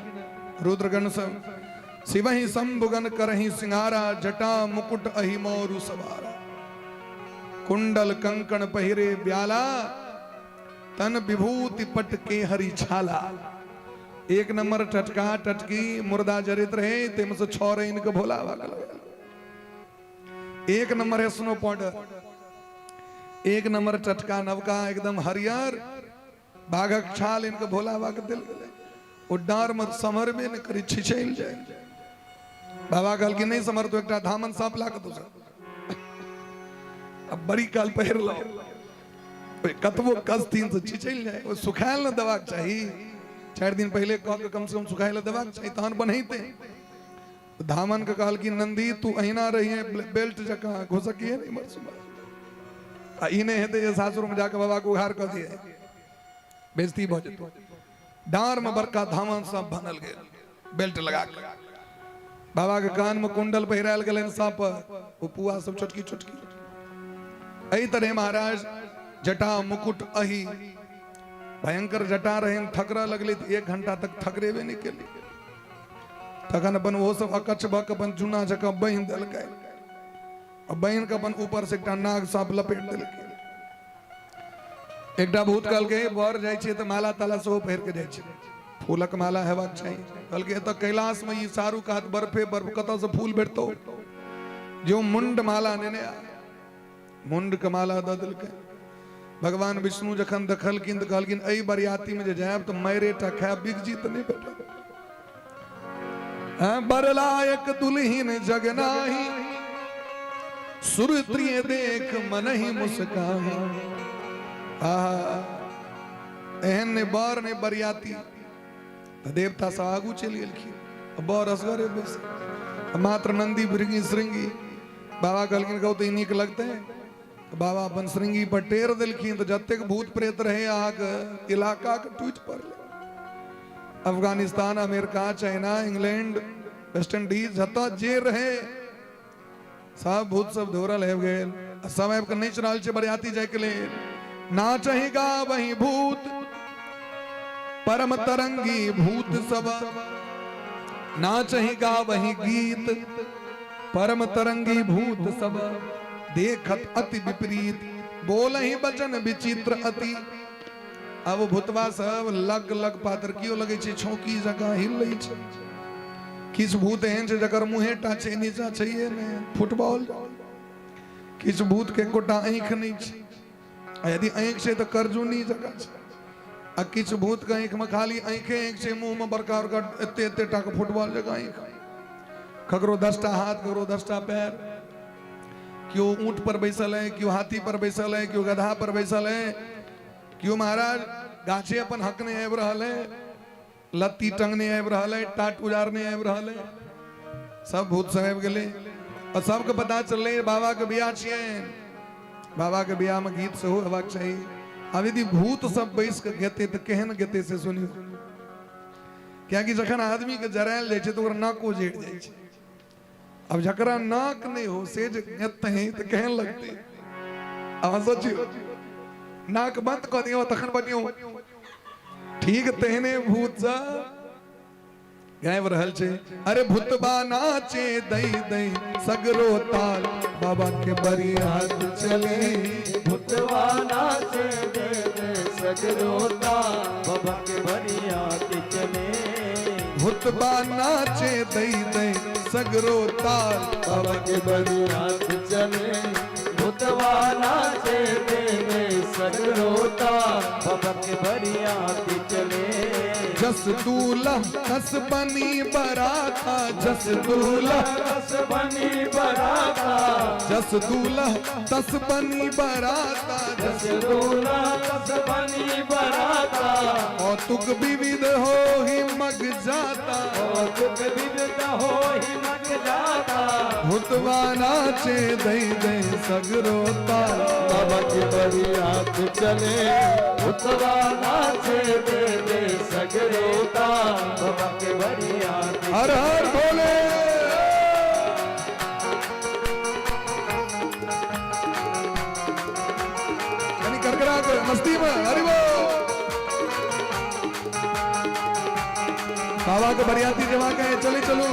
S3: रुद्रगण सब। शिवहि शंभुगण करहि सिंगारा, जटा मुकुट अहि मोरु सवारा। कुंडल कंकण पहिरे ब्याला, तन विभूति पट के हरि छाला। एक नंबर टटका टटकी मुर्दा जरित रहे तेमे से छह रहे इनके भोला बाबा के लगल। एक नंबर है स्नो पाउडर, एक नंबर टटका नवका एकदम हरियर बाघक छाल इनके भोला बाबा के दिल गेलै। ओ डार मत समरबे नहि करी, छिछैल जाय। बाबा कहलखिन नहि समर तो एकटा धामन साँप ला के दोसर अब बड़ी काल पहिर लो, कतबो कसथिन से छिछैल जाय। ओ सुखायल ने देबाक चाही, 4 दिन पहिले कह के कम से कम सुखायल देबाक चाही तहन बनैते। धामन के कहलखिन नंदी तू अहिना रहिए बेल्ट जकाँ घुसकिए नहीं मर सुबह। आ ई नहि हेतै जे सासुर में जाके बाबा के उघार कऽ दिए, बेइज्जती भऽ जेतौ। डाँर में बड़का धामन साँप बनल गेल बेल्ट लगा के। बाबा के कान में कुंडल पहिरायल गेलनि साँप, ओ पुआ सब छोटकी छोटकी। एहि तरह महाराज जटा मुकुट अही भयंकर जटा रहनि, थकरऽ लगलै तऽ 1 घंटा तक थकरेबे नहि केली। तखन अपन ओहो सब अकच्छ भऽ कऽ अपन चूना जकाँ बान्हि देलकै आ बान्हि कऽ अपन ऊपर से एकटा नाग साँप लपेट देलकै। एकटा भूत कहलकै बर जाइ छै तऽ माला ताला सेहो पहिर के जाइ छै, फूलक माला हेबाक चाही। कहलकै एतऽ कैलाश में ई चारू कात बर्फे बर्फ, कतऽ से फूल भेटतौ? जो मुंड माला नेने आ, मुंड के माला दऽ देलकै। भगवान विष्णु जखन देखलखिन तऽ कहलखिन एहि बरियाती में जे जायब तऽ मारे टा खायब, बिगजी तऽ नहि भेटत। हाँ, बरलायक दुल्हिन जगनाही, सुरत्रिय देख मनहि मुस्काही। आहा एहन नहि बर नहि बरियाती, तऽ देवता सब आगू चलि गेलखिन, बर असगरे बैस, मात्र नंदी भृंगी श्रृंगी। बाबा कहलखिन कहू तऽ ई नीक लगतै? तऽ बाबा अपन श्रृंगी पर टेर देलखिन तऽ जतेक भूत प्रेत रहे अहाँके इलाका के टूटि पड़लै। Afghanistan, America, China, England, West Indies, जतऽ जे रहे सब भूत सब दौड़ल आबि गेल। सब आबि कऽ नाचि रहल छै बरियाती जायके लेल। नाचही गाबही भूत परम तरंगी भूत सब, नाचही गाबही गीत परम तरंगी भूत सब, देखत अति विपरीत बोलही वचन विचित्र अति। अब भूतवा सब लग लग पातर कियो लगै छै छौकी जकाँ हिलै छै। किछु भूत एहन छै जकर मुँहे टा छै, नीचा छैहे नहि, फुटबॉल। किछु भूत के एकोटा आँखि नहि छै, आ यदि आँखि छै तऽ करजुनी जकाँ छै। आ किछु भूत के आँखि में खाली आँखे आँखि छै, मुँह में बड़का बड़का एते एते टा के फुटबॉल जकाँ आँखि। ककरो 10टा हाथ, ककरो 10टा पैर। केओ ऊँट पर बैसल है, केओ हाथी पर बैसल है, केओ गधा पर बैसल है, केओ महाराज गाछे अपन हक नहीं आबि रहल है, लत्ती टंगने आबि रहल है, टाट उजारने आबि रहल है। सब भूत सब आबि गेलै और सबके पता चललै बाबा के बियाह छियै, बाबा के बियाह में गीत सेहो हेबाक चाही। आब यदि भूत सब बैस के गेतै तऽ केहन गेतै से सुनियौ, कियाकि जखन आदमी के जरायल जाइ छै तऽ ओकर नाको जरि जाइ छै। अब जकरा नाक नहीं हो से जे गेतै तऽ केहन लगतै, अहाँ सोचियौ। नाक बंद कऽ दियौ तखन बनियौ ठीक। तेहने भूत सब गाबि रहल छै। अरे भूतबा नाचे दई दई सगरो ताल, बाबा के बरियात चले।
S1: भूतवा नाचे दे दे सगरो ताल, बाबा के बरियात चले।
S3: भूतबा नाचे दई दई सगरो ताल,
S1: बाबा के बरियात चले।
S4: भूतवा नाचे दे दे सगरोता, बाबा के बरियाती चले।
S3: जस दूल्हा तस बनी बराता, जस दूल्हा
S4: तस बनी बराता,
S3: जस दूल्हा तस बनी बराता,
S4: जस दूल्हा तस बनी बराता।
S3: कौतुक विविध हो ही मग जाता,
S4: कौतुक विविध हो ही मग जाता।
S3: भूतवा नाचे दई दई सगरोता,
S4: बाबा के बरियात चले। भूतवा नाचे दे दे सगरोता, बाबा के बरियात।
S3: हर हर भोले। यानी करकरा के मस्ती में हरि बोल। बाबा के बरियाती जमा के चले चलो।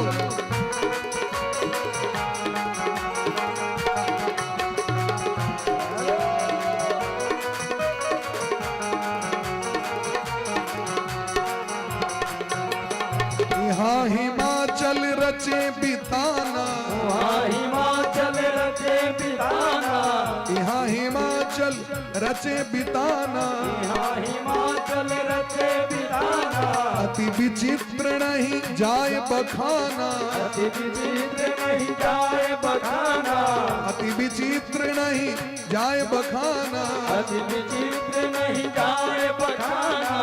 S3: यहाँ हिमाचल रचे बिताना,
S4: वहाँ हिमाचल रचे बिताना,
S3: यहाँ हिमाचल रचे बिताना।
S4: यहाँ हिमाचल रचे बिताना।
S3: अति विचित्र नहीं जाय बखाना,
S4: अति विचित्र नहीं जाए बखाना,
S3: अति विचित्र नहीं जाय बखाना।
S4: अति विचित्र नहीं जाए बखाना।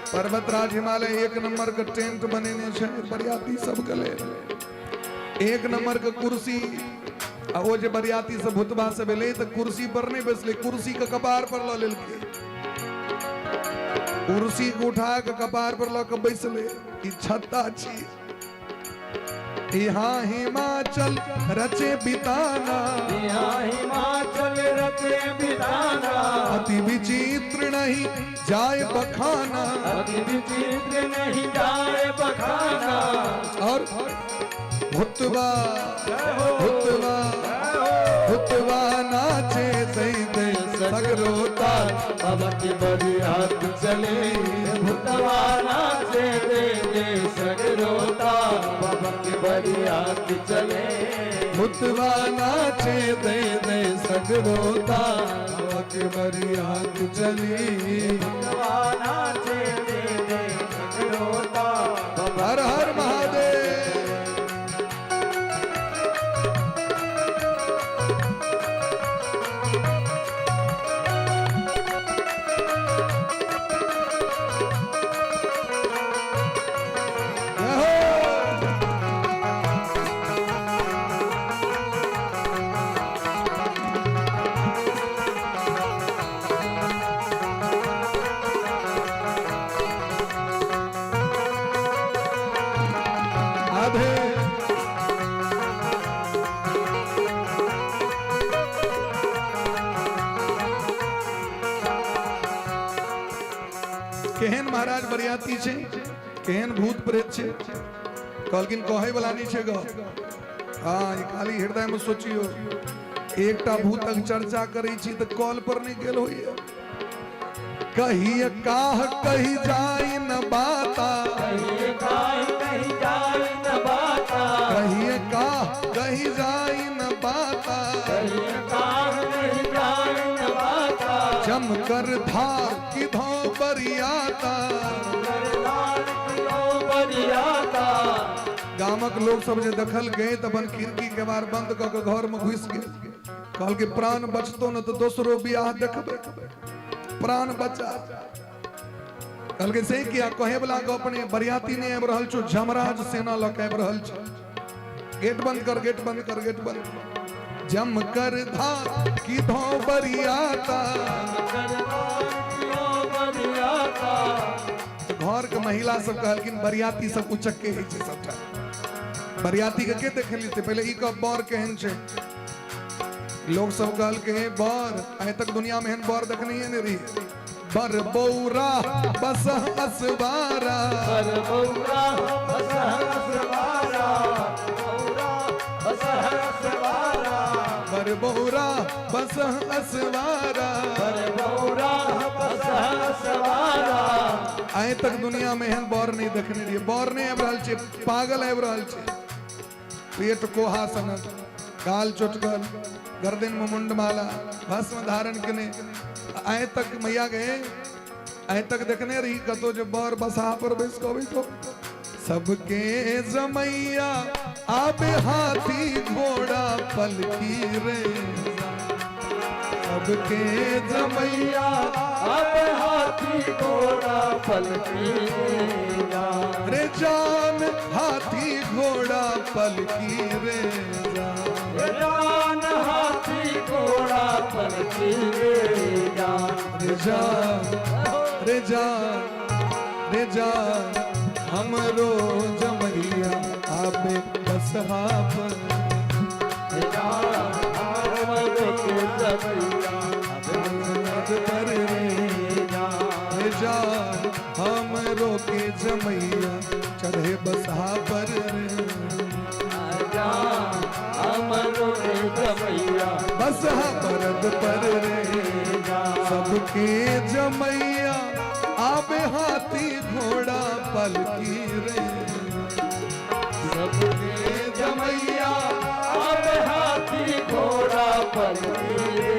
S3: पर्वतराज हिमालय एक नंबर के टेंट बनेने छै बरियाती सब के लेल, एक नंबर के कुर्सी। आ ओ जे बरियाती सब भूतबा सब एलै तऽ कुर्सी पर नहि बैसलै, कुर्सी के कपार पर लऽ लेलकै, कुर्सी के उठा के कपार पर लऽ के बैसलै। ई छत्ता छी। यहाँ हिमाचल रचे बिताना,
S4: यहाँ हिमाचल रचे बिताना।
S3: अति विचित्र नहीं जाय बखाना,
S4: अति विचित्र नहीं जाए बखाना।
S3: और भूतवा भूतवा भूतवा नाचे दई दई सगरोता,
S4: बाबा के बरियात चले। भूतवा नाचे दे दे सगरोता, बाबा के बरियात चले।
S3: भूतवा नाचे दई दई सगरोता, बाबा के बरियात चली।
S4: भूतवा नाचे दे दे सगरोता, बाबा
S3: हर हर महादेव। जय हो। राधे। केहन महाराज बरियाती छै, केहन भूत प्रेत छै, कहलखिन कहै वाला नहि छै गप। हाँ, ई खाली हृदय में सोचियो, एकटा भूतक चर्चा करै छी तऽ कॉल पर नहि गेल होइए। कहिए काह कही जाय न बाता,
S4: कहिए काहे कहीं जाए न बाता,
S3: कहिए काह कही जाय न बाता।
S4: कहिए काहे कहीं जाए न बाता।
S3: जमकर धार की धो बरियाता,
S4: करदार कियो बरियाता।
S3: गामक लोग सब जे देखल गए तऽ अपन खिड़की के बार बंद कऽ के घर में घुसि गेल। कहलकै प्राण बचतो न तऽ दोसरो बियाह देखबै, प्राण बचा। कहलकै से किया कहे वाला गप नहि, बरियाती नहि आबि रहल छौ, जमराज सेना लऽ के आबि रहल छौ। गेट बंद कर, गेट बंद कर, गेट बंद कर। जमकर धार की धो बरियाता।
S4: करदार कियो बरियाता।
S3: तऽ घर के महिला सब कहलखिन बरियाती सब उचक्के होइ छै सबटा। बरियाती के देखे लेतै पहिले ई कह बर केहन छै। लोग सब कहलकै हे बर, आइ तक दुनिया में एहन बर देखनहिए नहि रहियै। बर बौरा बस असवारा,
S4: बर बौरा बस असवारा, बौरा बस असवारा,
S3: बर बौरा बस असवारा।
S4: बर बौरा बस असवारा।
S3: आइ तक दुनिया में एहन बर नहि देखने रहियै। बर नहि आबि रहल छै, पागल आबि रहल छै। पेट कोहा सनक, गाल चोटकल, गर्दन में मुंडमाला भस्म धारण केने। आइ तक मैया गए, आइ तक देखने रही कतो जे बर बसहा पर बैस के अबै तो। सबके जमैया आबे हाथी घोड़ा पलकी रे, सबके जमैया
S1: आबे हाथी घोड़ा पलकी
S3: रे जान, हाथी घोड़ा पलकी रे
S1: जान, हाथी घोड़ा पलकी रे जान,
S3: रे जान, रे जान, रे जान, हमरो जमैया आबे बसहा पर
S1: जान, हमरो के जमैया आबे
S3: पर रे
S1: जान,
S3: रे जान, हमरो के जमैया चढ़े बसहा पर रे
S1: जान, हमरो के जमैया
S3: बसहा बरद पर रे। सबके जमैया आबे हाथी घोड़ा पलकी रे,
S1: सबके जमैया आबे हाथी घोड़ा पलकी रे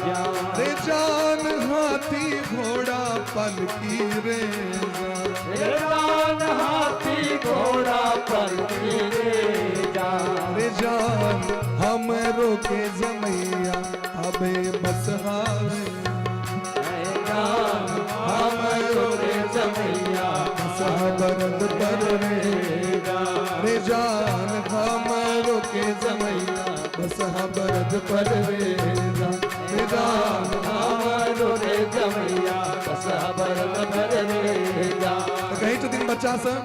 S1: जान,
S3: रे जान, हाथी घोड़ा पलकी रे
S1: रे जान, हाथी घोड़ा पलकी रे जान,
S3: रे जान, हमरो के जमैया आबे बसहा रे
S1: जान, हमरो के जमैया
S3: बसहा बरद पर रे रे जान, हमरो के जमैया बसहा बरद पर रे रे जान,
S1: हमरो के जमैया बसहा बरद पर रे जान।
S3: तऽ कहै छथिन बच्चा सब,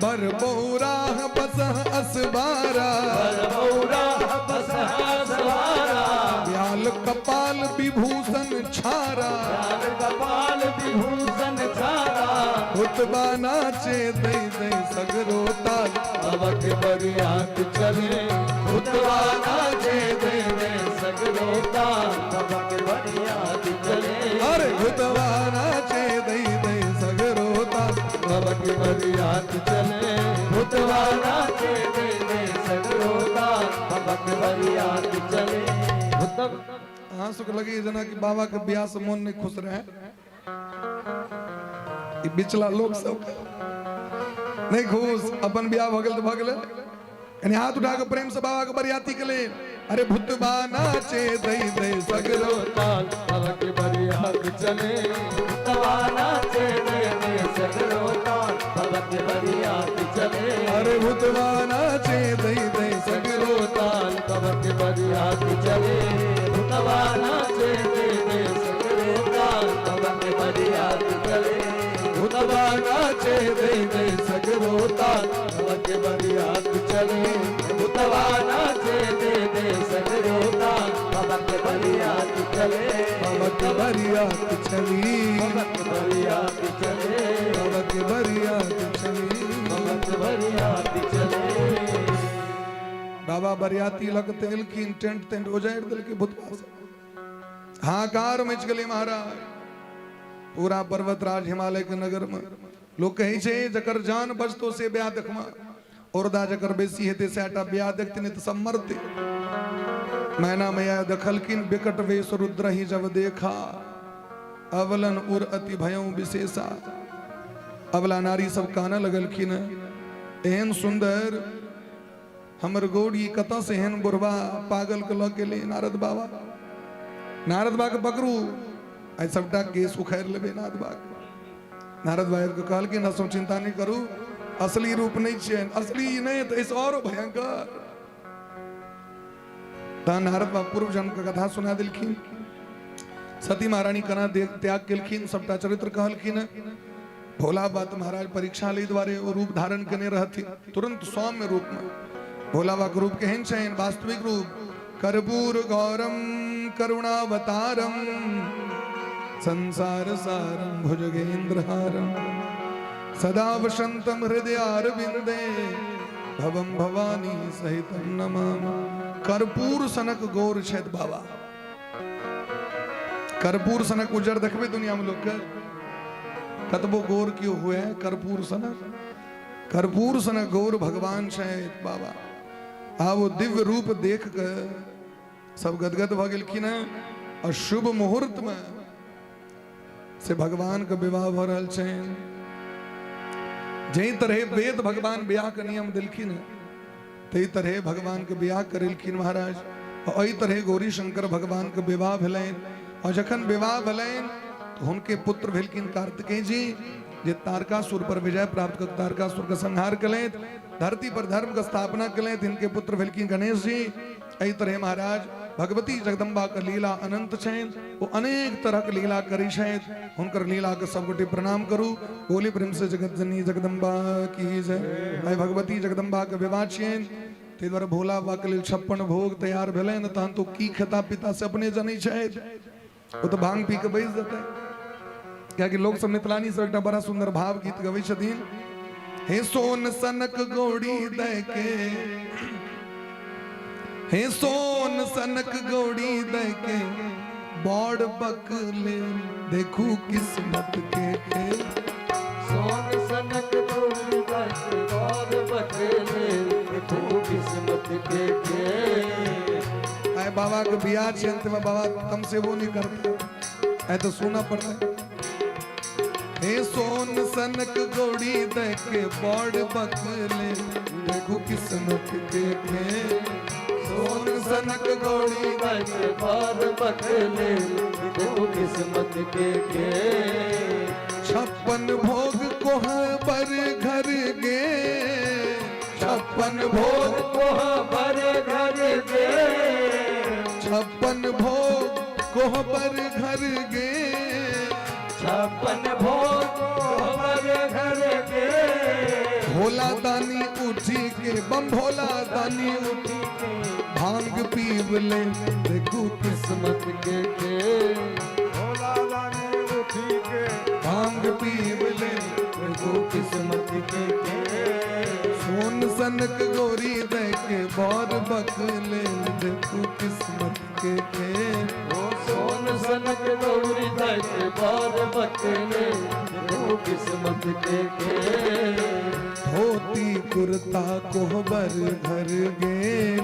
S3: बर बौरा बसह असबारा,
S1: बर बौरा बसह असबारा,
S3: ब्याल कपाल विभूषण छारा,
S1: ब्याल कपाल विभूषण छारा,
S3: भूतबा नाचे दई दई सगरो ताल,
S1: बाबा के बरियात चले, भूतबा नाचे दई दई सगरो ताल, बाबा के बरियात चले,
S3: अरे भूतबा नाचे दई दई सगरो ताल,
S1: बाबा के बरियात चले, भूतबा नाचे दई दई सगरो ताल, बाबा के बरियात चले।
S3: अहाँ सबके लगैए जेना कि बाबा के ब्याह से मोन नहीं खुश रहे, ई बिचला लोक सब नहीं खुश, अपन ब्याह भऽ गेल तऽ भऽ गेलै। कनि हाथ उठा के प्रेम से बाबा के बरियाती के लेल, अरे भूतबा नाचे दई दई सगरो
S1: ताल, बाबा के बरियात चले, भूतबा नाचे दई दई सगरो ताल, बाबा के बरियात चले,
S3: अरे भूतबा नाचे दई दई
S1: सगरो ताल, बाबा के बरियात चले, भूतबा नाचे दई दई सगरो ताल, बाबा के बरियात चले, भूतबा नाचे दई दई सगरो ताल, बाबा के बरियात चले, भूतबा नाचे दई दई सगरो ताल, बाबा के बरियात चले,
S3: बाबा के बरियात चली,
S1: बाबा के बरियात चले,
S3: बाबा के बरियात चली,
S1: बाबा के बरियात चले।
S3: बाबा बरियाती लग एलखिन, टेंट तेंट उजाड़ि देलकै भूतबा सब, हाहाकार मचि गेलै महाराज। पूरा पर्वतराज हिमालय के नगर में लोग कहै छै जकर जान बचतो से ब्याह देखमा, औरदा जकर बेसी हेतै सएटा ब्याह देखते, नहीं तऽ सब मरते। मैना मैया देखलखिन, विकट वेश रुद्र ही जब देखा, अवलन उर अति भयं विशेषा। अबला नारी सब कानऽ लगलखिन, एहन सुंदर हमर गौरी कतऽ से एहन बुढ़बा पागल के लऽ गेलै नारद बाबा। नारद बाबा के पकड़ू, आइ सबटा केस उखाड़ि लेबै नारद बाबा के। नारद बाबा के कहलखिन असो चिंता नहीं करू, असली रूप नहीं छियनि, असली नहि तऽ एहिसँ औरो भयंकर। तहन नारद बाबा पूर्व जन्म के कथा सुना देलखिन, सती महारानी केना त्याग केलखिन, सबटा चरित्र कहलखिन। भोला बाबा महाराज परीक्षा लै दुआरे ओ रूप धारण केने रहथिन, तुरंत सौम्य रूप में। भोला बाबा के रूप केहन छनि, वास्तविक रूप, कर्पूर गौरम करुणावतारम संसार सारम भुजगेंद्रहारम सदा वसंतम हृदयारविंदे भवम भवानी सहितम नमामि। कर्पूर सनक गौर छथि बाबा, कर्पूर सनक उजर देखबै दुनिया में लोग के, कतबो गौर क्यों हुए, कर्पूर सनक, कर्पूर सनक गौर भगवान छथि बाबा। आ वो दिव्य रूप देख के सब गदगद भऽ गेलखिन हेँ आ शुभ मुहूर्तमे से भगवानके विवाह भऽ रहल छनि। जाहि तरहे वेद भगवान बियाहके नियम देलखिन हेँ ताहि तरहे भगवानके बियाह करेलखिन महाराज। आ एहि तरहे गौरी शंकर भगवानके विवाह भेलनि और जखन विवाह भेलनि तऽ हुनके पुत्र भेलखिन कार्तिकेय जी, जे तारकासुर पर विजय प्राप्त कर तारकासुर के संहार केलथि, धरती पर धर्म के स्थापना केलथि। हिनके पुत्र भेलखिन गणेश जी। एहि तरहे महाराज भगवती जगदम्बा के लीला अनंत छनि, ओ अनेक तरह के लीला करै छथि। हुनकर लीला के सब गोटे प्रणाम करू। बोली प्रेम से जगत जननी जगदम्बा की जय। आइ भगवती जगदम्बा के विवाह छियनि, ताहि दुआरे भोला बाबा के लेल 56 भोग तैयार भेलनि। तहन तो की खेता पीता से अपने जनै छथि, ओ तऽ भांग पी के बैस जेतै। कियाकि लोक सब मिथिलानी सब एकटा बड़ा सुंदर भाव गीत गबै छथिन, हे सोन सनक गौड़ी दय के, हे सोन सनक गौड़ी दय के, बड़ बकले देखू किस्मत के खेल।
S1: सोन सनक गौड़ी दय के, बड़ बकले देखू किस्मत के खेल।
S3: आए बाबा के बियाह छै, अंत में बाबा तमसेबो नहीं करते, आए तो सुना पड़ता। हे सोन सनक गौड़ी दय के, बड़ बकले देखू किस्मत के खेल। सोन सनक गौड़ी
S1: दय के, बड़ बकले देखू किस्मत के खेल।
S3: 56 भोग कोहबर घर गे, 56 भोग
S1: कोहबर घर गे,
S3: 56 भोग कोहबर घर गे,
S1: 56 भोग कोहबर घर गे।
S3: भोला दानी उठी के, बम भोला दानी उठी के, भांग पीब ले देखू
S1: किस्मत के खेल।
S4: भोला दानी उठी के,
S3: भांग पीब ले
S1: देखू किस्मत के खेल।
S3: सोन सनक गोरी दे के, बौर बकले देखू किस्मत के खेल।
S1: ओ सोन सनक गौरी दे के, बौर बकले देखू किस्मत के खेल।
S3: धोती कुर्ता कोहबर घर गे,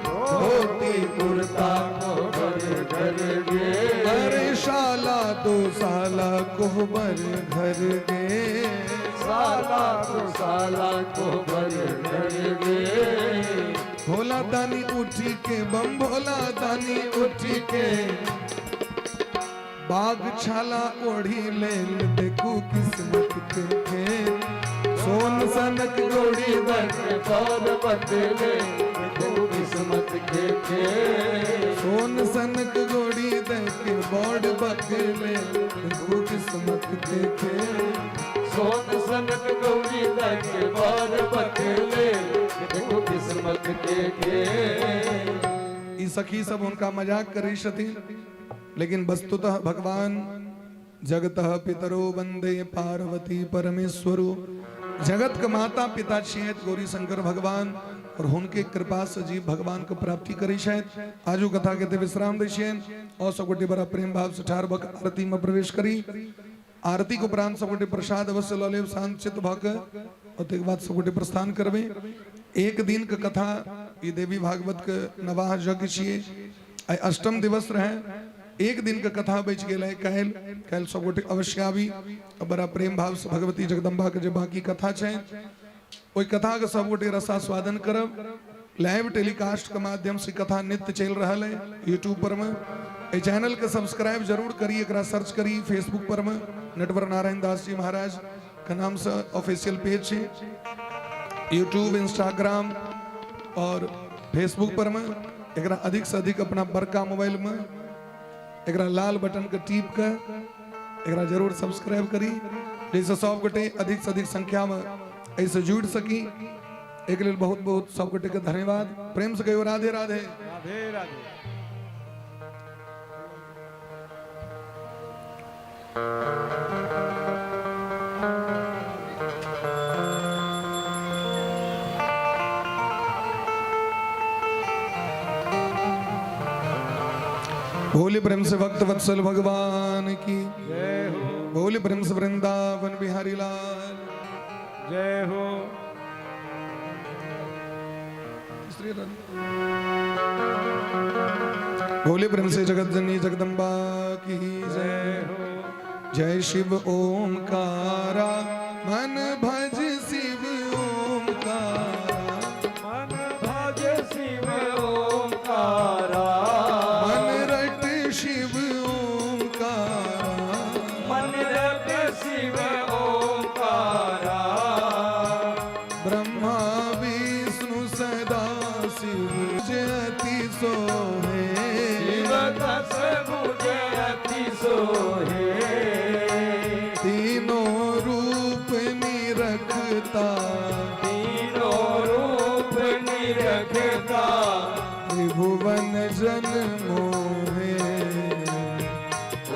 S3: धोती
S1: कुर्ता कोहबर घर गे,
S3: अरे शाला दो साला कोहबर घर गे,
S1: साला दो साला कोहबर घर गे।
S3: भोला दानी उठी के, बम भोला दानी उठी के, बाघ छाला ओढ़ी ले देखू किस्मत के खेल। सोन सनक
S1: गौड़ी दे के, बौर बकले देखू किस्मत के खेल।
S3: सोन सनक गौड़ी दे के, बौर बकले देखू किस्मत के खेल।
S1: सोन सनक गौरी दे के, बौर बकले देखू किस्मत के खेल।
S3: ई सखी सब हुनका मजाक करै छथिन, लेकिन वस्तुतः भगवान जगतः पितरो वंदे पार्वती परमेश्वरो, जगत के माता पिता छियै गौरी शंकर भगवान, और हुनके कृपा से जीव भगवान के प्राप्ति करै छथि। आजू कथा के विश्राम दै छियनि और सब गोटे बड़ा प्रेम भाव से ठाढ़ भऽ आरती में प्रवेश करी। आरती के उपरांत सब गोटे प्रसाद अवश्य लऽ लेब शांत चित्त भऽ के, और तकर बाद सब गोटे प्रस्थान करबै। एक दिन के कथा ई देवी भागवत के नवाह यज्ञ छियै, आइ अष्टम दिवस रहे, एक दिन के कथा बचि गेल है। काल्हि काल्हि सब गोटे अवश्य आबी आ बड़ा प्रेम भाव से भगवती जगदम्बा के जे बाकी कथा छै ओहि कथा के सब गोटे रसास्वादन करब। लाइव टेलीकास्ट के माध्यम से कथा नित्य चलि रहल है यूट्यूब पर में। एहि चैनल के सब्सक्राइब जरूर करी, एकरा सर्च करी फेसबुक पर में, नटवर नारायण दास जी महाराज के नाम से ऑफिशियल पेज छै, यूट्यूब, इंस्टाग्राम और फेसबुक पर में। एकरा अधिक से अधिक अपना बड़का मोबाइल में एकरा लाल बटन के टीप के एकरा जरूर सब्सक्राइब करी, जाहिसँ सब गोटे अधिक से अधिक संख्या में एहिसँ जुड़ि सकी। एक लेल बहुत बहुत सब गोटे के धन्यवाद। प्रेम से कहियो राधे राधे।
S4: राधे राधे।
S3: भोले प्रेम से भक्त वत्सल भगवान की
S4: जय हो।
S3: भोले प्रेम से वृंदावन बिहारी लाल
S4: जय हो।
S3: श्री राम। बोले प्रेम से जगत जननी जगदम्बा की जय। जय शिव ओमकारा, मन भज शिव ओमकारा,
S4: मन भज शिव ओमकारा,
S3: मन रट शिव ओमकारा,
S4: मन रट शिव ओमकारा।
S3: ब्रह्मा विष्णु सदा शिव जयति सोहे,
S4: शिव दस भुज अति सोहे,
S3: तीनों रूप निरखता,
S4: तीनों रूप निरखता,
S3: त्रिभुवन जन मोहे।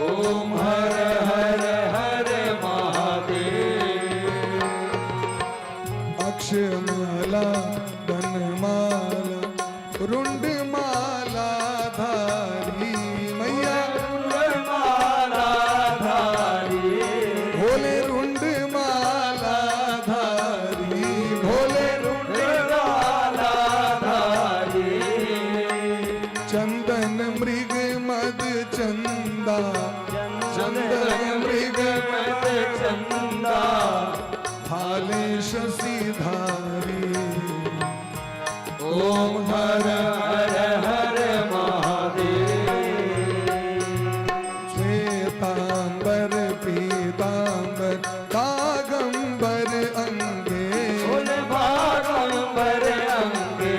S4: ओम हर हर हर महादेव।
S3: अक्षमाला बनमाला रुंड माला धारी मैया,
S4: माला धारी,
S3: भोले रुंड माला धारी, भोले रुंड
S4: माला धारी,
S3: चंदन मृग मद चंदा,
S4: चंदन मृग मद चंदा,
S3: भाले शशि धारी।
S4: ओम हर हर हर महादेव।
S3: श्वेतांबर पीतांबर कागंबर अंगे,
S4: बोल भागंबर अंगे,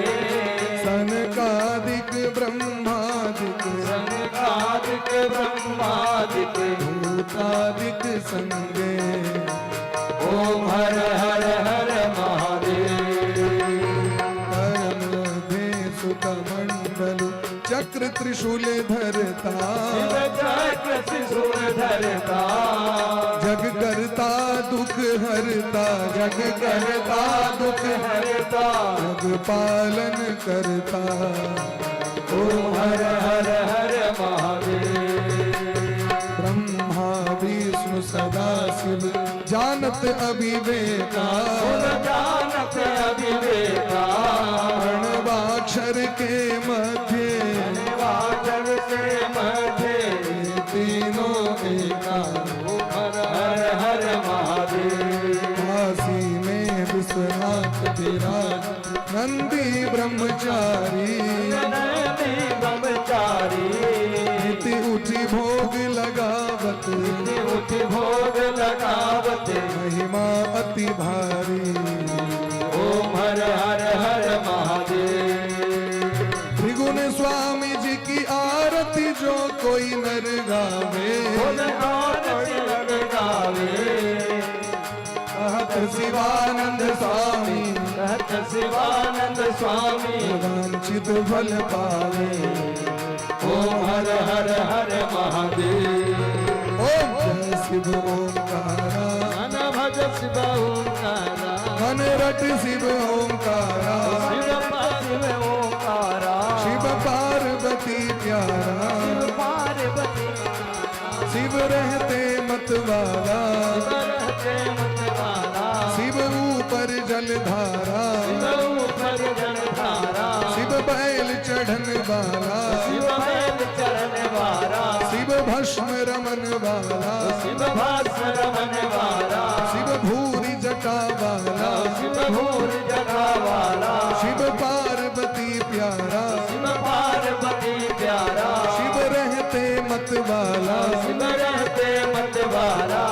S3: सनकादिक ब्रह्मादिक,
S4: सनकादिक ब्रह्मादिक,
S3: भूतादिक संगे।
S4: ओम हर हर हर महादेव।
S3: परमधे सुत मंडल चक्र त्रिशूल धरता,
S4: शिव चक्र त्रिशूल धरता,
S3: जग करता दुख हरता, जग करता दुख
S4: हरता,
S3: जग पालन करता।
S4: ओम हर हर हर महादेव।
S3: ब्रह्मा विष्णु सदा शिव जानत अविवेका,
S4: जानत अविवेका,
S3: प्रणवाक्षर के मध्य,
S4: वाचर के मध्य,
S3: तीनों एका।
S4: हर हर हर महादेव।
S3: काशी में विश्वनाथ विराज नंदी ब्रह्मचारी,
S4: नंदी ब्रह्मचारी,
S3: निति उठि भोग लगावत,
S4: उठ भोग लगावत,
S3: महिमा अति भारी।
S4: ओम हर हर हर महादेव।
S3: त्रिगुण स्वामी जी की आरती जो कोई नर गावे,
S4: बोल आरती नर गावे,
S3: कहत शिवानंद स्वामी,
S4: कहत शिवानंद स्वामी,
S3: वांछित फल पावे।
S4: ओम हर हर हर महादेव।
S3: ओम जय शिव ओमकारा,
S4: मन भज शिव ओंकारा,
S3: मन रट शिव ओमकारा,
S4: शिव शिव ओंकारा,
S3: शिव पार्वती प्यारा,
S4: शिव पार्वती,
S3: शिव रहते मतवाला,
S4: शिव रहते मतवाला,
S3: शिव ऊपर जलधारा,
S4: शिव ऊपर जलधारा,
S3: शिव बैल चढ़न वाला,
S4: शिव बैल चढ़न वाला,
S3: शिव भस्म रमन वाला,
S4: शिव भस्म रमन वाला,
S3: शिव भूरी जटा वाला,
S4: शिव भूर जटा वाला,
S3: शिव पार्वती प्यारा,
S4: शिव पार्वती प्यारा,
S3: शिव रहते मत वाला,
S4: शिव रहते मत वाला,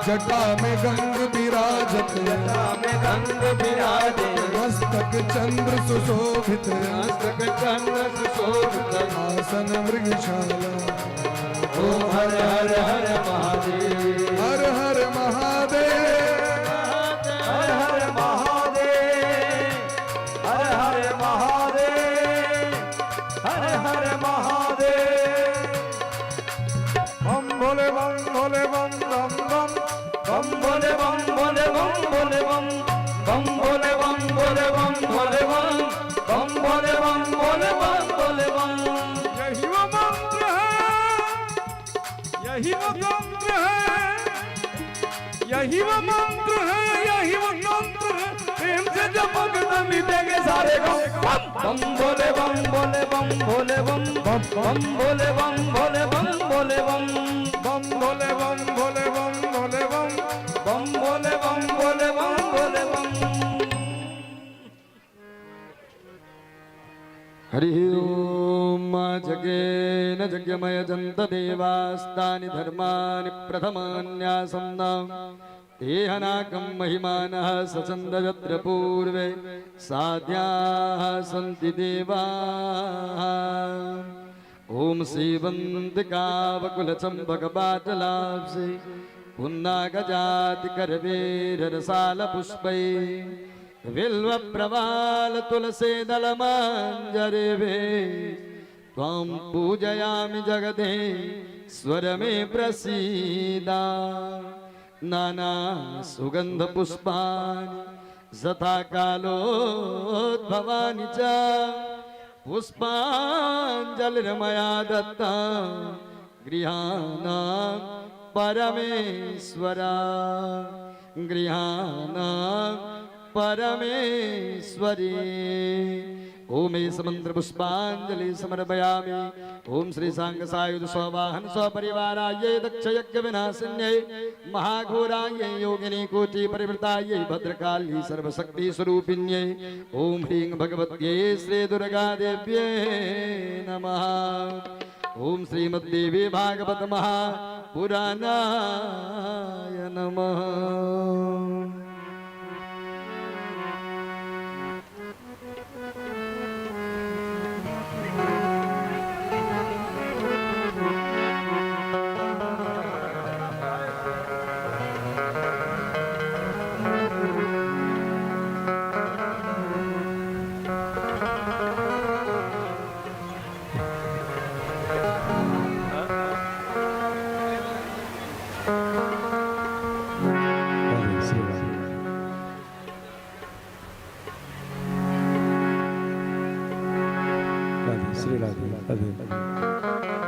S3: जटा में गंग विराजत,
S4: जटा में गंग विराजे,
S3: मस्तक चंद्र सुशोभित,
S4: मस्तक चंद्र सुशोभित,
S3: आसन मृगशाला।
S4: ओम हर हर हर महादेव।
S3: हर हर महादेव,
S4: हर हर महादेव, हर हर महादेव, हर हर महादेव।
S5: बम भोले बम भोले बम बम बम
S4: बम भोले बम भोले बम भोले बम, बम भोले बम भोले बम भोले बम, बम भोले बम भोले बम भोले बम।
S5: यही वो मंत्र है, यही वो तंत्र है, यही वो मंत्र है, यही वो तंत्र है, प्रेम से जपोगे तो मिटेंगे सारे गम।
S1: बम भोले बम भोले बम भोले बम बम बम भोले बम भोले बम भोले बम
S5: बम भोले बम भोले बम भोले बम
S1: बम भोले बम भोले बम भोले बम।
S2: हरि ओम। जगेन जज्ञमय जन्त देवास्तानि धर्माणि प्रथमान्यासं तेहनाकं महिमानः सचन्द यत्र पूर्वे साध्याः सन्ति देवाः। ॐ श्रीवन्तिकावकुलचम्पकपाटलाब्धे पुन्नागजातिकरवीररसालपुष्पै बिल्वप्रवाल तुलसीदलमाञ्जरिभे त्वां पूजयामि जगदे स्वरमे प्रसीद। नाना सुगन्धपुष्पाणि यथा कालोद्भवानि च पुष्पाञ्जलिर्मया दत्ता गृहाणा परमेश्वरा गृहाणा परमेश्वरी। ओम मंत्र पुष्पांजलि समर्पयामि। ओम श्री सांग सायुध स्ववाहन स्वपरिवाराय दक्ष यज्ञ विनाशिन्यै महाघोराय योगिनी कोटि परिवृताय भद्रकाली सर्वशक्ति स्वरूपिण्यै ओम ह्रीं भगवत्यै श्री दुर्गा देव्यै नमः। ओम श्रीमद्देवी भागवत महापुराणाय नमः।
S4: राधे श्री राधे राधे श्री राधे राधे।